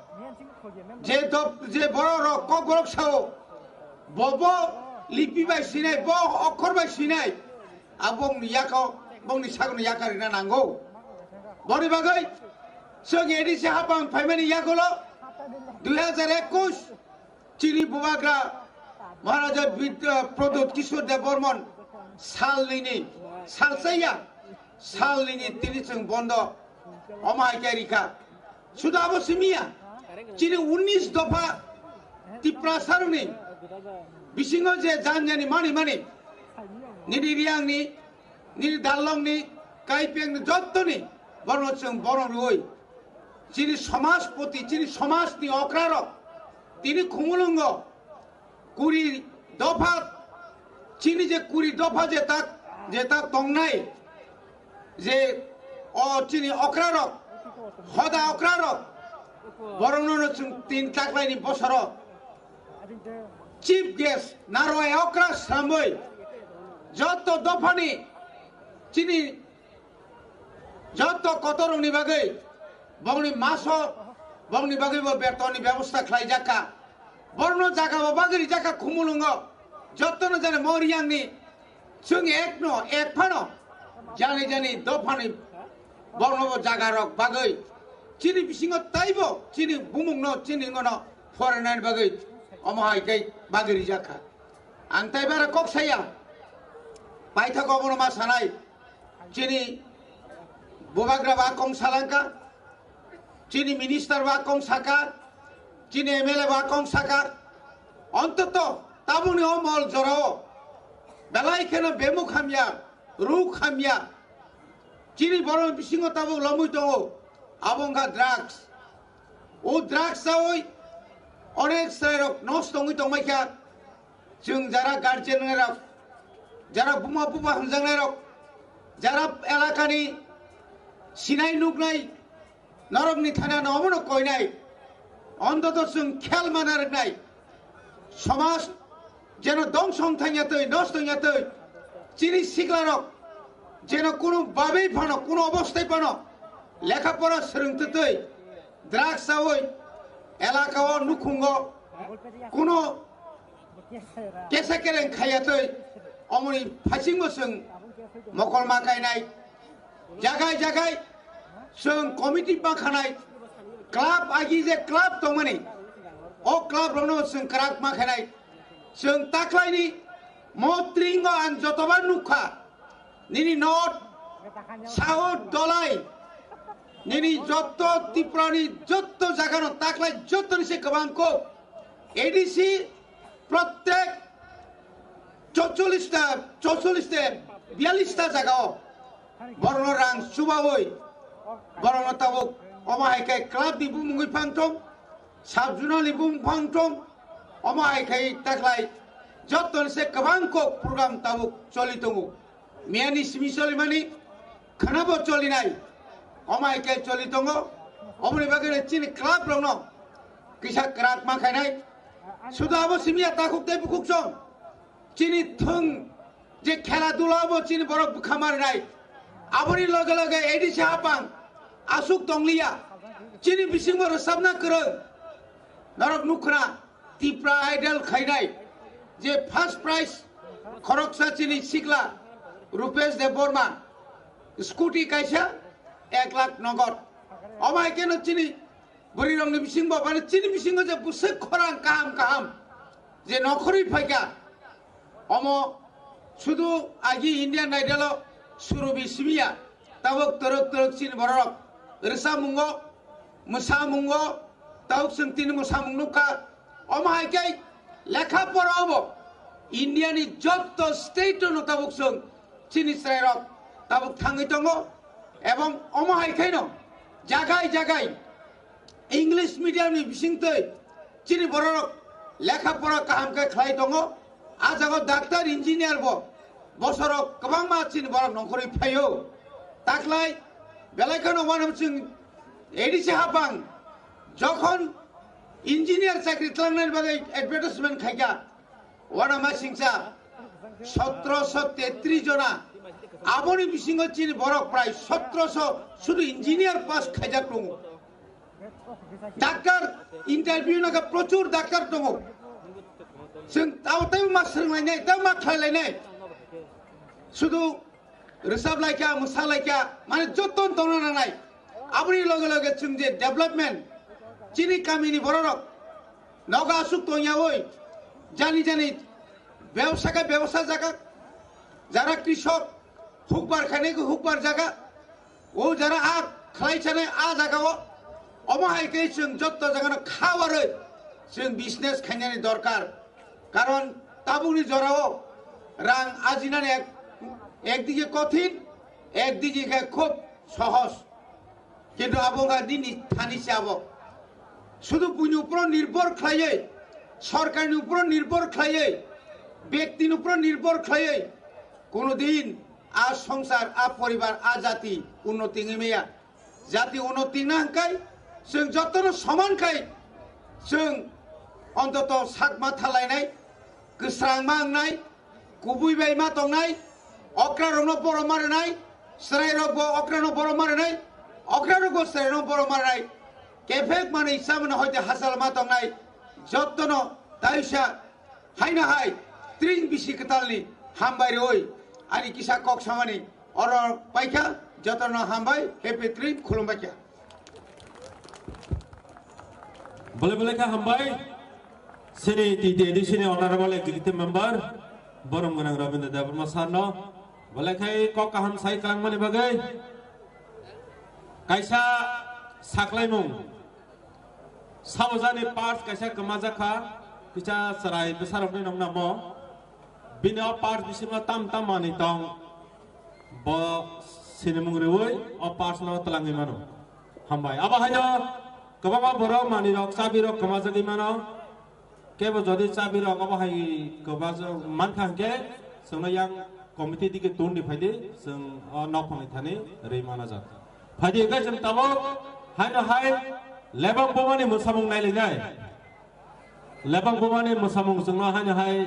je dop-, je borok rok Kokborok sao, bobo lipi bai sinai, bo okhor bai sinai, abongni yako, bongni sakno yakarina nango. Boni bagwi chwng A D C hapang phaimani yagulo dui hajar ekush chini bubagra Maharaja Bid-, Pradyut Kishore Debbarman salnini, salsaya salnini tini chwng bondo omo hai khe rikha. Suda abo simiya, chini unnish dopha Tiprasarokni bisingo je janjani mani mani, nini Riyangni, nini Darlongni, Kaipengni jottoni borno chwng borno rwui chini somajpoti, chini somajni okrarok tini Khumulwngo kuri dopha, chini je kuri dopha je tak, je tak tongnai, je o chini okrarok, hoda okrarok, borokno no chwng tin taklaini bosoro chief guest narwai okra sramwi joto dophani chini joto kotorokni bagwi bongni maso, bongni bagwi bo betonni bebosta khlaijakha. Borno jaga bo bagwi rijakha Khumulwngo. Jotono jani mo Riyangni chwng ekno, ek phano jani jani dophani borno bo jaga rok bagwi chini bisingo taibo chini bumungno, chini ngono phorenani bagwi omo hai khe bagwi rijakha. Ang tai bara kok saya, paithak obono ma sanai, chini bubagra ba kong salangka, chini minister ba kong saka, chini M L A ba kong saka, ontoto tabukni o mol jorao belai kheno bemuk hamya, ruk hamya, chini borok bisingo tabuk lomwi tongo, abo wngkha drugs. O drugs chawi onek chwrairok nosto wngwi tongbaikha. Chwng jara guardian rok, jara buma buba hamjaknairok, jara elakani sinai nuknai norokni thana no omono koinai. Ontoto chwng khel mana rwnai. Somaj jeno dongso wng thangya twi, nosto wngya twi. Chini siklarok jeno kunu babe phano, kunu obostai phano lekha pora swrwng twtwi drugs chawi elaka o nukhungo kunu kesa kereng khaya twi omoni phaisingo chwng mokol ma kainai. Jagai jagai chwng committee ma khanai, club agi je club tongmani, o club rokno chwng kwrak ma khanai. Chwng taklaini motringo ang jotoba nukha, nini north, south, Dholai, nini jotto Tripurani jotto jagano taklai jottoni se kwbang kok. A D C prottek chorchollish ta, chorchollish ta, biyallish ta jagao borokno rang chubaui borokno tabuk omo hai khe club ni bumungwi phang thung, sub zonal ni bumung phang thung, omo hai khe taklai Jottoni se kwbang kok program tabuk choli tongo. Miyani simi cholimani khwnabo cholinai. Omo hai khe choli tongo. Omoni bagwi chini club rokno kisa kwrak ma khainai. Sudu abo simi ya takhuk tei bukhuk song. Chini thwng je khela dula bo chini borok bwkha marinai. Aboni loge loge A D C hapang aswk tongliya. Chini bisingo rwchapna kwrwng. Norok nukhna Tipra Idol khainai je first prize khoroksa chini sikla Rupesh Debbarma scooty kaisa ek lakh nogod. Omo hai kheno chini bwrwirokni bisingo, mane chini bisingo je bwswk khorang kaham kaham je nokhorwi phaikha, omo sudu agi Indian Idol o surubi simiya, tabuk twrwk twrwk chini bororok rwchapmungo, mwsamungo, tabuk chwng tini mwsamung nukha. Omo hai khe lekha pora obo India ni jotto state o no tabuk chwng chini chwrairok tabuk thangwi tongo, ebong omo hai khaino jagai jagai English medium ni bisingtwi chini bororok lekha pora kaham khe khlai tongo. A jago doctor, engineer bo bosorok kwbangma chini borok nongkhorwi phaio. Taklai belai kheno uanamsing A D C hapang jokhon engineer chakri tlangnani bagwi advertisement khaikha, uanamasingcha sotro sho tetris jona, aboni bisingo chini borok prai sotro sho sudu engineer pass khaijak tongo. Doctor interview naka prochur doctor tongo. Chwng tao tei ma swrwnglainai, tei ma khlailainai. Sudu rwchap laikha, mwsa laikha, mane joto tongna nangnai. Aboni loge loge chwng je development, chini kamini bororok nogo aswk tongyawi jani jani bebsa khe bebsa jaga, jara krishok hukbar khainai khe hukbar jaga, o jara a khlai chanai a jaga o. Omo hai khe chwng jotto jaga no kha warwi chwng business khainani dorkar. Karon tabukni jorao rang ajinani ek, ekdike kothin, ekdike khe khub sohoj. Kintu abo wngkha nini thani se abo. Sudu buini uporo nirbhor khlaiwi, sorkarni uporo nirbhor khlaiwi, bektini uporo nirbhor khlaiwi, kono din a songsar, a poribar, a jati unnoti wngwi maya. Jati unnoti wngna hwnkhai chwng jotono soman khai chwng ontoto sak ma thalainai, kwsrang ma wngnai, kubui bai ma tongnai, okra rokno borom ma rwnai, chwrai rok bo okra no borom ma rwnai, okra rok bo chwrai no borom ma rwnai, kephek manwi chamani hoite hachal ma tongnai, jotono taisa haino hai tring bisi kwtalni hambai rwi ani kisa kok samani oro paikha, jotono hambai, happy tring khulumbaikha. Bole bole kha hambai. Sini T T A D C ni Honorable Executive Member, borom gwnang Rabindra Debbarma sir no. Bole khai kok kaham sai kwlangmani bagwi. Kaisa saklaimung. Sabojani parts kaisa kwmajak kha, kisa chwrai bwsarokni nong namo. Bini o parts bisingo tam tam manwi tong. Bo sinimung riwi o parts no twlangwi mano. Hambai. Abo haino kwbangma borok manwi rok chabi rok kwmajagwi mano. Kebo jodi chabi rok abo hai kwbajak mankha hwnkhe chwngno yang committee digi tun di phaidi chwng o nok phangni thani rwi manajak. Phaidi hwnkhe chwng tabuk haino hai lebang bumani mwsamung nailinai. Lebang bumani mwsamung chwngno haino hai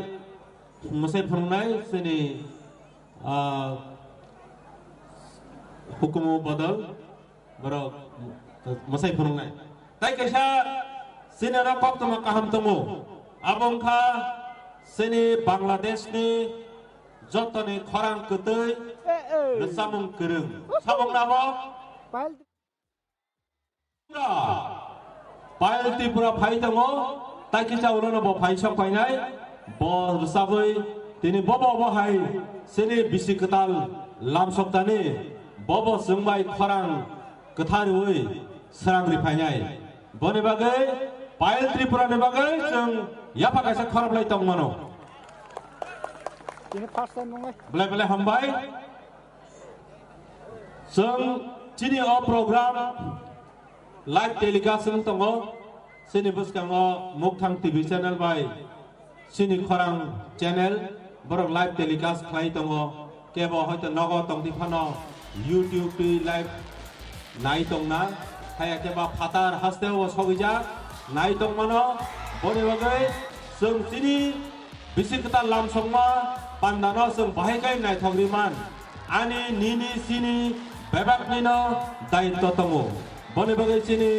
mwsai phunuknai chini, ah, hukumu bodol borok mwsai phunuknai. Tai kaisa chini oro koktwma kaham tongo. Abo wngkha chini Bangladesh ni jotoni khorang kwtwi rwchapmung kwrwng. Sabukno abo Payal Tripura phai tongo, tai kisa ulono bo phai sok painai, bo rwchabwi tini bobo bo hai chini bisi kwtal lamsoktani, bobo chwngbai khorang kwthar rwi srang ri phainai. Boni bagwi Payal Tripura ni bagwi chwng yapha kaisa khoroplai tongmano. Tini first time nungai. Belai belai hambai. Chwng chini o program live telecast wng tongo. Chini bwskango Mukthang T V channel bai Chini khorang channel borok live telecast khlai tongo, kebo hoito nogo tongdi phano YouTube twi live nai tongna, haya khe ba phatar hasteo bo sogwijak nai tongmano. Boni bagwi chwng chini bisi kwtal lamsokma pandano chwng bahai khe naithok riman, ani nini chini bebaknino daitto tongo. Boni bagwi chini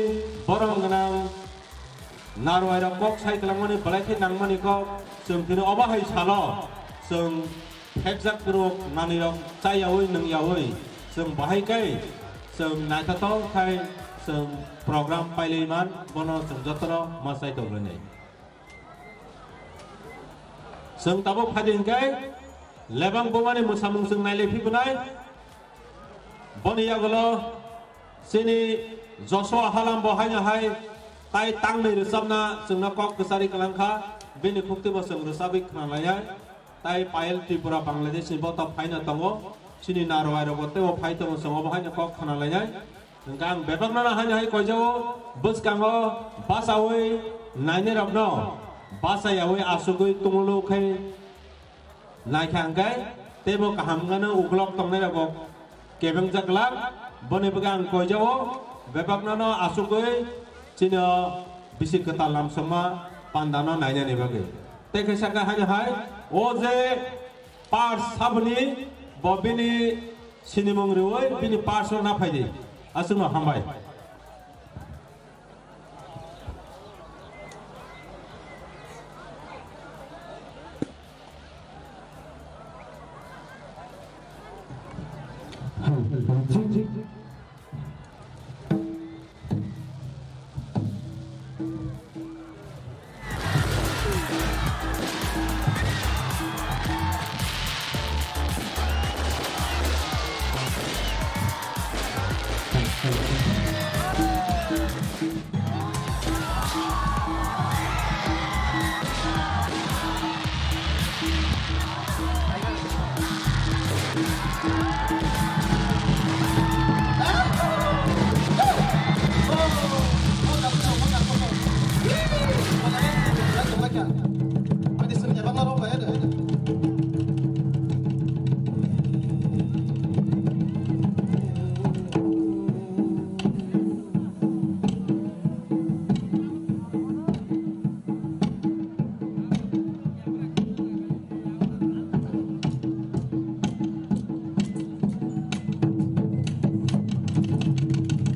borom gwnang Narwai rok kok sai kwlangmani belai khe nangmani kok, chwng tini obo hai salo chwng phekjak kwrwk manwi rok chayaui nwngyaui chwng bahai khe chwng naithothok khai chwng program pailaiman, bono chwng jotono ma chai tonglainai. Chwng tabuk phaidi hwnkhe lebang bumani mwsamung chwng nailai phibwnai. Boni yagulo chini Joshua Halam bo haino hai tai tangni rwchapna chwngno kok kwchari kwlangkha, bini khukti bo chwng rwchabwi khwnalainai. Tai Payal Tripura Bangladesh ni bo to phaino tongo, chini Narwai rok bo teibo phai tongo, chwng obo haino kok khwnalainai. Hwnkhe ang bebakno no haino hai koijao, bwskango bachaui nainai rokno bachayaui asugwi tonglo khe Naikha hwnkhe teibo kaham wngano uklok tongnai rokbo kebengjak glak, boni bagwi ang koijao bebakno no asugwi chini o bisi kwtal lamsokma pandano nainani bagwi. Tei khe sakha haino hai o je parts saboni bo bini sinimung riui bini parts no naphaidi. Aswkno hambai.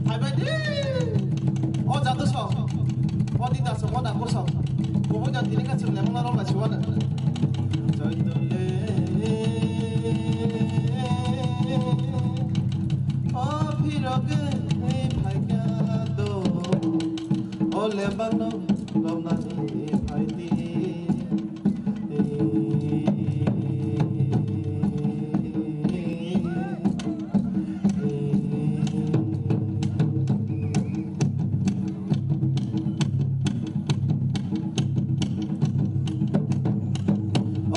Phaibai di. O jadu song. O dida song, o dakur song. Kubu jat tini ka chwng lemong norok lai siwano. Joy dole. O phirok ni phaikya do. O lebang no romnani phaidi.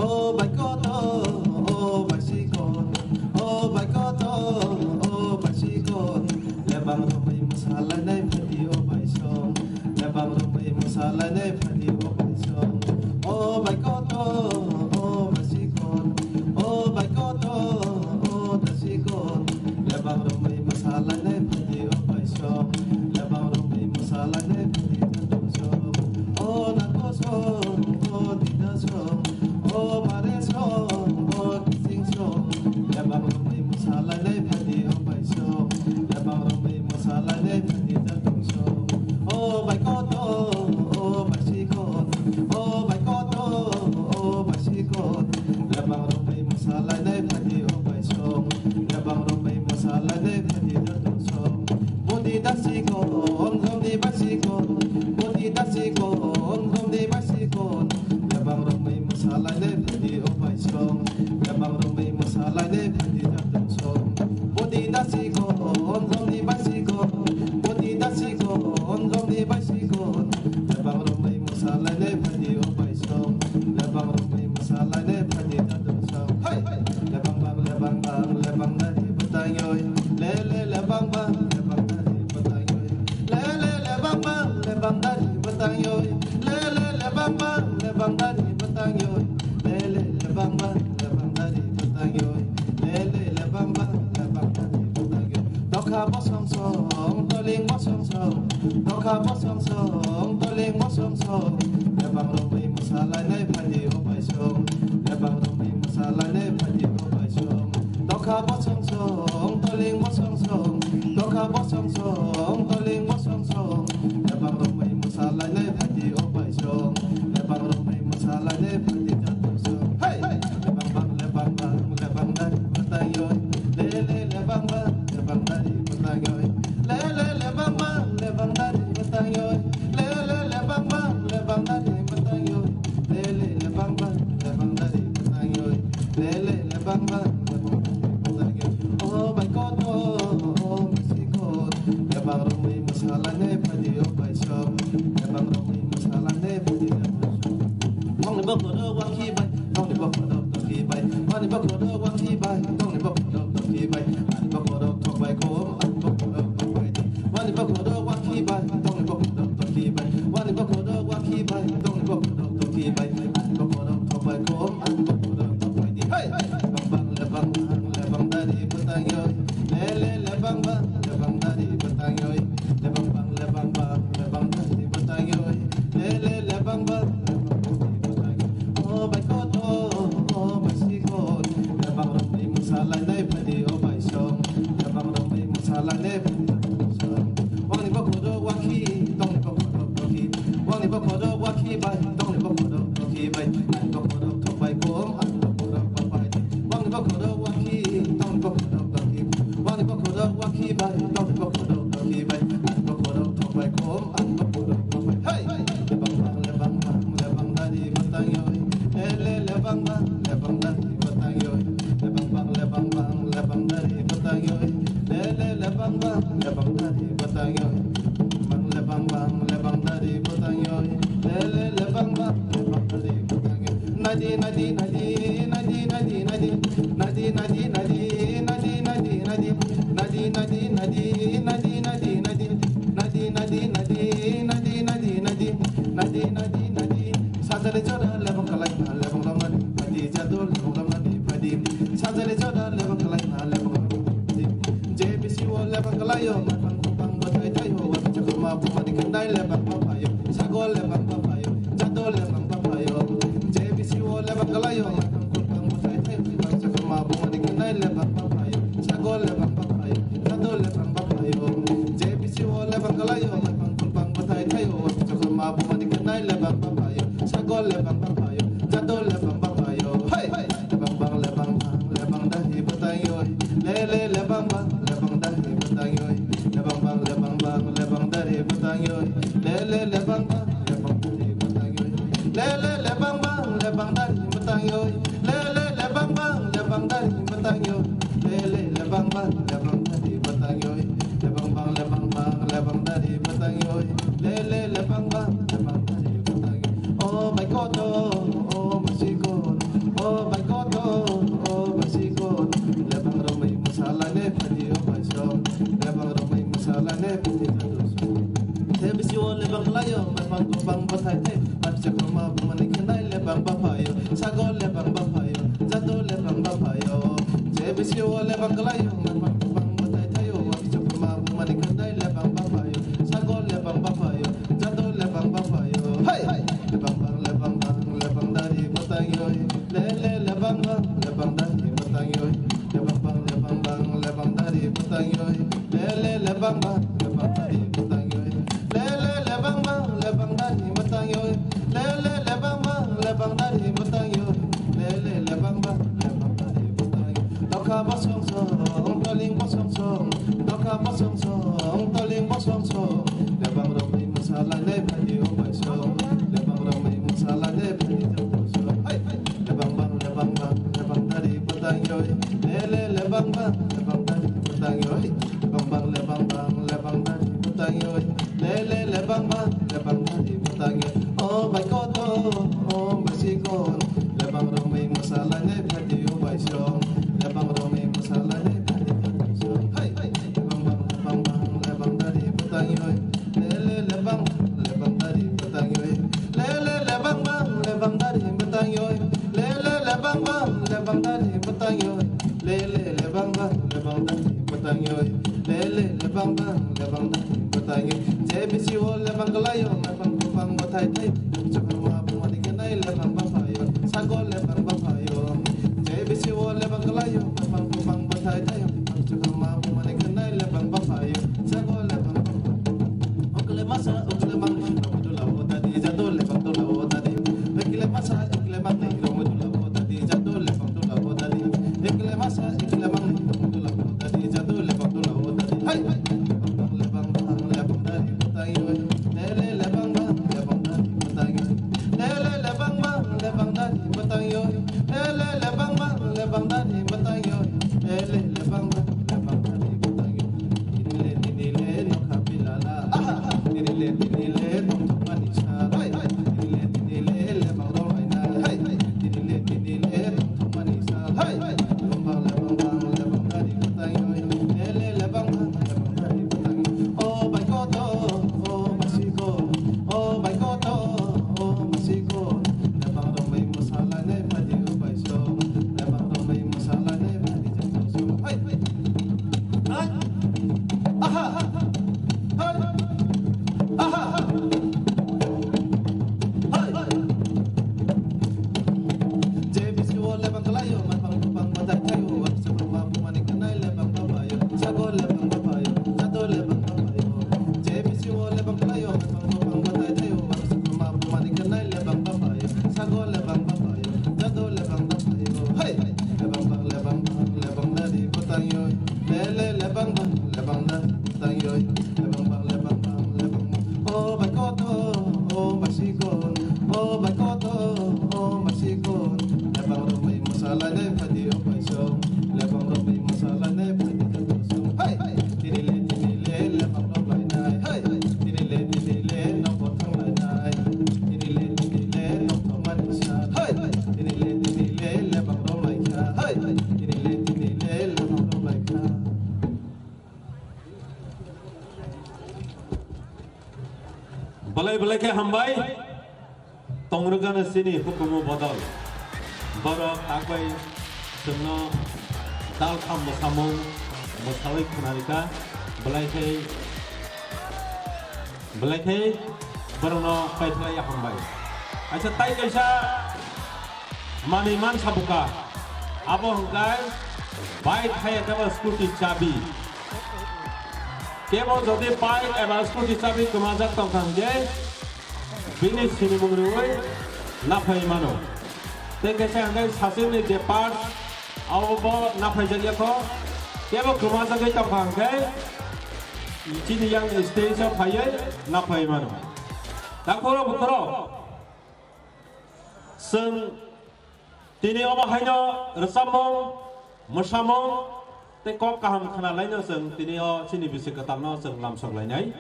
O bai koto, o bai sikon, o bai koto, o bai sikon, lebang romwi mwsalainai phaidi o bai song. Lebang romwi mwsalainai phaidi o bai song. O bai koto, o bai sikon. O bai koto, o bai sikon. Lebang romwi mwsalainai phaidi o bai song. Lebang romwi mwsalainai phaidi o bai song. O nako song, o dida song. O mare song, o kising song. Lebang romwi mwsalainai phaidi o bai song. Lebang romwi mwsalainai phaidi o bai song. O bai koto, o bai sikon, o bai koto, o bai sikon. Lebang romwi mwsalainai phaidi o bai song. Lebang romwi mwsalainai phaidi o bai song. Boni da sikon, romni bai sikon. Boni da sikon, romni bai sikon. Lebang romwi mwsalainai phaidi o bai song. Lebang romwi mwsalainai phaidi o bai song. Boni da sikon, romni bai sikon, boni da sikon, romni bai sikon. Lebang romwi mwsalainai phaidi o bai song, lebang romwi mwsalainai phaidi da dong song. Hey! Lebang bang, lebang bang, lebang dari bwtang yoi. Le le lebang bang, lebang dari bwtang yoi. Le le lebang bang, lebang dari bwtang yoi. Le le lebang bang, lebang dari bwtang Song song, toling bosong song, tokha bosong song, toling bosong song, lebang romwi mwsalainai phaidi o bai song, lebang romwi mwsalainai phaidi o bai song, tokha bosong song, toling bosong song, tokha bosong song, toling bosong song, lebang romwi mwsalainai phaidi o bai song, lebang romwi mwsalainai phaidi jatungsong. Hey! Lebang bang, lebang bang, lebang dari bwtang yoi. Le le lebang bang, lebang dari bwtang yoi. Le le lebang bang, lebang dari bwtang yoi. Le le lebang bang, lebang dari bwtang yoi. Le le lebang bang, lebang dari bwtang yoi. Le le lebang bang, lebang dari bwtang yoi. Oh my God, oh, oh my God. Lebang romwi mwsalainai phaidi o bai song. Lebang romwi mwsalainai phaidi o bai song. Tongni bokhorok wakhi bai, tongni bokhorok tokhi bai, ani bokhorok wakhi bai, tongni bokhorok tokhi bai, ani bokhorok thok bai kom, ani bokhorok thok bai di. Ani bokhorok wakhi bai, tongni bokhorok tokhi bai, ani bokhorok wakhi bai, tongni bokhorok tokhi bai, ani bokhorok thok bai kom, ani bokhorok thok bai di. Hey! Bang bang le bang bang le bang dari bwtang yoi, le le le bang bang le bang dari bwtang yoi, le bang bang le bang bang le bang dari bwtang yoi, le le le bang bang. Oh my God, oh, oh my God. Lebang romwi mwsalainai phaidi o bai song. Lebang romwi mwsalainai phaidi o bai song. Wangni bokhorok wakhi, tongni bokhorok tokhi. Wangni bokhorok wakhi bai, tongni bokhorok tokhi bai. Ani bokhorok thok bai kom, ani bokhorok thok bai di. Wangni bokhorok wakhi, tongni bokhorok tokhi. Wangni bokhorok wakhi bai, tongni bokhorok tokhi bai. Ani bokhorok thok bai kom, ani bokhorok thok bai. Hey! Lebang bang, lebang bang, lebang dari bwtang yoi. Le le lebang bang, lebang dari bwtang yoi. Lebang bang, lebang bang, lebang dari bwtang yoi. Le le lebang bang, lebang dari bwtang yoi. Bang lebang bang, lebang dari bwtang yoi. Le le lebang bang, lebang dari bwtang yoi. Nadi, nadi, nadi, nadi, nadi, nadi. Nadi, nadi, nadi, nadi, nadi, nadi. Nadi, nadi, nadi, nadi, nadi, nadi. Nadi, nadi, nadi, nadi, nadi, nadi. Nadi, nadi, nadi. Sajani jora lebang kalai na lebang lamani phaidi, jado lebang lamani phaidi. Sajani jora lebang kalai na lebang lamani phaidi. J B C o lebang kalaio, maipang kupang bwthai thaio, wabi chakhorma bumani khenai lebang baphaio, sagol lebang baphaio, jado lebang baphaio. J B C o lebang kalaio, maipang kupang bwthai thaio, wabi chakhorma bumani khenai lebang baphaio, sagol lebang baphaio, jado lebang baphaio. J B C o lebang kalaio, maipang kupang bwthai thaio, wabi chakhorma bumani khenai lebang baphaio, sagol lebang baphaio, jado lebang baphaio. Hey! Lebang bang, lebang bang, lebang dari bwtang yoi. Le le lebang bang, lebang dari bwtang yoi. Lebang bang, lebang bang, lebang dari bwtang yoi. Le le lebang bang, lebang dari bwtang yoi. Le le lebang bang, lebang dari bwtang yoi. Le le lebang bang, lebang dari bwtang yoi. Le le lebang bang, lebang dari bwtang yoi. Lebang bang, lebang bang, lebang dari bwtang yoi. Le le lebang bang, lebang dari bwtang yoi. Oh my God, oh, oh my God, oh my God, oh, oh my God. Lebang romwi mwsalainai phaidi o bai song. Lebang romwi mwsalainai phaidi jado song. J B C o lebang kalaio, maipang kupang bwthai thai. Wabi chakhorma bumani khenai lebang baphaio, sagol lebang baphaio, jado lebang baphaio. J B C o lebang kalaio, maipang kupang bwthai thaio, wabi chakhorma bumani khenai lebang baphaio, sagol lebang baphaio, jado lebang baphaio. Hey! Lebang bang, lebang bang, lebang dari bwtang yoi. Le le lebang bang, lebang dari bwtang yoi. Lebang bang, lebang bang, lebang dari bwtang yoi. Le le lebang bang, lebang dari bwtang yoi. Le le lebang bang, lebang dari bwtang yoi. Le le lebang bang, lebang dari bwtang yoi. Le le lebang bang, lebang dari bwtang yoi. Tokha bosong song, toling bosong song. Tokha bosong song, toling bosong song. Lebang romwi mwsalainai phaidi o bai song. Lebang romwi mwsalainai phaidi jatungsong. Hai, hai. Lebang bang, lebang bang, lebang dari bwtang yoi. Le le lebang bang, lebang dari bwtang yoi. Lebang bang, lebang bang, lebang Lebang bang, lebang dani bwtaio. J B C o lebang kwlaio, maiphang bupang bwthai thaio. Chwkhangma bumani khenai lebang baphaio, sago lebang baphaio. J B C o lebang kwlaio, maiphang bupang bwthai thaio. Chwkhangma bumani khenai lebang baphaio, sago lebang baphaio. Ukle masa, ukle mang, dula o dadi, jado lebang dula o dadi. Ukle masa, ukle mang, dula o dadi, jado lebang dula o dadi. Ukle masa, ukle mang, dula o dadi, jado lebang dula o dadi. Hai, hai. Lebang bang, lebang bang, lebang dari bwtaio. Lele lebang bang, lebang dari bwtaio. Lele lebang bang, lebang dari bwtaio. Lele lebang bang, lebang dari bwtaio. Lele lebang bang, lebang dari bwtaio. Tinile, tinile, nokha pilala. Aha! Tinile, tinile, tongthokmani sal. Hai, hai. Tinile, tinile, lebang rolainai. Hai, hai. Tinile, tinile, tongthokmani sal. Hai, hai. Lebang bang, lebang bang, lebang dari bwtaio. Lele lebang bang, lebang dari bwtaio. O bai koto, o bai siko, o bai koto, o bai siko. Lebang romwi mwsalainai phaidi o bai so. Lebang romwi mwsalainai phaidi jang so. Hai, hai. Hai. Aha. Hai. Aha. Hai. J B C o lebang kwlaio, maiphang bupang bwthai thaio, uansukma bumani khenai lebang baphaio, sago lebang baphaio, jado lebang baphaio. J B C o lebang kwlaio, maiphang bupang bwthai thaio, uansukma bumani khenai lebang baphaio, sago lebang baphaio, jado lebang baphaio. Hai! Lebang bang, lebang bang, lebang dari bwtaio. Lele lebang bang, lebang dari bwtaio. Lebang bang, lebang bang, lebang bang. O bai koto, o bai sikon, o bai koto, o bai sikon. Lebang romwi mwsalainai phaidi o bai song. Lebang romwi mwsalainai phaidi o bai song. Hai! Tinile, tinile, lebang romlainai. Hai! Tinile, tinile, nokbo thanglainai. Tinile, tinile, nokthokmani sal. Hai! Tinile, tinile, lebang romlaikha. Hai! Tinile, tinile, lebang romlaikha. Belai belai khe hambai. Tongrwgano chini hukumu bodol. Borok takbai chwngno dalkham mwsamung mwsawi khwnarikha. Belai khe, belai khe borokno paithlai hambai. Aisa tai kaisa manwi mansa buka. Abo hwnkhe bike hai eba scooty chabi. Kebo jodi bike eba scooty chabi kwmajak tongkha hwnkhe bini sinimung rwui naphai mano. Tei kaisa hwnkhe sasirni je part abo bo naphaijakya kho. Kebo kwmajagwi tongkha hwnkhe chini yang stage o phaiwi naphai mano. Takhoro bukhoro chwng tini omo haino rwchapmung, mwsamung tei kok kaham khwnalaino chwng tini o chini bisi kwtalno chwng lamsoklainai.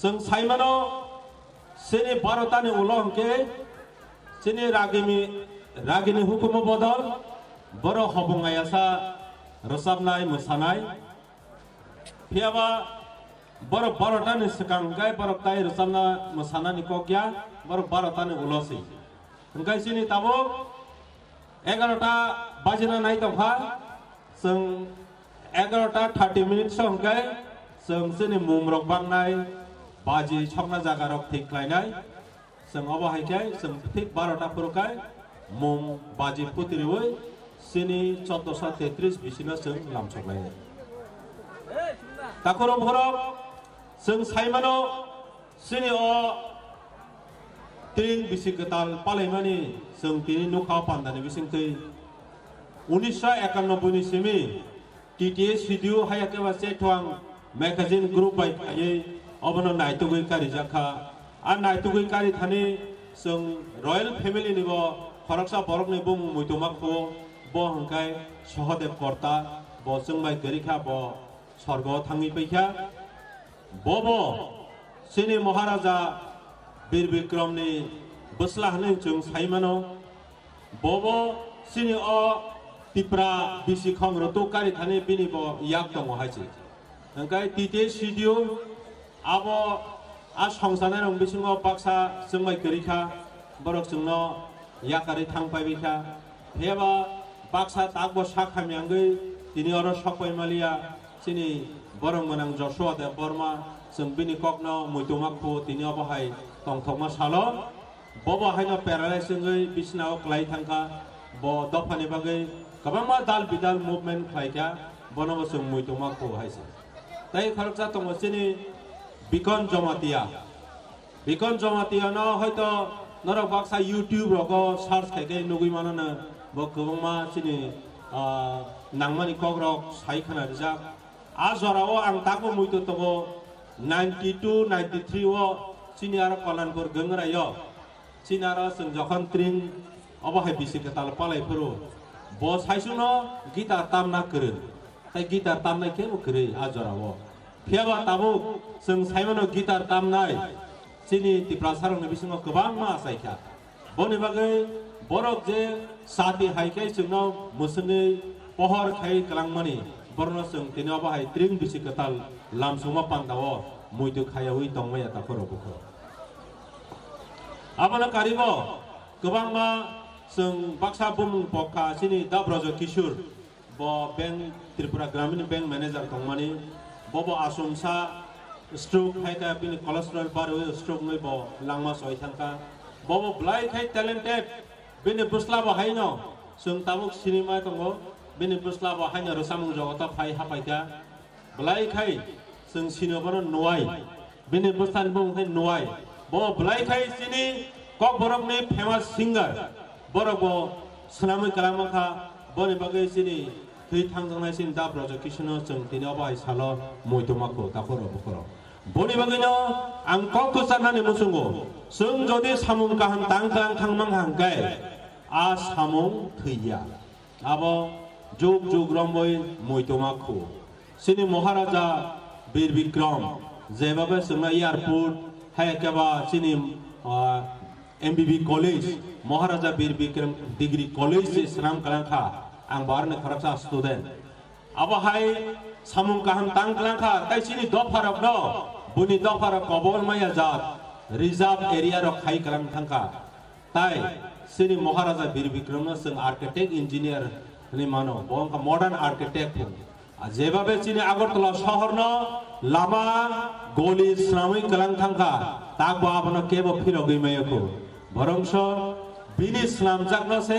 Chwng saimano chini barotani ulo hwnkhe chini ragini, ragini hukumu bodol borok hobong ayasa rwchapnai, mwsanai. Phiyaba borok barotani swkang hwnkhe borok tai rwchapna mwsanani kok ya, borok barotani ulo si. Hwnkhe chini tabuk egarota bajina nai tongkha, chwng egarota thirty minutes o hwnkhe chwng chini mumrok bangnai, baji sokna jagarok thik khlainai. Chwng obo hai khe chwng thik barota phuru khe mung baji phuti rwui chini choddoso tetris bisino chwng lamsoklainai. Takhoro borok chwng saimano chini o tring bisi kwtal palaimani chwng tini nukha o pandani bisingtwi unisho ekanobboi ni simi T T A C D O haya keba Chetwang magazine group bai phaiwi obono naitugwi karijak kha. A naitugwi kari thani chwng royal family ni bo khoroksa borok ni bumung muitoma kho, bo hwnkhe Sohodev Korta, bo chwng bai kwrwi kha, bo sorgo o thangwi paikha. Bobo chini Maharaja Bir Bikram ni bwsla hwnwi chwng sai mano. Bobo chini o Tipra bisi khong rwtuk kari thani bini bo yak tongo hai se. Hwnkhe T T A C D O abo a songchanai rok bisingo baksa chwng bai kwrwi kha, borok chwngno yakarwi thang pai bai kha. Phiyaba baksa takbo sak hamya wngwi tini oro sok pai maliya chini Borok mwnang Joshua Debbarma, chwng bini kokno muituma khu tini obo hai tongthokma salo. Bobo haino paralyze wngwi bisnao kwlai thangkha, bo dophani bagwi kwbangma dal bidal movement khlaikha, bonobo chwng muituma khu hai se. Tei khoroksa tongo chini Bikon Jomatia. Bikon Jomatia no hoito norok baksa YouTube rogo search khai khe nugwi mano no, bo kwbangma chini, ah, nangmani kokrok sai khna rijak. A jorao ang tabuk muitu tongo, ninety two, ninety three o chini aro Kalanpur Gangrai o. Chini aro chwng jokhon tring obo hai bisi kwtal palai phuru, bo saichungno guitar tamna kwrwng, tei guitar tamnai khe bo kwrwi a jorao. Phiya ba tabuk chwng saimano guitar tamnai chini Tiprasarokni bisingo kwbangma achaikha. Boni bagwi borok je sati hai khe chwngno mwswngwi pohor khai kwlangmani, borokno chwng tini obo hai tring bisi kwtal lamsongma pandao muitu khayaui tongmaya takhoro bukhoro. Abono karibo kwbangma chwng baksa bumung pokha chini Dabrojo Kishore, bo bank, Tripura Gramin Bank manager tongmani, bobo asumsa stroke hai khe bini cholesterol barwi stroke wngwi bo langma soi thangkha. Bobo belai khai talented, bini bwsla bo haino chwng tabuk sinima tongo, bini bwsla bo haino rwchapmung jogoto phai hapaikha. Belai khai chwng sino bono Nuai. Bini bwsani bumung khe Nuai. Bo belai khai chini Kokborokni famous singer. Borok bo swnamwi kwlangma kha. Boni bagwi chini thwi thangjaknai chini Dabrojo Kishore no chwng tini obo hai salo muituma khu takhoro bukhoro. Boni bagwino ang kok kwcharnani muchungo. Chwng jodi samung kaham tang tang thangmang hangkhe a samung thwiya. Abo juk juk romwi muituma khu. Chini Maharaja Bir Bikram, jeba bai chwngno airport, hai khe ba chini, ah, M B B College, Maharaja Bir Bikram Degree College se swnam kwlangkha, ang bo aroni khoroksa student. Abo hai samung kaham tang kwlangkha, tai chini dopharokno, buni dopharok kobor maya jat, reserve area rok khai kwlang thangkha. Tai chini Maharaja Bir Bikramno chwng architect engineer hinwi mano, bo wngkha modern architect. Jebabe chini Agartala sohorno lama goli swnamwi kwlang thangkha, takbo abono kebo phirogwi maya kho. Borongso bini swnamjakno se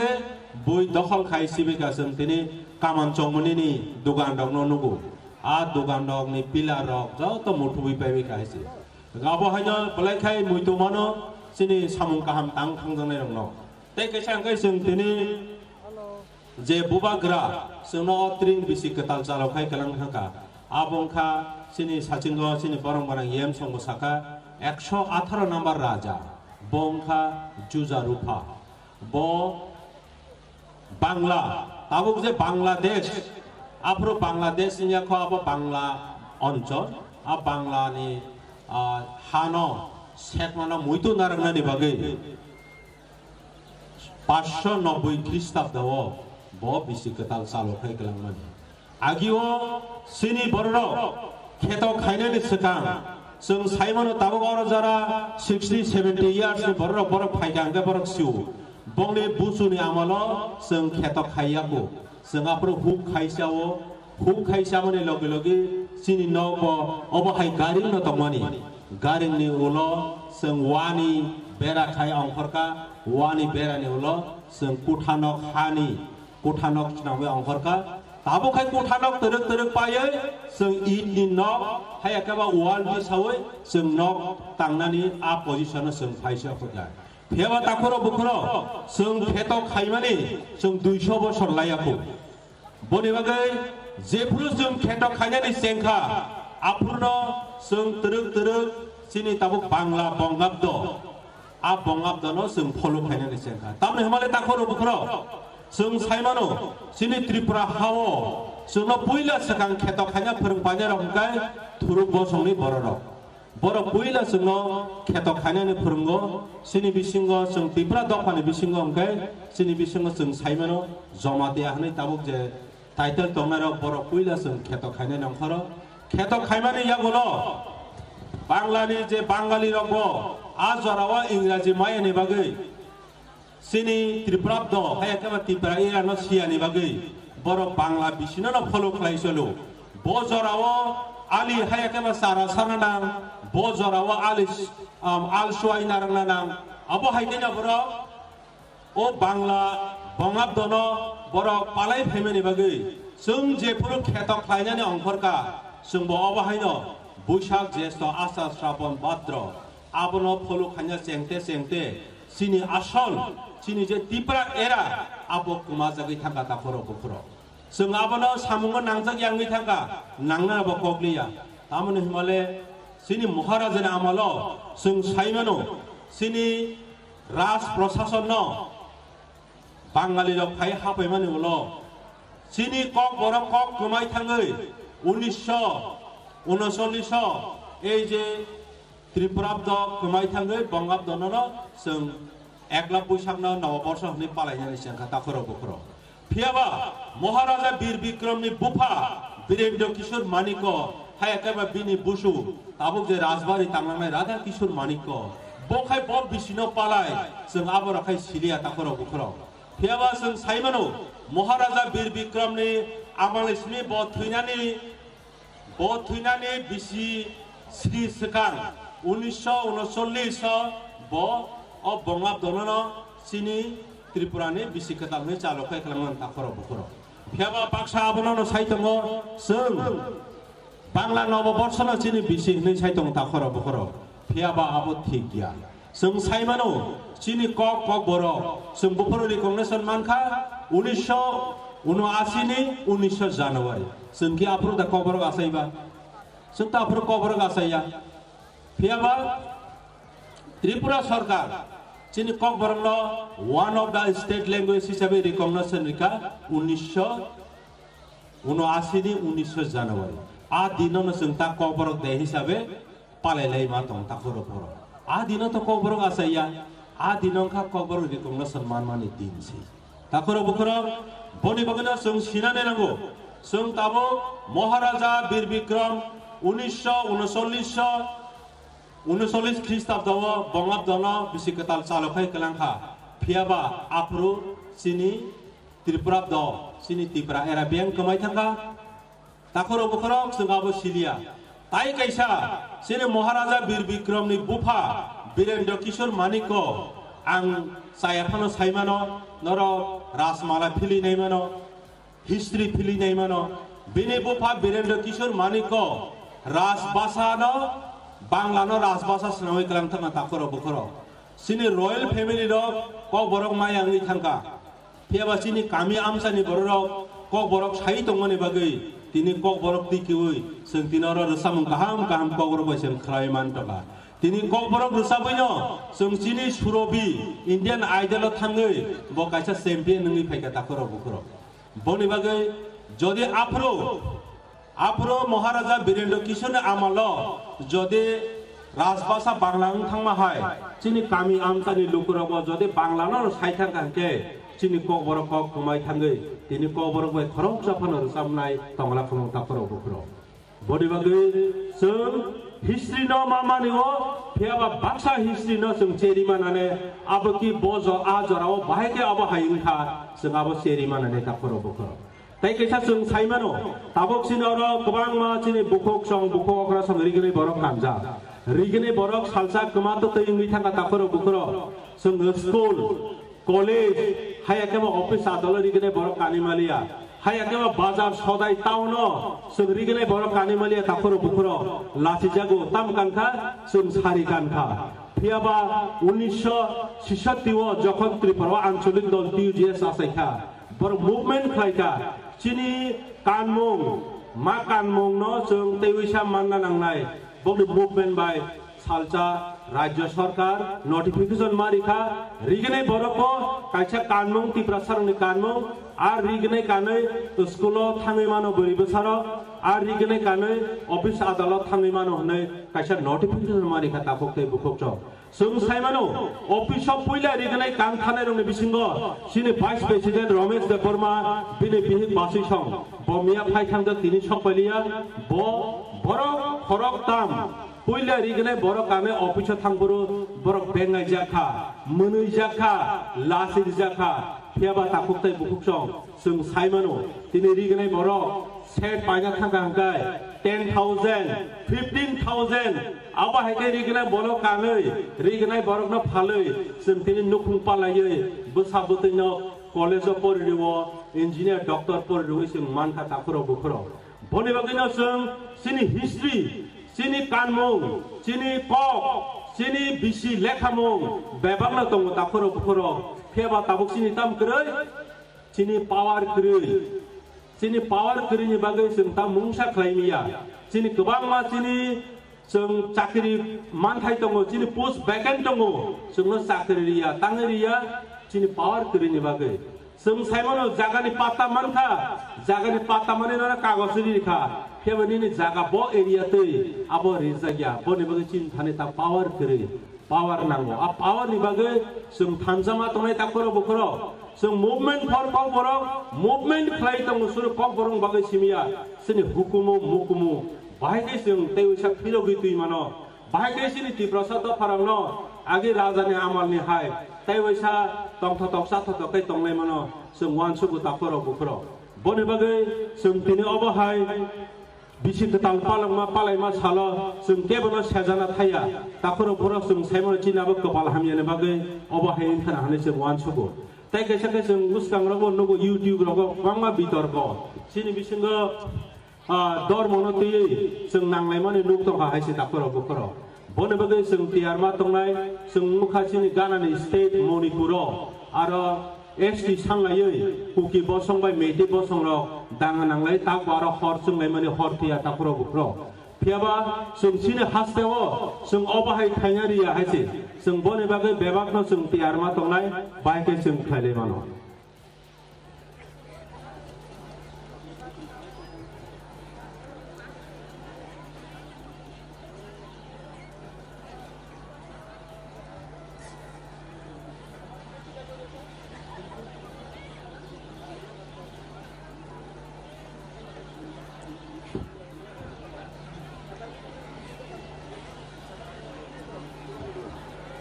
bui dokhol khai sibika chwng tini kaman chongmani ni dugan rokno nugo. A dugan rokni pillar rok joto muthubwi paiwi khai se. Abo haino belai khai muitumano chini samung kaham tang thangjaknai rokno. Tei kaisa hwnkhe chwng tini je bubagra chwngno o tring bisi kwtal chalo khai kwlang thangkha. Abo wngkha chini sachingo chini borok gwnang yem songbo sakha ekso atharo number raja. Bo wngkha Juja Rupha. Bo Bangla, tabuk je Bangladesh, aphuru Bangladesh wngya kho abo Bangla onchol, a Bangla ni, ah, hano sekmano muitu narwknani bagwi paanch sho nobboi Khristabdo o bo bisi kwtal chalo khai kwlangmani. Agio chini bororok kheto khainani swkang chwng saimano tabuk oro jora sixty seventy years ni bororok borok phaikha hwnkhe borok sio. Bongni buchuni amalo chwng kheto khaiya kho. Chwng aphuru huk khaisa o, huk khaisa mani logi logi chini nok bo obo hai garing no tongmani. Garing ni ulo chwng wani bera khai ongkhorkha, wani bera ni ulo chwng kutha nok hani Kuthanok swnamwi ongkhorkha. Tabuk hai kuthanok twrwk twrwk paiwi chwng itni nok, hai khe ba wall tisawi chwng nok tangnani a position-o chwng phaisa phurkha. Phiyaba takhuro bukhuro chwng kheto khaimani chwng duiso bosor laiya khu. Boni bagwi jephuru chwng kheto khainani chengkha, aphurno chwng twrwk twrwk chini tabuk Bangla Bongabdo. A bongabdono chwng follow khainani chengkha. Tamni hwnmale takhoro bukhoro chwng saimano, chini Tripura hao chwngno puila swkang kheto khaina phwrwng painai rok hwnkhe Thuruk bosongni bororok. Borok puila chwngno kheto khainani phwrwngo, chini bisingo chwng Tripura dophani bisingo hwnkhe chini bisingo chwng saimano Jomatia hwnwi tabuk je title tongnairok borok puila chwng kheto khainai nongkhoro. Kheto khaimani yagulo Banglani je Bangalirokbo a jorao Ingraji mayani bagwi chini Tripurabdo hai khe ba Tripura erano siyani bagwi borok Bangla bisinono follow khlai cholo. Bo jorao Ali haya khe ba chara sarna nang, bo jora o ali, um, al suai narang na nang. Abo hai khe na borok o Bangla Bongabdono borok palai phaimani bagwi chwng jephuru kheto khlainani ongkhorkha, chwngbo obo haino Buisak, Jesto, Asar, Srapon, Bhadro abono pholu khaina chengte chengte chini asol, chini je Tipra era abo kwmajagwi thangkha takhoro bukhoro. Chwng abono samungo nangjak yangwi thangkha, nangnano bo kok liya. Tamoni hwnmale chini Maharajani amalo chwng saimano chini Raj Prasasonno Bangalirok phai hapaimani ulo chini kok borok kok kwmai thangwi unisho unosolliso ei je Tripurabdo kwmai thangwi Bongabdono chwng ekla Buisakno Noboborsho hwnwi palainani chengkha takhoro bukhoro. Phiyaba Maharaja Bir Bikramni bupha Birendra Kishore Manikko hai khe ba bini busu tabuk je Rajbari tanglangnai Radha Kishore Manikko bo khai bo bisino palai chwng abo rok khai siliya takhoro bukhoro. Phiyaba chwng saimano Maharaja Bir Bikramni amalisni bo thwinani Bo thwinani bisi sri swkang unisho unosollis o bo o Bongabdono no chini Tripura ni bisi kwtal hwnwi chalo khai kwlangmani takhoro bukhoro. Phiyaba baksa abono no sai tongo chwng Bangla Noboborsho no chini bisi hwnwi sai tongo takhoro bukhoro. Phiyaba abo thik ya. Chwng sai mano, chini kok kok borok, chwng buphuru recognition mankha, unisho unoasi ni unisho January. Chwng ki aphuru da kok borok asai ba? Chwng ta aphuru kok borok asai ya. Phiyaba Tripura Sarkar chini kok borok no one of the state language hisabe recognition rikha unisho unoasi ni unisho January. A dino no chwng ta kok borok de hisabe palai lai ma tong takhoro bukhoro. A dino to kok borok asai ya, a dino wngkha kok borok recognition man mani din se. Takhoro bukhoro boni bagwi no chwng sinane nango. Chwng tabuk Maharaja Bir Bikram unisho unosollis unosollis Khristabdo o Bongabdono bisi kwtal chalo khai kwlangkha. Phiyaba aphuru chini Tripurabdo, chini Tipra era biyang kwmai thangkha. Takhoro bukhorok chwng abo siliya. Tai kaisa chini Maharaja Bir Bikramni bupha Birendra Kishore Manikko ang chaya phano saimano norok Rajmala philwi naimano, history philwi naimano. Bini bupha Birendra Kishore Manikko Rajbhasano, Banglano Rajbhasa swnamwi kwlang thangkha takhoro bukhorok. Chini royal family rok kok borok maya wngwi thangkha. Phiyaba chini kami amchani bororok kok borok sai tongmani bagwi tini kok borok tikiwi chwng tini oro rwchapmung kaham kaham kok borok bai chwng khlai mantokha. Tini kok borok rwchapwino chwng chini Surobi Indian Idol o thangwi bo kaisa champion wngwi phaikha takhoro bukhoro. Boni bagwi jodi aphuru Aphuru Maharaja Birendra Kishorni amalo jodi Rajbhasa Bangla wng thangma hai, chini kami amchani lukurokbo jodi Banglano sai thangkha hwnkhe, chini kokborok kok kwmai thangwi, tini kokborok bai khoroksa phano rwchapnai tongla khumung takhorok bukhurok. Boni bagwi chwng history no ma mani o, phiyaba baksa history no chwng cheri manane, abo ki bo jo-, a jorao bahai khe abo hai wngkha, chwng abo cheri manane takhorok bukhurok. Tei kaisa chwng sai mano, tabuk chini oro kwbangma chini bukhuk song, bukhuk okra song rignai borok kanjak. Rignai borok salsa kwma twtwi wngwi thangkha takhorok bukhurok. Chwng school, college, haya khe bo office adalo rignai borok kanwi maliya. Haya khe bo bazar sodai town o chwng rignai borok kanwi maliya takhorok bukhurok. Lachijago tam kankha, chwng sari kankha. Phiyaba unisho sisatti o jokhon Tripura o ancholik dol T U G S achaikha. Borok movement khlaikha, chini kanmung, ma kanmungno chwng teiwisa manna nangnai. Bokni movement bai salsa rajya sarkar notification ma rikha, rignai borokbo kaisa kanmung, Tiprasarokni kanmung, ar rignai kanwi school-o thangwi mano bwrwi bwsarok, ar rignai kanwi office adalot thangwi mano hwnwi kaisa notification ma rikha takhuk tei bukhuk chwng. Chwng sai mano, office o puila rignai kan thanai rokni bisingo chini Vice President Ramesh Debbarma bini bihik Basui song bo miya phai thangjak tini sok pailiya. Bo borok khorok tam puila rignai borok kane office o thangphuru borok bengnai jak kha, mwnwi jak kha, lachi rijak kha. Phiyaba takhuk tei bukhuk song chwng sai mano, tini rignai borok set paina thangkha hwnkhe ten thousand, fifteen thousand, abo hai khe rignai borok kanwi, rignai borokno phalwi, chwng tini nukhung palaiwi, bwsa bwtwino college-o poririo, engineer, doctor poririo chwng mankha takhurok bukhurok. Boni bagwino chwng chini history, chini kanmung, chini kok, chini bisi lekhamung bebakno tongo takhurok bukhurok. Phiya ba tabuk chini tam kwrwi, chini power kwrwi. Chini power kwrwini bagwi chwng ta mungsa khlai manya. Chini kwbangma chini chwng chakri manthai tongo, chini post vacant tongo, chwngno chakri riya, tangwi riya, chini power kwrwini bagwi. Chwng saimano jagani patta mankha, jagani patta manwi nono kagoj ri rikha, phiyaba nini jaga bo area twi abo rijak ya, boni bagwi chini thani ta power kwrwi. Power nango. A power ni bagwi chwng thansa ma tongnai takhurok bukhurok. Chwng movement for Kokborok, movement khlai tongo suru Kokborok bagwi simiya. Chini hukumu mukumu bahai khe chwng tei uisa phirogwi twi mano. Bahai khe chini Tiprasa dopharokno agi rajani amalni hai tei uisa tongthotok chathotok khe tonglai mano. Chwng uansugo takhurok bukhurok. Boni bagwi chwng tini obo hai Bisi kwtal palangma palaima salo chwng kebono sejana thaya. Takhurok borok chwng saimano chini abo kwpal hamyani bagwi obo hai wngkha na hwnwi chwng uansugo. Tei kaisa khe chwng bwskangrogo nugo YouTube rogo kwbangma bitorko. Chini bisingo, ah, dormono twiwi chwng nanglaimani nuk tongkha hai se takhurok bukhurok. Boni bagwi chwng tiyarma tongnai, chwng nukha chini Ganani state Manipuro, aro S T sanglaiwi Kuki bosong bai Meitei bosong rok danga nanglai, tak bo aro hor chwnglaimani hor phiya takhurok bukhurok. Phiyaba chwng chini hasteo chwng obo hai khaina riya hai se, chwng boni bagwi bebakno chwng tiyarma tongnai, bai khe chwng khlailai mano.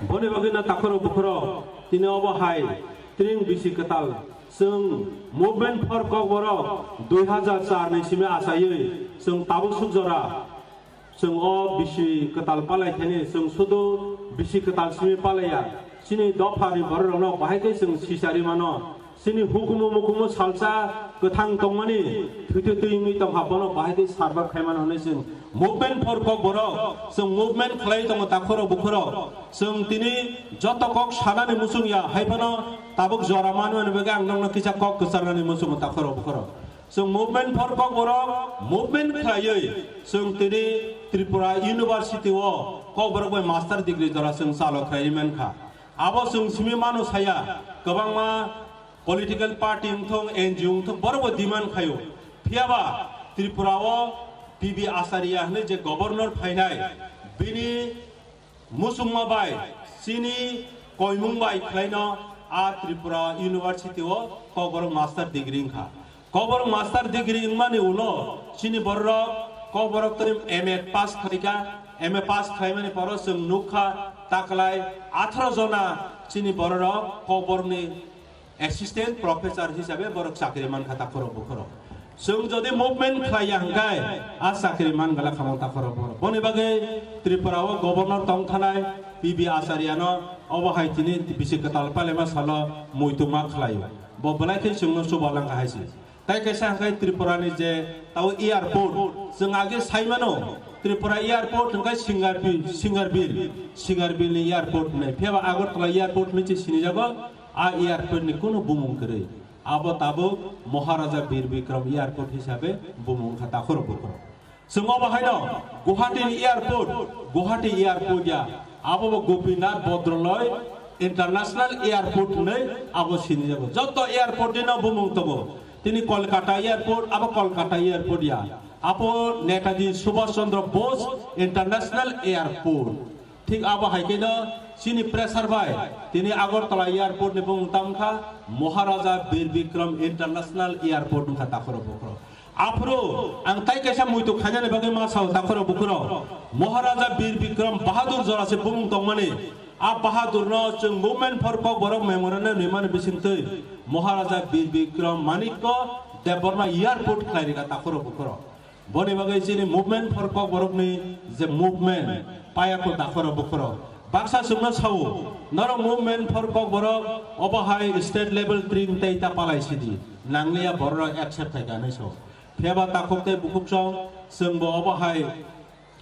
Boni bagwi no takhurok bukhurok tini obo hai tring bisi kwtal. Chwng Movement for Kokborok dui hazar char ni simi achaiwi chwng tabuk suk jora chwng o bisi kwtal palai thani chwng sudu bisi kwtal simi palaiya. Chini dopha ni borok rok no bahai khe chwng sisari mano. Chini hukumu mukumu salsa kwthang tongmani thwitwi twi wngwi tongkha, bono bahai khe sarbar khaimano hwnwi chwng Movement for Kokborok chwng movement khlai tongo takhurok bukhurok. Chwng tini joto kok sanani muchung ya, hai phano tabuk jora manmani bagwi ang nokno kisa kok kwcharnani muchungo takhurok bukhurok. Chwng Movement for Kokborok movement khlaiwi chwng tini Tripura University o Kokborok bai master degree jora chwng chalo khlaiwi mankha. Abo chwng simi mano saya, kwbangma political party wngthok, N G O wngthok, borokbo demand khaio. Phiyaba Tripura o P B Acharya hwnwi je governor phainai, bini muchungma bai chini koimung bai khlaino a Tripura University o Kokborok master degree wngkha. Kokborok master degree wngmani ulo chini bororok Kokborok tei M A pass khlaikha, M A pass khlaimani poro chwng nukha taklai atharo jona chini bororok Kokborokni assistant professor hisabe borok chakri mankha takhurok bukhurok. Chwng jodi movement khlaiya hwnkhe a chakri mangala khamang takhurok borok. Boni bagwi Tripura o governor tongthanai P B Acharya no obo hai tini bisi kwtal palema salo muitu ma khlaio. Bo belai khe chwngno chuba langkha hai se. Tai kaisa hwnkhe Tripura ni je tao airport, chwng age saimano Tripura airport hwnkhe Singarbil, Singarbil, Singarbil ni airport hwnwi. Phiya ba Agartala airport hwnwi se sinijago, a airport ni kunu bumung kwrwi. Abo tabuk Maharaja Bir Bikram airport hisabe bumung wngkha takhurok bukhurok. Chwng obo haino Guwahati ni airport, Guwahati airport ya, abo bo Gopinath Bhadraloi International Airport hwnwi abo sinijago. Joto airport ni no bumung tongo. Tini Kolkata airport, abo Kolkata airport ya. Abo Netaji Subhash Chandra Bose International Airport. Thik abo hai khe no chini pressure bai tini Agartala airport ni bumung tamo kha Maharaja Bir Bikram International Airport wngkha takhurok bukhurok. Aphuru ang tai kaisa muitu khainani bagwi ma sao takhurok bukhurok. Maharaja Bir Bikram Bahadur jora se bumung tongmani. A Bahadur no chwng Movement for Kokborok Memorial hwnwi mani bisingtwi Maharaja Bir Bikram Manikya Debbarma airport khlai rikha takhurok bukhurok. Boni bagwi chini Movement for Kokborok ni je movement paya ko dakhoro bukhoro. Baksa chwngno sao, norok Movement for Kokborok obo hai state level tring tei ta palai sidi. Nangliya borok accept khai ganai so. Phiyaba takhuk tei bukhuk song chwngbo obo hai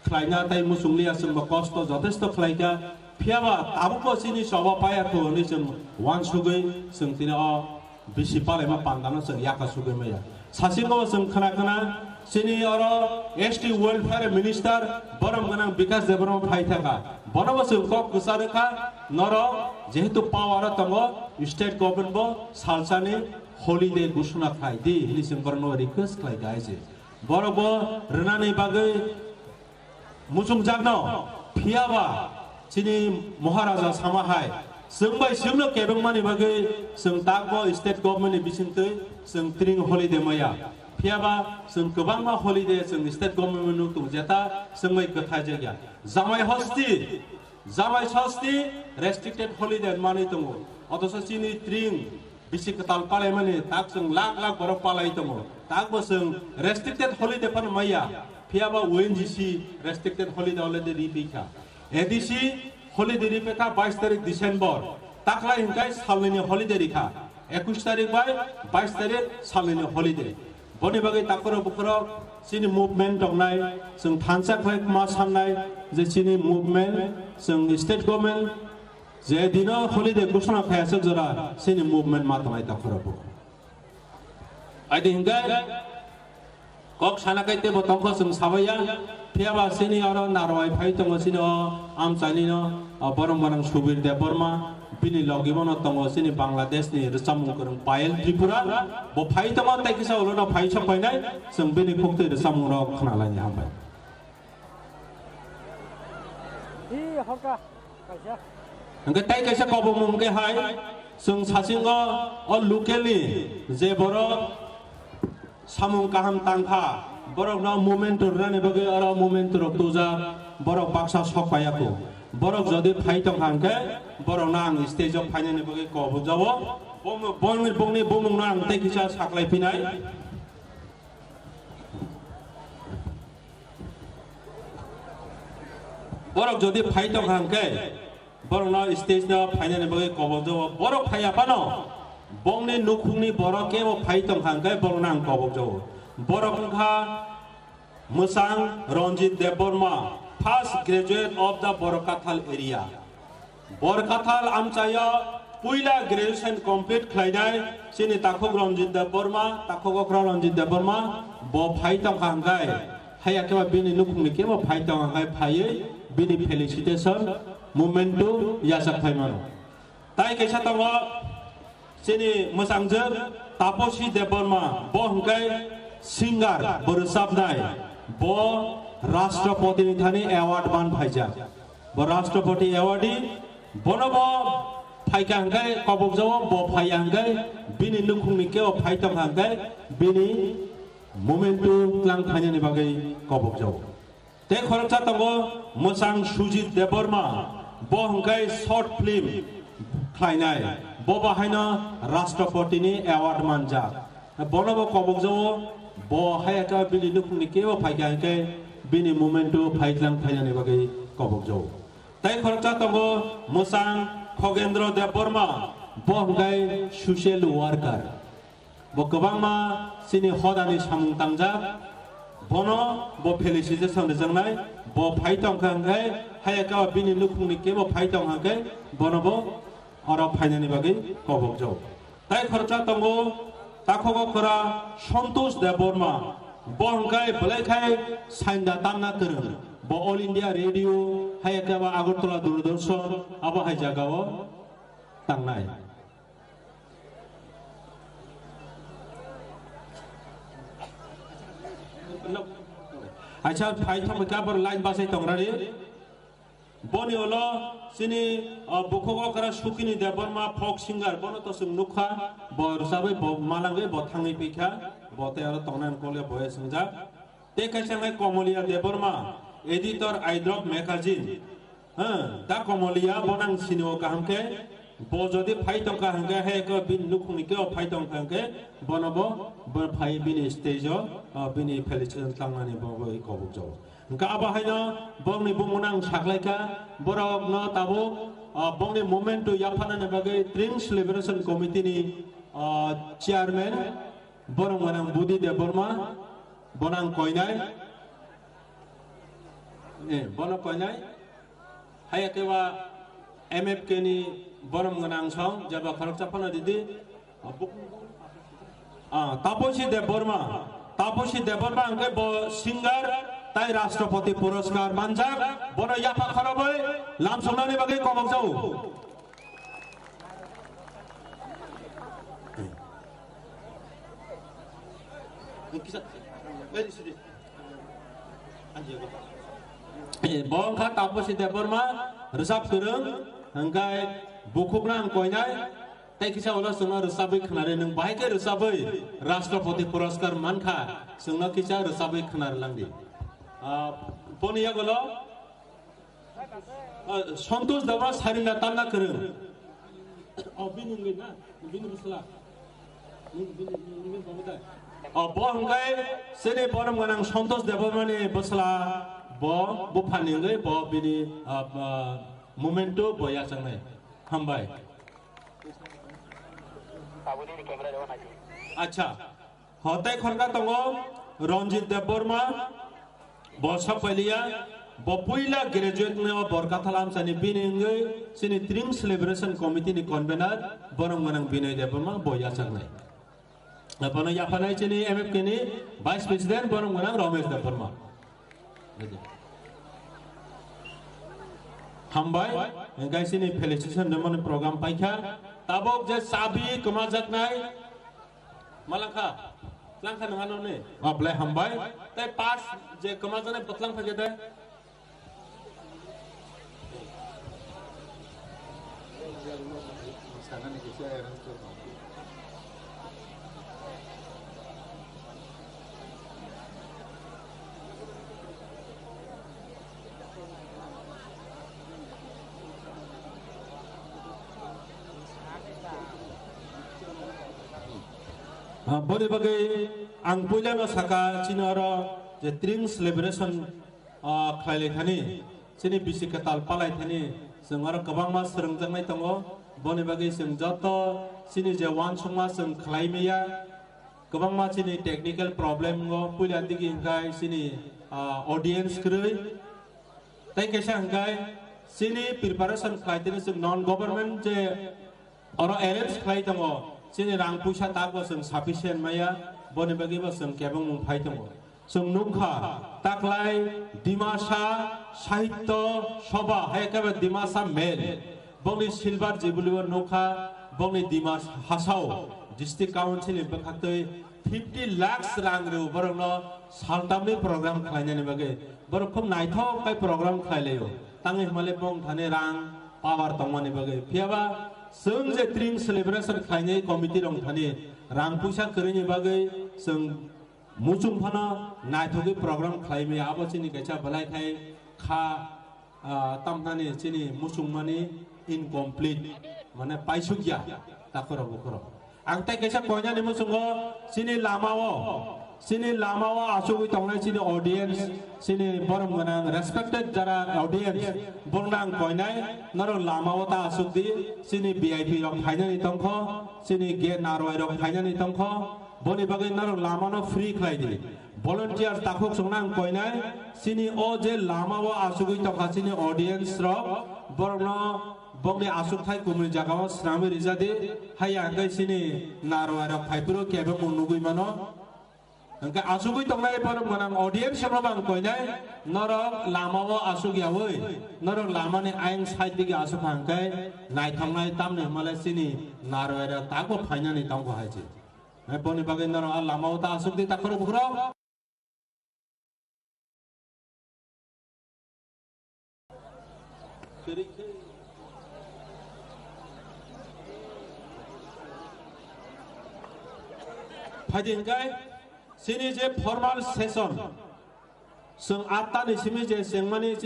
khlaina tei muchungliya chwngbo kosto jotesto khlaikha. Phiyaba tabukbo chini choba paya ko hwnwi chwng wansugwi chwng tini o bisi palaima pandano chwng yaka sugwi maya. Sasingo chwng khna khna chini oro S T welfare minister borom gwnang Bikash Debbarma phai thaka. Bonobo chwng kok kwcha rwkha, norok jehetu power o tongo, state government bo salsani holiday gusuna khlai di hwnwi chwng borokno request khlai kha je. Borok bo rwnani bagwi muchungjakno, phiyaba chini Maharaja sama hai, chwng bai chwngno kebengmani bagwi chwng takbo state government ni bisingtwi chwng tring holiday maya. Phiyaba chwng kwbangma holiday chwng state government no tung jeta chwng bai kwthai jakya. Jamai hosti, jamai hosti restricted holiday manwi tongo. Othocho chini tring bisi kwtal palaimani tak chwng lakh lakh borok palai tongo. Takbo chwng restricted holiday phano maya. Phiyaba O N G C restricted holiday already ripikha. A D C holiday ripikha bais tarik December. Taklai hinkai salnini holiday rikha. Ekush tarik bai bais tarik salnini holiday. Boni bagwi takhoro bukhoro chini movement tongnai, chwng thansa khlai ma sannai je chini movement, chwng state government je dino holiday gusuna khayaswk jora chini movement ma tongnai takhoro bukhoro. Aidi hingai kok sana kai tebo tongkho chwng sabaiya, phiyaba chini oro narwai phai tongo chini o amchaini no, o borom gwnang Subir Debbarma, bini logi bono tongo chini Bangladesh ni rwchapmung kwrwng Payal Tripura, bo phai tongo tei kisa ulo no phai sok painai, chwng bini khuktwi rwchapmung rok khna laini hambai. Hwnkhe tei kaisa kobongmung hwnkhe hai, chwng sasingo o local ni je borok samung kaham tangkha, borokno movement rwnani bagwi oro movement rok tujak, borok baksa sok paiya kho. Borok jodi phai tongkha hwnkhe borokno ang stage o phainani bagwi kobok jao. Bongni, bongni bumungno ang tei kisa saklai phinai. Borok jodi phai tongkha hwnkhe, borokno stage no phainani bagwi kobok jao. Borok phaiya phano, bongni nukhungni borok kebo phai tongkha hwnkhe, borokno ang kobok jao. Borok wngkha Mwsang Ranjit Debbarma, first graduate of the Borkathal area. Borkathal amchaio puila graduation complete khlainai chini takhuk Ranjit Debbarma, takhuk okra Ranjit Debbarma, bo phai tongkha hwnkhe, haiya khe ba bini nukhungni kebo phai tongkha hwnkhe phaiwi bini felicitation memento yachak phai mano. Tai kaisa tongo chini mwsangjwk Taposi Debbarma, bo hwnkhe singer, bo rwchapnai, bo Rashtrapati ni thani award man phaijak. Bo Rashtrapati awardee, bono bo phaikha hwnkhe kobok jao, bo phaiya hwnkhe bini nukhungni kebo phai tongkha hwnkhe bini memento tlang phainani bagwi kobok jao. Tei khoroksa tongo mwchang Sujit Debbarma, bo hwnkhe short film khlainai, bo bahaino Rashtrapati ni award manjak. Bono bo kobok jao, bo haiya khe bini nukhungni kebo phaikha hwnkhe bini memento phai tlang phainani bagwi kobok jao. Tei khoroksa tongo mwchang Khogendra Debbarma, bo hwnkhe social worker. Bo kwbangma chini hodani samung tangjak, bono bo felicitation rwjaknai, bo phai tongkha hwnkhe, haiya khe bini nukhungni kebo phai tongkha hwnkhe, bono bo oro phainani bagwi kobok jao. Tai khoroksa tongo takhuk okra Santosh Debbarma, bo hwnkhe belai khai sainda tanna kwrwng, bo All India Radio, haiya khe bo Agartala Doordarshan, abo hai jagao tangnai. Acha, phai thangbai khe abor line bachai tongrani. Boni ulo chini, o, bukhuk okra Sukini Debbarma, folk singer, bono to chwng nukha, bo rwchabwi, bo malangwi, bo thangwi phikha, bo tei oro tongnai hwn kole boya swngjak. Tei kaisa hwnkhe Komolia Debbarma, editor Aidrop magazine. Ha, da Komolia bo nang sini o kaham khe, Bo jodi phai tongkha hwnkhe, he ko bini nukhungni kebo phai tongkha hwnkhe, bono bo, bo phai bini stage o, o bini felicitation tangmani bo, bo kobok jago. Hwnkhe abo haino bongni bumungno ang saklaikha, borokno tabuk, o bongni movement to yaphanani bagwi Trings Liberation Committee ni, o chairman, borok mwnang Budi Debbarma, bono ang koinai, eh, bono koinai. Haya khe ba M F K ni borom gwnang song, jeba khoroksa phano didi. Ah, Taposi Debbarma. Taposi Debbarma hwnkhe bo singer tai Rashtrapati Puraskar manjak. Bono yapha khorobwi lamsongnani bagwi kobok jao. Eh, bo wngkha Taposi Debbarma, rwchap kwrwng, hwnkhe bukhukno ang koinai, tei kisa ulo chwngno rwchabwi khwnari, nwng bahai khe rwchabwi Rashtrapati Puraskar mankha, chwngno kisa rwchabwi khwnari langdi. Ah, boni yagulo, ah, Santosh Debbarma, Sarina Tanna kwrwng. Oh, bini wngwi na, bini bwsla. Bini, bini, bini, bini babu da. Oh, bo hwnkhe chini borom gwnang Santosh Debbarmani bwsla, bo buphani wngwi bo bini, ah, ah, movement o bo yachangnai. Hambai. Acha. Hotai khorka tongo Ranjit Debbarma, bo sapailiya, bo puila graduate ni o Borkathal amchani bini wngwi chini Trings Liberation Committee ni convener, borom gwnang Binoy Debbarma, bo yachaknai. Bono yaphanai chini M F K ni Vice President, borom gwnang Ramesh Debbarma. Hambai, hwnkhe chini felicitation rwmani program paikha. Tabuk je chabi kwmajaknai, malangkha, tlangkha nung ano ni. O, belai hambai. Tei pass je kwmajaknai bo tlangkha khe de. Ah, boni bagwi ang puilano saka chini oro je Trings Liberation, ah, khlailai thani, chini bisi kwtal palai thani, chwng oro kwbangma swrwngjaknai tongo. Boni bagwi chwng joto chini je uansukma chwng khlai maya, kwbangma chini technical problem o puila digi hwnkhe chini, ah, audience kwrwi. Tei kaisa hwnkhe chini preparation khlai tini chwng non government je oro arrange khlai tongo, chini rang puisa tak bo chwng sufficient maya, boni bagwi bo chwng kebengmung phai tongo. Chwng nukha, taklai Dimasa Sahitya Sabha, hai khe Dimasa Mel, bongni silver jubilee o nukha, bongni Dimasa hasao district council ni bwkhaktwi fifty lakhs rang rw borokno saltamni program khlainani bagwi. Borok khub naithok khe program khlai laio. Tangwi hwnmale bong thani rang power tongmani bagwi. Phiyaba chwng je Trings Liberation khlainai committee rok thani rang puisa kwrwini bagwi chwng muchung phano naithogwi program khlai maya, abo chini kaisa belai khai kha, ah, tamnani chini muchungmani incomplete, mane paisukya takhorok bukhorok. Ang tei kaisa koinani muchungo chini lamao, chini lamao achugwi tongnai chini audience, chini borom gwnang respected jara audience, borokno ang koinai, norok lamao ta achuk di, chini V I P rok phainani tongkho, chini gate narwai rok phainani tongkho, boni bagwi norok lamano free khlai di. Volunteers takhuk chwngno ang koinai, chini o je lamao achugwi tongkha chini audience rok, borokno bongni achukthai kumui jagao swnamwi rijadi, haiya hwnkhe chini narwai rok phaiphuru kebengmung nugwi mano. Hwnkhe achugwi tongnai borom gwnang audience rokno ang koinai, norok lamao achukyawi, norok lamani ayang side digi achukha hwnkhe naithoknai, tamni hwnmale chini narwai rok takbo phainani tongkho hai se. Hai boni bagwi norok a lamao ta asuk di takhorok bukhorok. Phaidi hwnkhe chini je formal session, chwng atta ni simi je chengmani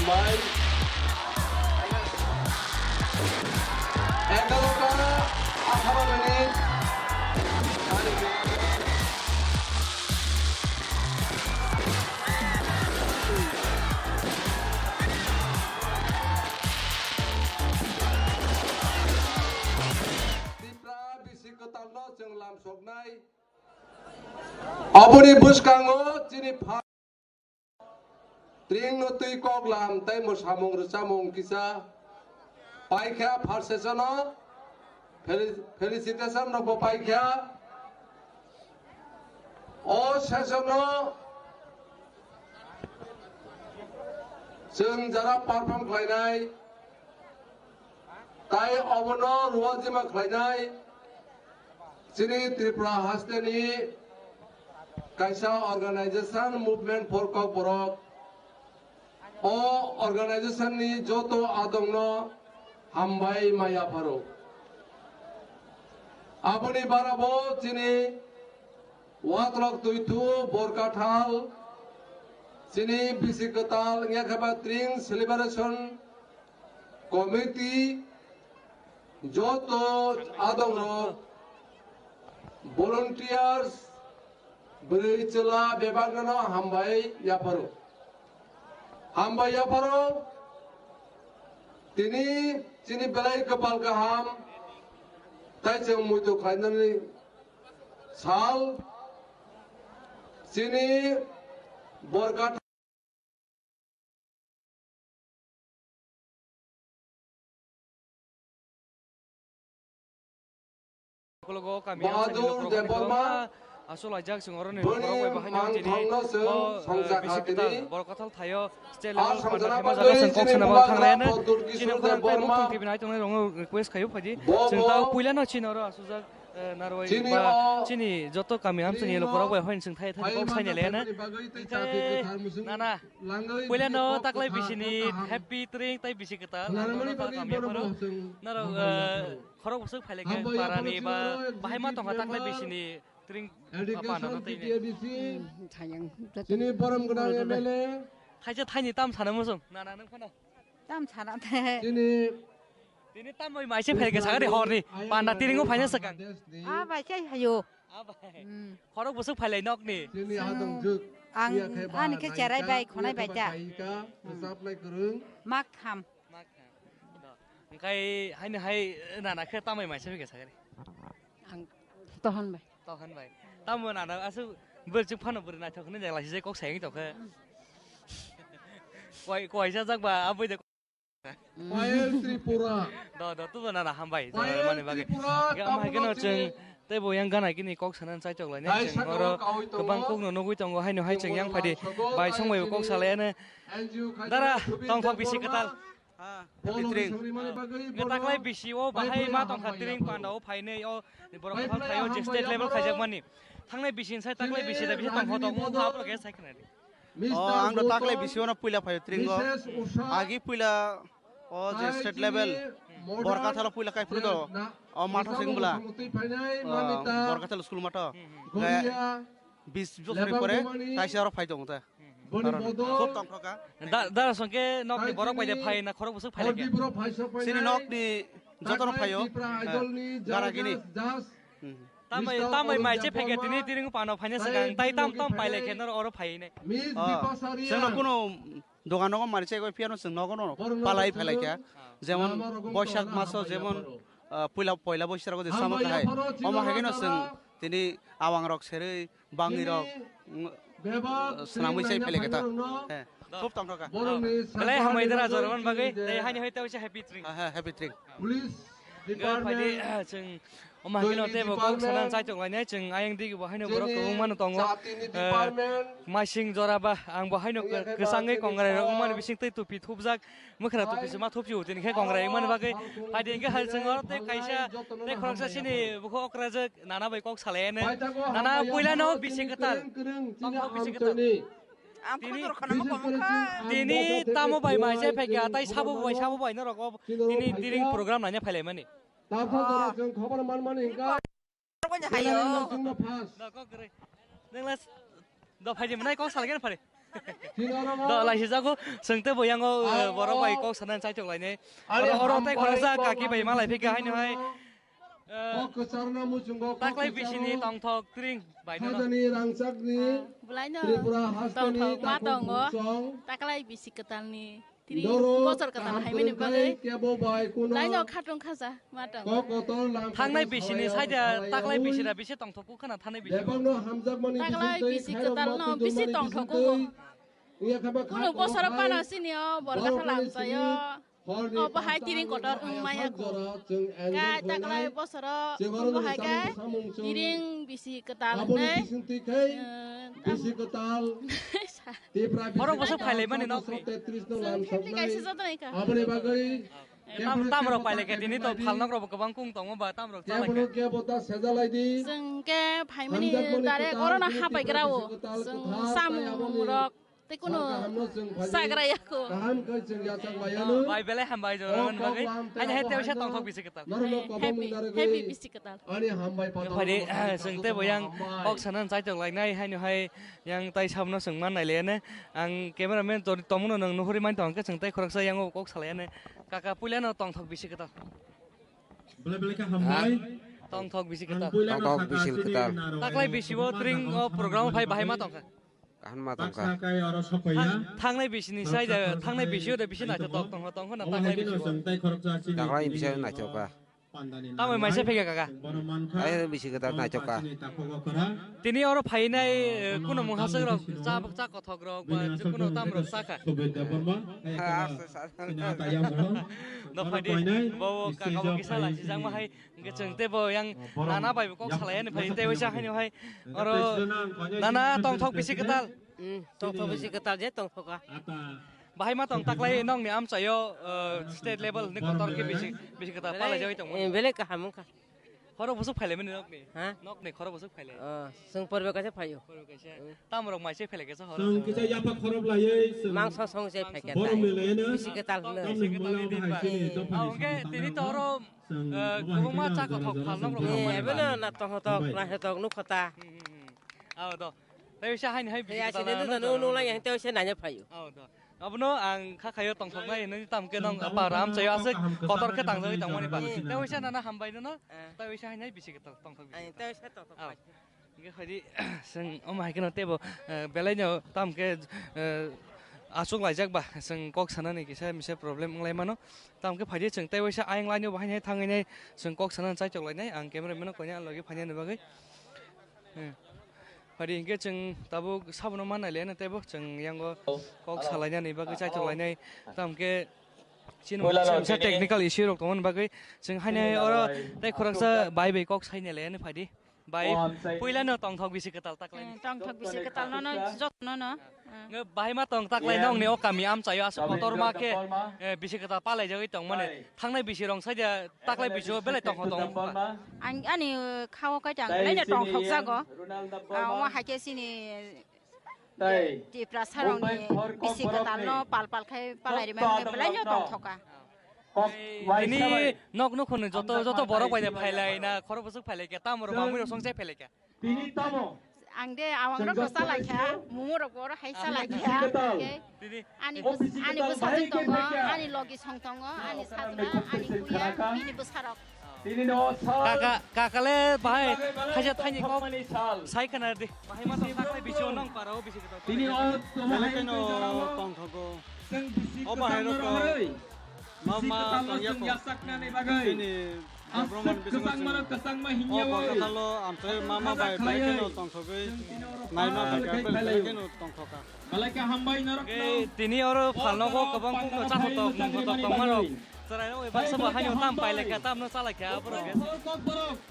Bai. Egarota atharo minute. Tipra bisi kwtalno chwng lamsoknai. Aboni bwskango chini pha-, tringno twi kok lam tei mwsamung rwchapmung kisa paikha, first session-o feli-, felicitation rokbo paikha. O session-o chwng jara perform khlainai, tai obono ruajima khlainai chini Tripura hasteni kaisa organization, Movement for Kokborok. O organization-ni joto adongno hambai ma yapharo. Aboni barabo chini Watrok Tuithu Borkathal, chini bisi kwtal wngya khe ba Tring Celebration Committee, joto adongrok, volunteers, bwrwi chwla bebakno hambai yapharo. Hambai yapharo, tini chini belai kwpal kaham, tai chwng muitu khlainani sal, chini Borkatha Bahadur Debbarma, aswk laijak chwng oro ni borok bai bahai no chini mangthangno chwng o, eh, songcha bisi kha kwtal tini. Borok kathal thaio state level panda thema jaga chwng kok sana ba thang laiya no. Chini khorang tei Buktong T V nai tongnai rong request khaio phaidi. Chwng ta puila no chini oro aswk jak. Eh, narwai chini ba o chini joto kami amchini lokorok bai hoin chwng thai thai kok saini le na. Nana, puila no taklai bisini happy tring tai bisi kwtal. Nana mani bagwi kami borok phano. Naro, eh, khorok bwswk phailai khe parani ba bahai ma tongkha taklai bisini tring apa no tei ne. Thayang. Chini borom gwnang M L A. Thaisa thaini tam sana muchung. Nana nung phano. Tam sana the. Chini Tini tamoi maise phaikhe sakari horni panda tiringo phaina sakang. Ah, bai, khe hayo. Ah, bai. Hmm. Khorok bwswk phailai nokni. Chini adong juk. Ang ani khe cherai bai, khonai bai ta. Rwchapnai kwrwng. Mak tham. Mak tham. Hwnkhe haino hai nana khe tamoi maise phaikhe sakari. Ang tohon bai. Tohon bai. Tamo nana aswk bwrwchwk phano bwrwi naithok hinwi jagla sijai kok sayang tokhe. Koi, koisa jak ba aboi de. Payal Tripura. Do, do, tubo nana hambai. Payal mani bagwi. Tripura, ya, amai geno chwng tei bo yang gana gini kok sanan chaitok lainai chwng oro kwbang kokno nugwi tongo, haino hai chwng yang phaidi bai songbai bo kok salaiane. Dara, tongthok bisi kwtal. Pitring. Taklai bisi o bahai ma tongkha tring panda o phainai o borok kwthang thaio je state level khaijakmani. Thangnai bisi sai taklai bisi da bisi tongkha tongmung kha abo khe sai khna di. O, ang do taklai bisi ono puila phaio tringo. Agi puila o je state level Borkathalo puila kai phuru do. O matho sing bwla. O, Borkathalo school matho. Khe bis bosor ni pore kaisa aro phai tongo ta. Khub tongthok kha. Da, da songke nok ni borok bai de phai na khorok bwswk phai leke. Chini nok ni joto no phaio. Gara gini. Tamai, tamai mai che phege tini tiring pano phaina swkang tai tam tam pai le khe nor oro phai nai. Oh, chwngno kuno dogan rogo mari chai goi phiano chwng nogo no palai phelai kha. Jemon Boisak maso jemon, ah, puila poila Boisak rogo je samo kahai. Omo hai no chwng tini awang rok serwi bangni rok, mm, swnamwi chai phelai kha ta. Khub tongthok kha. Belai hambai dara jorman bagwi tei hani hai tei happy tring. Ha, ha, happy tring. Police department, chwng omo hai no tei bo kok sana chai tong lainai chwng ayang digi bo haino borok kwbangma no tongo. Masing jora ba ang bo haino kwchangwi kongrai rok mani bising tei tupi thupjak mwkhra tupi se ma thupjio tini khe kongrai mani bagwi. Hai din khe hai chwng oro tei kaisa tei khoroksa sini bukho okrajak nana bai kok salai ene. Nana puila no bisi kwtal. Tongthok bisi kwtal. Ang khudor khana ma kong kha. Tini tamo bai mai se phai kha, tai sabo bai, sabo bai no rogo tini tiring program nanya phailai mani. Tabsa jora chwng khobor man mani hingka. Khobor mani hayo. Nang kok gre. Nang las do phai jemnai kok salgen phare. Do laisi jago, sengte bo yango, eh, borok bai kok sana chaitok lainai. Oro, oro tai khoroksa kaki bai malai phika haino hai. Eh, taklai bisini tongthok tring bai no. Bulaino tongthok ma tongo. Taklai bisi kwtalni. Tini bosor kwtal haimani bagwi laino khatung khaja ma tongo. Thangnai bisini saida taklai bisira bisi tongthoku khana thangnai bisi. Taklai bisi kwtalno bisi tongthoku. Kunu bosoro pano sini o borga thala amchaio. O bahai tini kotor wng maya ko. Kai taklai bosoro wng bahai kai tiring bisi kwtal wngnai. Bisi kwtal. Borok bwswk phailaimani nokni. Chwng khe kaisa joto naikha. Aboni bagwi tam, tamrok pailai kha, tini to phalnokrokbo kwbang kung tongo ba, tamrok chalaikha. Chwng khe phaimani direct orono hapaigra o. Chwng samung rok tei kunu sagra yako. Bai belai hambai jora bagwi. Ani hai tei sa tongthok bisi kwtal. Happy, happy bisi kwtal. Ani hambai patang. Phadi, chwng tei bo yang kok sana chaitok lainai haino hai yang tai sabno chwng man nailaiane. Ang cameraman tor-, tongmano nwng nuhuri man tong khe chwng tai khoroksa yang kok salaiane. Kaka puilano tongthok bisi kwtal. Belai belai khe hambai. Tongthok bisi kwtal. Tongthok bisi kwtal. Taklai bisi bo tring o program phai bahai ma tongkha. Kaham ma tongkha. Thang-, thangnai bisini sai da, thangnai bisio da bisi naithotok tongkha, tongkha na taklai bisio. Taklai bisio naithoka. Tamo maisa phega kaka. Ai bisi kwtal naithoka. Tini oro phainai, eh, kuno mungha swk rok, cha, cha kothok rok, ba kuno tam rok chakha. No phaidi, bo kaka bo kisa lachi jang ma hai. Hingke chwng tei bo yang nana bai bo kok salai ani phai tei waisa haino hai oro nana tongthok bisi kwtal. Hmm, tongthok bisi kwtal je tongthoka. Bahai ma tong taklai nokni amchaio, eh, state level ni kotor khe bisi, bisi kwtal palai jagoi tongmo. Eh, belai kaham wngkha. Horo bwswk phailai mani nokni? Ha? Nokni horo bwswk phailai? Oh, chwng porbe kaisa phaio. Porbe kaisa. Hmm. Tamrok maise phailai kaisa horo. Chwng kisa yapak khorok laiwi chwng mangso song se phaikha borok tai. Ni laiwi no. Bisi kwtal hwno. Tamni hwnkhe hai chini dophani. Ah, hwnkhe tini to oro Eh, kwbangma cha kothok phalnok rok. Eh, abo no na tongthok, naithotok nukho ta. Hmm, hmm, hmm. Aw, do. Tei bisa haini hai bisi kwtal no nuknai yang tei bisa naina phaio. Aw, do. Abono ang kha khaio tongthoknai hinwi tamo khe nong para amchaio aswk kotor khe tangjagwi tongmani ba. Tei bisa nana hambai no. Tei bisa haini hai bisi kwtal tongthok bisi. Tei bisa tongthok. Hingke phaidi, chwng omo hai kheno teibo, eh, belai no tamo khe, eh, aswk laijak ba, chwng kok sanani kisa misa problem wng lai mano. Tamo khe phaidi chwng tei waisa ayang lainio bo haino hai thangwi nai chwng kok sanani chaitok lainai. Ang camera mano koina logi phainani bagwi. Eh, phaidi hingke chwng tabuk sabono ma nai le teibo chwng yango kok salainani bagwi chaitok lainai. Tamo khe chini misa technical issue rok tongmani bagwi chwng haino oro tei khoroksa bai bai kok sainai le phaidi. Bai, puila no tongthok bisi kwtal taklai. Eh, tongthok bisi kwtal no, no, jotno no. Eh. Nge bahai ma tong taklai nong ni o kami amchaio aswk kotor ma khe, eh, bisi kwtal palai jagwi tong mani. Thangnai bisi rong sai dia taklai bisi o belai tongthok tong. Ang ani, eh, khao kai tang belai no tongthok jago. Ah, omo hai khe chini Tiprasa rokni bisi kwtal no pal pal khai palai rimani belai no tongthoka. Tini nok nukhungni joto, joto borok bai de phailai na khoro bwswk phailai khe tamo rok mamui rok song chai phailai khe. Ang de awang rok salai kha, mumu rok bo hai salai kha. Ani bwsajwk tongo, ani logi song tongo, ani sajla, ani kuya, bini bwsarok. Kaka, kakale bahai thaisa thaini kok sai khana di. Bahai ma tong taklai bisi o nang para o bisi kwtal. Tini o belai kheno tongthogo. O bahai rok to ma ma tongya ko. Tini Brahman bisingo o kokatalo amtwi ma ma bai belai kheno tongthogwi naima bai kha belai kheno tongthoka. Tini oro phalnogo kwbang kukno chakhotok mungkhotok tongmano. Chwraino bai baksa bo haino tam pailai kha, tamno chalai kha borok.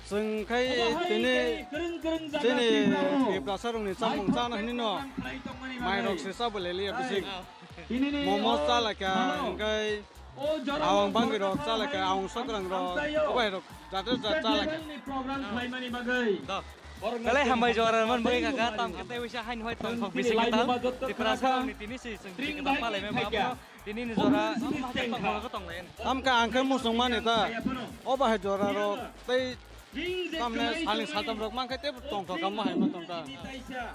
Chwng khai tini chini Tiprasa rokni chamung chana hinwi no mairok se chabo leliya bisi. Momo chalai kha, hingkhai awang bangwi rok chalai kha, awang sokrang rok, obai rok jate jat chalai kha. Belai hambai jora man bai kaka tam kete wisa hain hoi tong thok bisi kwtal. Tiprasa ni tini si sing bisi kwtal palai me babo. Tini ni jora tong thok tong lai. Tam ka ang khe musung mani ta. O bahai jora rok tei Tamne salni saltam rok mankhe tei tongthok kamo hai ma tongkha.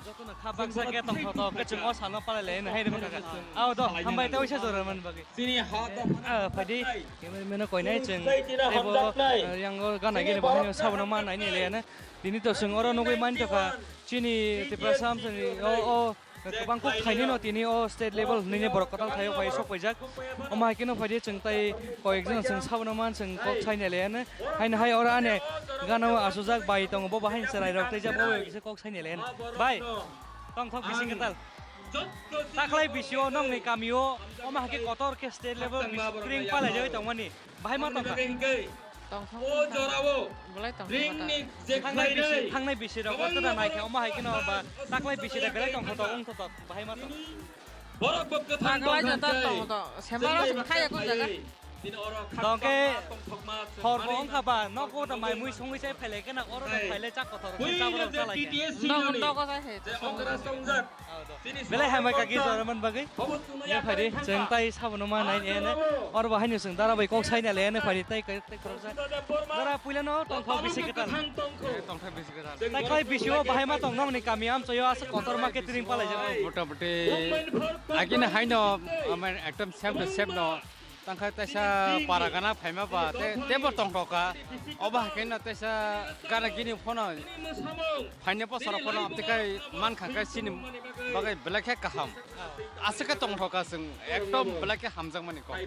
Jotono kha baksa khe tongthok thok khe chwng o salno palai lai hai rwma kaka. Ao do hambai tei waisa jora man bagwi. Chini ha to Ah, phaidi, cameraman no koinai chwng tei bo, ah, yango gana gini bo hai sabno ma nai ni le na. Tini to chwng oro nugwi man tokha chini Tiprasa hamsani o, o, Kwbang kok thaini no tini o state level hwnwi ni borok kwtal thaio phai sok paijak. Omo hai kheno phaidi chwng tai koyek jon chwng sabno man chwng kok saini le ano. Haino hai oro ani gana o asujak bai tongo, bo bahai chwrai rok tei jabo kisa kok saini le ano. Bai, tongthok bisi kwtal. Taklai bisi o nongni kami o omo hai khe kotor khe state level bisi kring palai jagwi tongmani. Bahai ma tongkha. Tongthok O tongkha. Jorao Bolai tongthok ringni ta. Thangnai bisi, jekhlainai thangnai bisi rok, o todang naikhe, omo hai kheno ba taklai bisi da belai tongthok, wngthok, bahai ma tong. Borok bo kwthang Taklai tongthok jota tei tongthok. Sembaro chwng khaya kun jaga. Tongkhe tongthokma, tongthokma, hor bo wngkha ba, nogo da mai mui songwi chai phailai kheno, oro da phailai chak kothor, Ui, chak kothor chalai khe. T T S Nogo, union nogo chai he, je chwng okra songjak. Belai hambai kaki jora man bagwi. Ya phaidi, chwng tai sabono ma nai ne ne. Oro bahai no chwng dara bai kok sai na le ne phaidi tai kai tai khorok sa. Dara puila no tongthok bisi kwtal. Tongthok bisi kwtal. Tai khlai bisi o bahai ma tong nong ni kami am choyo asa kotor ma catering palai jabo. Mota moti. Agini hai no, amen ekdom same to same no. Tangkha taisa para gana phaima ba te tebo tongthok ka. Oba hakhe no taisa gana gini phono phaine bosoro phono amtwi kai man kha khe sini bagwi belai khe kaham. Aswk khe tongthok ka chwng ekdom belai khe hamjakmani kok.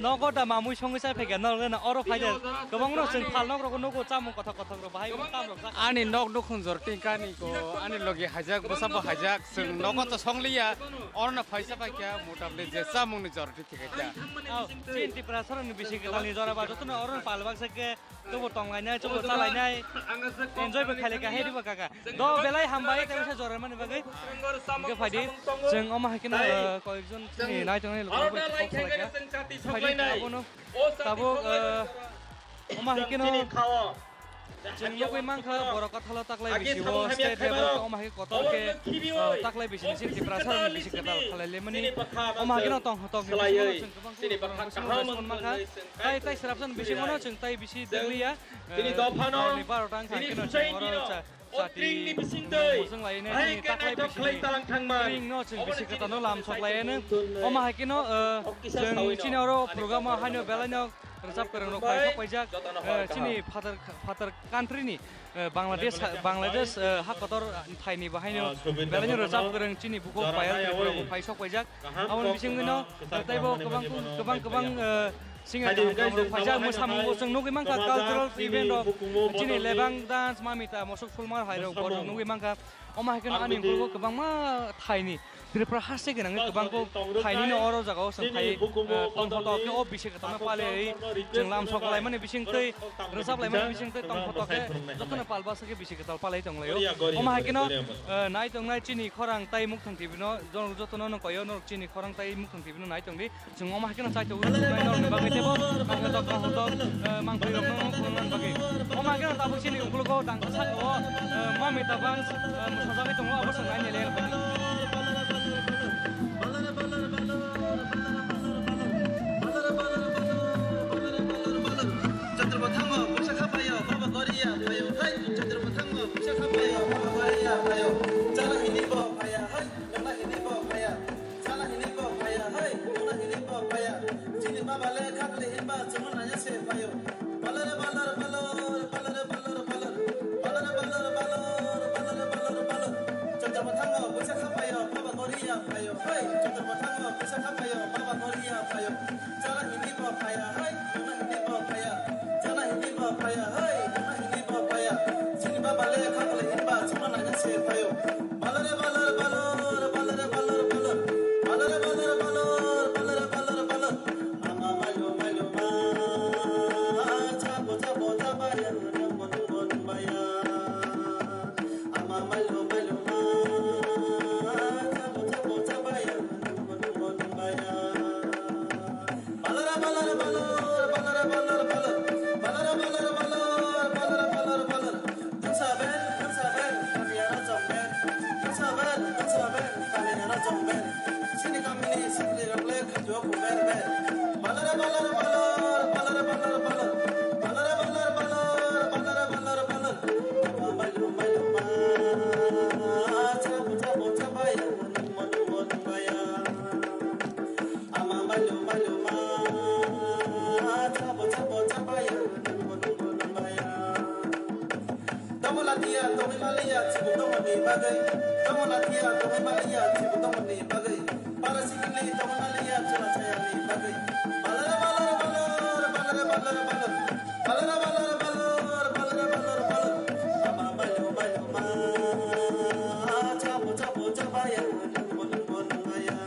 Nogo da mamui songwi chai phaikha norok le na oro phaide kwbangno chwng phal nok rok nugo chamung kothok kothok rok bahai tam rok. Ani nok nukhung jor tingkani ko ani logi hajak bwsabo hajak chwng nogo to songliya. Orno phaisa phaikha mutamde je chamungni jor. Thik khe ta. Aw, chini Tripura sorokni bisi kwtalni jora ba jotono oro palbak se khe tubu tonglainai, tubu chalainai, enjoy bo khailai kha, hai riba kaka. Do belai hambai tei wngsa jora mani bagwi. Hwnkhe phaidi, chwng omo hai kheno, eh, koyekjon chini naitongnai logo bai kok salai kha. Phaidi abono tabuk, eh, omo hai kheno Chwng nugwi mankha, borok kathalo taklai bisi o state level o omo hai kotor khe, ah, taklai bisi ni sini Tiprasa rok ni bisi kwtal khalai lemani. Omo hai kheno tong tong ni bisingo chwng kwbang kwbang borok bisingo chwng mankha. Tai tai srapsa ni bisingo no chwng tai bisi dwliya. Tini dopha no, ni baro tang kha kheno chwng oro cha chati mosong lai ne tini taklai bisi ni ring no chwng bisi kwtal no lam sok lai ne. Omo hai kheno, ah, chwng chini oro program o haino belai no rwchap kwrwng rok bai sok paijak, eh, chini father, father country ni, eh, Bangladesh, Bangladesh, eh, ha kotor thai ni bahai no belai no rwchap kwrwng chini bukhuk Payal Tripura bo phai sok paijak. Aboni bisingwi no, eh, taibo kwbang, kwbang, kwbang, eh, singer kaham kaham rok phaijak, mwsamung bo chwng nugwi mankha, cultural event rok, chini lebang dance, mamita, mosok phulmar hai rok bo chwng nugwi mankha. Omo hai kheno ani ukulgo kwbangma thai ni Tripura haste gwnangwi kwbang kok thaini no oro jagao chwng phai, eh, tongthoto khe o bisi kwtalno palaiwi chwng lam sok laimani bisingtwi, rwchap laimani bisingtwi tongthoto khe jotono palbasa khe bisi kwtal palai tonglaio. Omo hai kheno, eh, nai tongnai chini khorang tai Mukthanng T V no, jotono no koyo norok chini khorang tai Mukthanng T V no nai tongdi. Chwng omo hai kheno chai tongo, nai norokni bagwi teibo, ang joto kaham to, eh, mangpili rokno phunukna bagwi. Omo hai kheno tabuk chini ukologo tang sakao, eh, mamita bang, eh, sajagwi tongo, abo chwng naina le. Chondro bwthango puisa khapaio, baba goria phaio, hai. Chondro bwthango puisa khapaio, baba goria phaio. Chala hini bo phaiya, hai. Nokla hini bo phaiya. Chala hini bo phaiya, hai, nokla hini bo phaiya. Chini baba le khakli hinba chwngno nanya se phaio. Balare balar balor, balare balar balor. Balare balar balor, balare balar balor. Chondro bwthango puisa khapaio, baba goria phaio, hai. Chondro bwthango puisa khapaio, baba goria phaio. Chala hini bo phaiya, hai, nokla hini bo phaiya. Chala hini bo phaiya, hai, nokla hini bo phaiya. Chini baba le khakli hinba chwngno nanya se phaio. Balare balar balor, balare balar balor. Balare balar balor, balare balar balor. Ama mailo mailo ma. Chabo chabo chabaya, nungbo nungbo nungbaya. Ama mailo mailo ma. Chabo chabo chabaya, nungbo nungbo nungbaya. Balara balara balor, balara balara balor, balara balara balor, balara balara balor. Dunsa ben, dunsa ben, kamiya rajong ben. Tongmani thia tongwi maliya, chibo tongmani bagwi. Para sikili tongmani liya, chwla chayani bagwi. Balara, balara, balara, balara, balara, balara. Balara, balara, balara, balara, balara, balara. Ama mailu, mailu, ma. Chapo, chapo, chabaya, nungbo, nungbo, nungaya.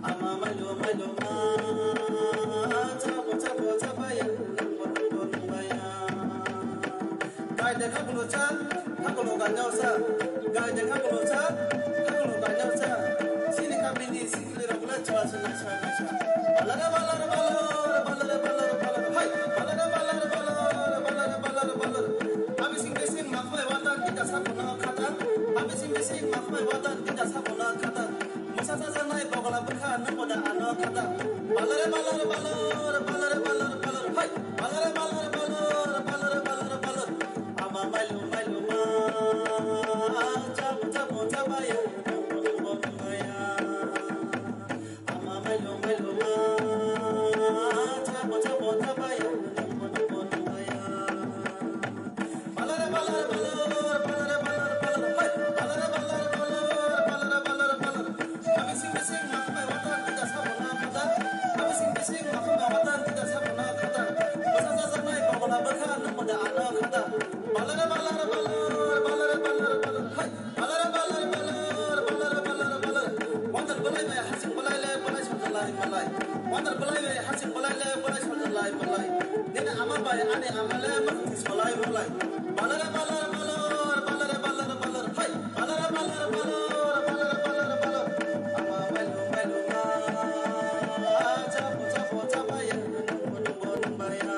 Ama mailu mailu ma, chabo chabo chabaya, nungbo nungbo nungbaya. Gai de khakulo cha, khakulo gainao cha. Gai de khakulo cha, khakulo gainao cha. Chini kamini sikli rok le chwla se naisa naisa. Balara balara balara, balara balara balara, hai. Balara balara balara, balara balara balara. Ami sing bising makmai watan kita sakono khata. Ami sing bising makmai watan kita sakono khata. Bwsa chajaknai bogla bwkha nungbo da ano khata. Balare balar balor, balare balar balor, hai. Balare balar balor, balare balar balor. Ama mailu mailu ma. Chabo chabo chabaya, nungbo nungbo nungbaya. Ama mailu mailu ma. Chabo chabo chabaya, nungbo nungbo nungbaya. Balare balar balor, balare balar balor, hai. Balare balar balor, balare balar balor. Ami sing bising makhumai watan kita sabona khata. Ami sing bising makhumai watan kita sabona khata. Bwsa chajaknai bogla bwkha nungbo da ano khata. Balare balar balor, balare balar balor, hai. Balare balar balor, balare balar balor. Wandar belai bai hasing belai le belai sojalai malai. Wandar belai bai hasing belai le belai sojalai malai. Nini ama bai ani ama le mangthis malai malai. Balare balar balor, balare balar balor, hai. Balare balar balor, balare balar balor. Ama mailu mailu ma. Chabo chabo chabaya, nungbo nungbo nungbaya.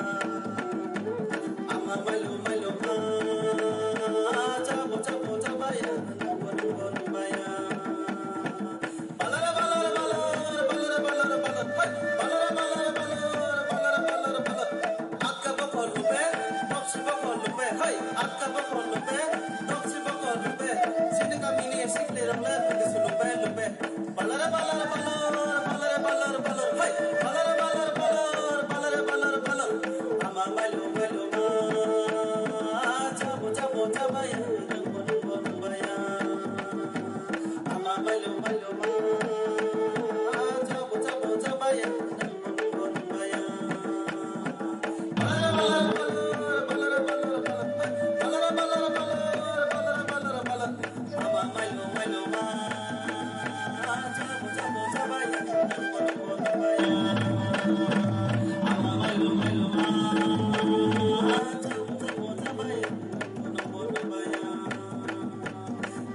Ama mailu mailu ma. Chabo chabo chabaya, nungbo nungbo nungbaya. Balara balara balar, balara balara balar, hai. Balara balara balar, balara balara balar. Atka bokol lupe, doksi bokol lupe, hai. Atka bokol lupe, doksi bokol lupe. Sini kamini sikli rok le, buki sulupe lupe. Balara balara balar, balara balara balar, hai. Balara balara balar, balara balara balar. Ama mailu mailu ma. Chabo chabo chabaya, nungbo nungbo nungbaya. Ama mailu mailu ma. Chabo chabo chabaya, nungbo nungbo nungbaya. Balara balara balar, balara balara balar, balara balara balar, balara balara balar. Ama mailu mailu ma. Chabo chabo chabaya, nungbo nungbo nungbaya. Ama mailu mailu ma. Chabo chabo chabaya, nungbo nungbo nungbaya.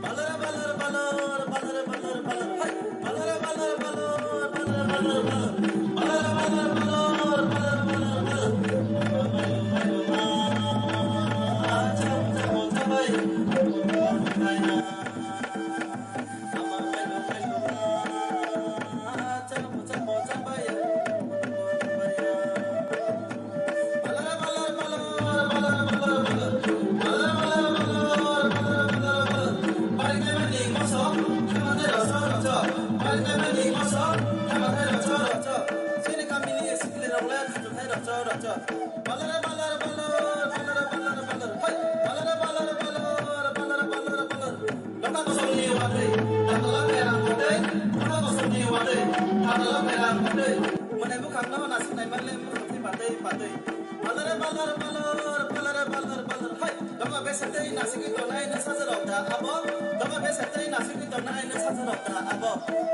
Balara balar balor, balara balar balor, hai. Balara balar balor, balara balar balor. Balara balar balor, balara balar balor. Ama mailu mailu ma. Chabo chabo chabaya. Ama mailu mailu ma. Chabo chabo chabaya. Chini kamini sikli rok le khachukhai rok cho rok cho. Balare balare balor, balare balare balor, hai. Balare balare balor, balare balare balor. Doka kosongni watwi, dakla berang watwi, doka kosongni watwi, dakla berang watwi. Mane bukhang no nasik nai male bukhang thwi batwi batwi. Balare balare balor, balare balare balor, hai. Doka bese tei nasigwi tongnai no sajarok da abo. Doka bese tei nasigwi tongnai no sajarok da abo.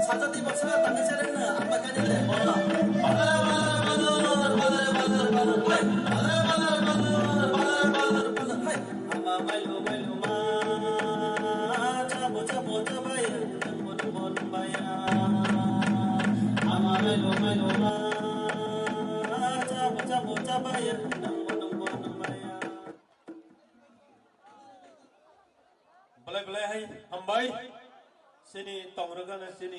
Sajadi bosra tangwi sereng no amba gani le bono. Balare balare balor, balare balare balor, hai. Balare balare balor, balare balare balor, hai. Ama mailu mailu ma, chabo chabo chabaya, nungbo nungbo nungbaya. Ama mailu mailu ma, chabo chabo chabaya, nungbo nungbo nungbaya. Belai belai hai hambai. Chini tongrwgano chini